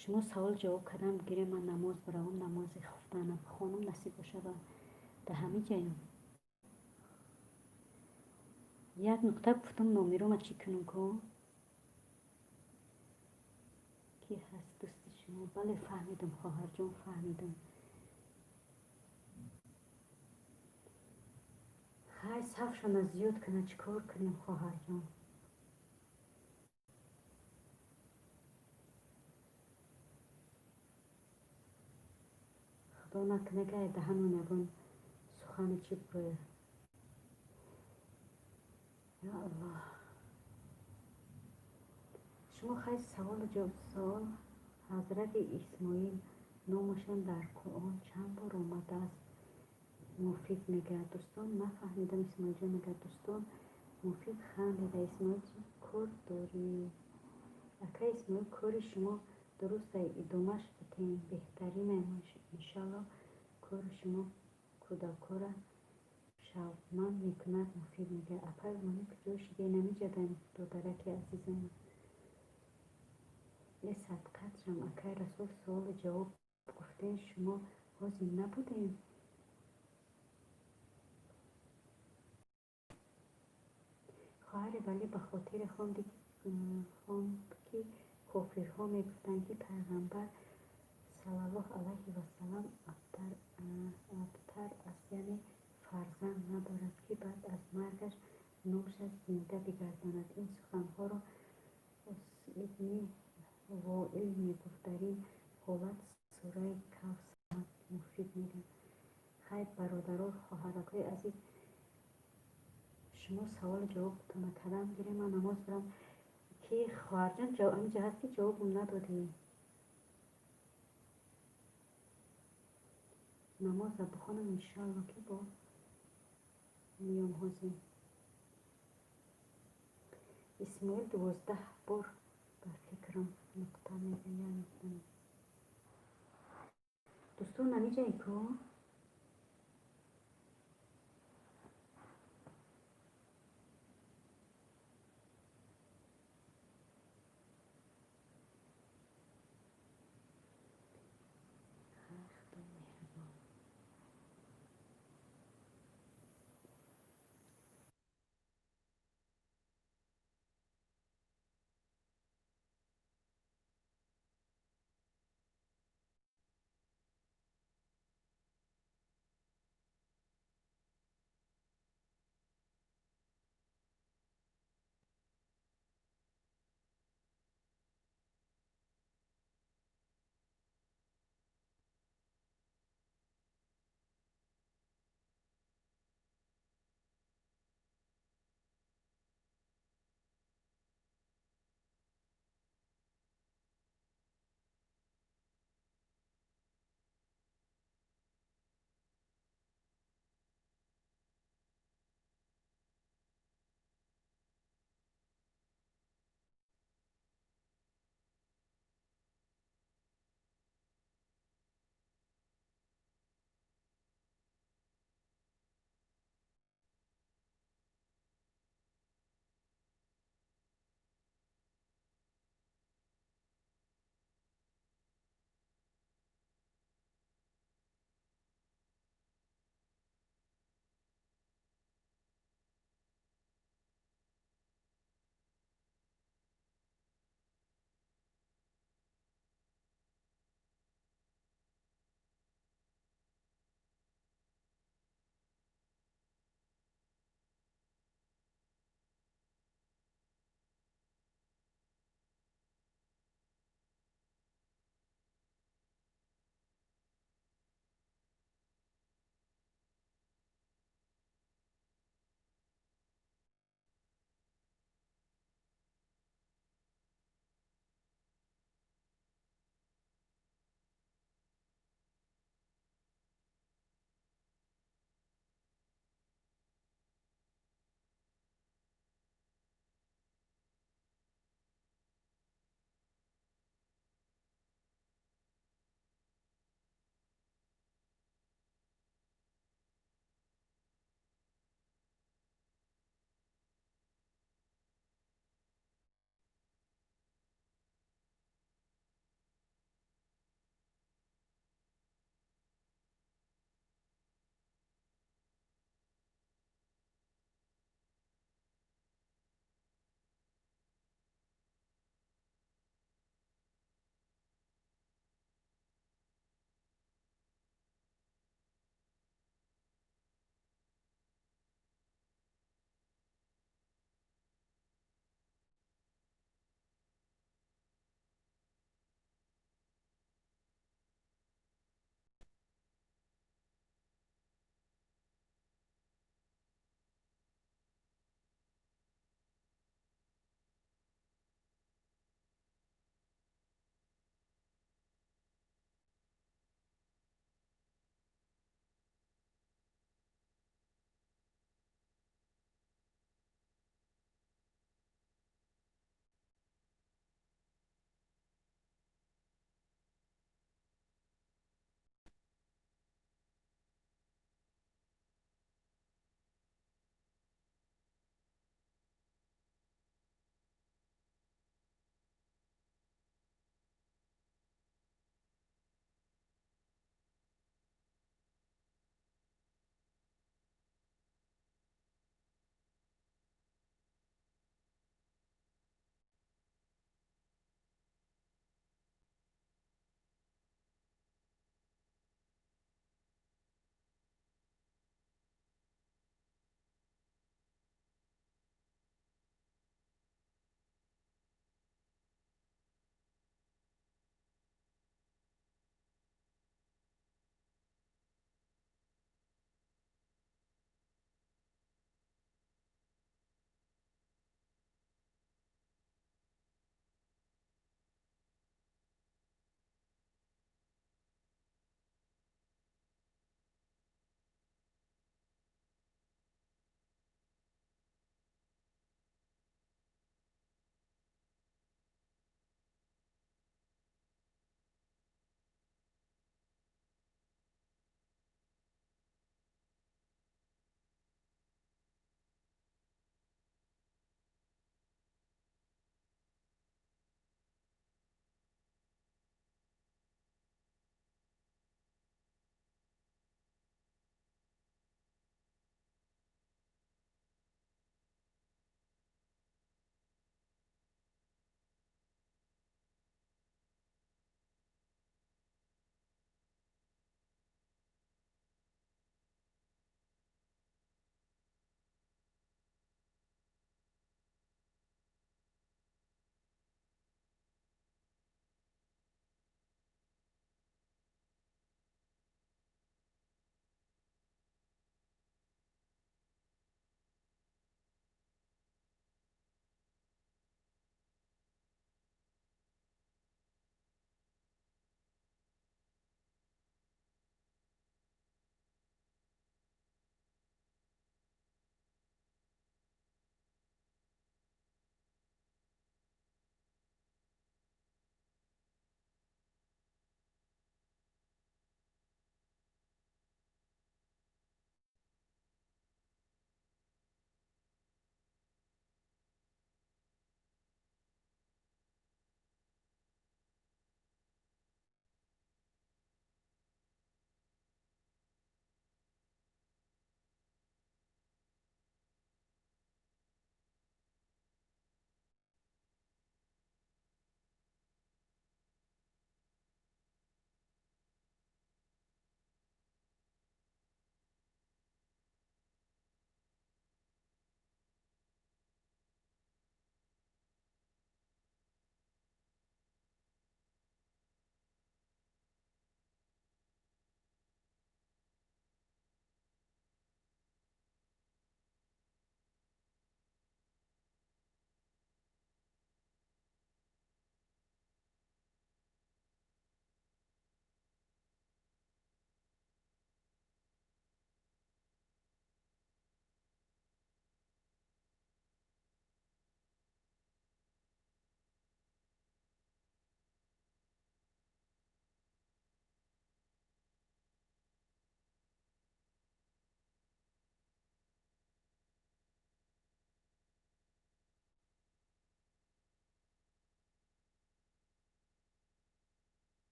шумо савол ҷавоб кардам гирем, ман намоз биравам, намози хуфтанам хонум насиб бошава. Да ҳамиҷаем. Як нуқта гуфтам, номерома чӣ кунам ко? Ки ҳаст дӯсти шумо? Бале, фаҳмидам, хоҳарҷон, фаҳмидам. Хай, сафшона зиёд кунад, чӣ кор кунем, хоҳарҷон? Худо накунад, ки даҳанон ягон сухане чӣ бигӯяд. Ё Аллоҳ. Шумо хай саволу ҷавоб савол. Ҳазрати Исмоил номашон дар Қуръон чанд бор омадааст? Муфид мегӯяд, дӯстон, нафаҳмидам. Исмоилҷон мегӯяд, дӯстон, Муфид хандида. Исмоил, чӣ кор дорӣ? Ака Исмоил, кори шумо дуруст, идомаш бидиҳем, беҳтаринай, иншалло, кори шумо кӯдакҳоро шавқманд мекунад. Муфид мегӯяд, апай Муни, куҷо шидед? Намиҷадаем, додараки азизам. Е, садқатшам, акай Расул, суолу ҷавоб гуфтем, шумо ҳозир набудем? Хоҳари Валӣ ба хотире хонд, ки кофирҳо мегуфтанд, ки пайғамбар саллаллоҳу алайҳи васаллам абтар аст, яъне фарзанд надорад, ки баъд аз маргаш номашро зинда бигардонад. Ин суханҳоро Ос ибни Воил мегуфт. Дар ин ҳолат сураи Кавсар омад. Муфид мегӯяд. Хай, бародаро, хоҳаракҳои азиз, шумо саволу ҷавобтонро кардам гирем, ман намоз барам. Ки хоҳарҷон, ҳаминҷа ҳаст, ки ҷавобам надодӣ? Намоза бихонам, иншоалло, ки бо меём ҳозир. Исмоил 12 бор ба фикрам, нуқта мегӯяд. Дӯстон, намиҷае ку? Хай, Худо меҳрубон.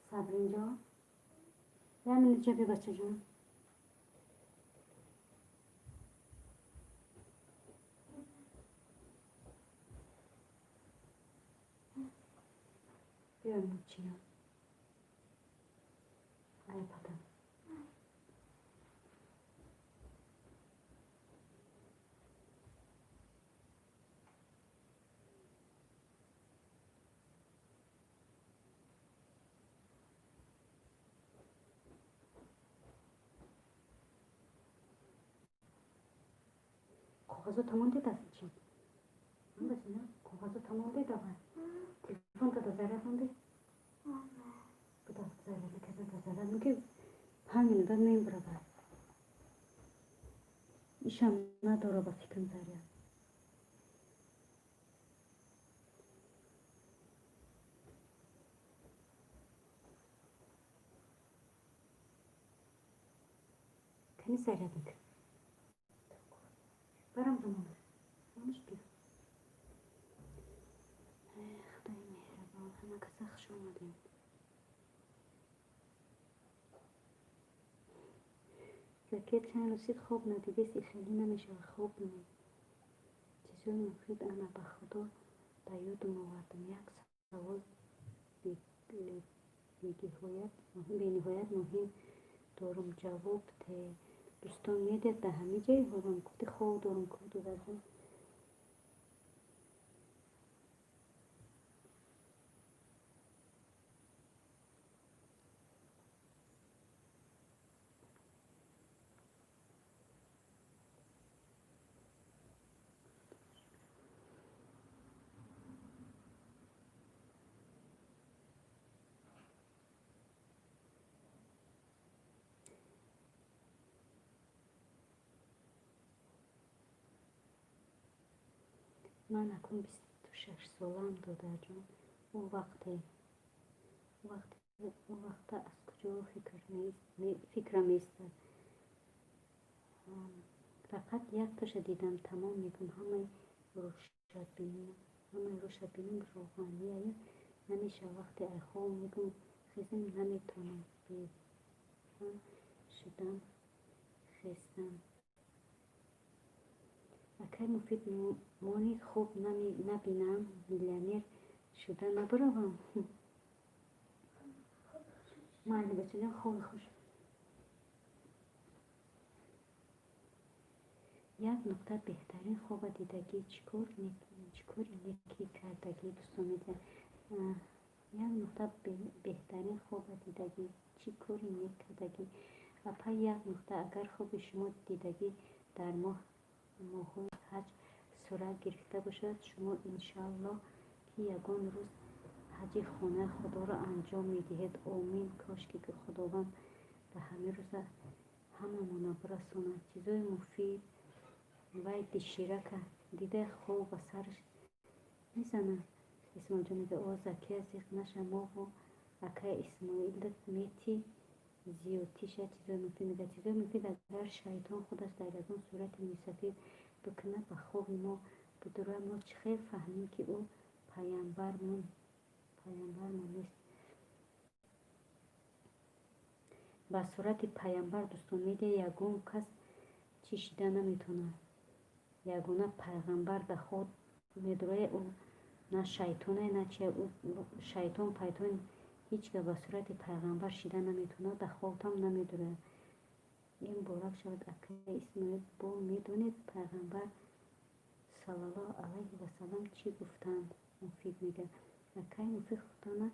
Сабринҷон, як минут ҷа биё, бачаҷон. Биё, мучиё. Ай, пата. Коғазо тамом дидаст чи? Бача, коғазо тамом дида? Телефон тада заряд монди? Буда заряд накарда, заряд меки 5 минут баъд мебурава. Ишам надора ба фикрам заряд. Кани заряд мекунам. Барам замон. Мониш биё. Худои меҳрабон, ҳама каса хуш омадем. Закия чанд рӯзид хоб надидест, хеле намешавад хоб бинед. Чизҳои муфид ана ба худо ба ёдам овардам. Як савол бениҳоят муҳим дорум, ҷавоб те. Дӯстон медиҳад ба ҳамин ҷои ҳорам гуфти хоб дорум ку додарҷон. Ман акнун 26 солаам, додарҷон. Ӯ вақта аз куҷо фикрам меистад? Фақат якташа дидам, тамом мекунам. Ҳамаи рӯшабинам роғанияю намешавад. Вақте ай хоб мегум хезем, наметавонам бефан шудан хестам. Акай Муфид, мони хоб набинам, миллионер шуда набаравам? Майли, бачаҷон, хоби хуш. Як нуқта беҳтарин хоба дидагӣ, чӣ кори некӣ кардагӣ? Дӯстон медиҳанд. Як нуқта беҳтарин хоба дидагӣ, чӣ кори нек кардагӣ? Апа, як нуқта агар хоби шумо дидагӣ дар моҳҳои ҳаҷ сурат гирифта бошад, шумо иншааллоҳ ки ягон рӯз ҳаҷи хонаи худоро анҷом медиҳед. Омин. Кошки ки Худованд ба ҳамин рӯза ҳамамонро бирасонад. Чизои муфид вай диширака дида хоб ба сараш мезанад. Исмоилҷон мегӯяд: «О, Закия, зиқ наша, мову акай Исмоилат мети зиёдтиша». Чизои муфид мегӯяд. Чизои муфид агар шайтон худаш дар ягон сурати мусафид бикунад, ба хоби мо бидурад, мо чӣ хел фаҳмем, ки ӯ паямбармон нест? Ба сурати паямбар, дӯстон медиҳад, ягон кас чӣ шида наметавонад. Ягона пайғамбар дар хоб медурояд, ӯ на шайтоне, на чи. Шайтон пайтон ҳеҷ гаҳ ба сурати пайғамбар шида наметавонад, дар хобам намедурояд. Ин муборак шавад, акай Исмоил. Бо медонед, пайғамбар саллаллоҳу алайҳи васаллам чӣ гуфтанд? Муфид мегӯяд: «Акай Муфид, худтона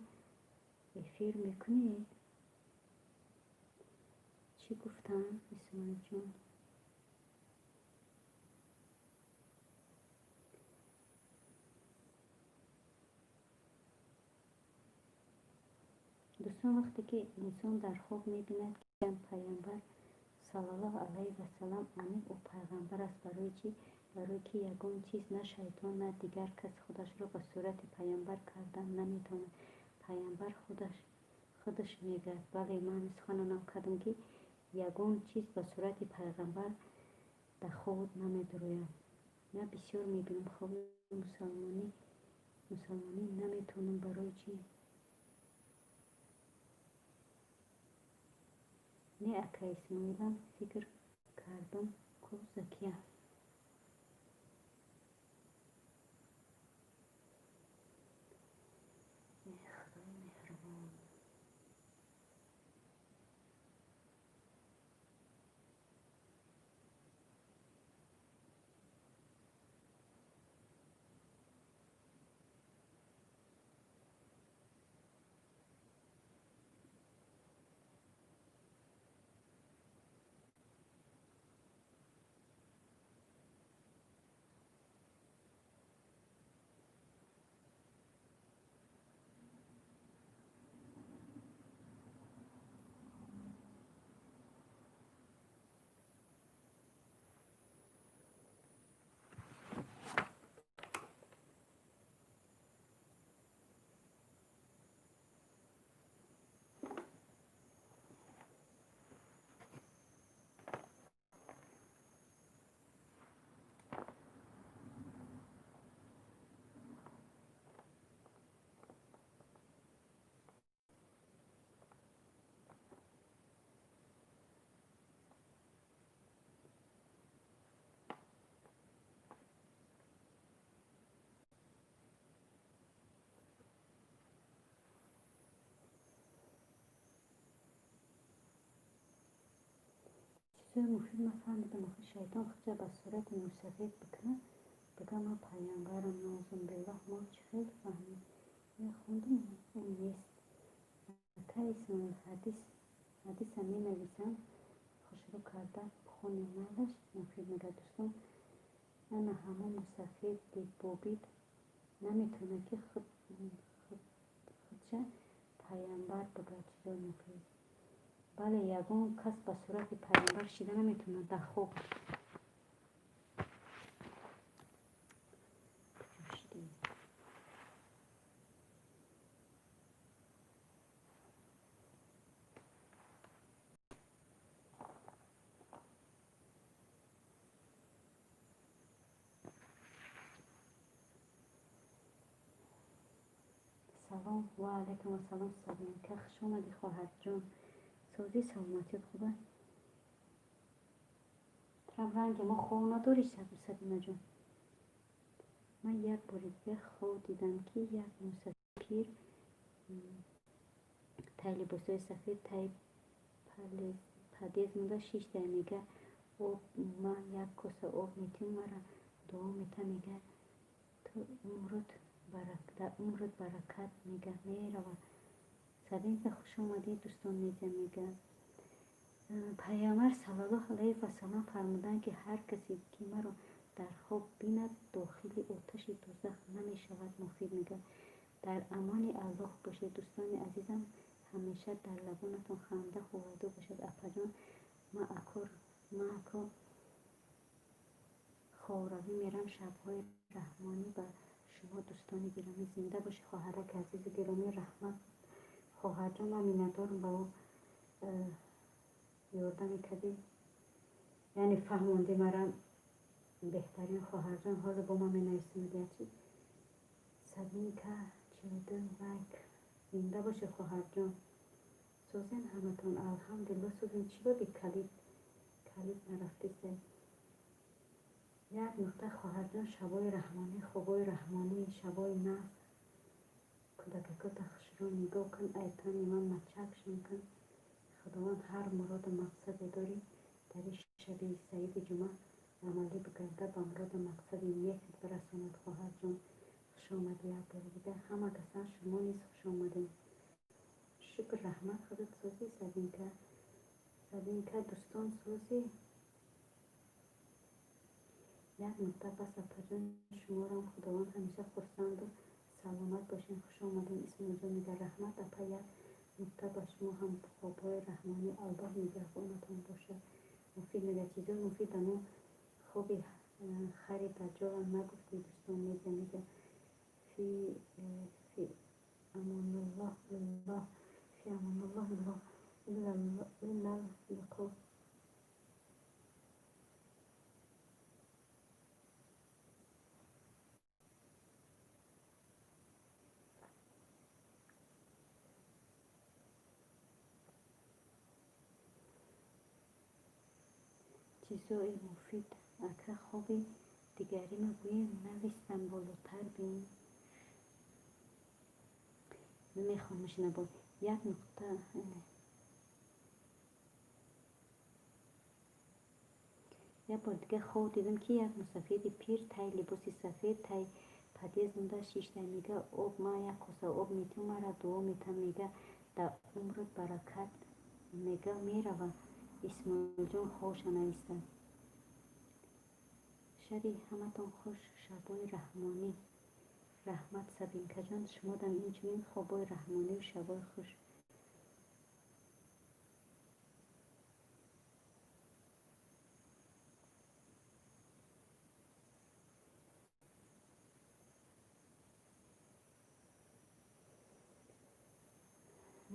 эфир мекунед?» Чӣ гуфтанд, Исмоилҷон? Дӯстон, вақте ки инсон дар хоб мебинад, ки пайғамбар саллаллоҳу алайҳи васаллам, аниқ ӯ пайғамбар аст. Барои чӣ? Барое ки ягон чиз, на шайтон, на дигар кас худашро ба сурати пайғамбар кардан наметавонад. Пайғамбар худаш мегӯяд. Бале, ман суханонам кардам, ки ягон чиз ба сурати пайғамбар дар хоб намедурояд. Ман бисёр мебинам хоби мусалмонӣ, наметавонам. Барои чӣ? Не, ака Исмоилам, фикр кардам ку Закия. Худои меҳрубон. Чизои муфид ман фаҳмидам, охи шайтон худша ба сурати мусафед бикунад, бигӯяд ман пайғамбарам, наузу биллоҳ, мо чӣ хел фаҳмем? Хондум, ӯ нест. Ака Исмоил, ҳадиса менависам, хушрӯ карда бихонем, майлаш? Муфид мегӯяд, дӯстон, ана ҳамон мусафеди бобид наметавонад, ки худша пайғамбар бигӯяд. Чизои муфид. Бале, ягон кас ба сурати пайғамбар шида наметавонад дар хоб. Куҷо шидем? Салом, ва алайкум ассалом, Сабинка, хуш омадӣ, хоҳарҷон. Созӣ, саломатият хуба? Трам ранги мо хов надорӣ, Сабинаҷон? Ман як бори дигар хов дидам, ки як мусафир пир тай либосҳои сафед таи падез монда шиштая, мега об ман як коса об метиҳам, мара дуо мета, мега ту дар умрут баракат, мега мерава. Сабинка, хуш омадӣ, дӯстон медиа мега. Пайғамбар саллаллоҳу алайҳи васаллам фармуданд, ки ҳар касе ки маро дар хоб бинад, дохили оташи дӯзах намешавад. Муфид мега. Дар амони Аллоҳ бошед, дӯстони азизам, ҳамеша дар лабонатон ханда ҳувайдо бошад. Апаҷон, ман ако ховравӣ мерам, шабҳои раҳмонӣ ба шумо, дӯстони гиромӣ. Зинда бошед, хоҳараки азизу гиромӣ, раҳмат, хоҳарҷон, ман миннатдорам ба ӯ ёрдаме кардӣ, яъне фаҳмондӣ мара. Беҳтарин хоҳарҷон, ҳозир бо ман менависӣ, мегӯяд чи? Сабинка, 42 лайк. Зинда бошед, хоҳарҷон. Созен ҳаматон? Алҳамдулилло, созем. Чӣ боби калид калид нарафтисе? Як нуқта, хоҳарҷон, шабои раҳмонӣ, хобои раҳмонӣ, шабои нав. Кӯдакакота хушрӯ нигоҳ кун, айтони ман мачакшон кун. Худованд ҳар муроду мақсаде дорӣ, дар ин шаби саиди ҷумъа амалӣ бигарда, ба муроду мақсади некат бирасонад. Хоҳарҷон, хуш омадӣ як бори дигар. Ҳама касан, шумо низ хуш омадед. Шукр, раҳмат, худат созӣ, Сабинка? Сабинка, дӯстон, созӣ? Як нуқта пас, апаҷон, шуморам Худованд ҳамеша хурсанду саломат бошед. Хуш омадем, Исмоилҷон мега. Раҳмат, апа, як нуқта ба шумо ҳам хобҳои раҳмонӣ, Аллоҳ нигаҳбонатон бошад. Муфид мега, чизои муфид, амо хоби хари даҷҷолам нагуфтӣ. Дӯстон медиа мега, фи амонуллоҳ лиллоҳ, фи амонуллоҳ лиллоҳ, иллал лиқо. Чизои муфид, ака, хоби дигарима гӯем, навистам, болотар бин. Намехоҳам шинабо як нуқта. Як бор дига хоб дидам, ки як мусафеди пир тай либоси сафед тай подъезд монда шишта, мега: «Об ма як коса об метиҳу мара дуо метам», мега, «да умрут баракат», мега, мерава. Исмоилҷон хобша нависта. Шаби ҳаматон хуш, шабои раҳмонӣ. Раҳмат, Сабинкаҷон, шумодам инчунин хобои раҳмонию шабои хуш.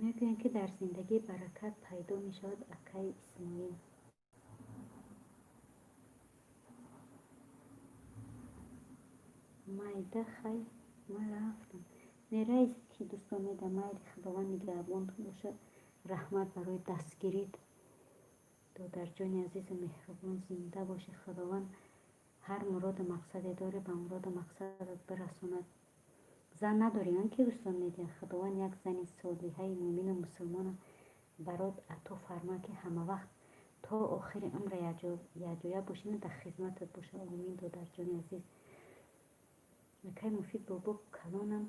Мегӯянд, ки дар зиндагӣ баракат пайдо мешавад, акаи Исмоил. Майда, хай, ман рафтам. Мераист ки дӯстон меда, майли, Худованд нигаҳбонтон бошад. Раҳмат барои дастгирит, додарҷони азизу меҳрубон, зинда бошед. Худованд ҳар муроду мақсаде дорӣ, ба муроду мақсадат бирасонад. Зан надорӣ, он ки дӯстон медиҳанд, Худованд як зани солиҳаи мӯмину мусулмона барот ато фарма, ки ҳамавақт то охири умра якҷоя бошину дар хизматат боша. Омин, додарҷони азиз. Акай Муфид, бобо калонам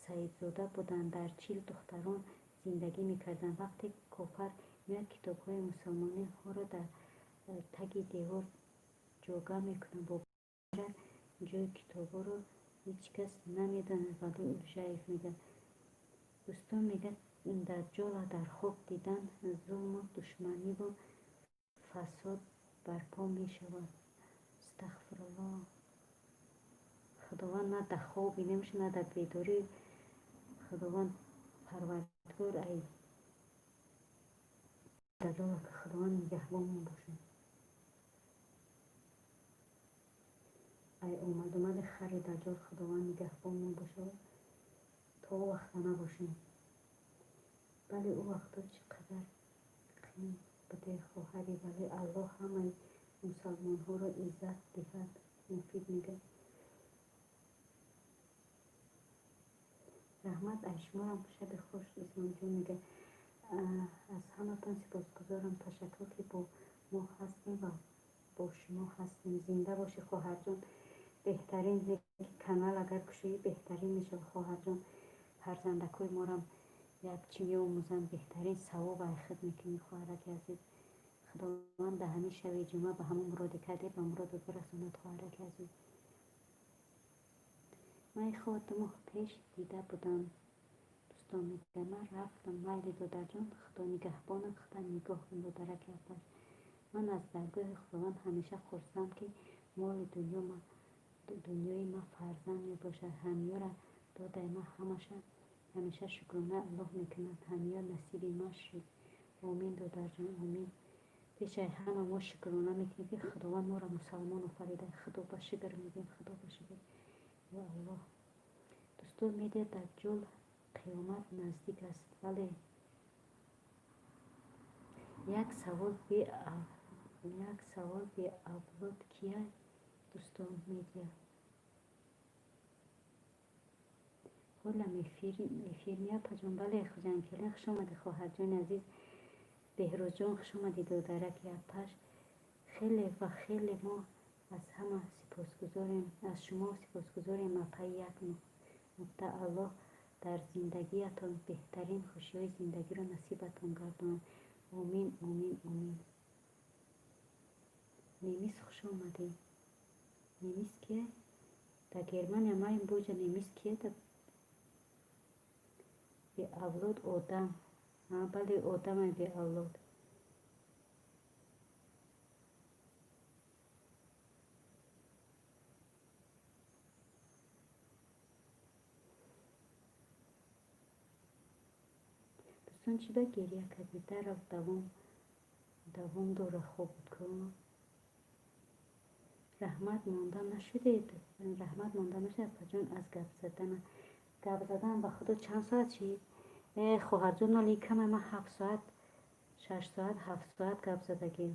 Саидзода буданд, дар 40 духтарон зиндагӣ мекарданд. Вақте кофар меояд, китобҳои мусулмониҳоро дар таги девор ҷога мекунад. Бобо ҷои китобҳоро ҳеҷ кас намедонад. Валӣ Улжаев мегӯяд. Дӯстон мегӯяд, Даҷҷола дар хоб дидан зулму душманиву фасод барпо мешавад. Астағфируллоҳ. Худованд на дар хоб бинемш, на дар бедорӣ. Худованд Парвардигор ай Даҷҷола, ки Худованд нигаҳбонмон бошад. Ай омадомади хари Даҷҷол Худованд нигаҳбонмон бошад, то о вақта набошем. Бале, ӯ вақто чӣ қадар қин буде, хоҳари, вале Аллоҳ ҳамаи мусалмонҳоро иззат диҳад. Муфид мегӯяд. Раҳмат, ай шуморам шаби хуш. Исмоилҷон мегӯяд: аз ҳаматон сипосгузорам, ташаккур, ки бо мо ҳастем ва бо шумо ҳастем. Зинда бошӣ, хоҳарҷон, беҳтарин канал агар кушоӣ, беҳтарин мешавад, хоҳарҷон. Фарзандакҳои морам як чӣ меомӯзанд, беҳтарин савоб ай худ мекунӣ, хоҳараки азиз. Худованд дар ҳамин шаби ҷумъа ба ҳамон муроде кардӣ, ба муродат бирасонад, хоҳараки азиз. Ман ин хоб 2 моҳ пеш дида будам. Дӯстон мегӯяд: ман рафтам, майли, додарҷон, Худо нигаҳбонат, Худо нигоҳ кун, додараки апаш. Ман аз даргоҳи Худованд ҳамеша хурсанд, ки моли дунёи ма фарзанд мебошад. Ҳамёра додаи ма ҳамеша шукронаи Аллоҳ мекунам. Ҳамёр насиби ма шуд. Омин, додарҷон, омин. Пешаи ҳама мо шукрона мекунем, ки Худованд моро мусалмон офарида. Худо ба шукр мегӯем, Худо ба шукр. Ё Аллоҳ. Дӯстон медиҳад, Даҷҷол қиёмат наздик аст, вале як савол: беавлод кия? Дӯстон медиҳад, ҳолам эфир апаҷон. Бале, Хуҷанкелин, хуш омадӣ, хоҳарҷони азиз. Беҳрӯзҷон, хуш омадӣ, додараки апаш. Хеле ва хеле мо аз ҳама сипосгузорем, аз шумо сипосгузорем, апаи як нуқта. Аллоҳ дар зиндагиятон беҳтарин хушиҳои зиндагиро насибатон гардонад. Омин, омин, омин. Немис, хуш омадӣ. Немис кия? Дар Германия маем боҷа. Немис кия? Беавлод одам. Бале, одаме беавлод. Дӯстон, чӣ ба гиря кардед? Дарав, давом дора хоб буд ку. Раҳмат, монда нашудед, раҳмат, монда нашудед, апаҷон, аз гап задана. Гап задан ба Худо чанд соат шид? Э, хоҳарҷон, ноли каме, ман 7 соат, 6 соат, 7 соат гап задагим.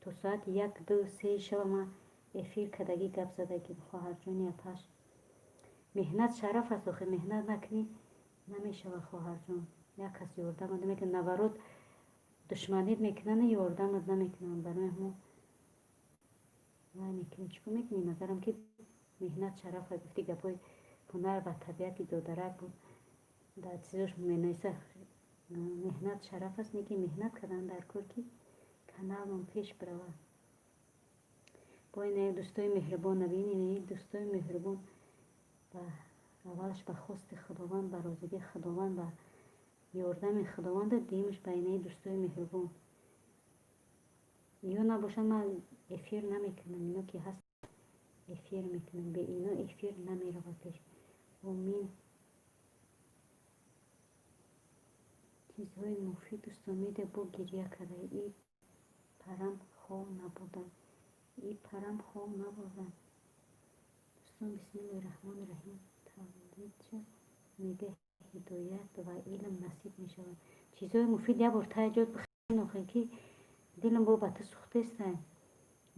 То соати 1, 2, 3 шава ман эфир кардагӣ, гап задагим, хоҳарҷони апаш. Меҳнат шараф аст охи, меҳнат накунӣ, намешавад, хоҳарҷон. Як кас ёрдамат намекунад, наоборот, душманит мекунанд, ёрдамат намекунанд. Барои ҳамо вай мекунӣ, чӣ кор мекунӣ? Назарам ки меҳнат шараф аст. Гуфти гапҳои ҳунар ва табиати додарак буд, дар чизош менависа: меҳнат шараф аст. Не ки меҳнат кардан дар кор, ки каналмон пеш биравад. Бо ина дӯстои меҳрубон набинед, дӯстои меҳрубон, ба аввалаш ба хости Худованд, ба розигии Худованд, ба ёрдами Худованду дуюмаш ба инаи дӯстои меҳрубон. Ино набошанд, ман эфир намекунам. Ино ки ҳаст, эфир мекунам, бе ино эфир намеравад пеш. Омин. Чизҳои муфид дӯстон медиҳ. Бо гиря карда и парам хов набуда, и парам хов набуда. Дӯстон, бисмиллоҳи раҳмони раҳим. Тавлидша мега ҳидоят ва илм насиб мешавад. Чизҳои муфид як бор таи ҷот бихӯн охе, ки дилам бо ба ту сӯхтеста.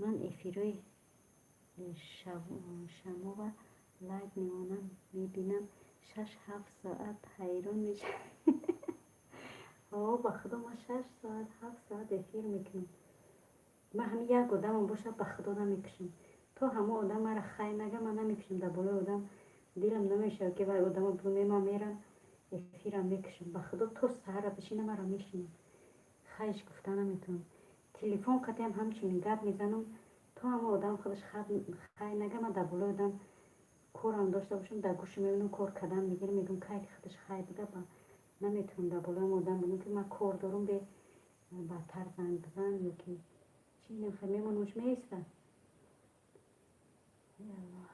Ман эфирҳои шамова лайв мемонам, мебинам, 6-7 соат, ҳайрон мешавам. Ба Худо, ман 6 соат, 7 соат эфир мекунам. Ман ҳамин як одамам бошад, ба Худо намекушам. То ҳамон одам мара хай нага, ман намекушам. Дар болои одам дилам намешавад, ки вай одамо буме, ман мерам эфирам мекушам. Ба Худо, то саҳара бишинам, маро мешинам, хайш гуфта наметавонам. Телефон қатиам ҳамчунин гап мезанам, то ҳамон одам худаш хай нага. Ман дар болои одам корам дошта бошам, дар гӯши мебинам, кор кардан мегирам, мегӯям, кай ки худаш хай бига. Ба наметавонам дар болои одам бигӯям, ки ман кор дорум, бе баъдтар занг бизан ё ки чи. Инам мемонамш, меистад. Аллоҳ,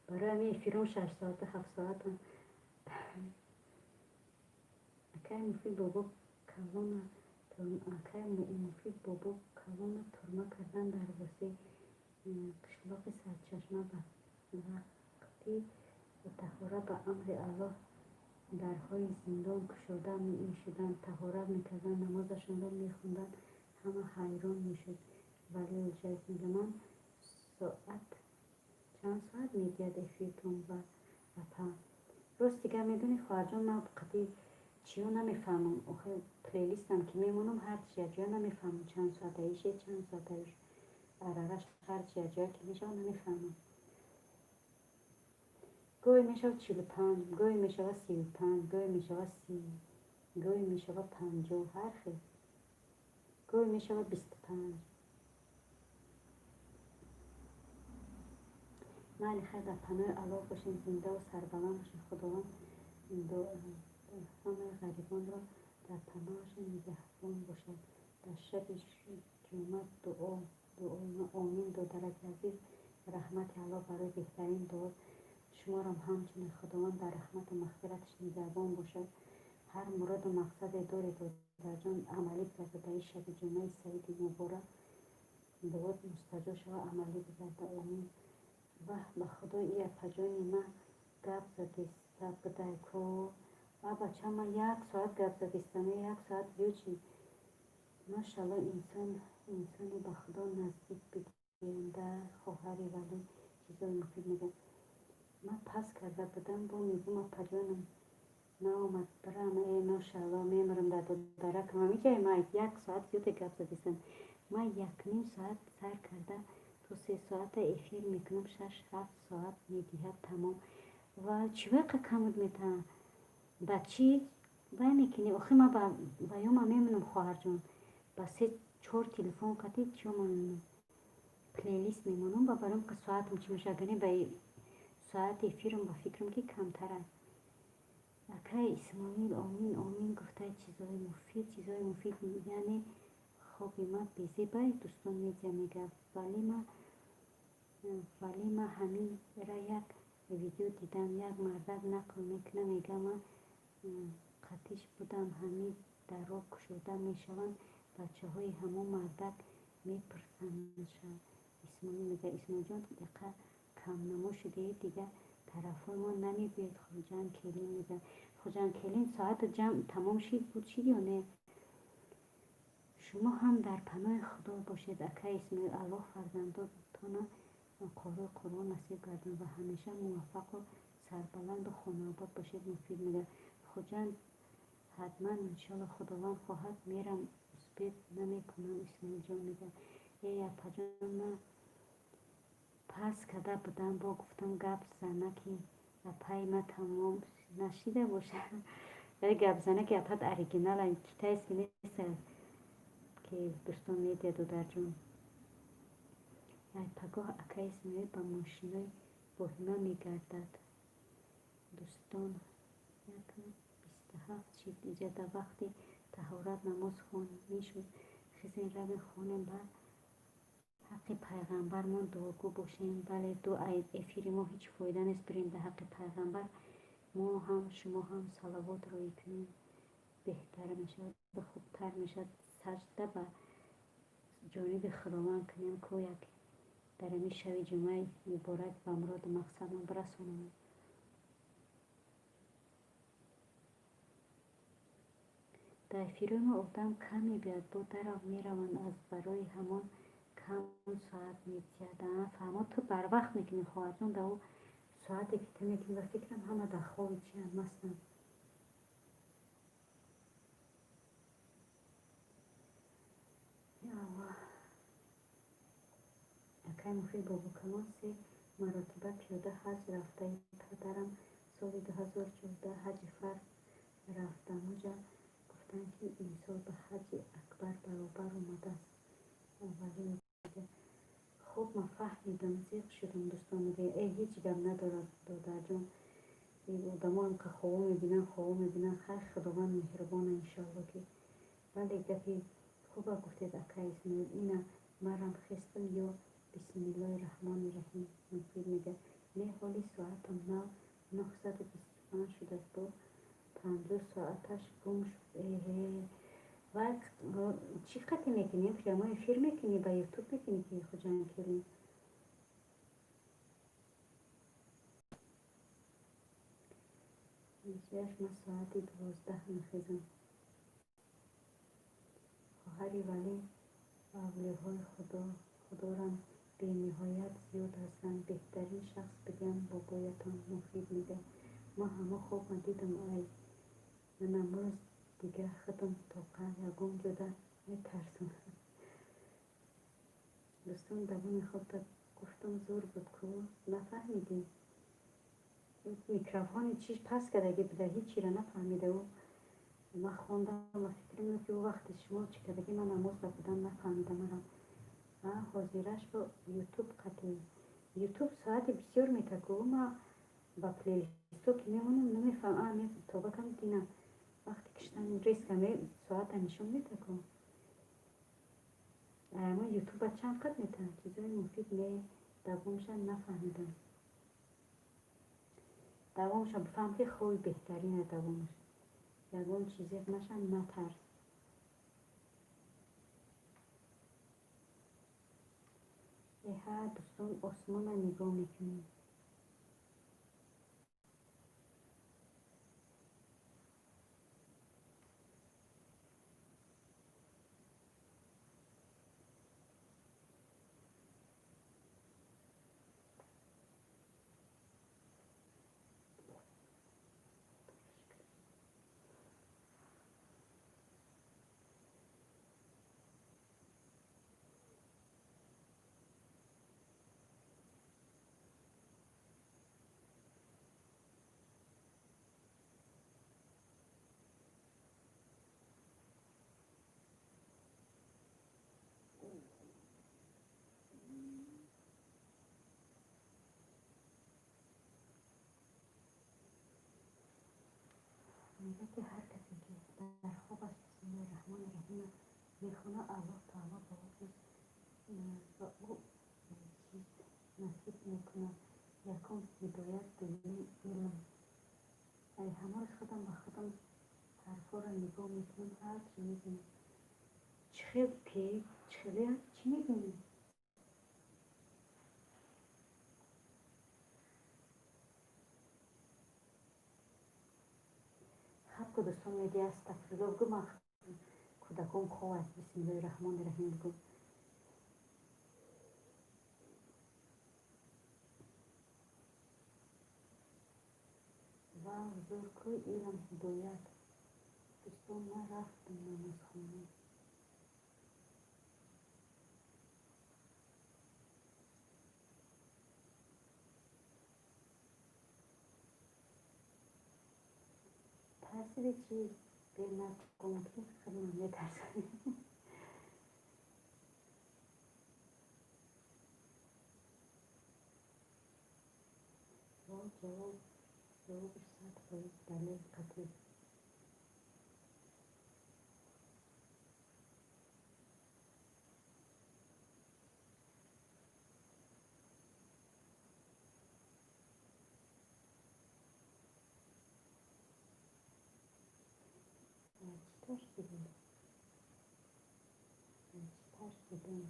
барои ҳамин эфирон 6 соата, 7 соата. Акай Муфид бобо калона, акай Муфид бобо калона турма кардан дар Восеъ, қишлоқи Сарчашма. Ба вақти таҳорат ба амри Аллоҳ дарҳои зиндон кушода мешуданд, таҳорат мекарданд, намозашонро мехонданд, ҳама ҳайрон мешуд. Валиулҷалил мега: ман соат чанд соат медиҳад эфиртон ва апа? Рост дигар медонӣ, хоҳарҷон, ман қати чиё намефаҳмам охе. Плейлистам ки мемонам, ҳарчи якҷоя, намефаҳмам чанд соата ише, чанд соата иш арараш, ҳарчи якҷоя ки мешавад, намефаҳмам. Гоҳе мешавад 45, гоҳе мешавад 35, гоҳе мешавад 30, гоҳе мешавад 50, ҳар хел, гоҳе мешавад 25. Майли, хайр, дар паноҳи Аллоҳ бошед, зиндаву сарбаланд бошед. Худованд ҳамаи ғарибонро дар паноҳаш нигаҳбон бошад. Дар шаби ҷумъа дуо дуои ма. Омин, додараки азиз, раҳмати Аллоҳ барои беҳтарин дуо. Шуморам ҳамчунин Худованд дар раҳмату мағфираташ нигаҳбон бошад. Ҳар муроду мақсаде доред, додарҷон, амалӣ бигардад. Дар ин шаби ҷумъаи саиди муборак дуот мустаҷоб шавад, амалӣ бигардад. Омин. Ваҳ, ба Худо, и апаҷони ман гап задиста будай ко. А бача, ман як соат гап задистам, як соат зиёд шид. Машалло, инсон инсоне ба Худо наздик бидиҳанда. Хоҳари Валӣ чизои муфид мегӯяд. Ман пас карда будам, бо мегӯм, апаҷонам наомад, бирам. Э, мошалло, мемирам дар додаракам. Ҳамиҷае ман як соат зиёде гап задистам. Ман 1,5 соат сар карда то 3 соата эфир мекунам, 6-7 соат медиҳад, тамом. Ва чӣ вайқа камуд метавонад? Ба чӣ вай мекунӣ охи? Ман ба ёма мемонам, хоҳарҷон, ба се чор телефон қатӣ чиёма мемонам, плейлист мемонам, ба баром ка соатам чӣ мешавад. Агар не, ба соати эфирам, ба фикрам, ки камтар аст. Акай Исмоил, омин, омин гуфтай. Чизои муфид, чизои муфид, яъне хоби ма безебай. Дӯстон, медиа мега, вале ма ҳаминра як видео дидам, як мардак нақл мекунад, мега: ман қатиш будам, ҳамин дарҳо кушода мешаванд, бачаҳои ҳамон мардак мепурсандша. Исмоил мега: Исмоилҷон, иқа камнамо шудед, дигар тарафҳои мо намебиёед. Хуҷанд келин мега: Хуҷанд келин, соату ҷамъ тамом шид буд, шид ё не? Шумо ҳам дар паноҳи Худо бошед, акай Исмоил. Аллоҳ фарзандотона қории Қуръон насиб гардонад ва ҳамеша муваффақу сарбаланду хонаобод бошед. Муфид мегӯяд: Хуҷанд ҳатман, иншоалло, Худованд хоҳад, мерам, успеть намекунам. Исмоилҷон мегӯяд: эй апаҷон, ман пас карда будам, бо гуфтам гап занаки апаи ма тамом нашида бошад. Гапзанаки апат оригинал, китайский нест, ки дӯстон медиа. Додарҷон, пагоҳ акаи Исмоил ба мошинои воҳима мегардад. Дӯстон, 1:27 шид. Иҷа дар вақти таҳорат намоз хонӣ шуд. Хезен, равем, хонем, ба ҳаққи пайғамбармон дуогӯ бошем. Бале, ду эфири мо ҳеҷ фоида нест. Бирем, дар ҳаққи пайғамбар мо ҳам, шумо ҳам салавот роӣ кунем, беҳтар мешавад, хубтар мешавад. Саҷда ба ҷониби Худованд кунем, ку як дар ҳамин шаби ҷумъаи муборак ба муроду мақсадмон бирасонам. Дар эфирҳои мо одам кам мебиёяд, бо дарав мераванд, аз барои ҳамон кам соат метиҳад. Фаҳмо, ту барвақт мекунӣ, хоҳарҷон. Дар ӯ соате ки ту мекунӣ, ба фикрам, ҳама дар хоби чианд, мастанд. Я Аллоҳ! Акай Муфид, Бобокамон се маротиба пиёда ҳаҷ рафтаи. Падарам соли 2014 ҳаҷи фарз рафт. Амуҷа гуфтанд, ки имсол ба ҳаҷи акбар баробар омадааст. Вале хуб ман фаҳмидам, зиқ шудам. Дӯстон мегӯяд: э, ҳеҷ гап надорад, додарҷон. Одамо ҳамқа хобо мебинанд, хобо мебинанд. Хайр, Худованд меҳрубона, иншоалло ки. Бале, гапи хуба гуфтед, акай Исмоил. Ина марам хестам, ё бисмиллоҳи раҳмони раҳим. Муфид мегӯяд: не, ҳоли соатам нав 9:25 шудааст, бо 50 соаташ гум шуд. Эҳе, вай чӣ қати мекунӣ? Прямой эфир мекунӣ, ба Ютуб мекунӣ, ки Хуҷанд келин? Ҳамсояш ман соати 12 мехезам. Хоҳари Валӣ, авлиёҳои Худорам бениҳоят зиёд ҳастанд. Беҳтарин шахс бидиям бобоятон. Муфид мегӯяд: ман ҳамо хобма дидам. Ай намоз дига худам тоқа ягон ҷода метарсам. Дӯстон, давоми хобта гуфтам, зур буд ку, нафаҳмидӣ? Микрофони чиш пас кардаги буда, ҳечира нафаҳмида ӯ. Ман хондам ва фикр мекунам, ки ӯ вақти шумо чӣ кардаги, ман намозда будам, нафаҳмидам. Марам ҳозираш бо Ютуб қатъи Ютуб соати бисёр метаку. Ма ба плейлисто ки мемонам, намефаҳмам. Тоба кам динам, вақте киштан резко соата нишон метаку. Ама Ютуба чанд қад метаҳад чизои муфид? Не, давомша нафаҳмидам. Давомша бифаҳм, ки хоби беҳтарина давомаш. Ягон чизе наша, натарс. Эҳа, дӯстон, осмона нигоҳ мекунем. Мегӯяд, ки ҳар касе ки дар хобаш бисмиллоҳи раҳмони раҳима мехонад, Аллоҳ таоло ба ӯ чиз насиб мекунад: якум ҳидоят, дуюм илм. Ай ҳамаро худам ба худам ҳарфҳоро нигоҳ мекунам, ҳарчи мебинам. Чӣ хел ки чӣ хеле чӣ мебинӣ? Хаб ку, дӯстон, медиа, астағфирулло, гу. Ман Кӯдакон хоб аст. Бисмиллоҳи раҳмони раҳим бигӯ. Вау, зӯр ку, илм ҳидоят. Дӯстон, ман рафтам намозхона. Тарсиди чӣ? Бенаконки худман метарсам. Савол ҷавоб, ҷавобаш 100% далел қатъӣ. Чӣ тарсидем? Чӣ тарсидем?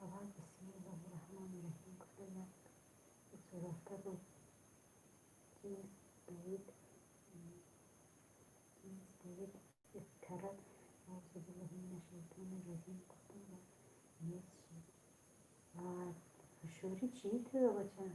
Аввал бисмиллоҳи раҳмони раҳим гуфта, як рафта буд. Ҷинс давид, ҷинс давид иккара аузу биллаҳи мина шайтони раҷим гуфтам ва нест шид. Ҳушёрӣ чӣ ту, бача?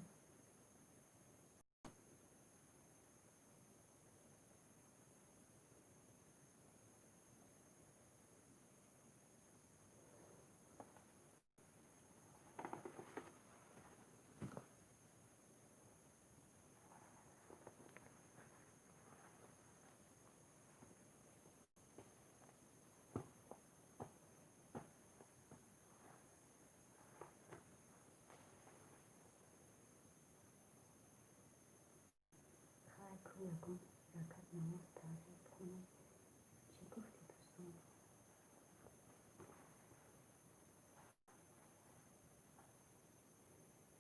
Хай ку, ягон ракат намоз таҳаҷҷуд хонем. Чӣ гуфтӣ, дӯстон?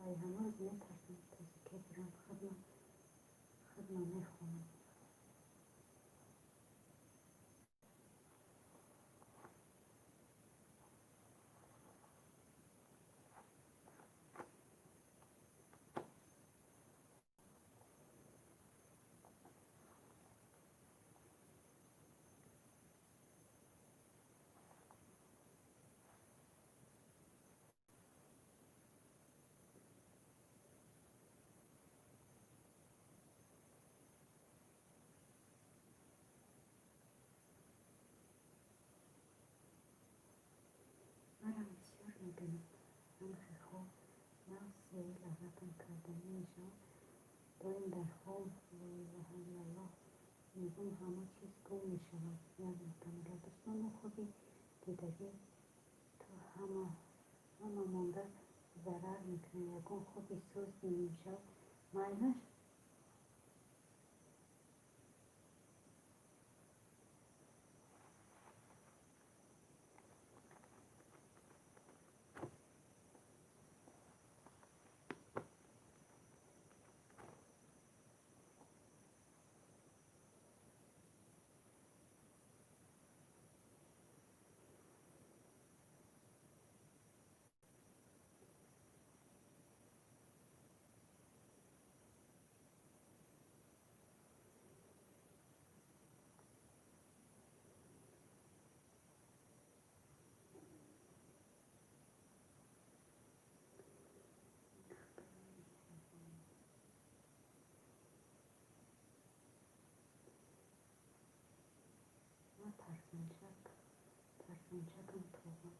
Ай, ҳанӯз метарсам тазикия бирам, худма мехонам. Манам бисёр мебинам, ҳамхел хоб нав сеи лағатам карданӣ мешавад. Доим дар хоб лоилаҳа иллаллоҳ мегӯм, ҳама чиз гум мешавад. Як мутамила. Дӯстон, мо хоби дидагӣ ту ҳама монда зарар мекунем. Ягон хоби соз бинем шав, майлаш. Ман тарсончак, тарсончакам тоба.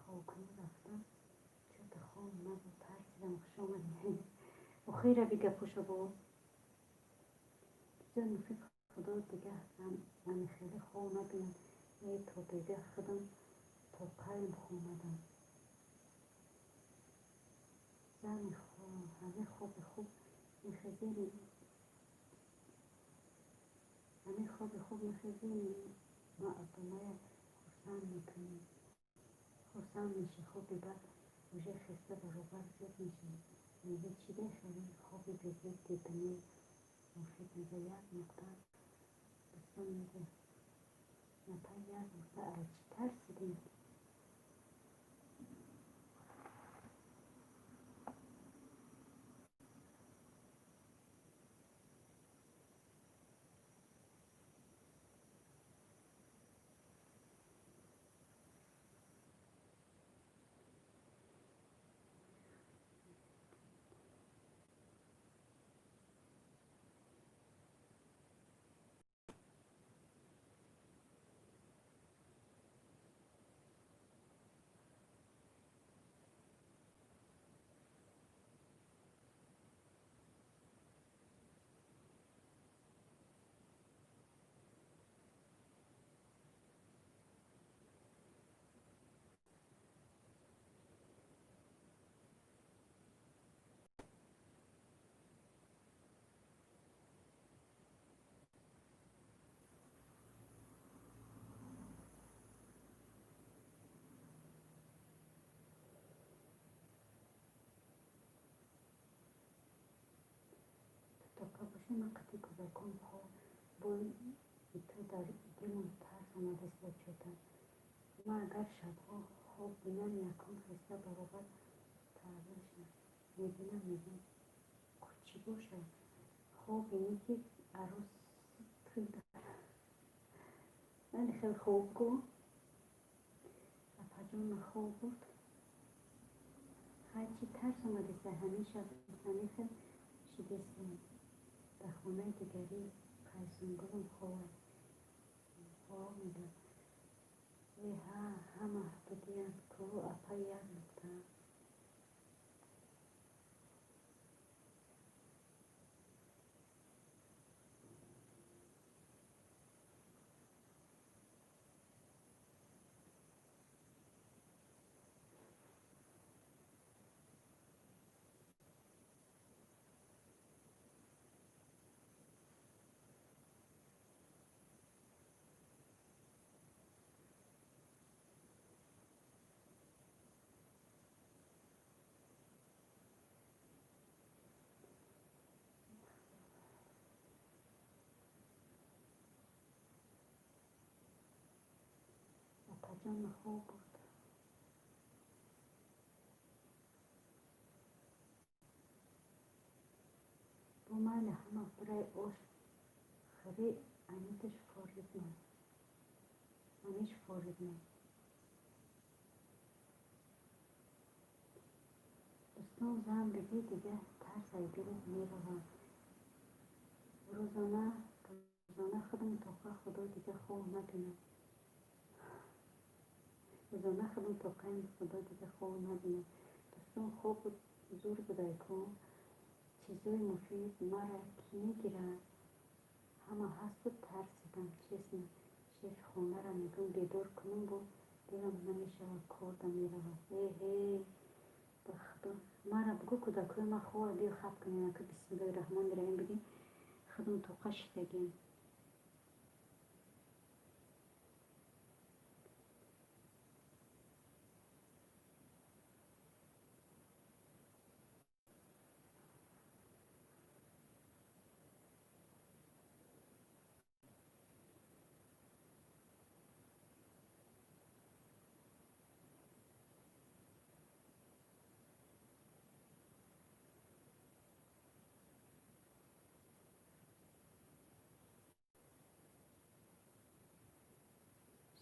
Хобкунӣ рафтам, чӯта хоб набуд, тарсидам. Хуш омадед. Охира бига пуша бо. Бисёр муфид, худо дига ҳами хеле хоб набинам. Э, то бега худам то қайм хомадам. Зани ҳами хоби хуб мехезем, ҳамин хоби хуб мехезем, мардумая хурсанд мекунем. Хурсанд мешӣ, хоби бад уже хеста баробар зиёд мешавӣ. Мега чӣ дехелӣ хоби безеб дебинӣ муфид мега як нуқта дӯстон мега напа як нуқта ара чӣ тарсидем? Тоқа боши ман қати кӯдакон хоб бо ту дар дилам тарс омадааст чота. Ман агар шабҳо хоб бинам якум хеста баробар таърихша мебинам мегӯям чӣ бошад? Хоб бинӣ ки арӯс туй дорад. Вале хеле хоб гӯ. Апаҷон хоб бурд. Ҳарчи тарс омадааст ҳамин шаб ҳамин хел шидестем. Дар хонаи дигарӣ қайсонгулам хоб медод. Ве ҳа ҳама будиянд ку апа як нуқта. Апаҷон хоб бурд. Бо майли ҳама бирай ош хӯрӣ аниташ форидман. Аниш форидман. Дӯстон зан бигӣ дига тарс ай дилат меравад. Рӯзона рӯзона худам тоқа худо дига хоб набинам. Рӯзона худам тоқаем худо дига хоб набинам. Дӯстон хоб зур будай ку. Чизои муфид мара кӣ мегирад? Ҳама ҳасту тарсидам честно. Шефи хонаро мегӯям бедор кунам бо дилам намешавад корда меравад. Эҳе ба худо мара бугӯ кӯдакҳои ман хобро биё хаб кунем ака бисмиллоҳи раҳмони раҳим бигем худам тоқа шидагем.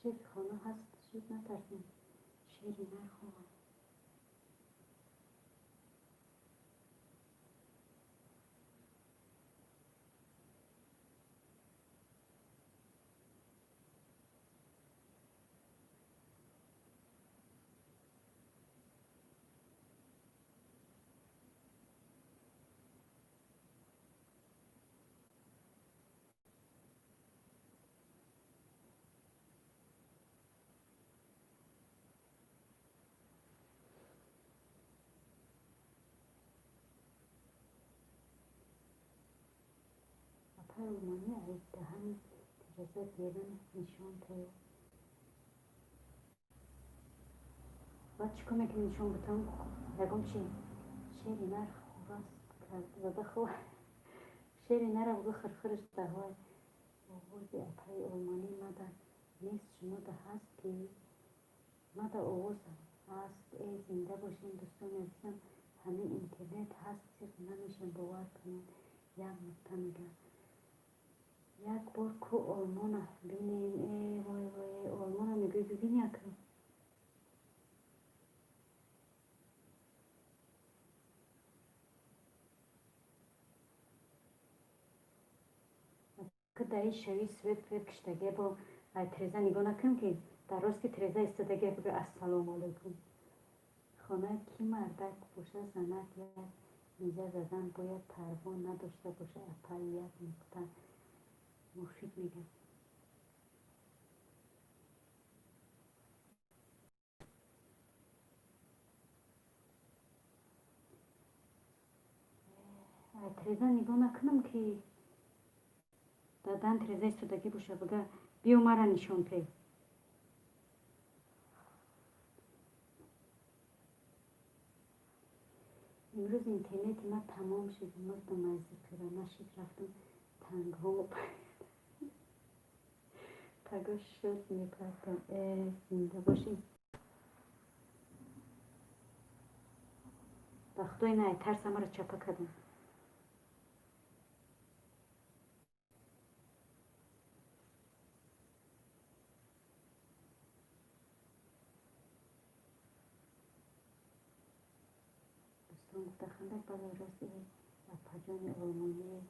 Шефи хона ҳаст шуд натарсем. Шери нар хобад. Апаи олмонӣ ай даҳани тиреза берун нишон таю. Баъд чӣ кор мекунем, нишон бутам ягон чи? Шери нар хурас зада хуб. Шери нара бугӯ, хирхираш даҳвай. Овози апаи олмонӣ мада нест, шумода ҳаст ки? Мада овоз ҳаст. Э, зинда бошем, дӯстони азизам. Ҳамин интернет ҳаст, зиқ намешем, бовар кунед. Як нуқта мега. Як бор ку Олмона бинем. Э, вой, вой, Олмона мегӯй, бибини ака. Даи шави свет пвет киштаге, бо ай треза нигоҳ накунем, ки дар рости треза истодаге, буга ассалому алайкум. Хона ки мардак боша, занак як миза задан бояд парво надошта боша, апай. Як нуқта муфид мегӯям. Ай треза нигоҳ накунам, ки дадан треза истодагӣ боша, буга биё мара нишон те. Имрӯз интернети ман тамом шуд, мурдам аз зиқира, нашид, рафтам тангҳо паго шуд мепартам. Э, зинда бошӣ. Ба худои, на, тарса маро чапа кардам. Дӯстон гуфта хандак, бале, рост, апаҷони олмонӣ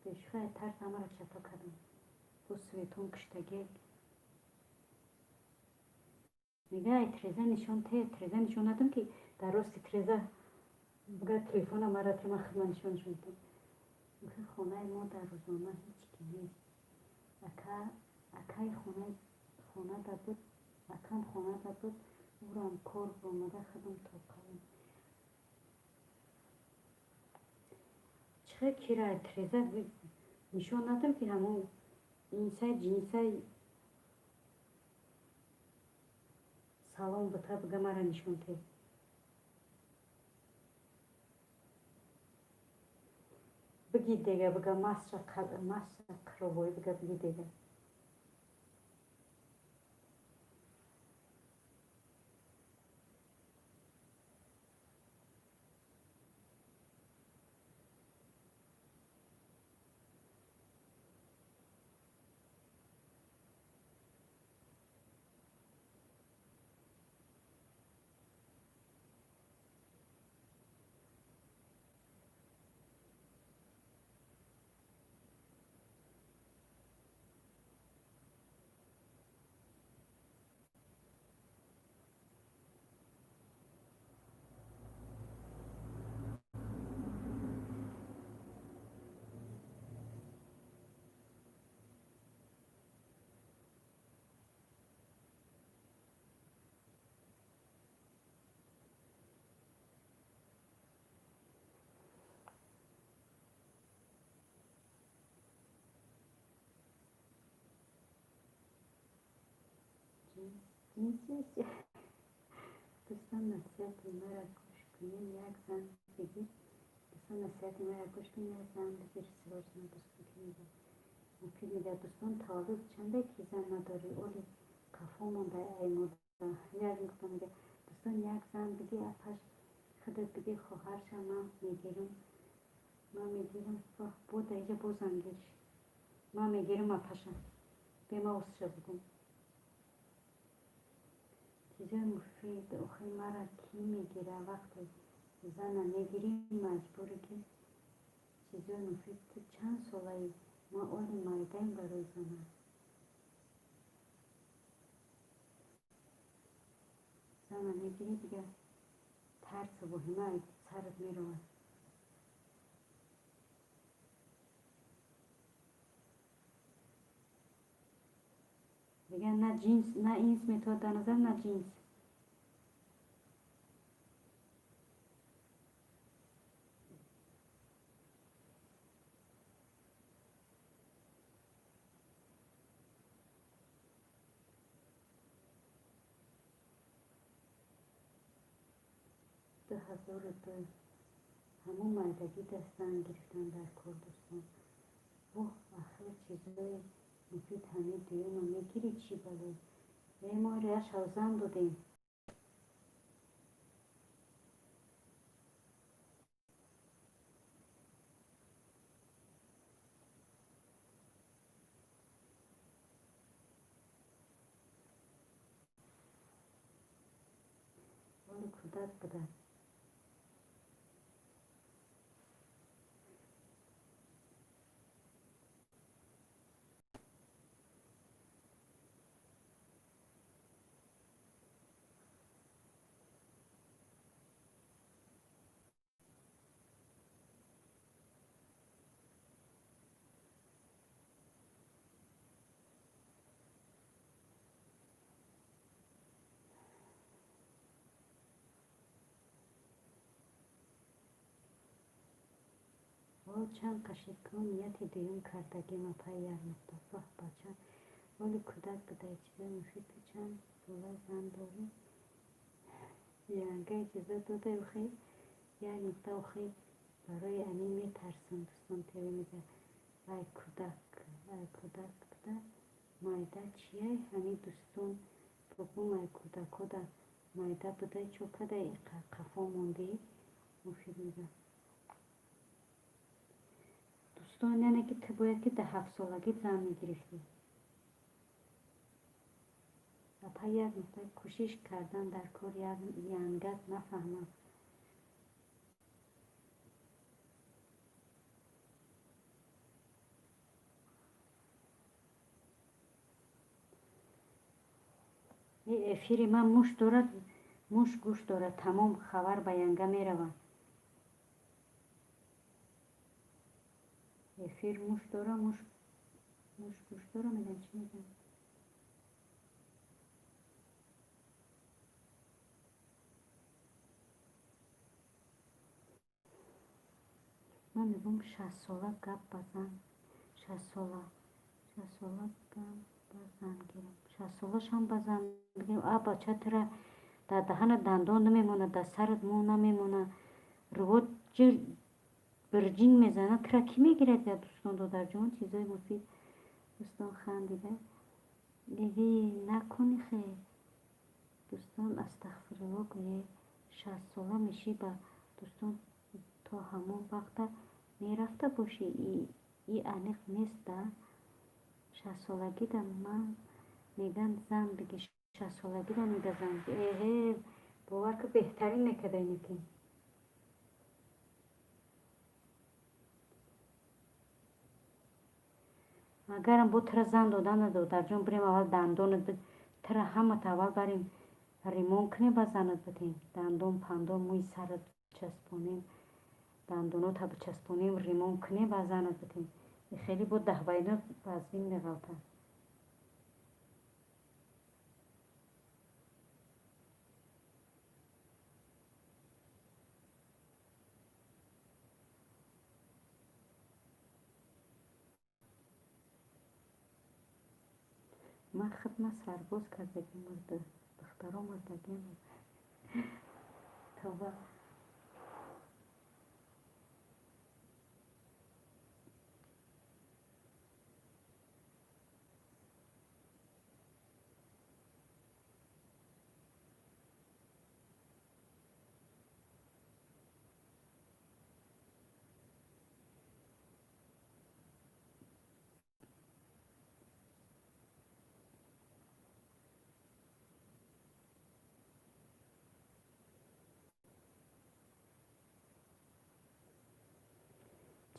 бешухай, тарс ҳамаро чапа кардам. Бо светон киштагӣ мега, ай треза нишон те. Треза нишон надам, ки дар рости треза буга телефона мара тема хидма нишон шудам. Хонаи мо дар рӯзона ҳеҷ ки нест. Ака, акаи хонада буд, акам хонада буд, ӯрам кор омада, худам тоқаем. Чихе кира треза нишон надам, ки ҳамон инсай ҷинсай салом бута, буга мара нишон те. Биги дега, буга масша қировой, буга биги дега. Ҷинси дӯстон, насиҳати маро гӯш кунед, як зан бигир. Дӯстон, насиҳати маро гӯш кунед, як зан бигир срочно. Дӯстон ки мега, муфид мега, дӯстон, таваллуд чанде ки зан надорӣ, оли қафо монда аймода. Як нуқта мега, дӯстон, як зан биги, апаш, худат биги, хоҳарша ман мегирам, ман мегирам. Бо даиҷа бо зан гир, ман мегирам апаша, бема усша бугум. Чизои муфид, охи мара кӣ мегира? Вақте зана мегирӣ, маҷбурӣ ки. Чизои муфид, ту чанд солаӣ? Ман оли майдаем барои зана. Зана мегирӣ, дига тарсу воҳима сарат меравад. Дигар на ҷинс, на инс метавад дар назар, на ҷинс. 2002 ҳамун майдагӣ дастан гирифтан дар кор, дӯстон. Воҳ, ахир чизои муфид ҳамин дуюма мегирӣ, чӣ балой? Э, мо я шавзан додем. Оли кӯдак буда. О, чанд қашидкун нияти дуюм кардагим, апай, як нуқта. Ваҳ, бача, оли кӯдак буда. Чизои муфид, ту чанд сола зан дорӣ? Янга иҷоза додай, охи, як нуқта, охи, барои анин метарсам, дӯстон. Теви мега, ай кӯдак, ай кӯдак буда, майда чияй ҳамин, дӯстон, бобум, ай кӯдакода майда будай, чо кадай қафо мондӣ? Муфид мега, дӯстон, яъне ки ту бояд ки дар ҳафтсолагӣ зан мегирифтӣ. Апа, як нуқта, кӯшиш кардан дар кор, янгат нафаҳмам. Эфири ман муш дорад, муш гӯш дорад, тамом хабар ба янга меравад. Эфир муш дора, муш гӯш дора, меган, чӣ меган? Ман мегӯм, 60-сола гап ба зан, 60-сола, 60-сола гап ба зан гирам, 60-солашам ба зан бигирам. А бача, тура дар даҳанат дандон намемонад, дар сарат мӯ намемонад, рувот ҷир бирҷинг мезанад, тура кӣ мегирад? Я дӯстон, додарҷон, чизои муфид, дӯстон, хандида. Эви накуни хе, дӯстон, астағфирулло гӯе, 60-сола мешӣ ба дӯстон, то ҳамон вақта мерафта бошӣ, и аниқ нест да. 60-солагида ман меган зан бигир, 60-солагида мега зан. Эҳе, бовар ки беҳтарин мекарда ине ки. Агарам бо тура зан додан, додарҷон, бирем аввал дандонат, тура ҳамата аввал барем ремонт кунем, ба занат бидем. Дандон, пандон, мӯи сарат бичаспонем, дандонота бичаспонем, ремонт кунем, ба занат бидем. Хеле бо даҳбайно вазбин меғалтад. Ман хидмат сарбоз кардагим, мурда духтаро мурдагим, тавба.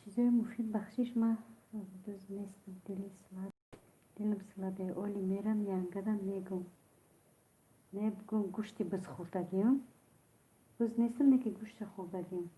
Чизои муфид, бахшиш, ман дуз нестам, дилам слабе. Оли мерам янгадам мегум, не бигум, гӯшти биз хӯрдагиам, буз нестам, не ки гӯшта хӯрдагиам.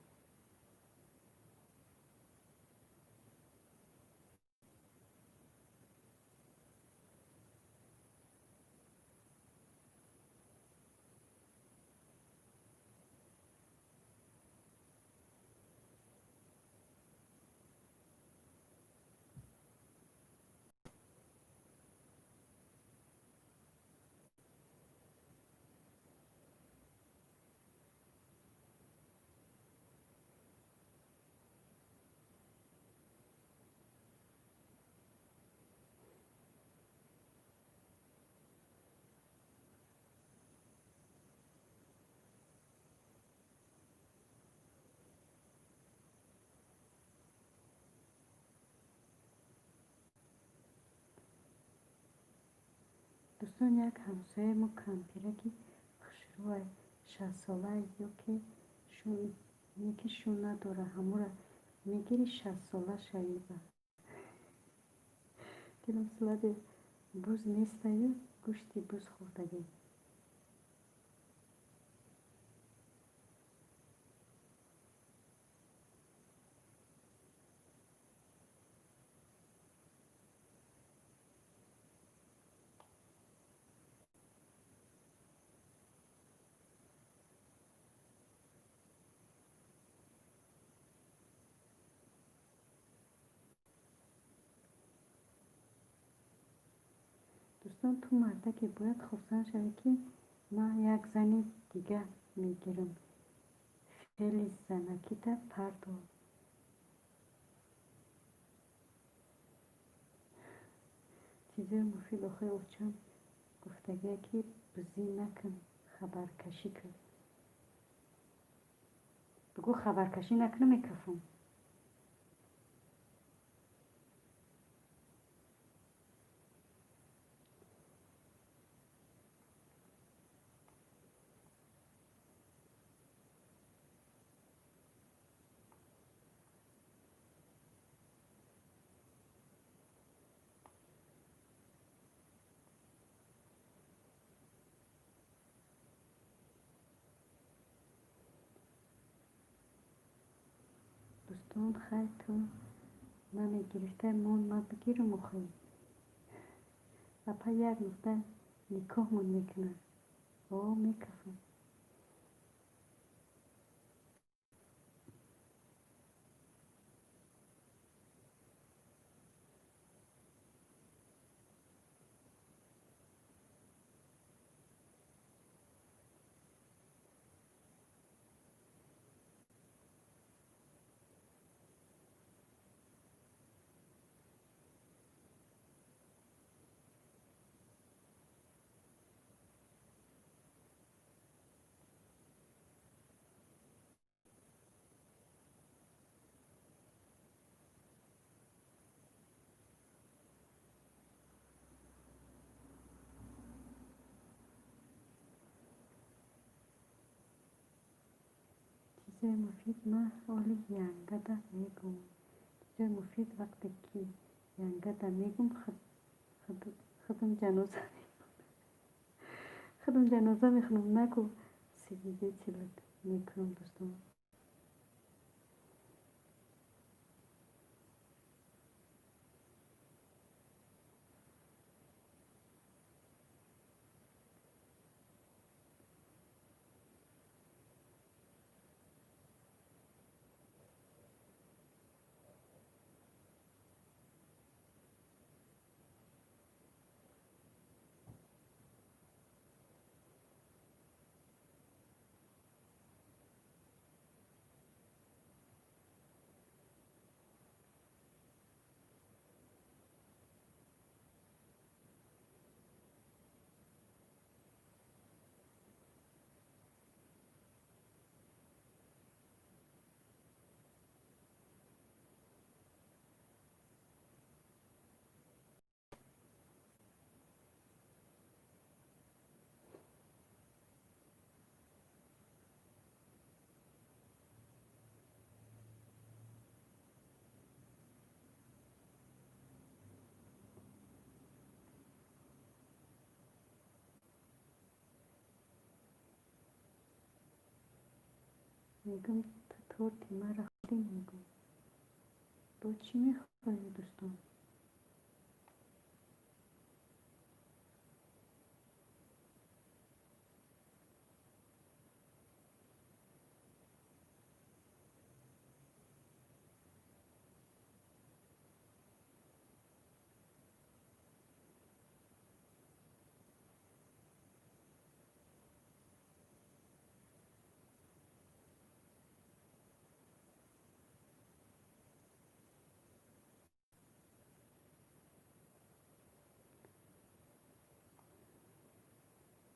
Дӯстон, як ҳамсояи мо кампираки хушрӯай, 60-солаи, ёки шу надора, ҳамура мегири, 60-сола шавиба. Дилам слабе, буз нестаю, гӯшти буз хӯрдагӣ. Дӯстон, ту мардаке бояд хурсанд шавӣ, ки ман як зани дига мегирам. Феъли занакита пардо. Чизои муфид охир очам гуфтагия, ки бузӣ накун, хабаркашӣ кун. Бугӯ, хабаркашӣ накунам, мекафам. Дӯстон, хай, ту намегирифтай, мон ман бигирам охи. Апа як нуқта никоҳмон мекунад. О, мекафам. Чизои муфид ман оли янгада мегӯм. Чизои муфид вақте ки янгада мегӯм, худам ҷаноза худам ҷаноза мехонам, нагӯ свидетель мекунам, дӯстон. Мегӯм, ту торти маро хӯрдӣ, мегӯм. Бо чӣ мехӯрӣ, дӯстон?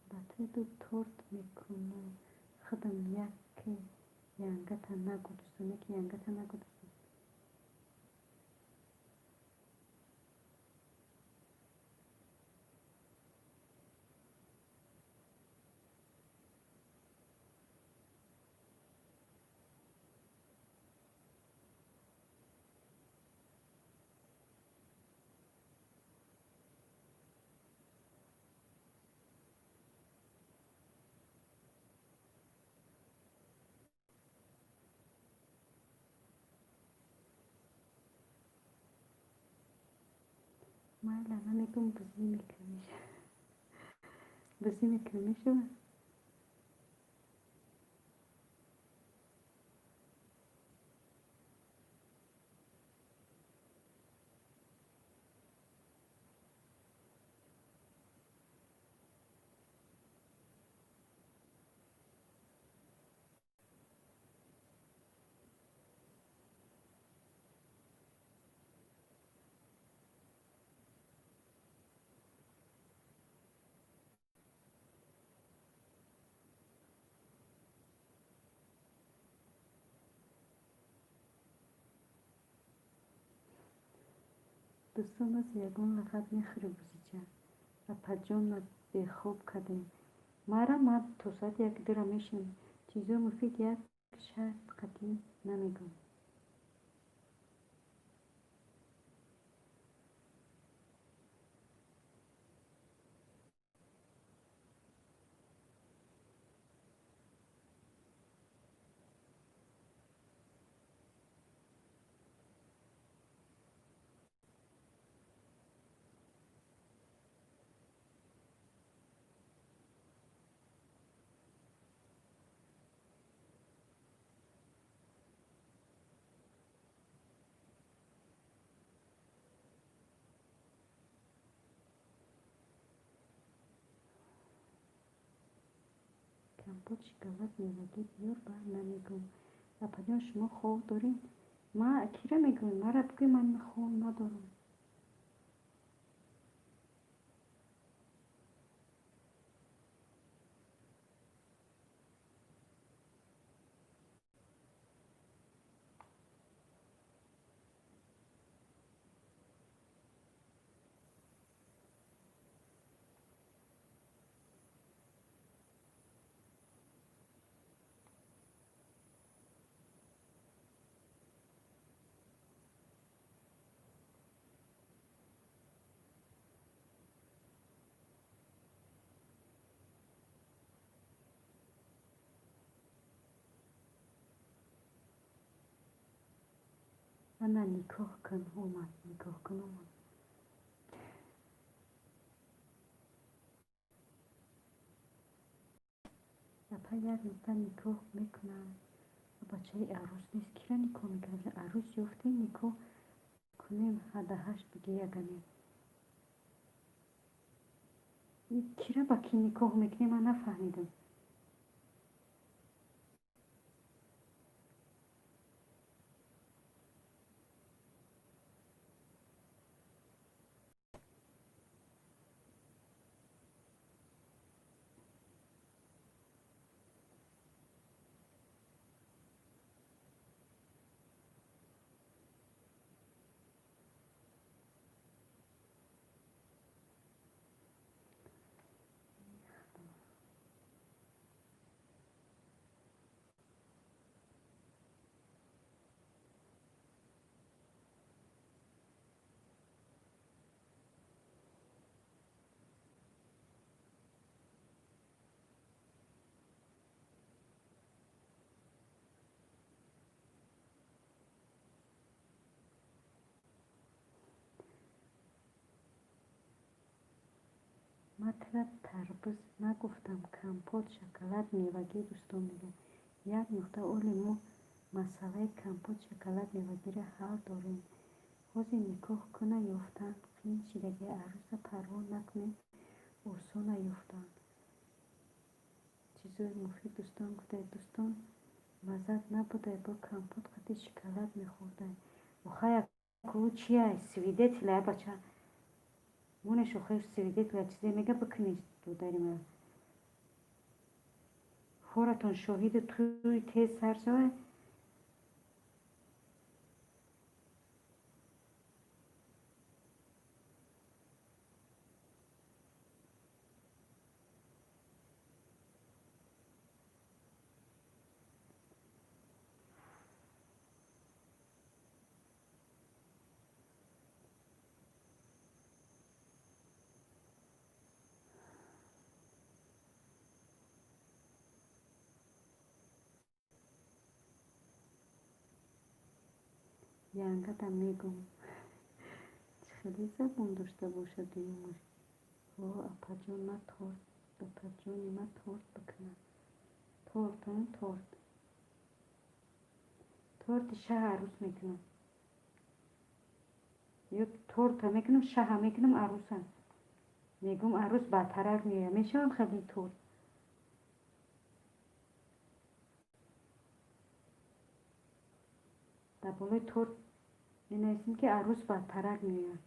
Ба ту ду торт мекунам, худам яке янгата нагӯ, дӯстон, яке янгата нагӯ, дӯстон. Майла, намегум, бузӣ мекунам, бузӣ мекунам, мешавад? Дӯстон, боз ягон лағат мехӯрӣ, бузича? Апаҷонна бехоб кардем. Мара ман то соати яки дура мешинам. Чизои муфид як шарт қатъӣ намегӯм. Компот, шоколад, мевагӣ биёр, ба намегӯм. Апаҷон, шумо хоб доред? Ма кира мегӯем? Мара бигӯй, ман хоб надорам. Ана никоҳ кун, омад, никоҳ кун, омад. Апа як нуқта никоҳ мекунам. Бачаи арӯс нест, кира никоҳ мекунам? Арӯс ёфтем, никоҳ кунем, ҳадаҳашт биги ягане. Кира ба кӣ никоҳ мекунем, ман нафаҳмидам. Матра тарбуз нагуфтам, компот, шоколад, мевагӣ. Дӯстон мегӯяд, як нуқта, оли мо масъалаи компот, шоколад, мевагиро ҳал дорем. Ҳозир никоҳ куна ёфтан қиин шидаги, арӯса парво накунем, осона ёфтан. Чизои муфид дӯстон гуфтае, дӯстон, маззат набудай, бо компот қати шоколад мехӯрдай. Охая ку чия свидетеля, бача? Монеш, охир свидетеля чизе мега, бикунед, додари ман. Хоратон шоҳиди тӯй тез сар шавад. Янгата мегум. Хеле забон дошта бошад дуюмаш. О, апаҷон, ма торт, апаҷони ма торт бикунам. Торт, торт. Торти шаҳ арӯс мекунам. Ё торта мекунам, шаҳа мекунам, арӯса. Мегӯм, арӯс баъдтарак меояд. Мешавам хеле торт. Дар болои торт менависем, ки арӯс баъдтарак меояд.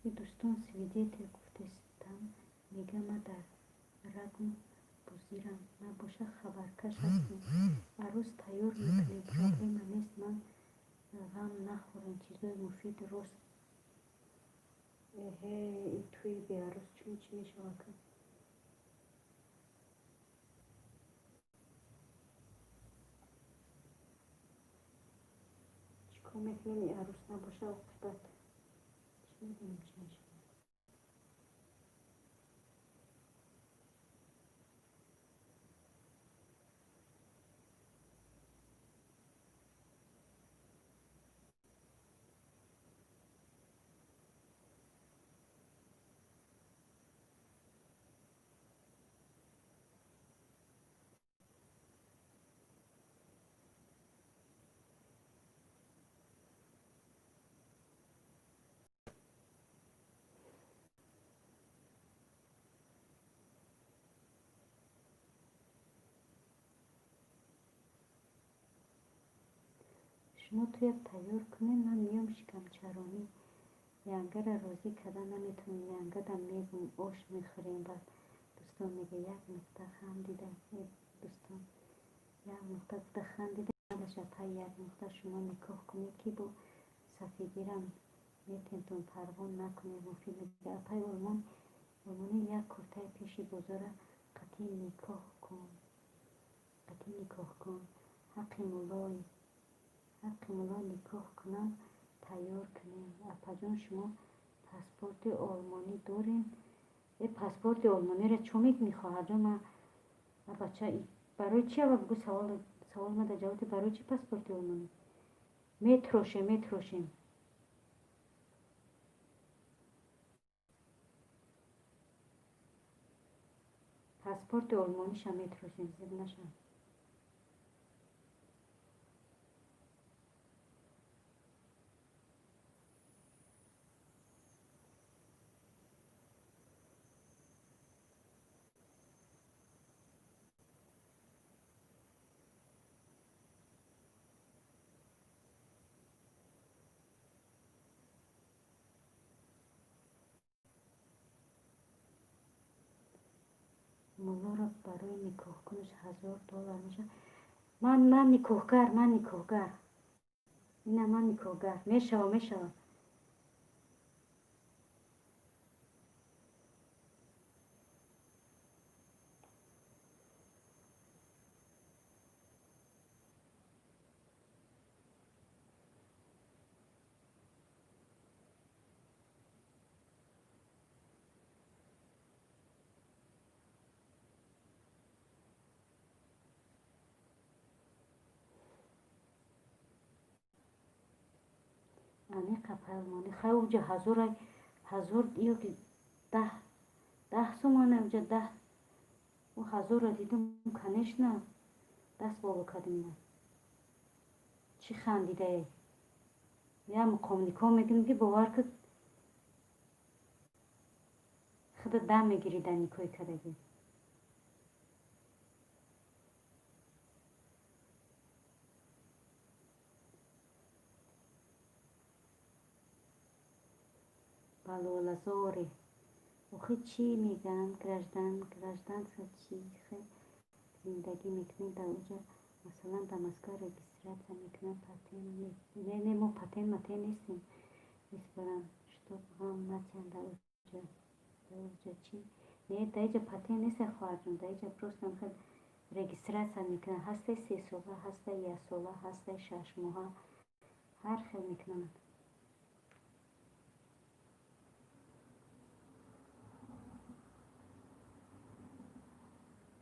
И дӯстон, свидетель гуфтестам, мега, ма дар рагм бузирам, набоша хабаркаш ҳастем. Арӯс тайёр мекунем, проблема нест, ман ғам нахӯрем, чизои муфид рост. Эҳе, и тӯи беарӯс чун чӣ мешавад ка? Чӣ кор мекунем, и арӯс набоша оқибат? Чӣ медонем, чӣ мешавад? Шумо туя тайёр кунед, ман меём шикамчаронӣ. Янгара розӣ карда наметавонем. Янгада мегӯм, ош мехӯрем. Баъд дӯстон мега, як нуқта хандида. Дӯстон, як нуқта гуфта хандида. Апай, як нуқта, шумо никоҳ кунед, ки бо сафедирам метентон, парво накунед. Муфид мега, апай олмон, олмонӣ як куртаи пеши бозора қатъи никоҳ кун, қатъи никоҳ кун. Ҳаққи муллой, ҳаққи мулло никоҳ кунам, тайёр кунем. Апаҷон, шумо паспорти олмонӣ дорем? Э, паспорти олмониро чо мекунӣ, хоҳарҷон? Ма бача, барои чи? Ава бигӯ, савол, савол мада ҷавоби, барои чи паспорти олмонӣ? Метрошем, метрошем. Паспорти олмониша метрошем, зир наша. Муллоро барои никоҳкунаш 1000 доллар мешавад. Ман никоҳгар, ман никоҳгар, ина ман никоҳгар мешава, мешава. Аниқа пайлмонӣ хай, уҷа ҳазора, ҳазор ё ки 10, 10 сомона уҷа 10. Ӯ ҳазорро дидум, конечно, даст боло кардим. Чӣ хандидае? Я муқом никоҳ мекунем, ки бовар кун, худа дам мегирӣ дар никоҳи кардагӣ. Ба лолазоре охи чӣ мегӯянд? Граждан, гражданство чӣ хел зиндагӣ мекунед дар оҷа? Масалан, дар Москва регистрация мекунанд, патент? Не, не, мо патент матент нестем, меспорам, чтоб ғам натиҳанд дар оҷа. Дар оҷа чӣ? Не, дар иҷа патент нест, хоҳарҷон, дар иҷа просто хел Регистрация мекунанд. Ҳастаи 3 сола, ҳастаи яксола, ҳастаи 6 моҳа, ҳар хел мекунанд.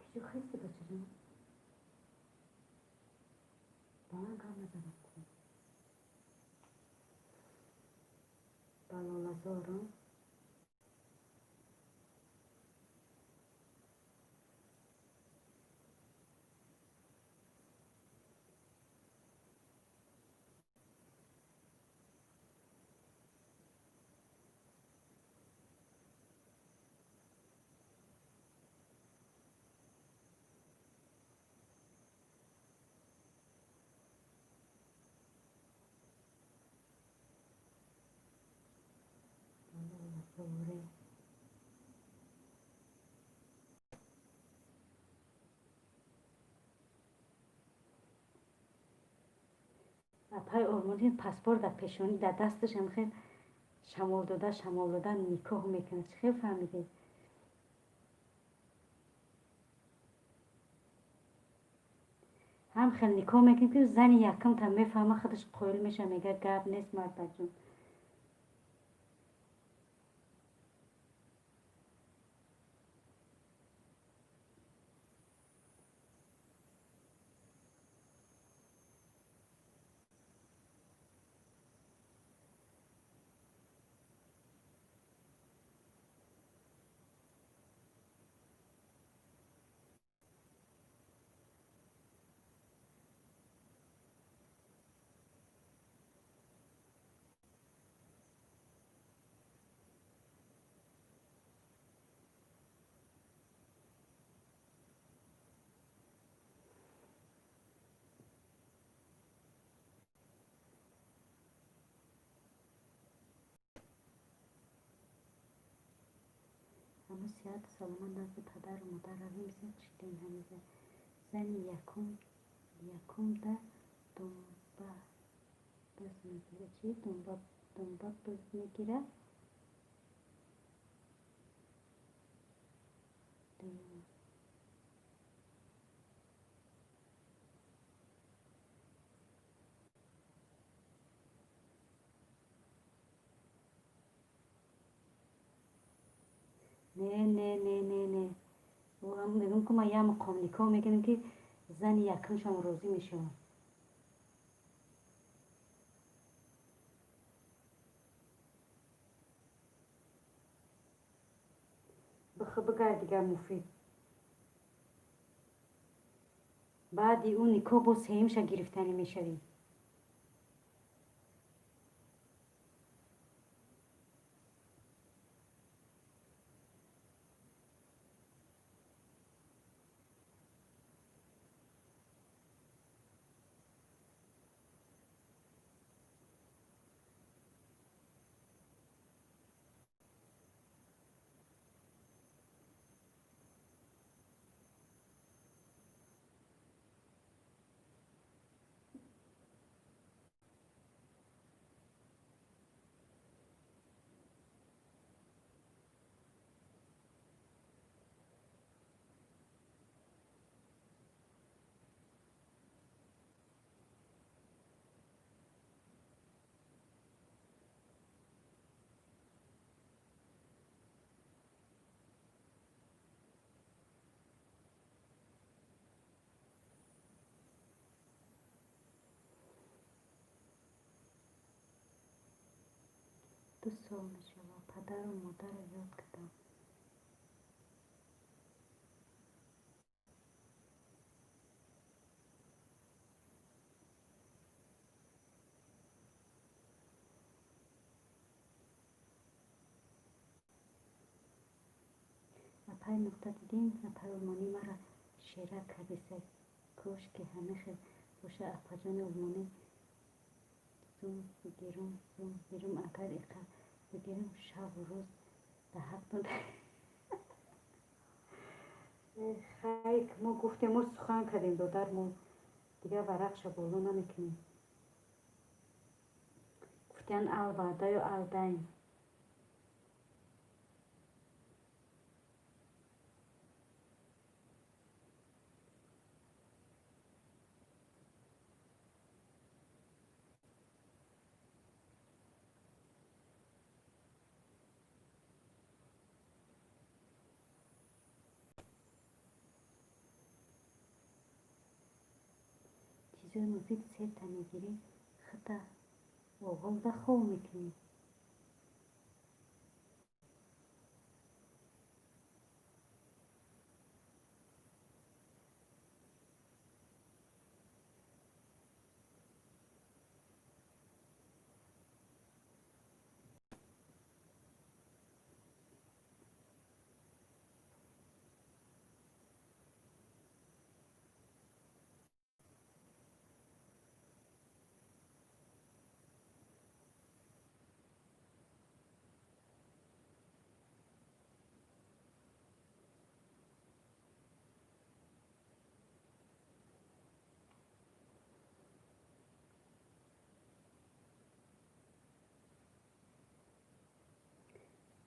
Киҷо хести, бачаҷон? Ба ман гап назанад. Ба Лолазорум. Лолазоре. Апай Ормонӣ паспорт дар пешонӣ, дар дасташам, хел шамол дода, шамол дода никоҳ мекунад. Чӣ хел фаҳмидед? Ҳам хел никоҳ мекунад, ки зани якумта мефаҳма, худаш қоил меша, мега: «Гап нест, мардакҷон». Ҳамун сиҳату саломат назди падару модар равем, зиқ шидем ҳамиза. Зани якум якумда думба буз мегира. Чи думба буз мегира? Не, не, не, не, не, мегӯм, ки ман як муқом никоҳ мекунем, ки зани якумшам розӣ мешавад. Бихо, бигард дигар, муфид. Баъди ӯ никоҳ бо сеюмша гирифтанӣ мешавӣ. 2 сол мешавад, падару модарро ёд кардам. Апай нуқта дидем, апай Олмонӣ маро шерак кардеса. Кош ки ҳама хел боша, апаҷони Олмонӣ. Зум бигирум, зум бигирум, агар иқа бигирум, шабу рӯз дар ҳақтон. Хайр, мо гуфтем, мо сухан кардем, додар, мо дигар варақша боло намекунем. Гуфтиян алваъдаю алдайн. Чизои муфид сета мегирӣ, хита оғолда хов мекунӣ.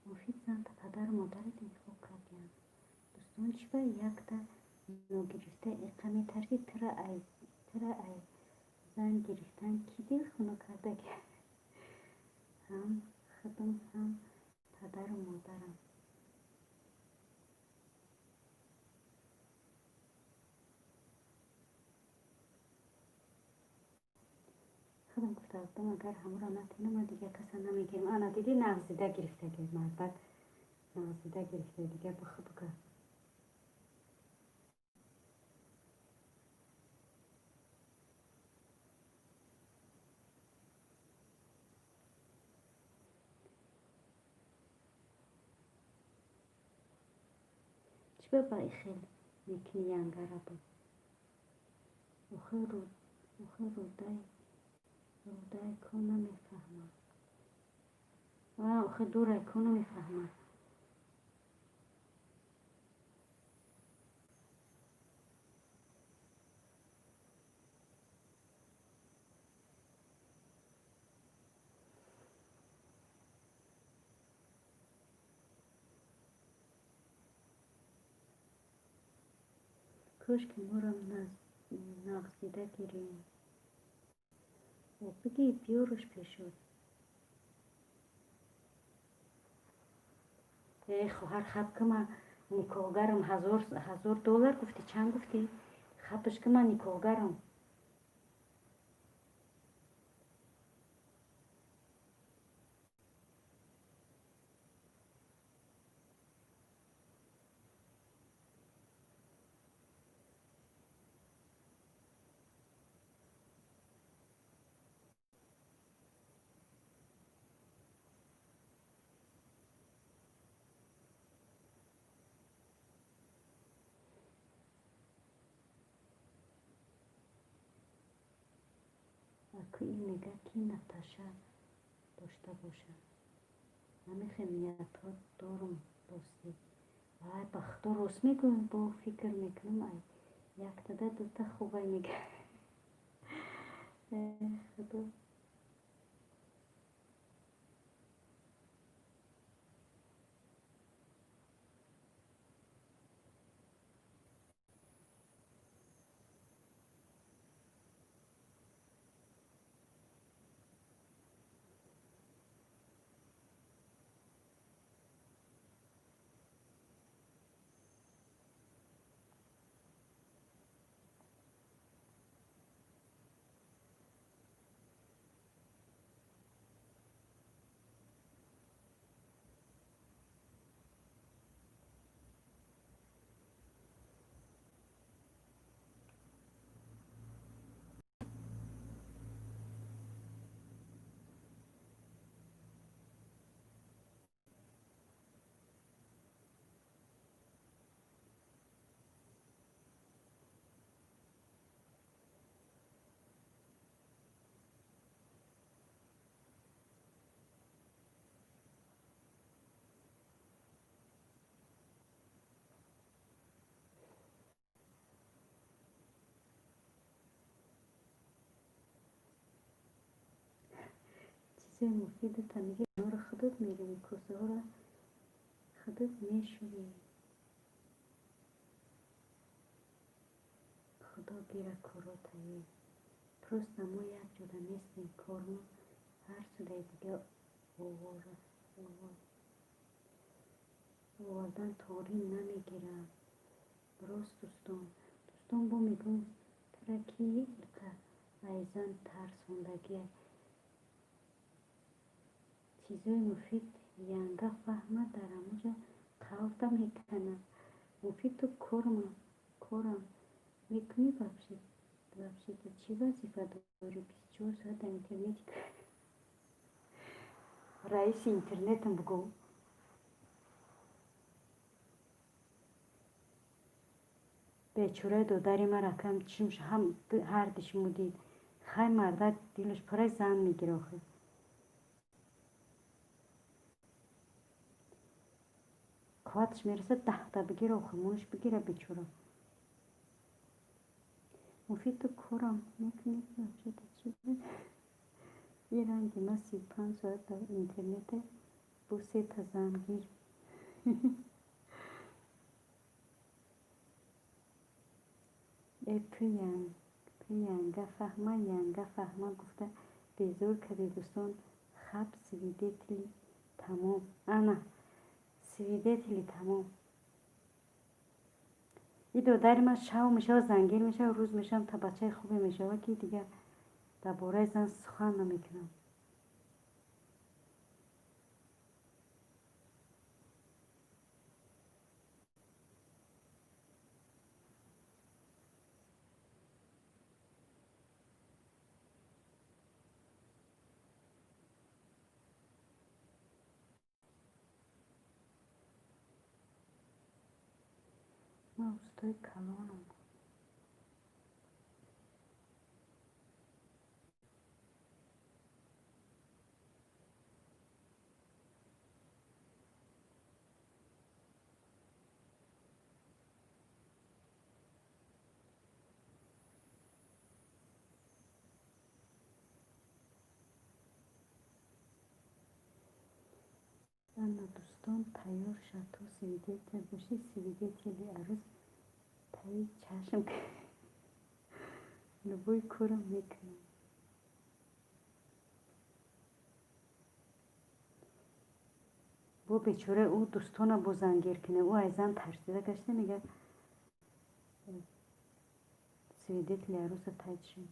Муфид занта падару модарат интихоб кардианд. Дӯстон, чӣ ба якта ногирифта иқа метарсӣ? Тура ай зан гирифтан кӣ дил хунук кардаги? Ҳам худам, ҳам падару модарам. Худам гуфта будам, агар ҳамуро натинам, ман дигар каса намегирам. Ана дидӣ, нағзида гирифтаги, мардак нағзида гирифта, дигар бихӯ бука. Чӣ ба ба ихел мекунӣ янгараба? Охир рудай ко намефаҳмам. Охир дурай ко намефаҳмам. Кош ки моро нағзида гирем. Бигӣ биёраш пешот. Э, хоҳар, хаб ки ман никоҳгарам. 1000 доллар гуфтӣ, чанд гуфтӣ? Хабаш ки ман никоҳгарам. Аку ин мега, ки Наташа дошта бошад. Ҳамихел ниятҳо дорум, ростӣ. Вай, ба худо, рост мегӯям, бо фикр мекунам, ай яктада дута хубай мега. Э, худо. Чизои муфидата меги, онро худат меравӣ, косаҳоро худат мешӯӣ. Худо гира коротае. Просто мо як ҷода нестем, кормо ҳар судаи дига овардан торин намегирад. Рост, дӯстон, дӯстон, бо мегӯм, тура ки иқа Айзан тарсондагия. Чизои муфид янга фаҳма, дар ҳамуҷа қавта мекана. Муфид, ту корам мекунӣ вообще? Вообще-то чӣ вазифа дорӣ? 24 соат дар интернети. Раиси интернетам бугӯ. Бечораи додари ман ракам чимш ҳам ҳардиш мудид. Хай, мардак дилаш пурай зан мегира охир. Қувваташ мерасад, 10-та бигира охир, мунаш бигира бечора. Муфид, ту корам мекунӣ вообще-то, чӣ? И ранги ма 35 соат дар интернете бо сета зангир. Э, ту янга фаҳма, янга фаҳма гуфта безор кардӣ, дӯстон. Хаб, свидетели тамом. Ана, свидетели тамом. И додари ман шав мешавад, зангир мешавад, рӯз мешавам, та бачаи хубе мешавад, ки дигар дар бораи зан сухан намекунам. Ман устои калонам. Ана, дӯстон, тайёр шав, ту свидетель бошӣ, свидетели арӯз таи чашм. Любой корам мекунам. Бо бечора ӯ дӯстона бо зангир кунем. Ӯ аз зан тарсида гашта, мега, свидетели арӯза таи чашм.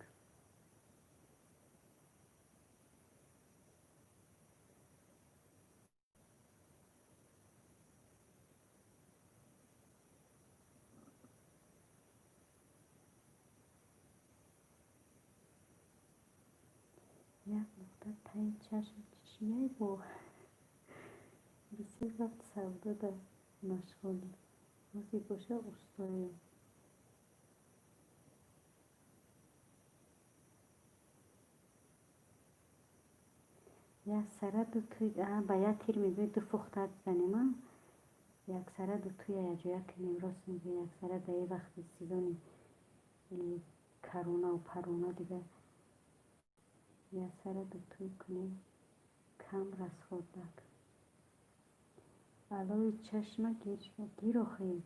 Як нуқта таи чашм чияй? Бо бисёр вақт савдода машғулӣ. Ҳозир боша устоем. Як сара ду туй, ба як тир мегӯи ду фухта занем, а як сара ду туя якҷоя кунем. Рост мегӯи, як сара дар ин вақти сезони коронаву парона дигар як сара ду туй кунем, кам расход дак. Алои чашма гир охи.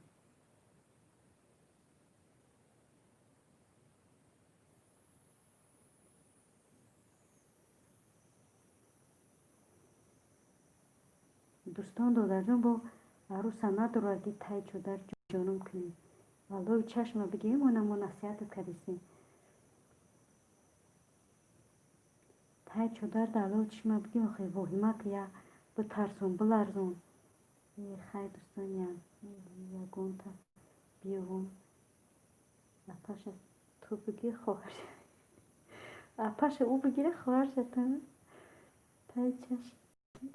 Дӯстон, додарҷон, бо арӯса надорад, ки тай чодар ҷонум кунем. Аллои чашма бигирем, она мо насиҳатат кардистем. Тай чодар да аллои чашма бигир охи, воҳима ки я битарсон, биларзон. Хай, дӯстон, ягонта биёвон. Апаша ту бигир, хоҳар апаша ӯ бигира, хоҳарша тай чашм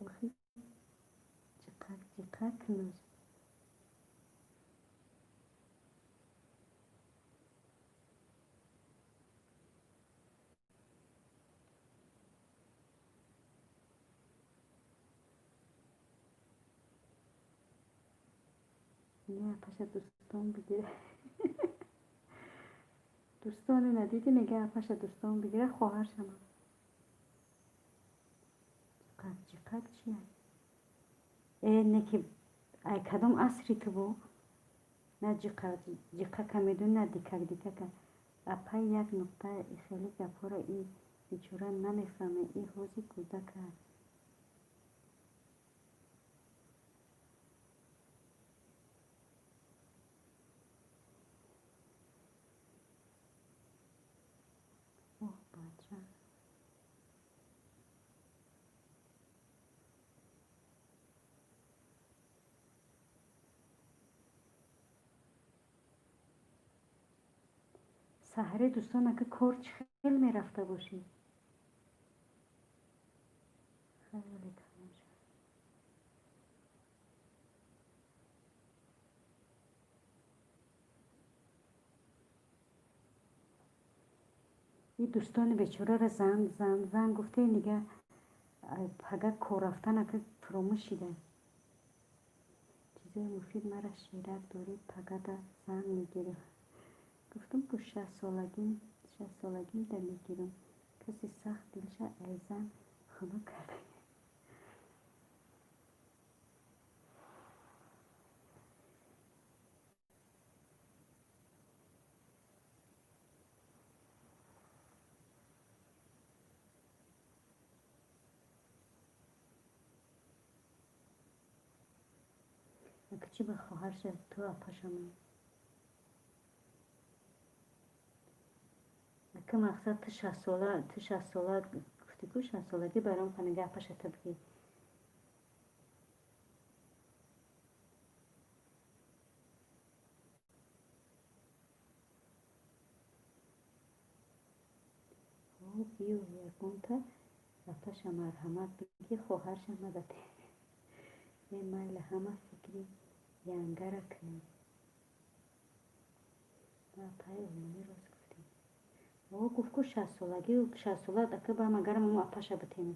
охи ҷиқак ҷиқак кунад. Не, апаша дӯстон бигира. Дӯстоне надидӣ, мега, апаша дӯстон бигира, хоҳаршама. Ҷиқак ҷиқак чия? Э, не ки ай кадом асри ту бо? На ҷиқа ҷиқака медонӣ, на дикак дикака. Апай, як нуқта, хеле гапҳоро и бечора намефаҳме, и ҳозир кӯдак аст. Саҳаре, дӯстон, ака кор чӣ хел мерафта бошӣ? Хеле калон шуд. И дӯстони бечораро занг занг занг гуфте, дига пага кор рафтан ака фуромӯш шида. Чизои муфид, мара ширак дорӣ, пагада занг мегирам. Гуфтам, ку 60 солагим, 60 солагим да мегирам. Касе сахт дилша ай зан хунук карда. Ака чӣ ба хоҳарша ту апашама? Ака мақсад, ту 60 сола, ту 60 сола гуфтӣ ку, 60 солагӣ баром қанига апаша та бигӣ. Ҳо, биё, ягонта апаша марҳамат бигӣ, хоҳарша мадате. Е, майли, ҳама фикри янгара кунем. Апаи олмонӣ рост гуфтем. О, гуфт ку 60 солагӣ, 60 сола ака ба магарам мо апаша бутем.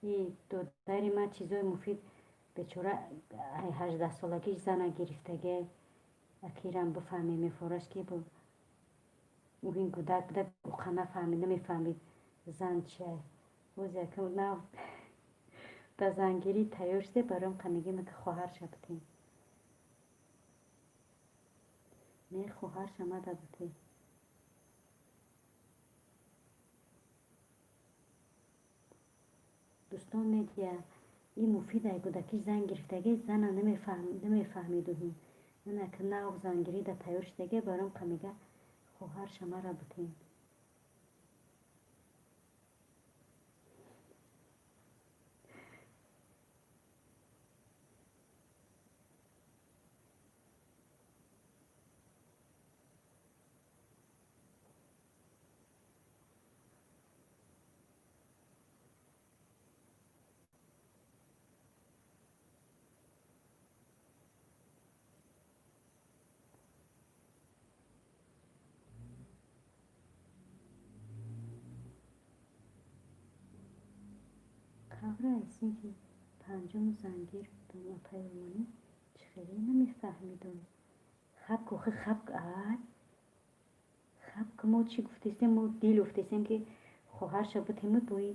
И додари ман чизои муфид бечора 18 солагиш зана гирифтаге. Акирам бифаҳмем, мефораш ки бо ин кӯдак буда, уқа нафаҳмид, намефаҳмид зан чия. Боз якам нав ба зангирӣ тайёр шуде, баром қа мегем, ки хоҳарша бутем. Не, хоҳарша мада бутем. Дӯстон, медия ин муфид ай кӯдакиш зан гирифтаге, зана намефаҳмиду ҳин. Ана ки нав зангирӣ да тайёр шудаге, баром қа мега, хоҳарша мара бутем. Қавра аз синфи панҷум зангир будам, апаи олмонӣ, чӣ хеле намефаҳмидум. Хаб кухи, хаб, ай хаб ки мо чӣ гуфтестем, мо дил гуфтестем, ки хоҳарша бутему бои.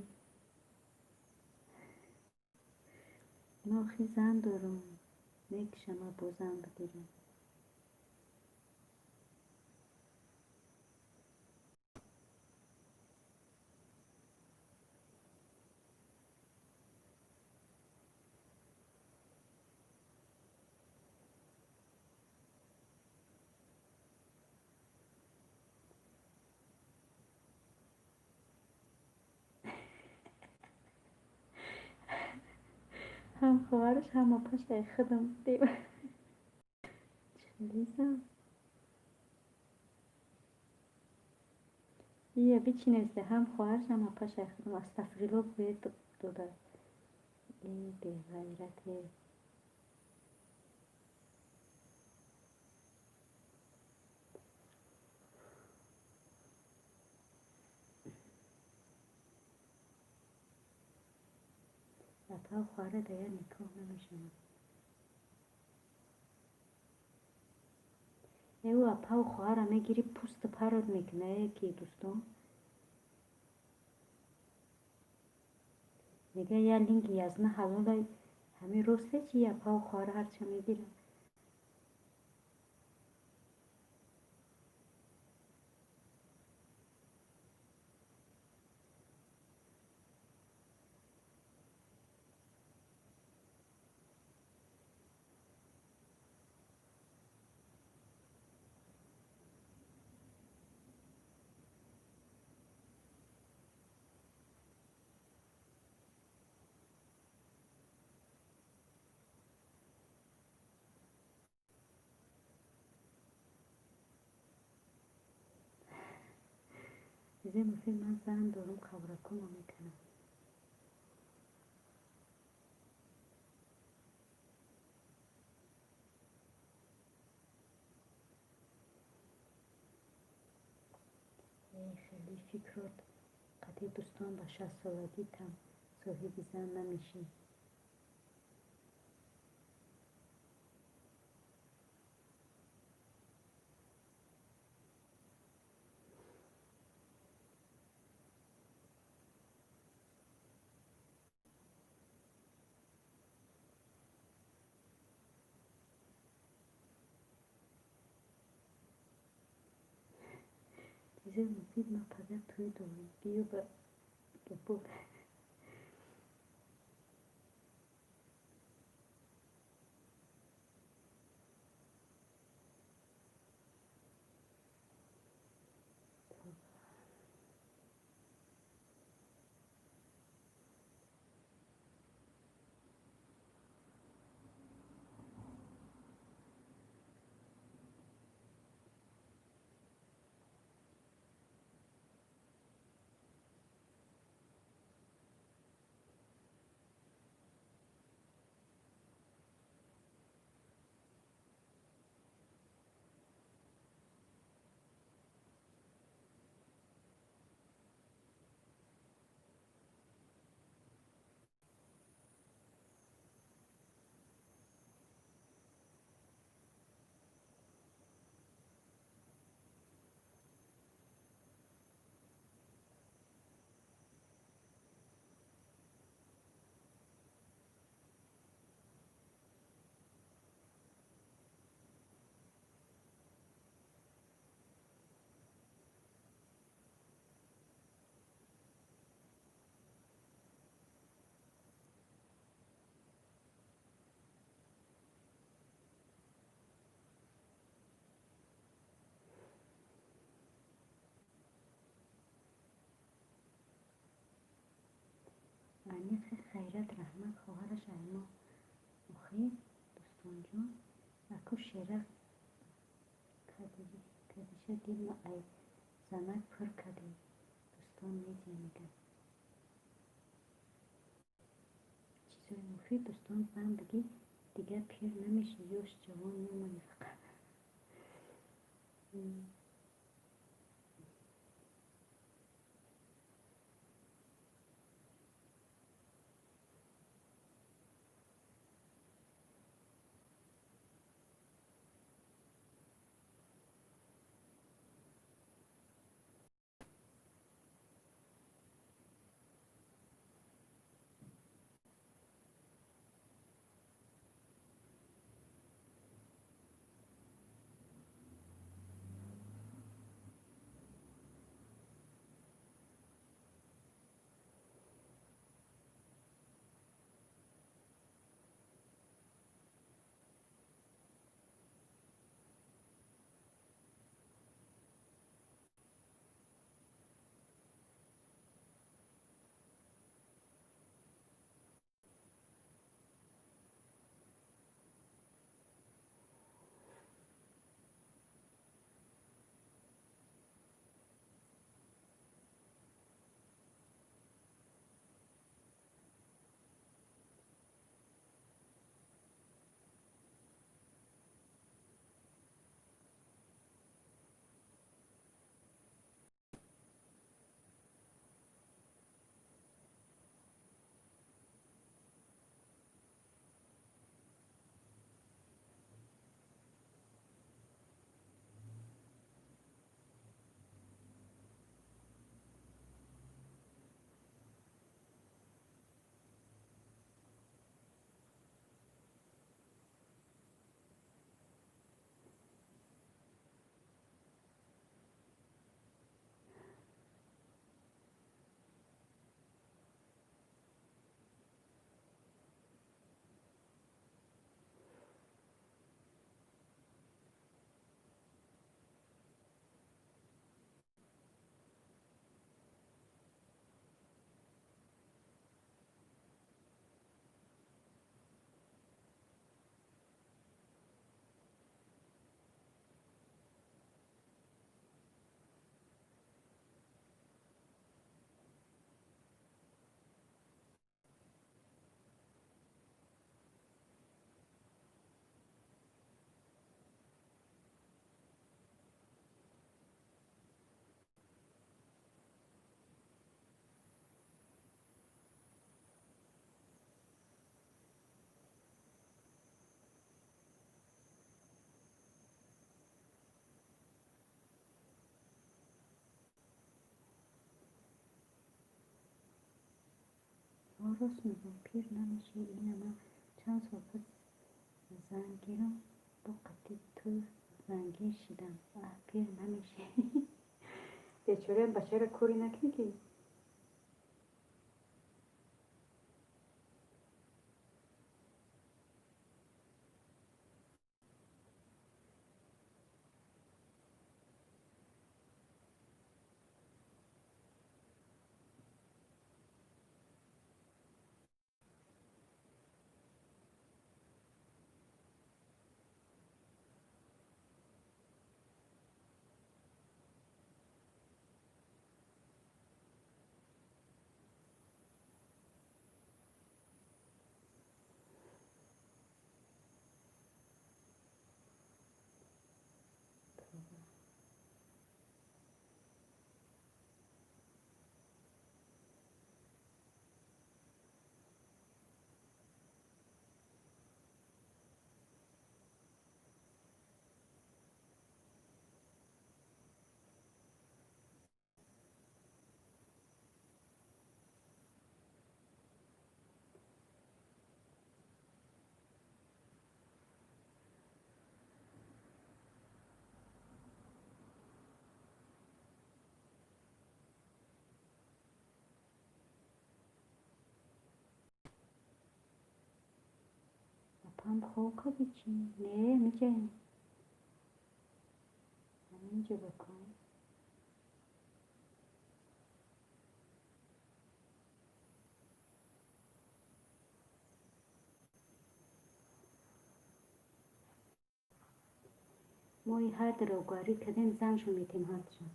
Ма охи зан дорум, мекушама бо зан бигирам. Ҳам хоҳараш, ҳам апашаи худам дем. Чӣ хеле зан? Ия бичи нависта, ҳам хоҳараш, ҳам апашаи худам. Астағфирулло гӯед, дода. Э, беғайрате. Апа хоҳара дар як никоҳ намешавад. Э, ӯ апаву хоҳара мегирӣ, пӯсту парот мекуна, э ки дӯстон. Мега я линги язна ҳалолай, ҳамин росте чи апаву хоҳара ҳарча мегирад? Чизои муфид, ман зан дорум, қабракуно мекунам. Хеле фикрот қатъи, дӯстон, ба 60-солагитам соҳиби зан намешӣ. Чизои муфид, ман пага тӯй дорам, биё ба гапо. Аниқи хайрат, раҳмат, хоҳараш аймо. Охи, дӯстонҷон, аку шера кадиша дилма ай занак пур кади. Дӯстон медия мегӯяд. Чизои муфид, дӯстон, зан бигӣ, дигар пир намешӣ, ёш ҷавон мемонӣ фақат. Рост мегӯям, пир намешавӣ. Ина ман чанд сол пас зан гирам, бо қатъи ту зангин шидам. Аҳ, пир намешавӣ. Бечораям бачаро коре накунӣ ки. Апам хоб кади чӣ? Не, миҷаем. Ҳаминҷо бакун. Мо ҳар дурӯғгарӣ кардем, заншон метем ҳардушон.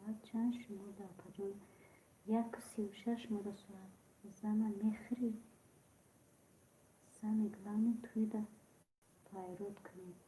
Соат чанд шумода, апаҷон? 1:36 шумода соат. Зана мехӯрӣ? Самое главное, тӯйда пайрод кунед.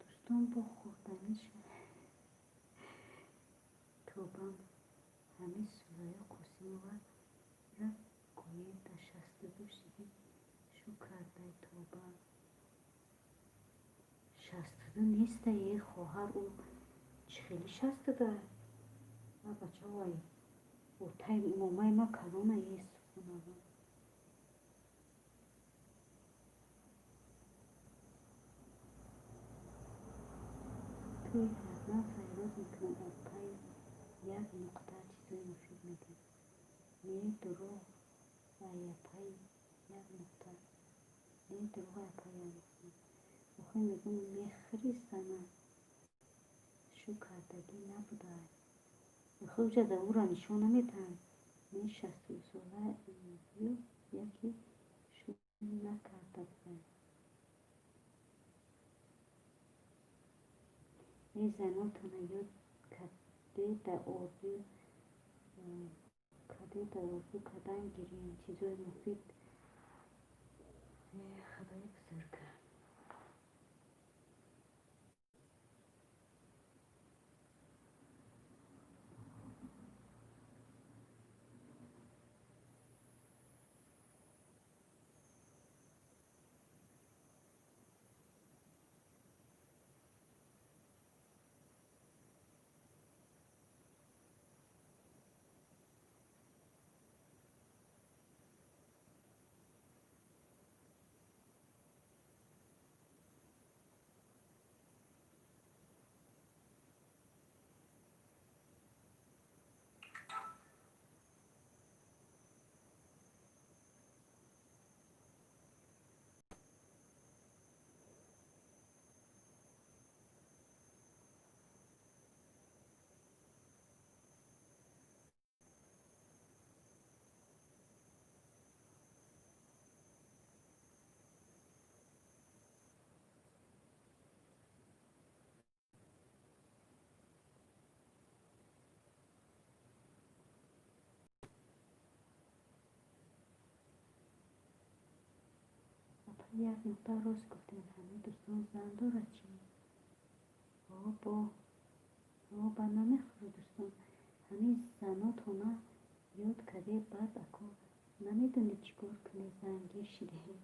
Дӯстон, бо хӯрданиш тобам ҳамин Сурайё Қосимова ра гӯед, дар 62 шиди шу кардай тоба. 62 неста, е хоҳар, ӯ чӣ хели 62? А бачавай, отай момаи ма калона е, субҳоналло. Тӯй ҳатман файрод мекунад, апаи як нуқта чизои муфид мегӯяд. Не дурӯғ ай апаи як нуқта. Не дурӯғ ай апаи як нуқта. Охир мегӯм, мехӯри зана шу кардагӣ набудай. Охир уҷа да ӯро нишон наметаҳанд. Не, 62 сола ё яке шу накарда будай. Эй занотона ёд каде да орзу кардан гирем, чизои муфид. Худои бузург. Як нуқта рост гуфтем, ҳамин дӯстон зан дорад чӣ? Ба намехӯрад дӯстон. Ҳамин занотона ёд карде, баъд ако намедонед чӣ кор кунед, зангир шидед.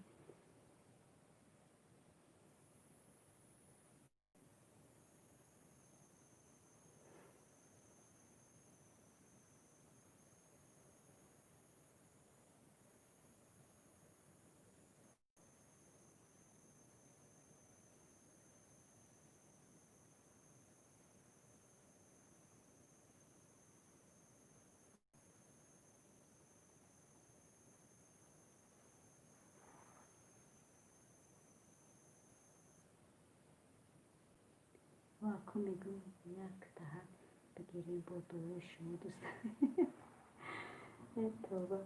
Ако мегӯм як таҳат бигирем бо дуои шумо дӯстон. Тавба.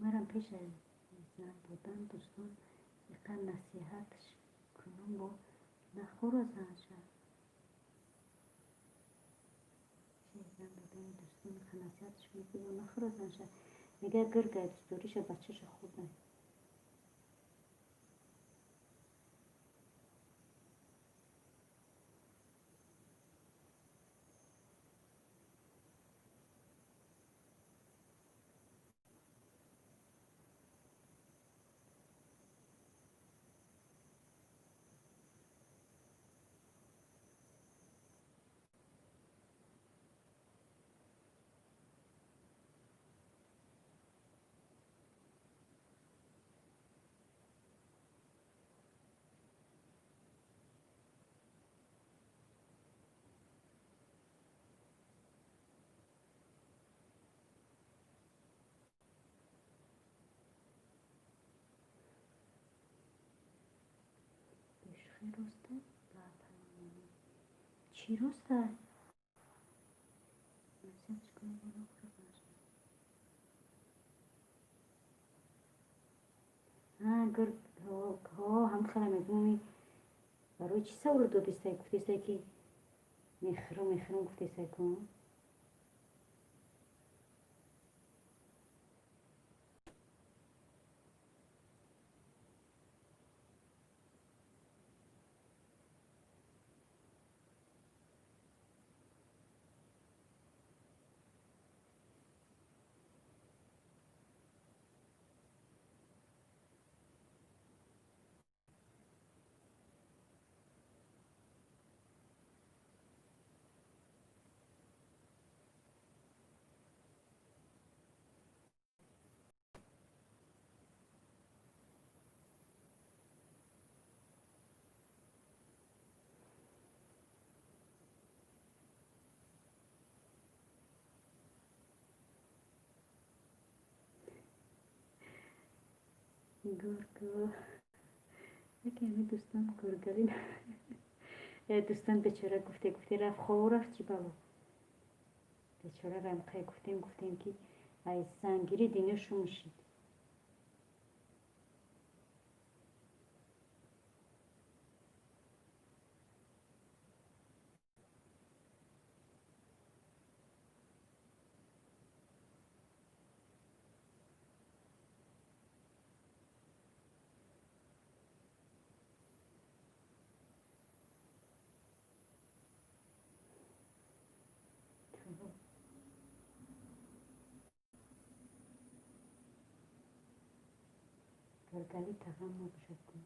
Марам пеш аз зан будан дӯстон иқа насиҳат кунум бо нахӯра зан шав. Зан будани дӯстон иқа насиҳатш кунум бо нахӯра зан шав. Мега гиргай дӯстдориша бачаша хӯрдай. Роста? Чӣ роста? Ҳам хела мегӯм, барои чӣ саволо додистай? Гуфтестай ки мехӯрам, мехӯрам гуфтестай ку? Гургу. Яке ҳамин дӯстон гургалин. Дӯстон бечора гуфте гуфте рафт хову рафт чӣ бало. Бечора рамқай гуфтем гуфтем ки ай зангири дунё шум шид. Галгали тағам набошад ку.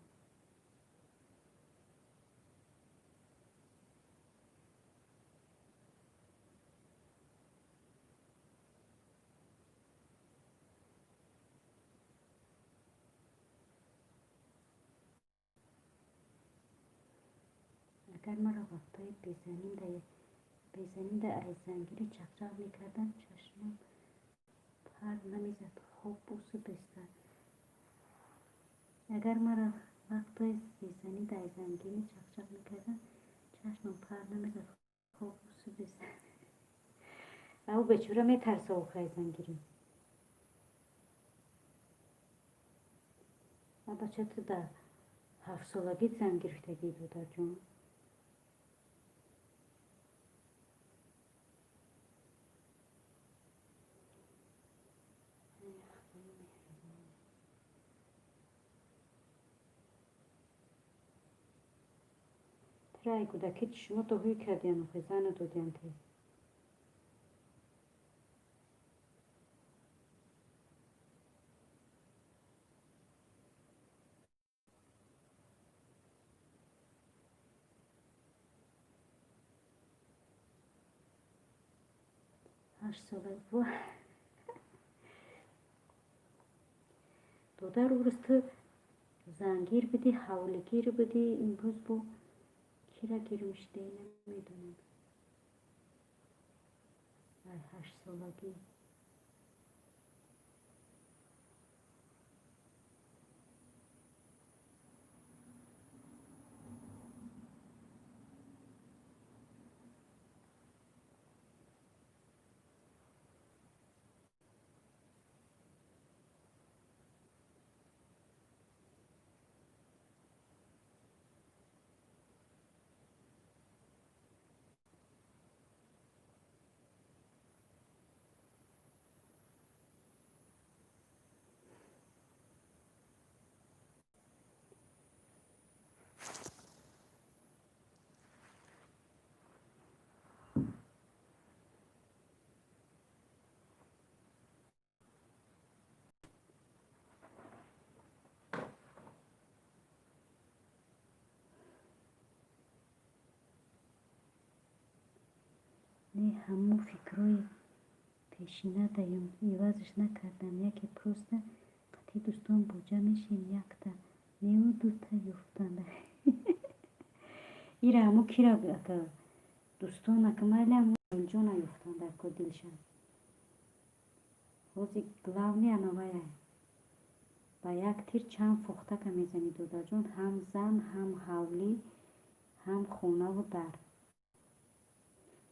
Агар маро вақтҳои безанӣ дар айзангирӣ чақчақ мекарданд, чашмам пар намезад, хоб бусу бестар. Агар маро вақтҳои безанӣ дар айзангирӣ чақчақ мекарданд, чашмам пар намезад, хоб бусу бестар. Ав бечора метарса охир айзангирӣ. А бача, ту дар 7-солагӣ зан гирифтагӣ, додарҷон? Тура ай кӯдакӣ чишмото ҳуй кардиян, охи зану додиян те. 8 сола. Додар, урӯз ту зангир будӣ, ҳавлигир будӣ, имрӯз бо кира гир мешидаӣ, намедонам. Ай 8-солагӣ. Не, ҳамун фикрҳои пешина даём, ивазш накардам. Яке просто қатъи дӯстон боҷа мешем, якта неу дута ёфтанда. Ира ҳаму кира ака дӯстон ака майли, ҳаму ҷона ёфтан дар ко дилшан. Ҳозир главный анавая. Ба як тир чанд фохтака мезанӣ, додарҷон: ҳам зан, ҳам ҳавлӣ, ҳам хонаву дар,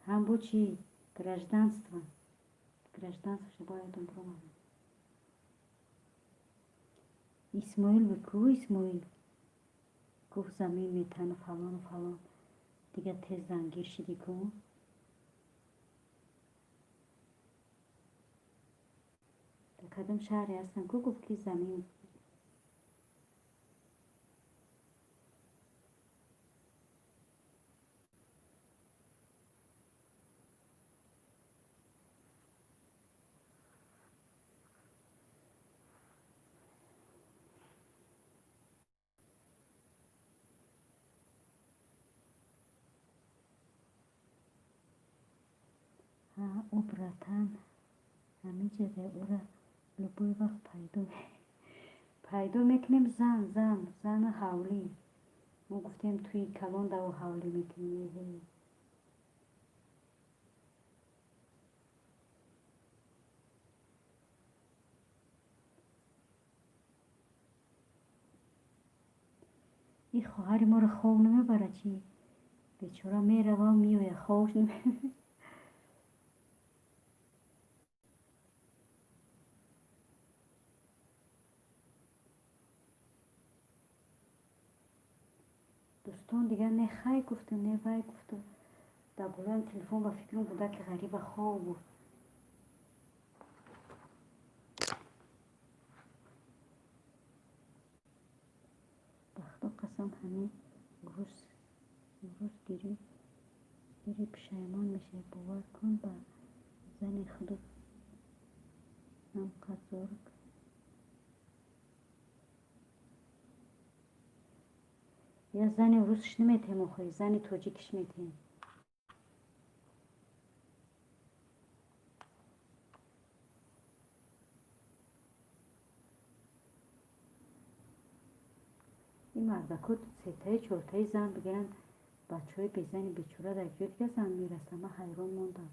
ҳам бо чӣ, гражданство. Гражданствоша бояд бироварам. Исмоил буд ку, Исмоил гуфт, замин метану фалону фалон, дигар тез зангир шидӣ ку. Дар кадом шаҳре ҳастам ку, гуфт ки замин. Ҳа, ӯ братан ҳамиҷаде, ӯра любой вақт пайдо мекунем. Зан, зан, зану ҳавлӣ. Мо гуфтем, тӯи калон даву ҳавлӣ мекунем. Ин хоҳари моро хоб намебарад чӣ? Бечора меравау меояд, хобш. Дӯстон дигар не хай гуфту, не вай гуфту. Дар болоям телефон ба фикрам буда, ки ғариба хоб буд. Ба Худо қасам, ҳамин урус гири, пушаймон мешавӣ, бовар кун. Ба зани худу ҳам қазор. Я зани урусш наметем, охи, зани тоҷикиш метем. Ин мардако сетаи, чортаи зан бигиранд, бачаҳои безани бечора дар ҷои дига зан мерасанд. Ман ҳайрон мондам.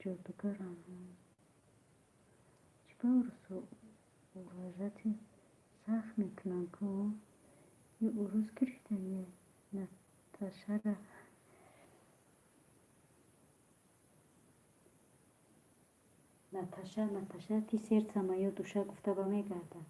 Ҷодугарам, чӣ ба урусо уважать сахт мекунанд ку? Ё урус гирифтан, ё Наташара. Наташа, Наташа, ты сердце моё, душа гуфта ба мегардад.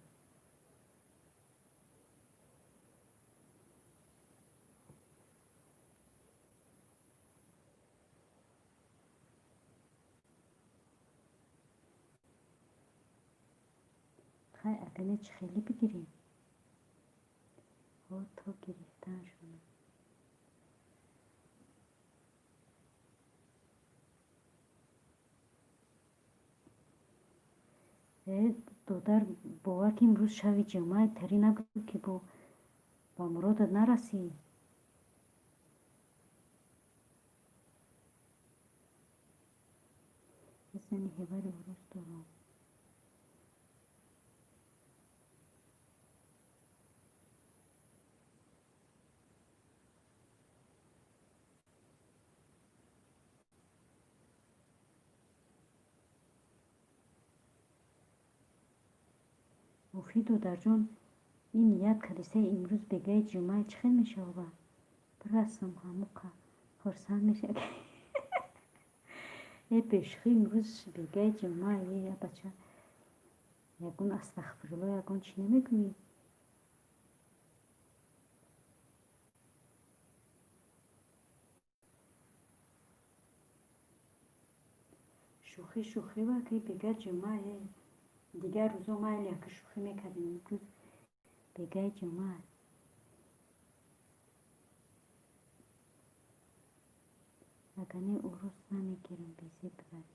Хай, агане чӣ хеле бигирем? Ҳо, то гирифтаншона. Э, додар, бовар ки, имрӯз шаби ҷумъа тари набуд, ки бо ба муродат нарасӣ. Зани ҳевари урус дорам. Муфид, додарҷон, ин ният кадисаи имрӯз бегаи ҷумъа чӣ хел мешавад? Бирасам, ҳамуқа хурсанд мешавад. Э, бешухӣ, имрӯз бегаи ҷумъа, е, я бача, ягон астағфирулло, ягон чӣ намегӯӣ? Шӯхӣ шӯхӣ ва ки бега ҷумъа, е, дигар рӯзо майли, яка шӯхӣ мекардем, имрӯз бегаи ҷумъа. Агане урус намегирам, безеб бибаред.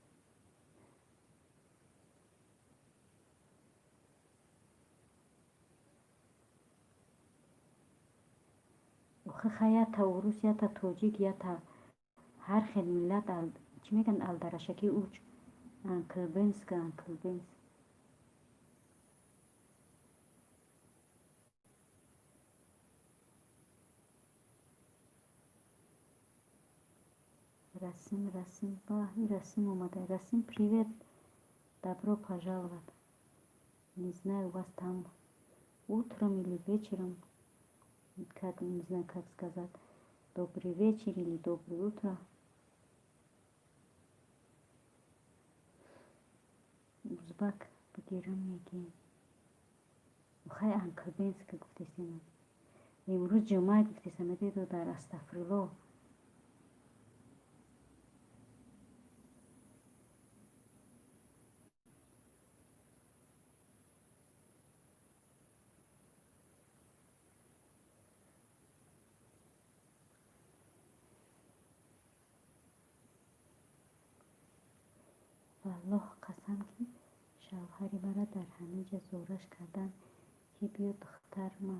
Охи, хай, ята урус, ята тоҷик, ята ҳар хел миллат, чӣ мегӯянд, алдарашаки уч анклбенска, анклбенс. Расим, Расим, баҳи Расим омада. Расим, привет, добро пожаловать. Не знаю, у вас там утром или вечером, как, не знаю, как сказать, добрый вечер или доброе утро. Узбак бигирам, мегӯем. Хай, анклбенска гуфтесем. Имрӯз ҷумъа гуфтесам, додар, астағфирулло. Валлоҳ қасам, ки шавҳари мара дар ҳамин ҷа зораш карданд, ки биё, духтарма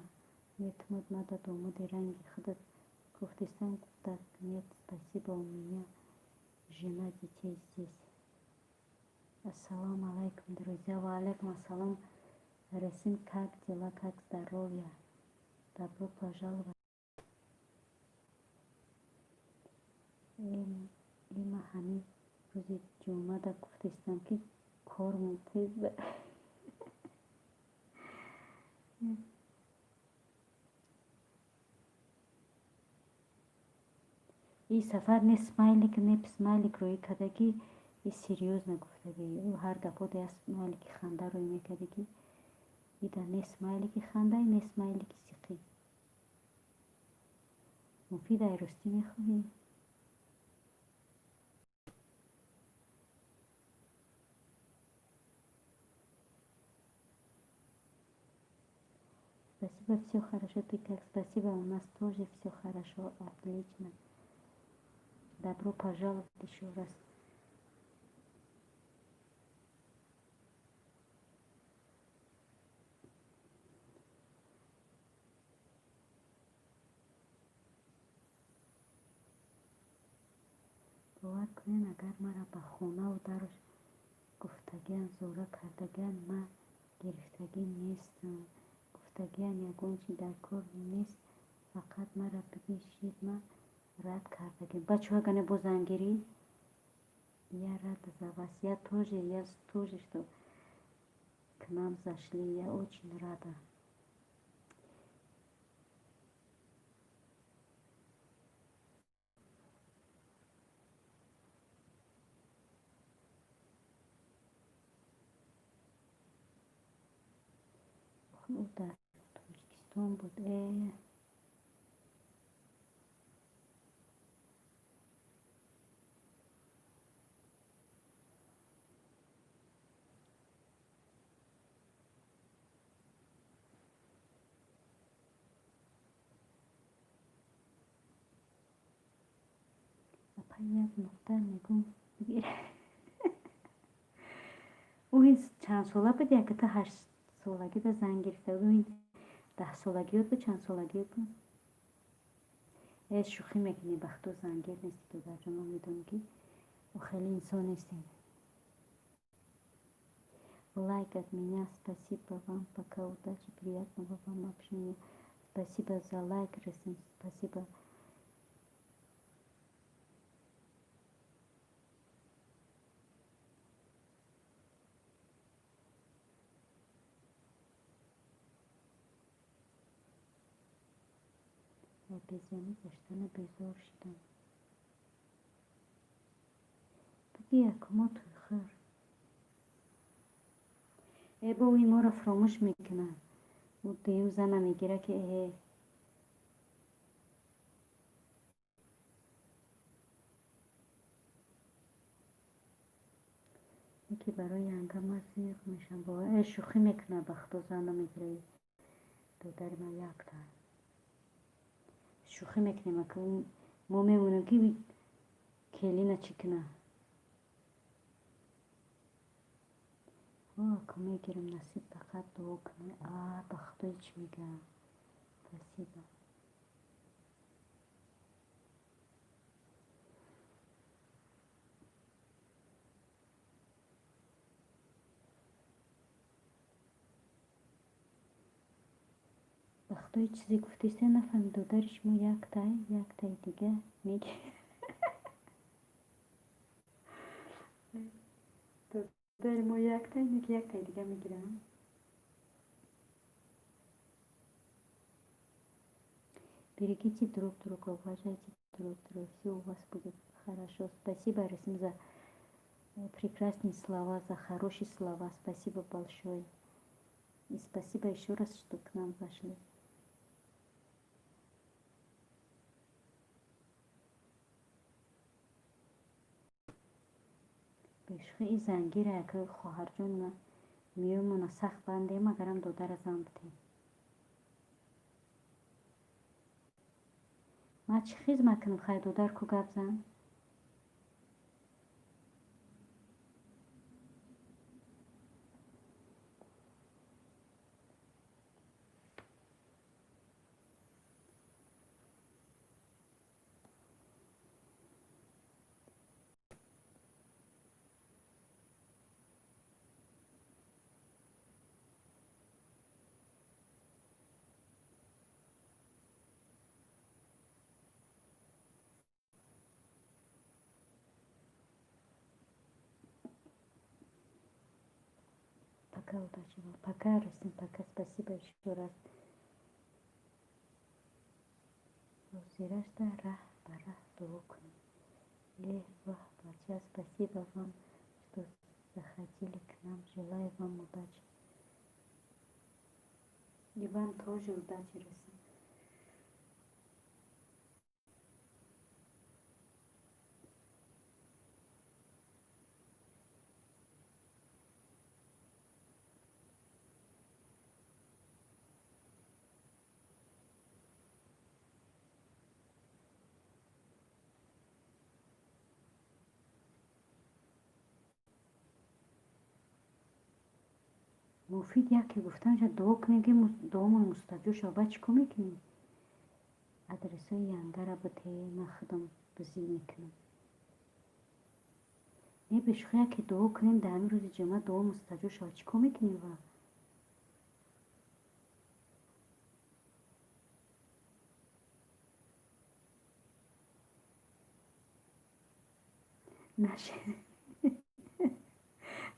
метмуд, мада домоди ранги худат гуфтистан. Гуфта: «Нет, спасибо, у меня жена, детей здесь». Ассалому алайкум, друзья. Ва алайкум ассалом, Расим, как дела, как здоровье? Добро пожаловать. Има ҳамин рӯзи ҷумъада гуфтестам, ки кормон тез. И сафар не смайлик, не смайлик рӯӣ кардагӣ, и серьёзно гуфтагӣ. Ӯ ҳар гапода як смайлики ханда рӯй мекардагӣ. Ида не смайлики ханда, не смайлики сиқӣ. Муфид, ай ростӣ мехоҳӣ? Спасибо, все хорошо. Ты как? Спасибо, у нас тоже все хорошо, отлично. Добро пожаловать еще раз. Бовар кунед, агар маро ба хонаву дару гуфтагиан, зора кардагиан, ман гирифтагӣ нестам. Гуфтагиан, ягон чи дар кор нест, фақат маро бигишид, ман рад кардагим. Бачаҳо, агар не бо зангирӣ, я рада за вас. Я тоже, что к нам зашли, я очень рада. Ӯ дар Тоҷикистон буд. Апа, як нуқта мегӯм, бигир. Ӯ ин чандсола буд? Яката 8 солагида зан гирифта буд. Ӯ ин 10 солагиёт буд, чандсолагиёт буд? Э, шӯхӣ мекунӣ, бахто зангир нести, додарҷон. Мо медонем, ки ӯ хеле инсон нестем. Лайк от меня, спасибо вам, пока, удачи, приятного вам общения. Спасибо за лайк, Расим, спасибо. Безанӣ гаштана безор шудам. Биги, якумо тӯйхӯр. Э, бо ин моро фуромӯш мекунад. Ӯ дуюм зана мегирад, ки э. Яке барои янга ман зиқ мешавам. Э, шӯхӣ мекунад, ба худо, зан намегирад. Додари ман якта. Шӯхӣ мекунем, ака, мо мемонем, ки келина чӣ кунад. Ака, мегирам, насиб, фақат дуо кунед. А, ба худо, чӣ мегӯям? Спасибо. Ба худои, чизе гуфтеста, нафаҳмид. Додари шумо яктай, яктай дига мегирад. Додари мо яктай, меги яктай дига мегирам. Берегите друг друга, уважайте друг друга, все у вас будет хорошо. Спасибо, Расим, за прекрасные слова, за хорошие слова. Спасибо большое. И спасибо еще раз, что к нам зашли. Бешухи, и зангира, яка хоҳарҷон, ма миёмона сахт бандем, агарам додара зан бутем. Ман чӣ хизмат кунам? Хай, додар ку, гап зан. Пока, удачи вам. Пока, Расим, пока. Спасибо еще раз. Ҳозирашда раҳ ба раҳ дуо кунем. Э, ваҳ, бача, спасибо вам, что заходили к нам. Желаю вам удачи. И вам тоже удачи, Расим. Муфид яке гуфта мешавад, дуо кунем, ки дуомон мустаҷоб шавад. Баъд чӣ кор мекунем? Адресҳои янгара бите, ман худам бизӣ мекунам. Не, бешухӣ, яке дуо кунем, дар ҳамин рӯзи ҷумъа дуо мустаҷоб шавад. Чӣ кор мекунем ва?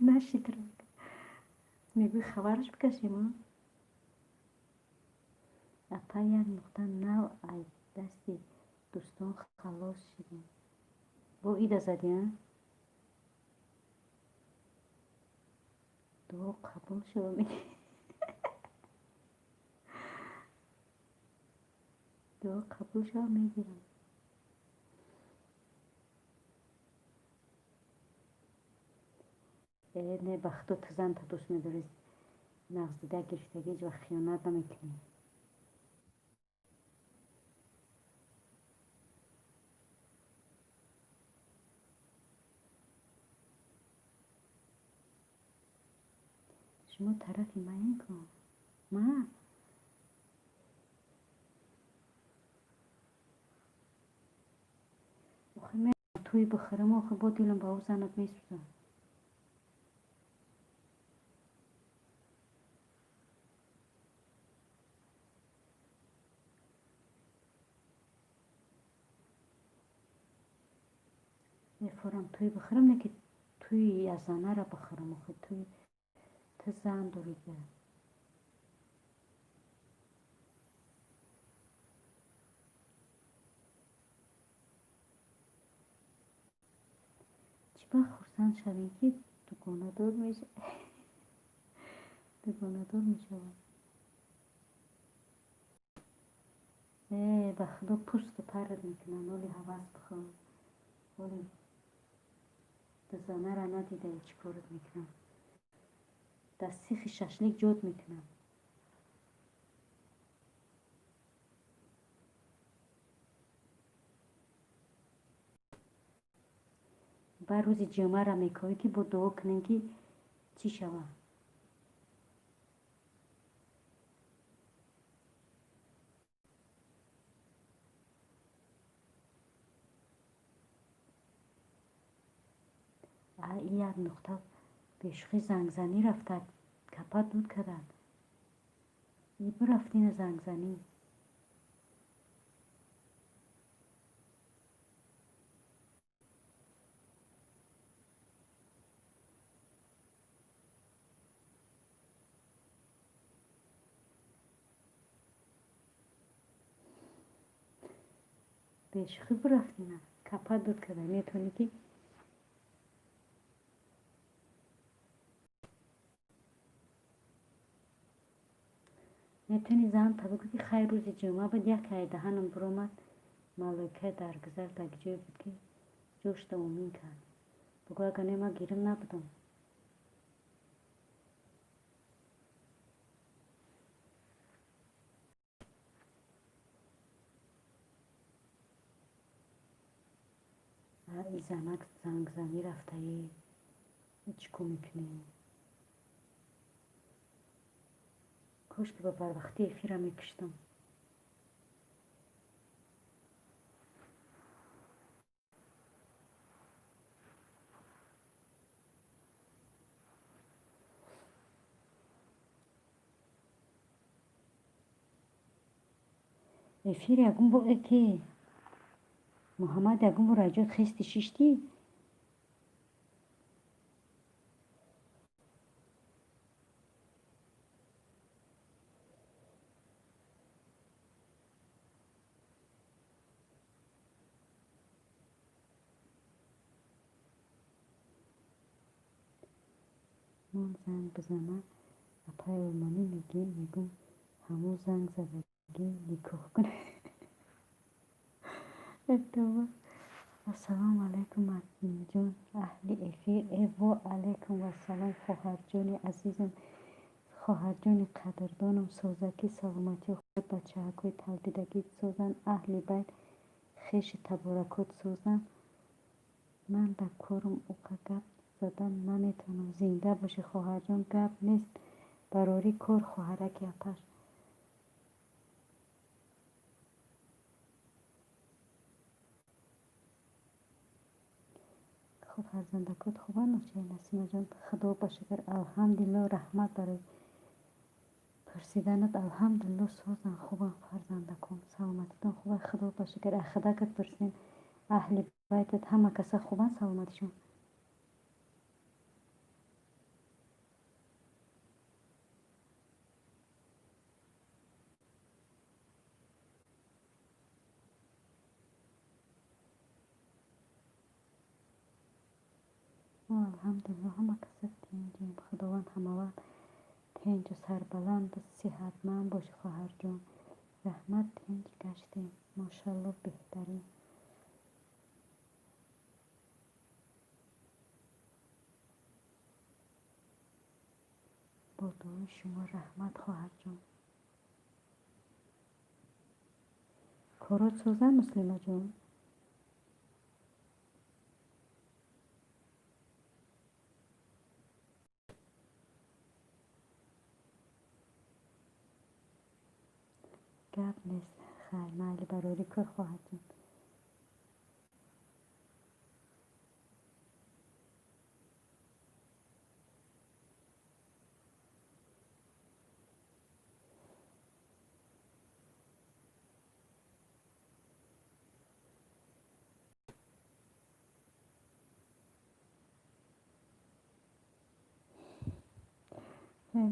Нашид мегӯй, хабараш бикашем, а? Апа, як нуқта нав ай дасти дӯстон халос шидем. Бо ида задӣ, а? Дуо қабул шава, дуо қабул шава, мегирам. Э, не, ба худо, ту занта дӯст медорӣ, нағздида гирифтагӣ, ҳеҷ вақт хиёнат намекунӣ. Шумо тарафи маен ку? Ма? Охи, тӯй бихӯрам, охи, бо дилам ба ӯ занат месӯзад. Мефорам тӯй бихӯрам, не ки тӯи язанара бихӯрам, охи, тӯй ту зан дорида. Чӣ ба хурсанд шавем, ки дугонадор мешавад? Э, ба худо, пӯсту паррат мекунанд, оли ҳавас бихӯр. Оли дузанара надидаи, чӣ корат мекунанд. Дар сихи шашлик ҷод мекунанд. Баъд рӯзи ҷумъара мекоҳӣ, ки бо дуо кунем, ки чӣ шавад. А, як нуқта бешухӣ зангзанӣ рафта, капа дуд карданд. И бирафтина зангзанӣ. Бешухӣ бирафтина, капа дуд карда, метавонӣ ки метавонӣ занта бигӯ, ки хайр, рӯзи ҷумъа буд, як ай даҳанам биромад, малоикаи даргузар дар ҷое буд, ки ҷошта омин кард. Бигӯ, агар не, ман гирим набудам. И занак зангзанӣ рафтаи, чӣ кор мекунӣ? Кош ки ба барвақтӣ эфира мекуштам. Эфир ягон бо ки Муҳаммад, ягон бор аҷод хести шиштӣ? Мон занг бизана, апаи олмонӣ мегӣ, мегӯм, ҳамун занг задагӣ никоҳ кунед. Ассалому алайкум, Мартинҷон, аҳли эфир. Э, во алайкум вассалом, хоҳарҷони азизам, хоҳарҷони қадрдонам, созакӣ, саломатии худ, бачаҳакҳои талбидагӣ созанд, аҳли байт, хеши таборакот созанд. Ман дар корам, уқа гап задан наметавонам. Зинда бошӣ, хоҳарҷон, гап нест. Барори кор, хоҳараки апаш. Хуб, фарзандакот хубанд, очаи Насимаҷон? Худо ба шукр, алҳамдулилло. Раҳмат барои пурсиданат. Алҳамдулилло, созан, хубанд фарзандакон. Саломатитон хуба, худо ба шукр. Худакат пурсем, аҳли байтат ҳама каса хубанд, саломатишон? Мо, алҳамдулилло, ҳама каса тинҷем. Худованд ҳамавақт тинҷу сарбаланду сиҳатманд бошӣ, хоҳарҷон. Раҳмат, тинҷ гаштем, мошалло, беҳтарин. Бо дуои шумо, раҳмат, хоҳарҷон. Корот созанд, Муслимаҷон? Гап нест, хайр, майли, барори кор, хоҳарҷон.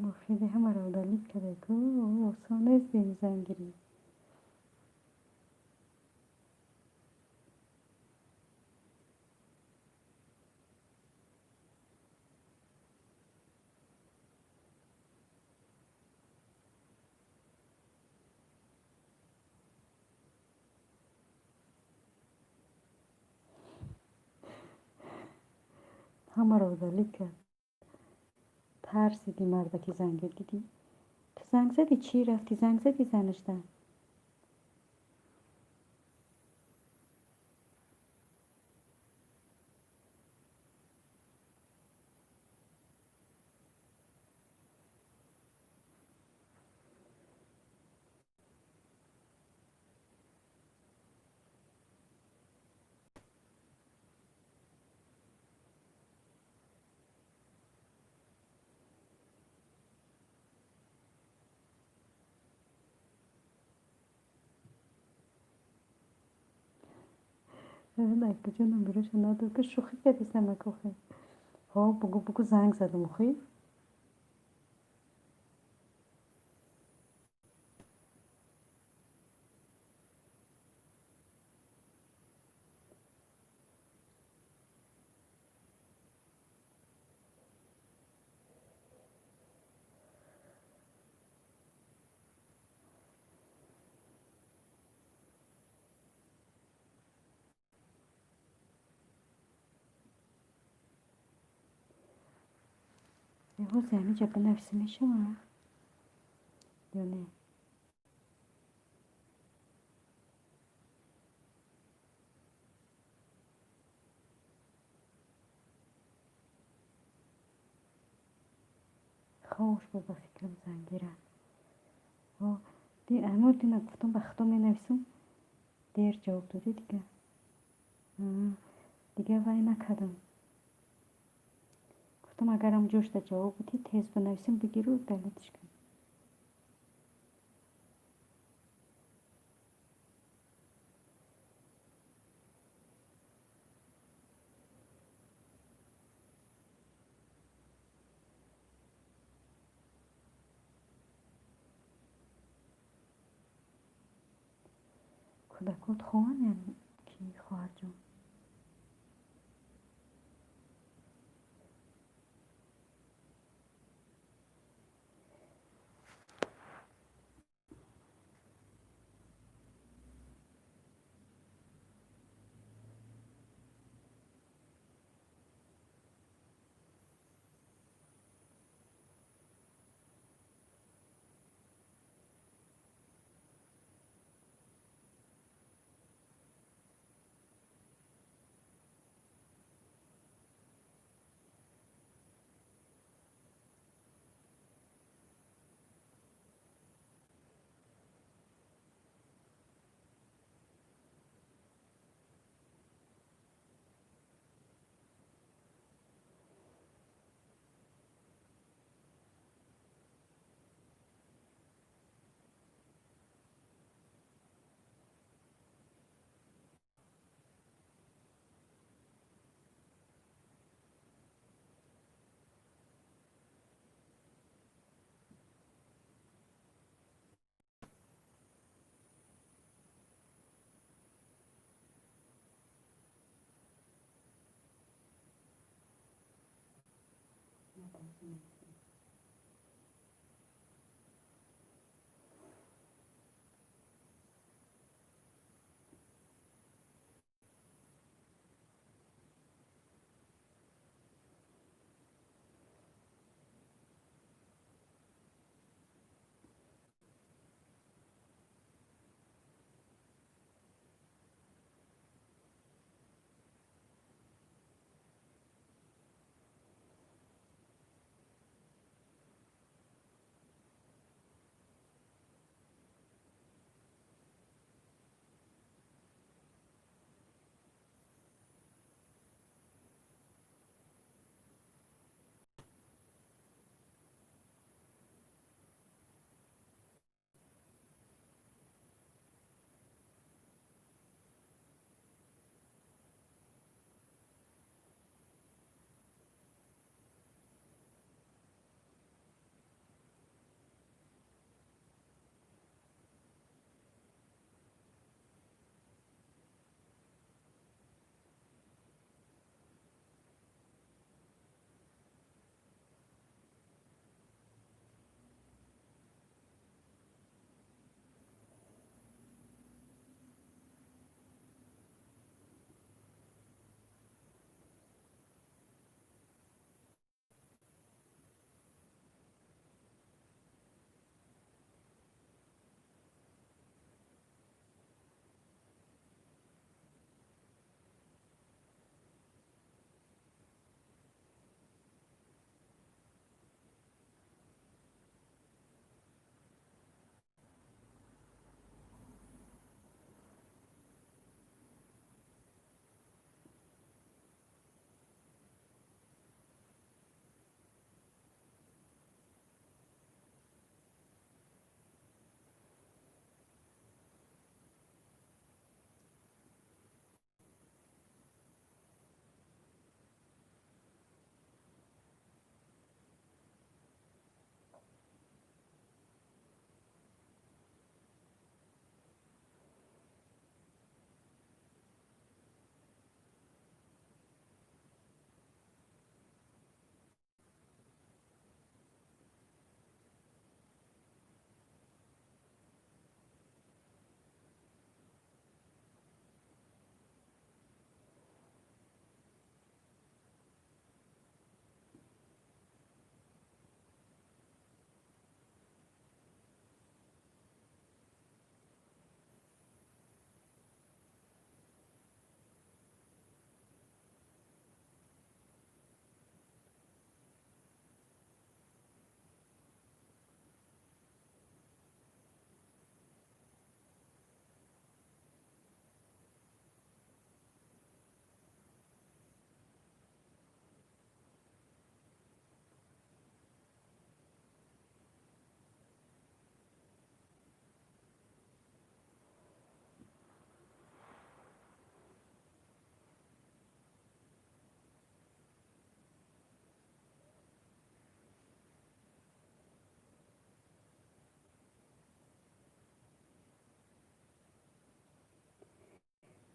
Муфиди ҳамаро удалить карда ку, осон нест ин зангирӣ. Ҳамаро удалить кард. Тарсиди, мардаки зангир, дидӣ? Ту занг задӣ, чӣ рафтӣ занг задӣ занашда? Куҷо номероша надор, ки шӯхӣ кардистам акохе. Ҳо, бугӯ, бугӯ, занг задам охи. Ҳозир ҳаминҷа бинависӣ мешавад ё не? Хомӯш буд, ба фикрам, зангира. Ҳамон дина гуфтам, ба худо менависам, дер ҷавоб додӣ, дига дига вай накардам. Гуфтам, агарам ҷошта ҷавоб бидӣ, тез бинависам, бигиру удалить ш кун. Кӯдакот хованд ки, хоҳарҷон? Бозӣ мекунем.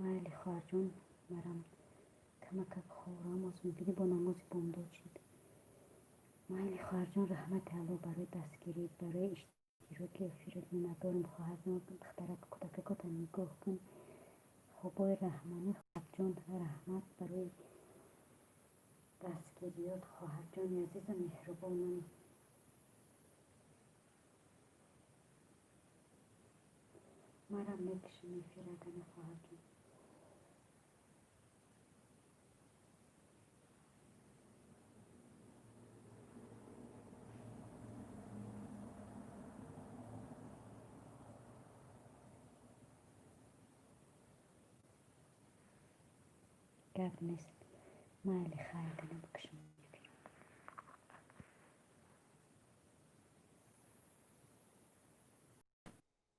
Майли, хоҳарҷон, марам камакак хӯрам, оз мебинӣ, бо намози бомдод шуд. Майли, хоҳарҷон, раҳмати Алло барои дастгирӣ, барои иштироки эфират. Миннатдорам, хоҳарҷон. Духтарак, кӯдакакота нигоҳ кун. Хобои раҳмонӣ, хоҳарҷон, раҳмат барои дастгириёт, хоҳарҷони азизу меҳрубонам. Марам мекушем эфир, агана, хоҳарҷон. Гап нест, майли, хайр, кана, бикушам.